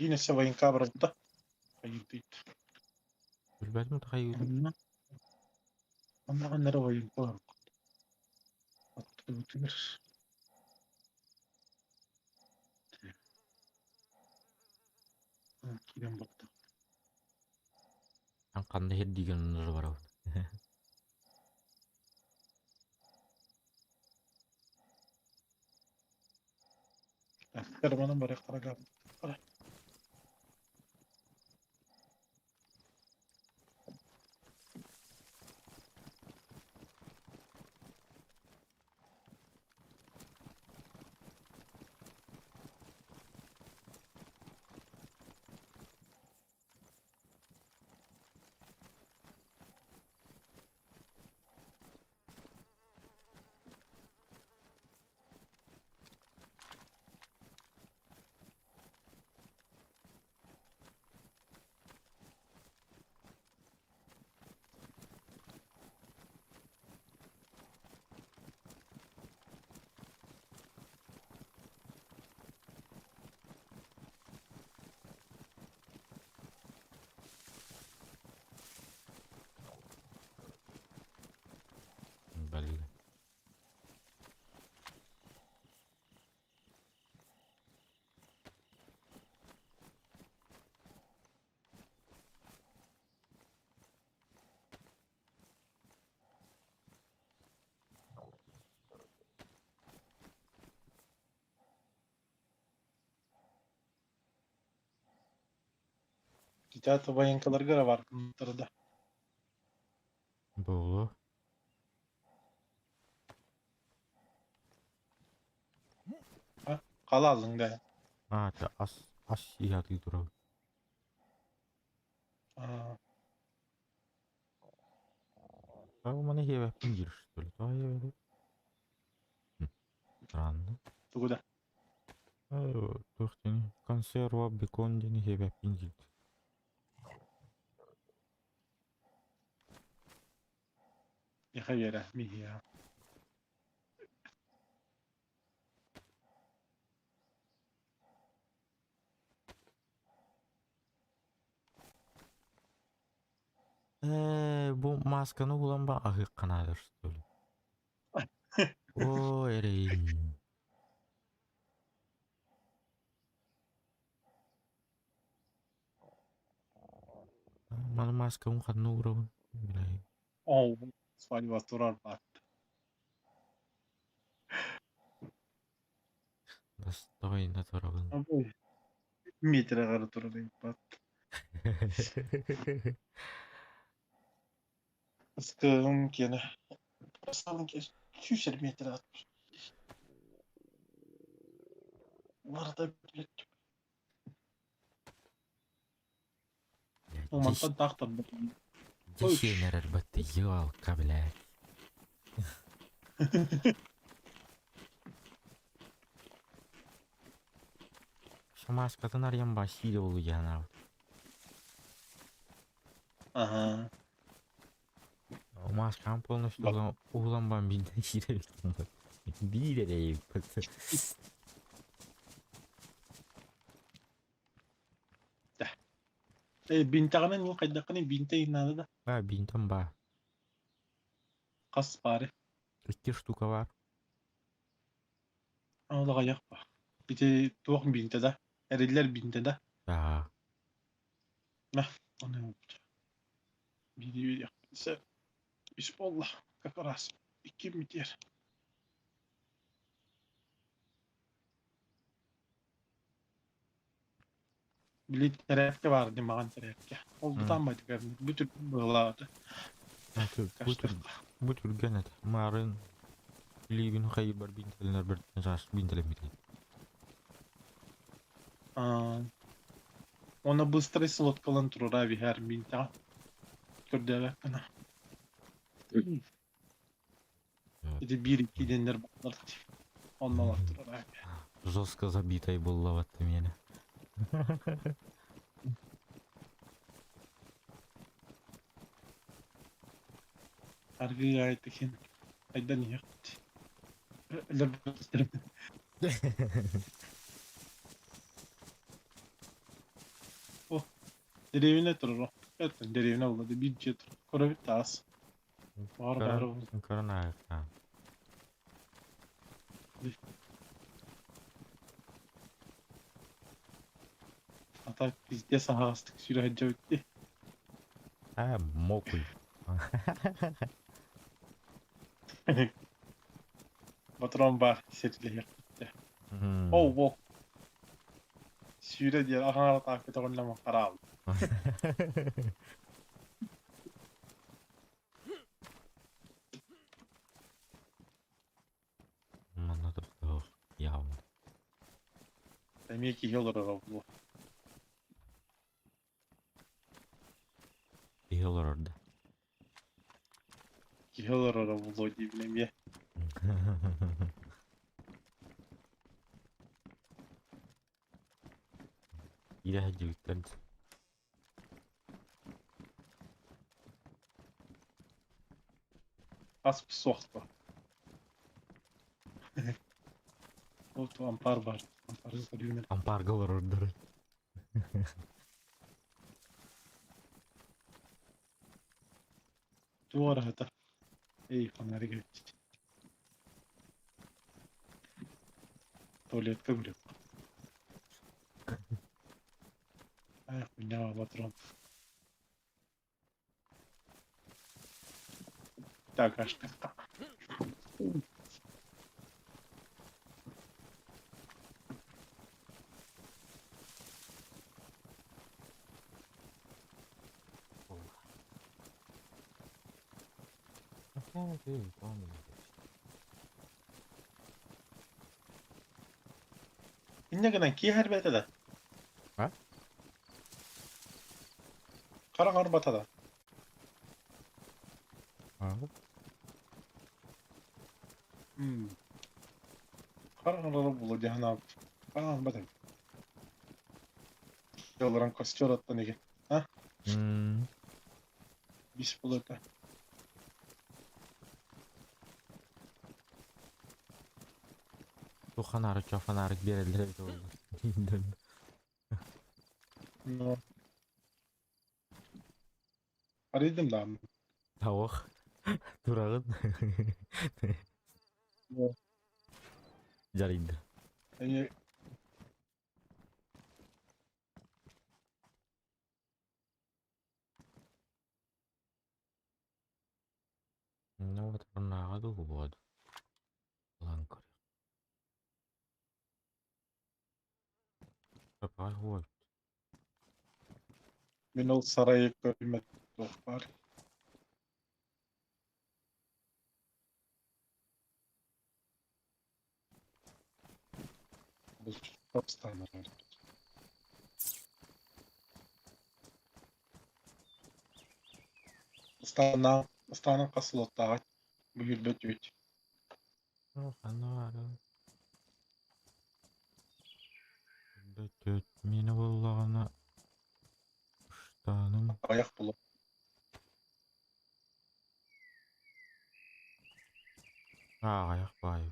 Диин өссө военка барбыта. Хайыытыйт. Билбэтим тахайыытын. Онно онно ханна эрэ военка барбыт. Аттыбытыгар. Киирэн барда. Ан ханна иһэрдиигин онно барабын. Карманын барыахтара Блин. Театр военкаларга бар да. Буолуо. Халаалыҥ да. Аата ас ас иһатыы турабын. Аа, Тоҕо маны иһиэбэппин диир что ли? Тоҕо иһиэбэтэй? Странно. тугу да. Туох диэний? Консерва бекон диэн иһиэбэппин диир. Миэхэ биэрэ, миһиэхэ. Ээ, бу маасканы угулан ба аһыахха наада что ли? Оо, эрэйин. Маны мааскабын ханна уурабын? Билэйин. Ол свадьба турар баат. Достойно турабын. Метр турар баат. Ыскыым киэнэ. Басталын сүүс метр атпыт. Барыта билет. Мантан таахтарбыт. Дьэ эрэр бытты елка, блядь. Шамаскатын арыйан бассиир олуйанаабыт. Ага. Маскам полностью углан бан биирдэ киирэ биир эрэ Э, бинтэҕинэн ну хайдаххыный бинтэ наада да. А, бинтом ба. Хас баары. Икки штука бар. Ол аҕыйах ба. Ити туох бинтэ да? Эриллэр бинтэ да? Да. На, оны биири биэриэхпин Үс буолла, как раз. Икки митиэр. Били тэрээккэ баар дии маҕан тэрээккэ. Ол бутаан байтыгар бу түргэн быһылаабыта. Бу бу түргэн этэ. Маарын илиибин хайыыбар биинтэлэнэр бэртэн саас биинтэлэммитий. Уонна быстрый слоткалан турара биһэр биинтэҕэ. Көрдөөбөккүнэ. Ити биир-икки диэннэр бааллар дии. Онно олортурар Жестко забитай буоллабатты миэнэ. Аргыый аайытыкин айдан иһиэхпит. Өлөр Дэриэбинэ турар. Оттон дэриэбинэ буолла да биир дьиэ турар. Көрөбүт таас. Баҕар баара Көрөн, буолуо. көрөн ааһыахтаах. Ата пиздец аһаҕастык сүүрэ сылдьабыт дии. А, мокуй. Патрон баар сэриилэһиэхпит дии. Оу, во. Сүүрэ диэн аҥаара таах көтөҕүллэн хараал. Манна тохтоох явно. Эмиэ киһи олороро буолуо. Киһи олорор да. Киһи олороро буолуо диибин эмиэ. Киирэ сылдьыбыттар. Ас суох дуо? Ол ту ампаар баар. Ампаарга көрүүнэ. Ампаарга олорордор. Туох араһыта? Эй, фонарик эбит. Туалетка көрүөх. Ай, хуйня, патрон. Так, аж так. Инньэ гынан киэһэрбэтэ да? А? Хара харбата да? А? Хара харара буолуо дии санаабыт. Хара харбат эбит. Олорон костер оттон иһин. А? Бис буолуо Бу фонарик, чо фонарик биэрэллэр эбит буолла. Ну. Арыйдым даҕаны. Тавах. Тураҕын. Дьарыйда. Эмиэ Ну вот ырнааҕа дуу буолуо. Ылан көрүөх. Папай хуой. Мин ол сарайы көрүмэт туох баар. Булчуттар Ыстаана ыстаана хас сылыттааҕый? Бу сүүрбэ түөрт. Ханна баарый? Сүүрбэ миэнэ буоллаҕына ыстааным Аҕыйах буолуо. Аҕыйах баайы.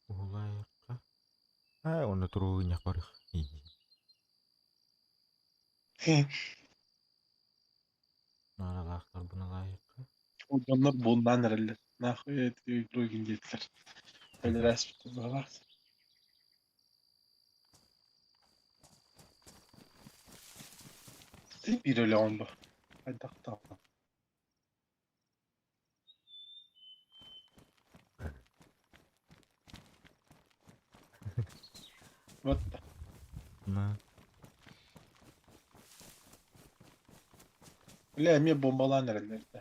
Уһулайыахха. Аа, онно туругунньах барых. Наадалаахтарбын ылаайыахха. Ол дьоннор бууннаан эрэллэр. Нахуй эти другим диэтилэр. Өлөрөөспүт быһалаах. Биир өлөҕүн бу. Хайдах даҕаны. Вот. На. Бля, эмиэ бомбалаан эрэллэр да.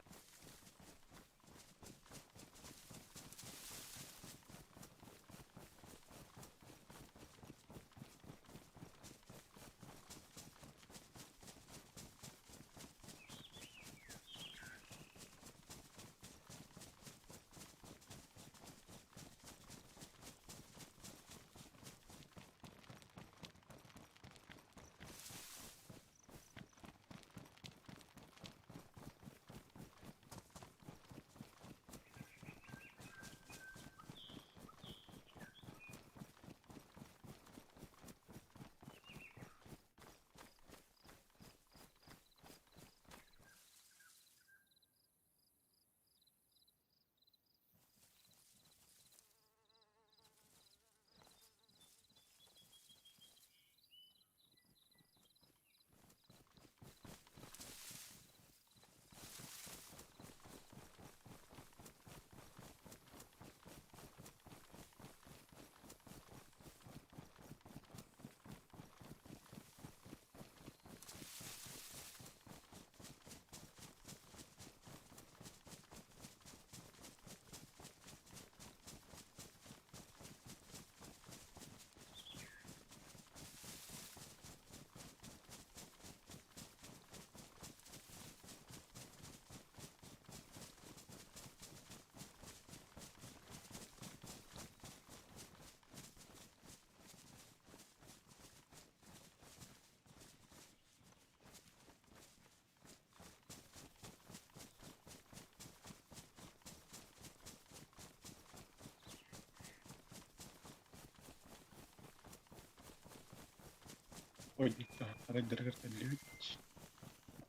Арайдарыгар кэллибит.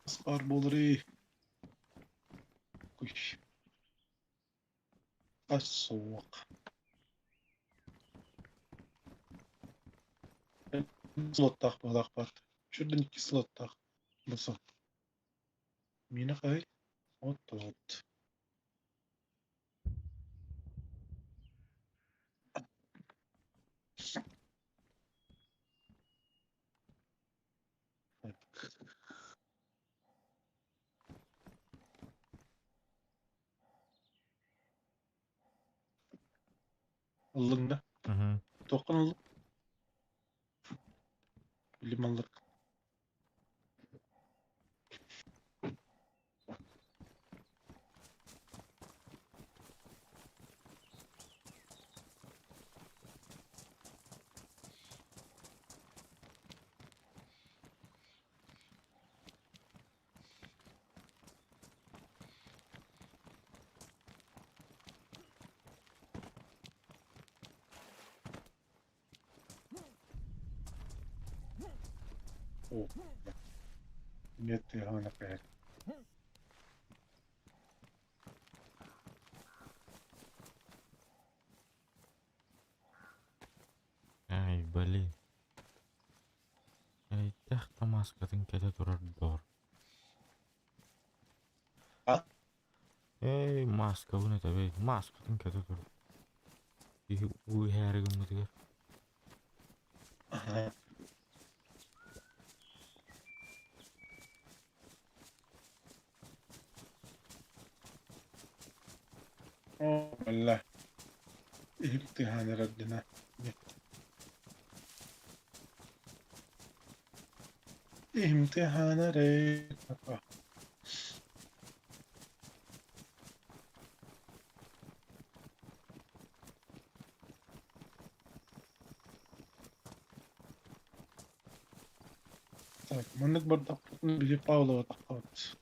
Аспар буоларый. Куй. Ас суох. Слоттаах быһалаах баар. Чүрдэн икки слоттаах. Бу Миэнэ хаһый? От Ыллыҥ да? Мгм. Туоххун ыллыҥ? Били маллар. О, нет, ты опять. Ай, блин. Эйдэх да мааскатын кэтэ турар доор. А? Эй, мааскабын этэбэй, мааскатын кэтэ тур. Киһи уу иһээри гыммытыгар. Ага. О, бля. Имтихан эрэрдинэ. Имтихан эрэ. Так, маннык бардахпытына били Павлова таххабыт.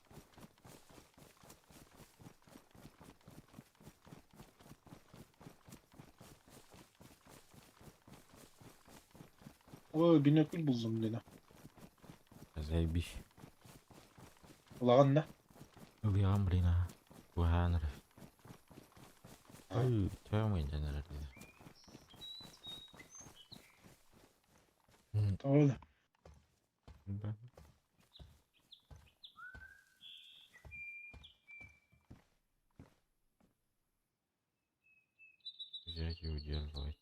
Ой, бинокль буллум дена. Заебись. Улаҕан да? Ылыаҕым, блин, аа. Уһаан эрэр. Ой, төм ыйдан эрэр дии. Тоҕо да? Да. Взять и удерживать.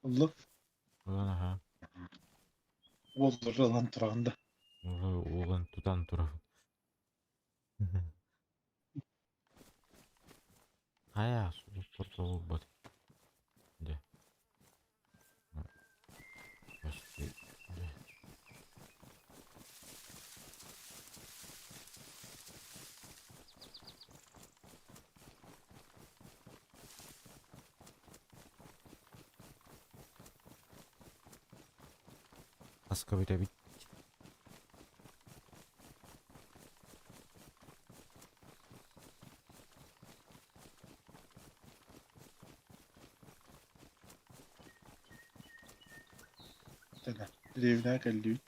Ыллык. Ылан аха. Уоллары ылан тураҕын да. Уолан тутан турабын. Хайа, сулуппар буолбат. Дэ. Аска бүтэбит. Дэриэбинэҕэ кэллибит.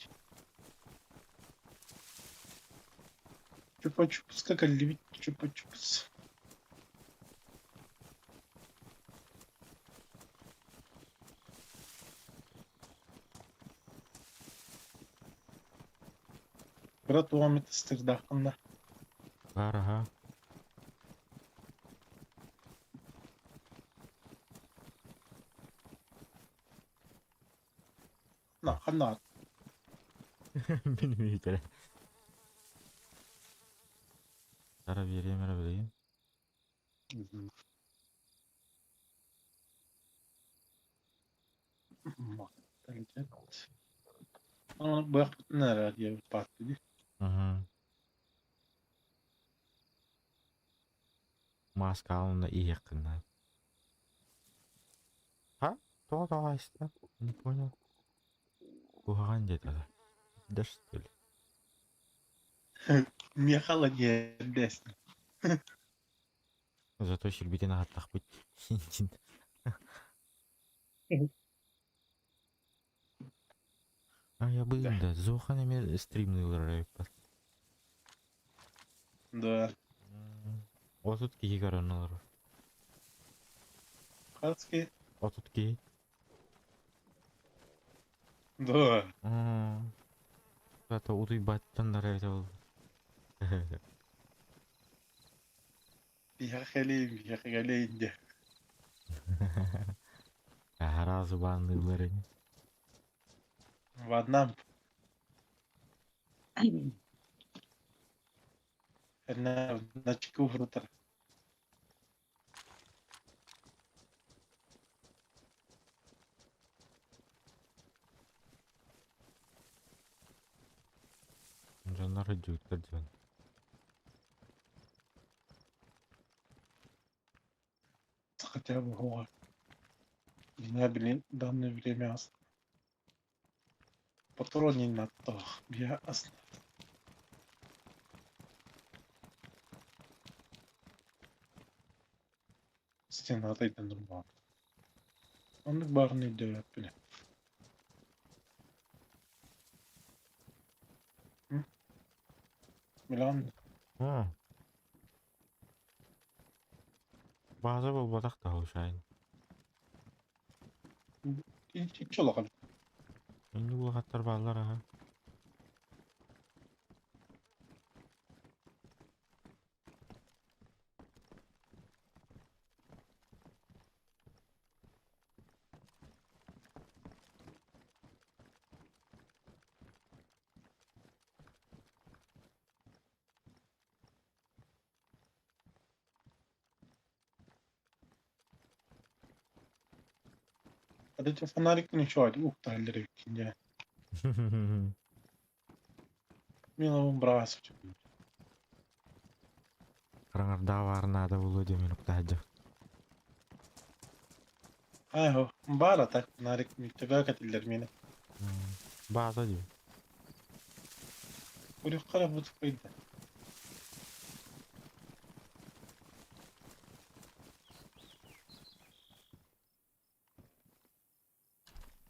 Чупа-чупска кэллибит, чупа-чупс. Кыра туох эмит ыстырдааххын да? Баар аһа. На, ханна Мин миитэрэ. Тара биэриэм эрэ билигин. Быахпытын эрэ диэбит баатты дии. Маска уонна иһиэххин наада. А? Тоҕо тоҕо айста? Не понял. Куһаҕан диэтэ да. Да что ли? Миэхэ ниэрдээсин. Зато сирбитин аһаттахпыт дьин. Айабыын да, Зохан эмиэ стримныылар эбиппат. Да. 30 киһи көрөн олорор. Хас киһи? 30 киһи. Да. Зато утуйбаттан эбитэ буолла. Биһиэхэ кэлиим, биһиэхэ кэлиим диэ. Сразу банныылар ини. В одном. Начки уһурутар. Дьоннор өйдүүттэр диэн. Хотя бы оҕо. Не блин, данное время патрон не надо. Я стена тайдан. Оннук баарын өйдөөбөппүн. Билан. База буолбатах да улушайн. Иччи улахан. Инни улахаттар бааллар аха. Hadi фонарик ничего, укталлар эбиккин дьэ. Мин онун быраҕас. Хараҥардаах баар наада буолуо диэн уктаһадьа. Айho, баар ата фонарик төбө кэтиллэр миэнэ. База дии. Уруккара бут кыйда.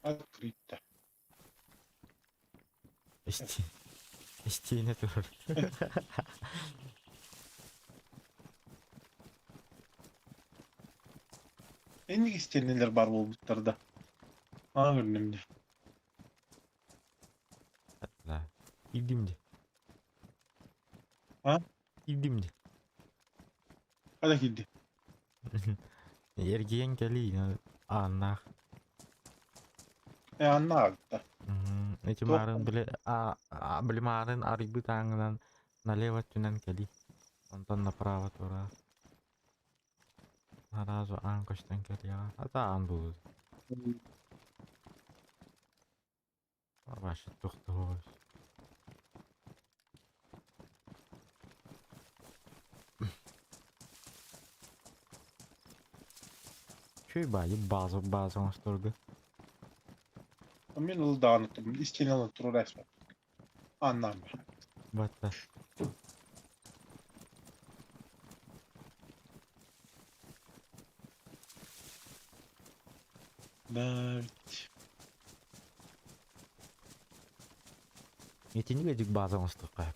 Открыто. Исти. Истиэнэ турар. Инник истиэнэлэр баар буолбуттар да. Aa көрдүм дии. Да. Киирдим дии. А? Киирдим дии. Хада киирди. Эргийэн кэлии ааннаах. Э анна аҕалта. Эти маарын били а били маарын арыйбыт ааҥынан налево өттүнэн кэлии. Онтон направо тура. Сразу аан көстөн кэлиэҕэ. Ата аан буолуо. Вообще тохтоһуос. Үчүгэй баайы база база оҥосторго. Мин ол даҕаны истиэнэ турар эспэт. Аннан бар. Батта. Да. Итинник эдик база оҥостуохха.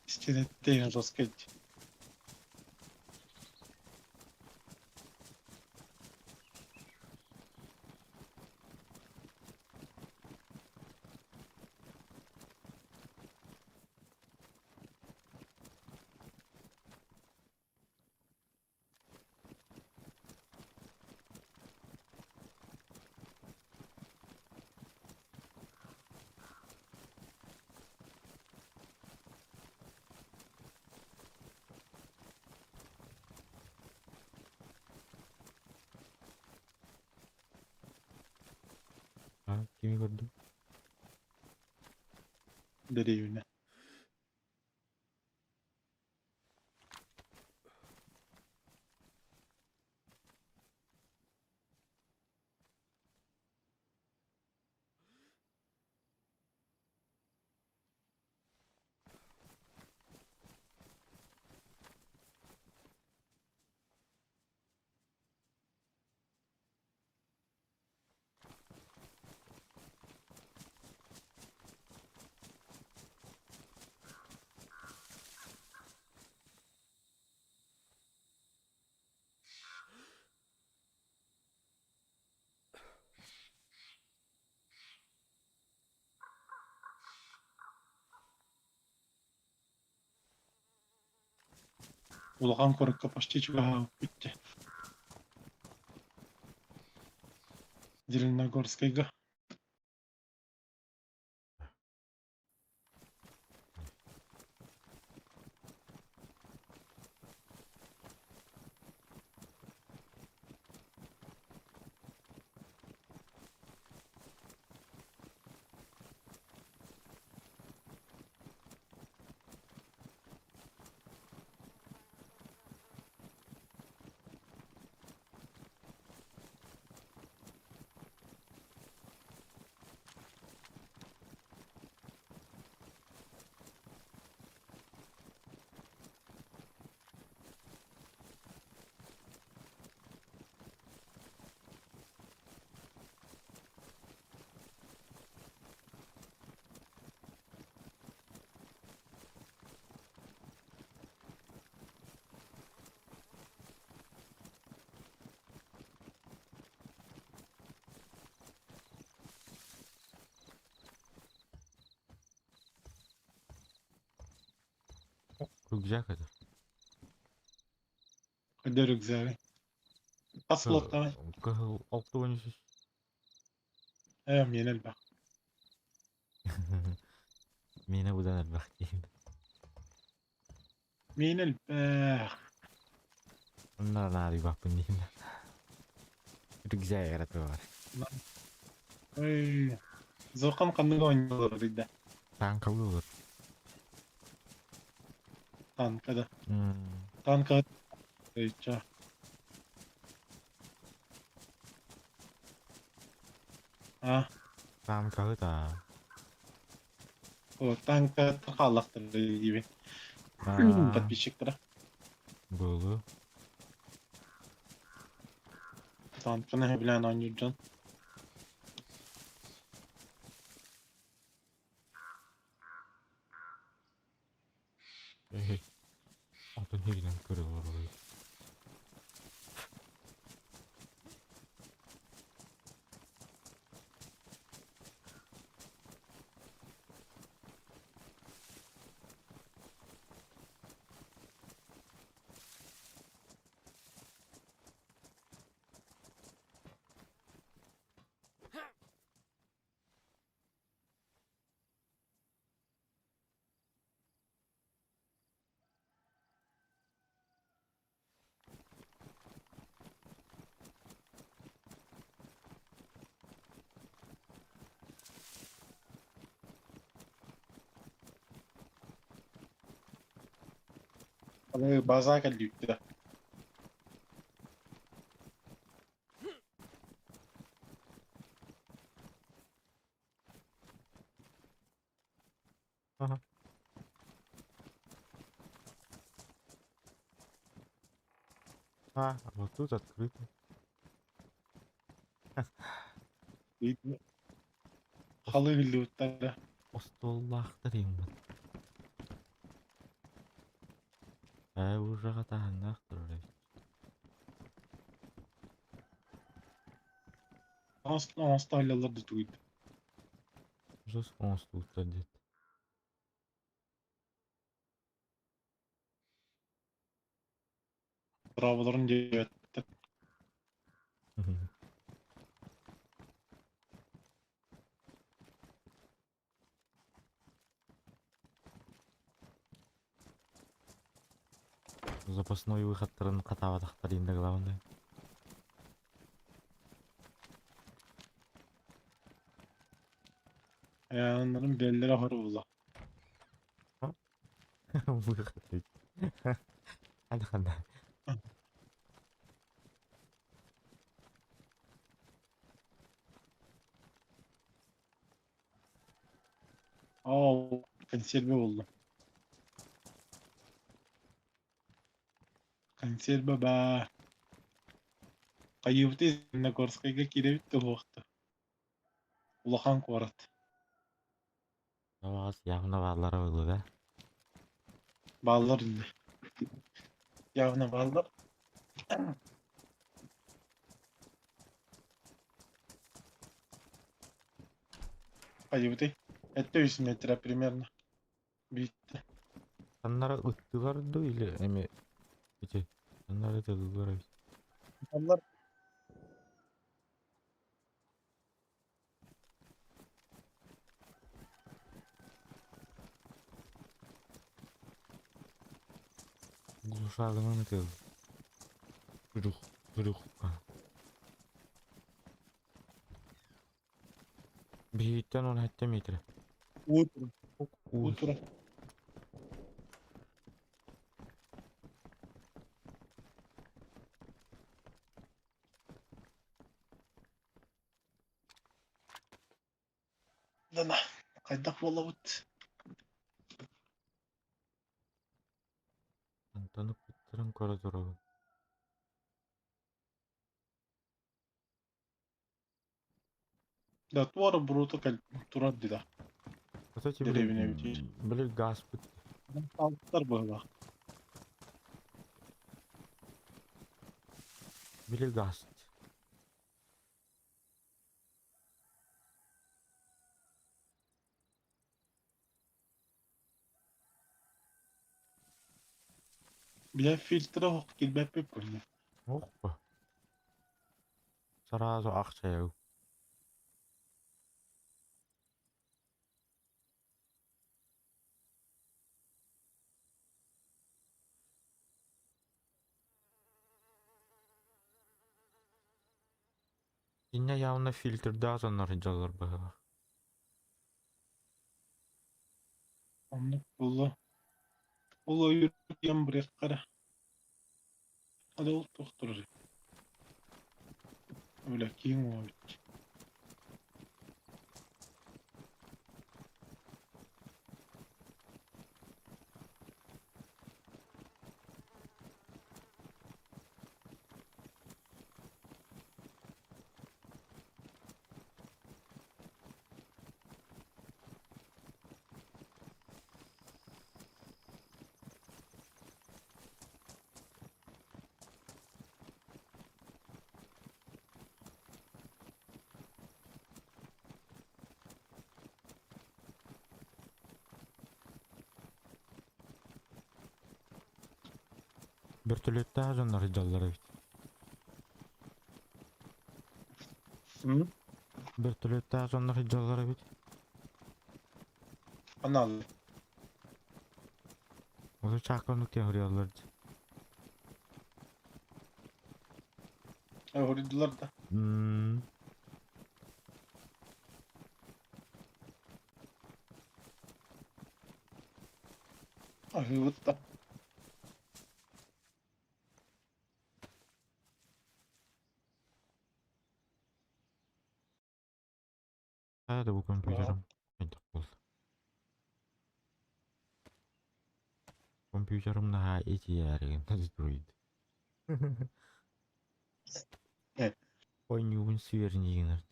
Истиэнэттэн жестко. А, кими көрдүм? Дэриэбинэ. Улахан куоракка почти чугаһаабыппыт дии. Зеленогорскайга. Рюкзак это. Хайда рюкзагы? Хас лоттаҕай? Кыһыл 63. Ээ, миэнэ элбэх. Миэнэ быдан элбэх диэн. Миэнэ элбэх. Онно наадыйбаппын диэн. Рюкзак эрэ туолар. Ой, Зурхан ханнык оонньуулар да? Танкалыы олор. Танка да. Танка өйчө. А, Танкаһыт аа. О, танка хааллахтар диибин. Подписчиктара. Буолуо. Танканы сөбүлээн оонньуур дьон. Эһи. Атын иһинэн көрө олорор. Аны база кэллииттэ. Ага. А, вот тут открыто. Халы биллибиттэрэ. Остуоллаахтар иҥмит. Ээ, ужаҕа таһыннаах турар эбит. Оҥосто илаллар да тугуйда. Ужас оҥостубуттар диэт. Браvolарын диэбэттэр. Запасной выходтарын хатаабатахтар инде главное. Ayağınların belleri ahır була. Выход ведь. Ханна ханна. Aa, консерве буллум. Консерве баар. Хайыыбыт Зеленогорскайга киирэбит да уһуохта. Улахан куорат. Табаҕас явно бааллара буолуо да? Бааллар инде. Явно бааллар. Хайыыбытый? Это 3 метра примерно. Биитте. Аннара ыттылар дуу или эми Ити онно эрэ тыллар эбит. Аллар Глушагынан ытыал. Кыдух, кыдух. Биһиттэн 17 метр. уу турар, уу Уу. турар. Дана, хайдах буолабыт? Антон ыппыттарын көрө турабын. Да туора буруота кэл турар дии да. Кстати, Дэриэбинэбитигэр. били газпыт. Хаалбыттар быһыылаах. Били газ. Бile фильтре ох килбэппит буолла. Ох ба. Сразу акча. Инне явно фильтрда соннор дьаллар быһыылаах. Оннук буолла. Ол ойуур диэн бырыахха Hadi ol doktor. Öyle kim o? Бөртөлүөттээх дьоннор дьаллар эбит. Hı? Бөртөлүөттээх дьоннор дьаллар эбит. Анал. Осы чаакка теориялар. Хоридлар да. Ahıvıt da. Хайа да бу компьютерым хайдах буолла. Компьютерым наһаа итийээригин дуруйд. Ойнугун сүйэрниигинэр.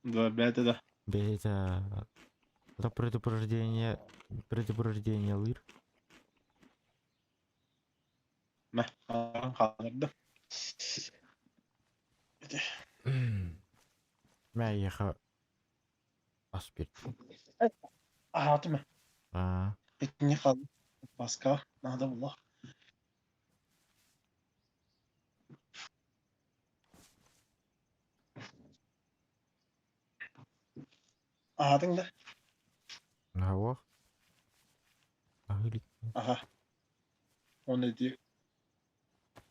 Да, бэйэтэ да. Бэйэтэ это предупреждение лыр. Мэ, хаалларда. Мэ аспирт. Аһаатым. Аа. Итини хаал. Баска, надо было. Аһаатыҥ да? Наһаа. Аһылик. Аха. Оны дии.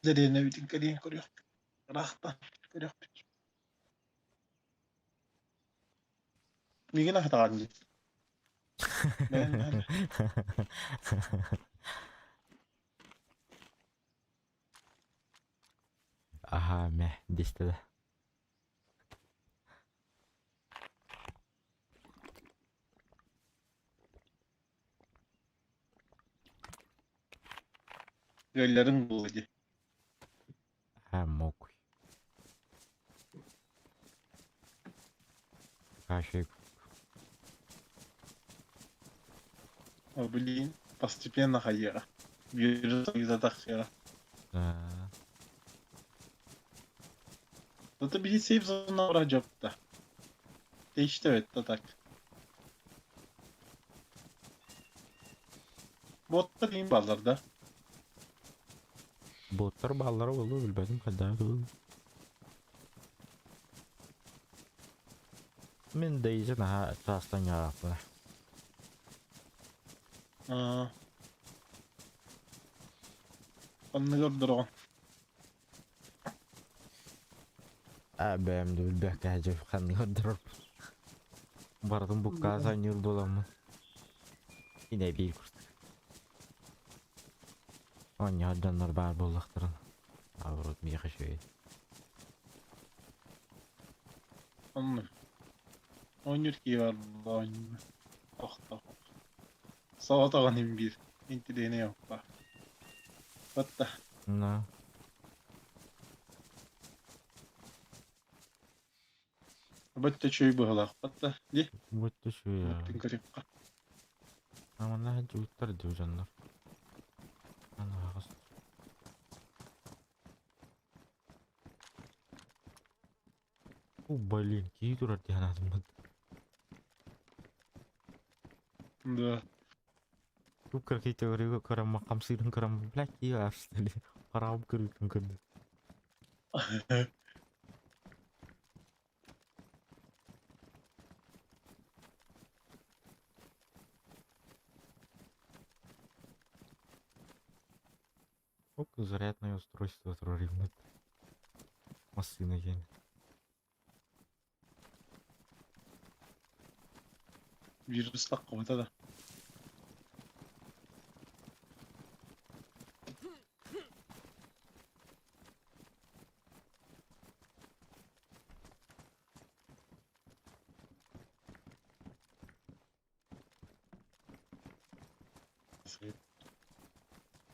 Дэриэнэбитин кэлиэн көрүөх. Ыраахтан көрүөхпүт. Миигин аһатаҕын дии. Бэйэм Аха, мэ, десте да. Göllerin буолуо дии. Аха, мокуй. Кашик. О, блин, постепенно хайыаҕа. Бүөрү тахсыаҕа. Аа. Зато биһи сейф зона бара дьопта. Değişti evet да так. Botta diyeyim ballar da. Боттар бааллара буолуо билбэтим хайдах тугун. Мин Дейзи наһаа чаастан ньарааппына. Аа. Оннугар дороҕон. Аа бэйэм да билбэккэ сылдьабын ханныгар дорорбун. Барытын буккаа санньыыр буоламмын. Инэ биир курдук. Оонньоһор дьоннор баар буоллахтарына. Наоборот миэхэ үчүгэй. Оннук. Оонньуур киһи баар буолла оонньуур. Тохтоо. Соҕотоҕун иһин биир интириэһинэй оппа. Батта. На. Бытта үчүгэй быһыылаах. Батта дии. Бытта үчүгэй. Быттын көрүөххэ. Аманна сылдьыбыттар дии дьоннор. Анаҕас. О, блин, кии турар дии санаатым. Да. Тук кыракый теорияга көрөм хамсыырын көрөм, блядь, кии аарстали. Хараҕым кырыытын көрдө. Ок, зарядное устройство туруоруммут. Массыына диэн. Вирус таххыбыта да.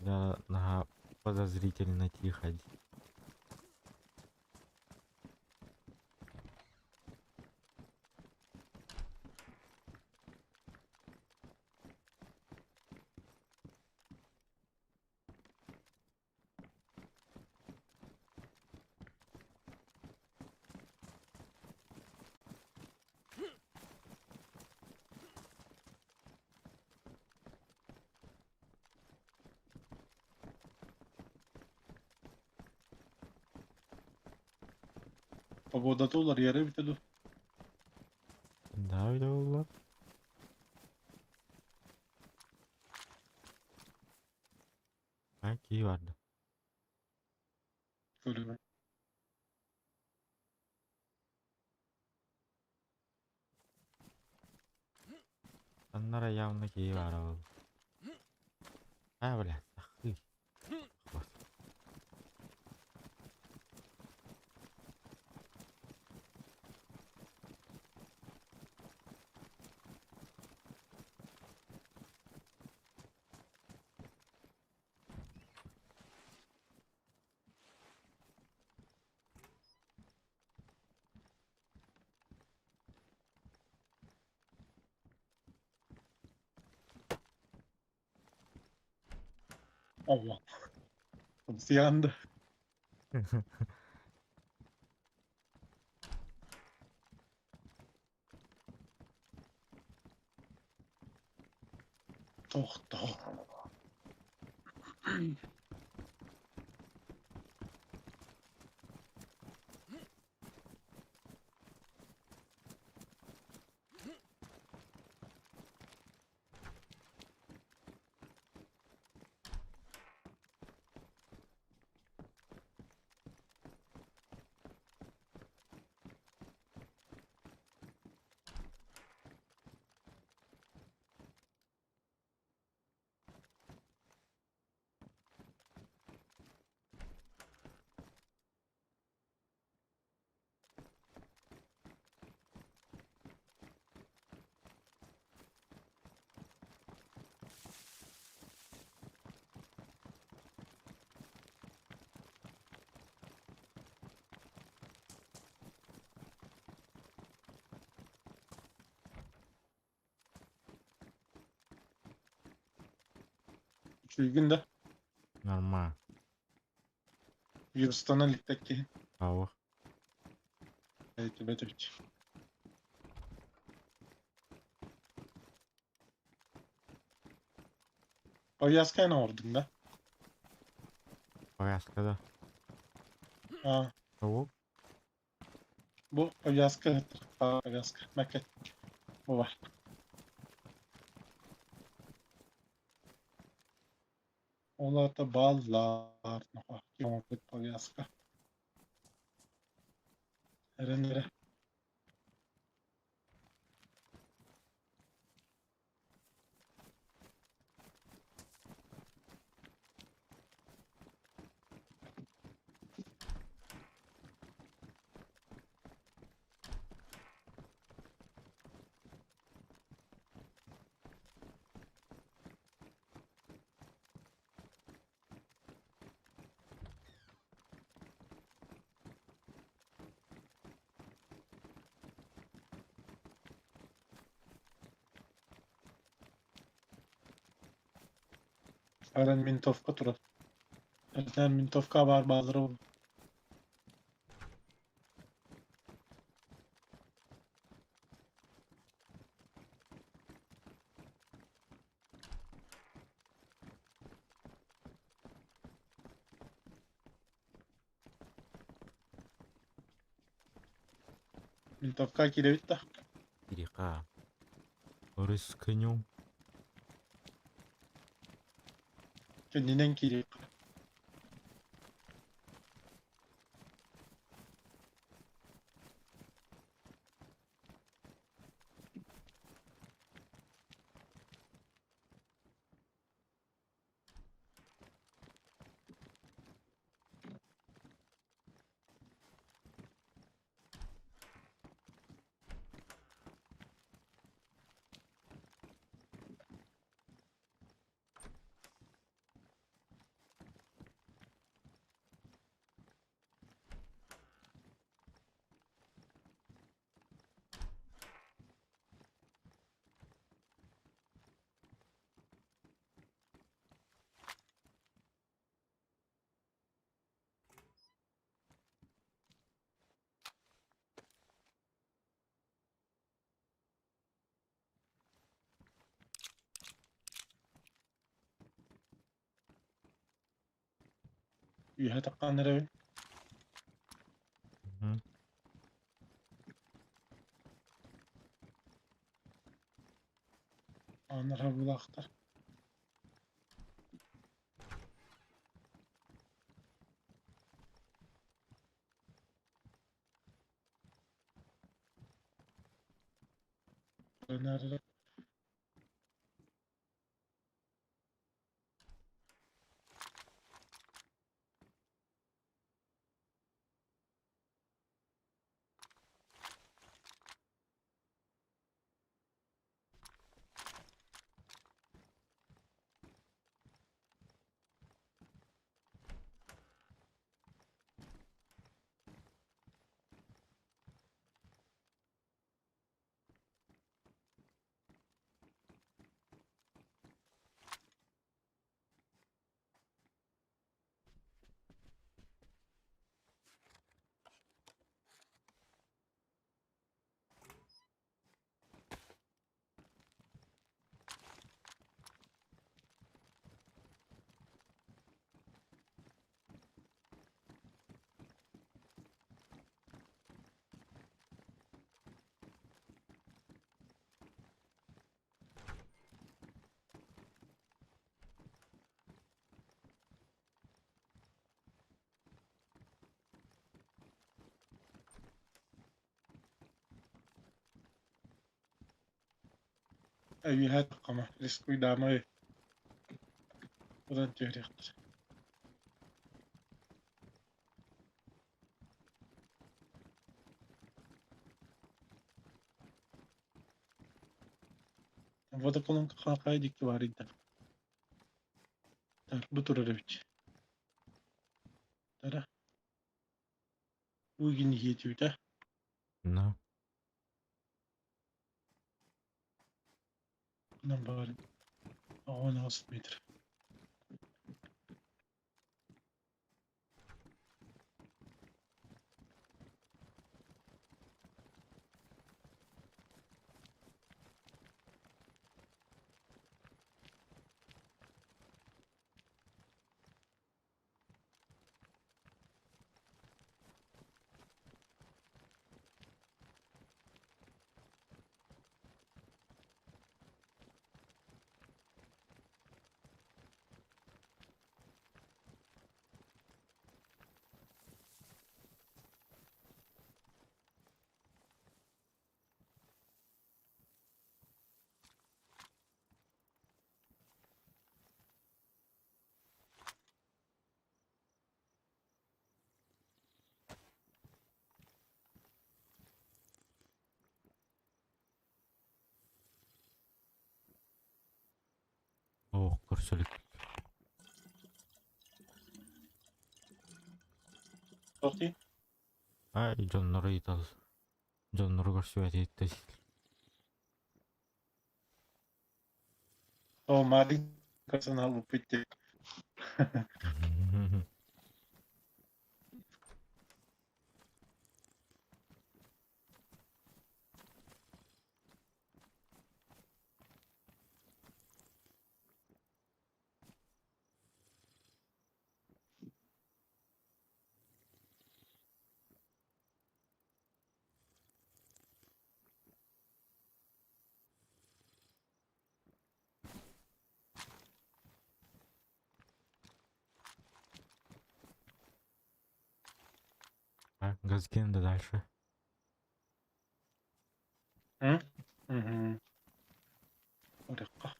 Да, наһаа подозрительно тихо дии. Погодата уларыйара эбитэ дуу? Да, эбитэ буолла. А кии барда. Көрүмэ. Аннара явно кии баара буолла. А, блядь, ахы. Вот. Allah. Yandı. Тохтоо. Үчүгүн да. Нормально. Вирустан иликтек киһи. Ау. Эйтибет эбит. Повязка оҥордуҥ да? Повязка да. А, Ол бу повязка, повязка. Мәкет. Бу бар. Оларда баллар, оҥорбут повязка. Эрэн эрэ. Aren винтовка турар. Эртэн винтовка бар баалары ол. Винтовка киирэ да. Кириха. Рискнем. Кэннинэн киириэххэ. Үөһэ таххан эрэбин. Ааннар булаахтар. Nerede? Үөһэ таххама. Рискуйдаамай. Одан түһэриэхтэр. Водоколонка хаакай дикки бар иде. Так, бу турар эбит. Тара. Уйгин иһиэтибитэ. На. Нам бар. 16 метр. Суох, көрсө илик. Тохти. Ай, дьоннору ыйытал. Дьоннору көрсүбэт иһиттэ. О, Марин көрсөн албыппыт дии. Так, Газгенда дальше. М? Мгм. Урукка.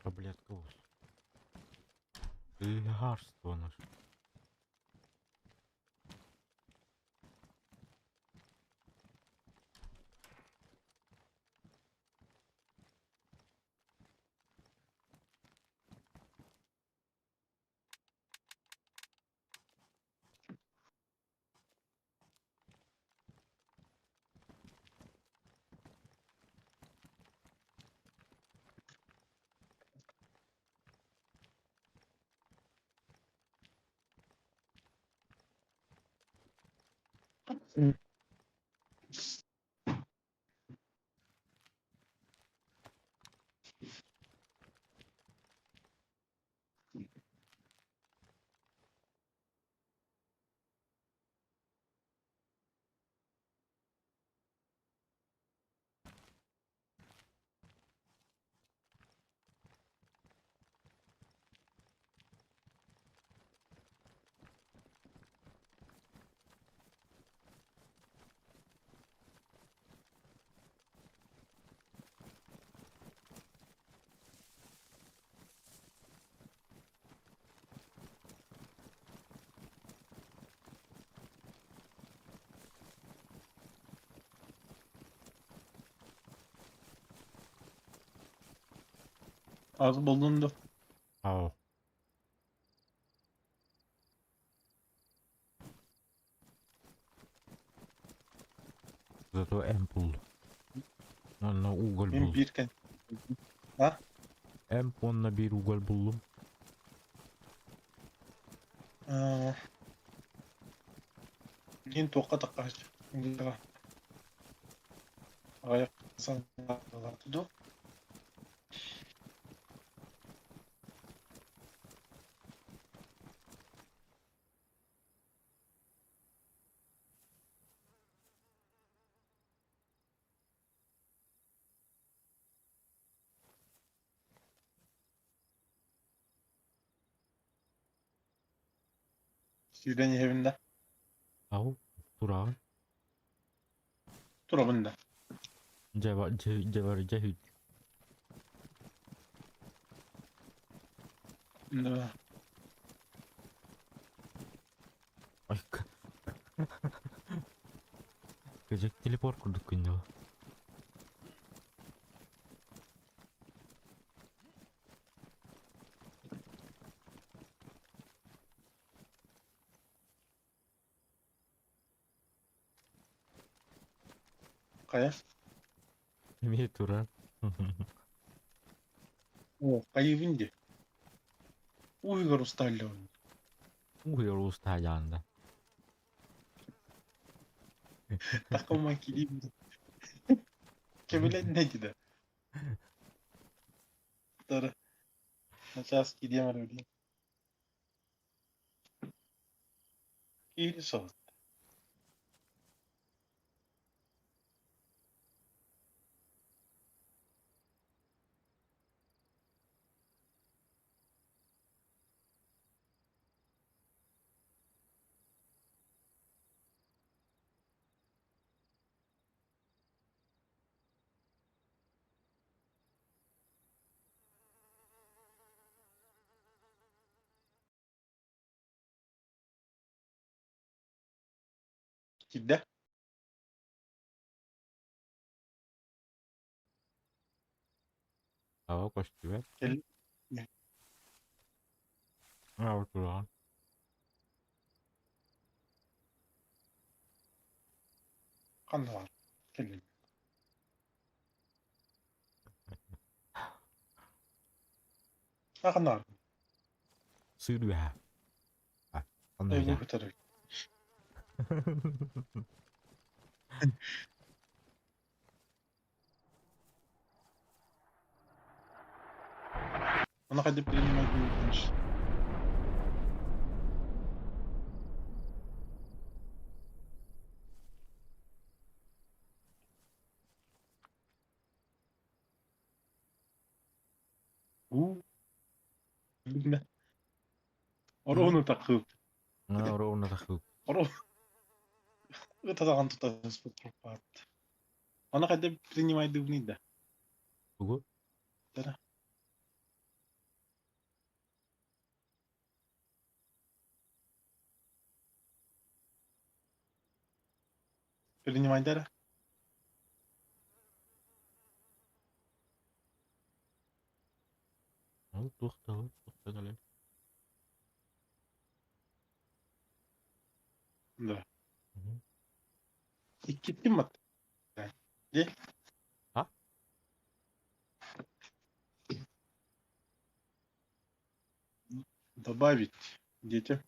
Таблетка вот. Лекарство наше. Az bulundu. Ау. Зато М пул. На уголь Мин был. биир кэн. А? Эмп уонна биир уголь буллум. Билигин туохха таххаһыч аҕыйах санаалаах дуо? Сүүрэн иһэбин да? Ау, тураҕын. Турабын да. Дьэ, дьэ, дьэ, дьэ, Да. Ай, кыдьык телепорт курдук күндү. Хайа? Эмиэ турар. О, хайыыбын дии. Уйгар усталлыбын. Уйгар устааллаанда. Такома килим. Кэбилэн да. Тары. Начаас кириэм эрэ билигин. Киири соһут. Киирдэ. Ава көстүбэт. Кэл. Ава тураҕын. Ханна баар? Кэллим. А ханна баар? Сыыр үөһэ. А, онно Ой, бу үһэ. көтөр. Она хотя принимать будешь. Уу. Билмэ. Орону такып. Орону такып. Оро. Ытадаҕан тутаспыт пропаат. Аны хайда принимайдыбыный да? Тугу? Тара. Принимайдара? Ол туох да туох да кэлэр. Да. Иккитин мат. Де? А? Добавить. Дети.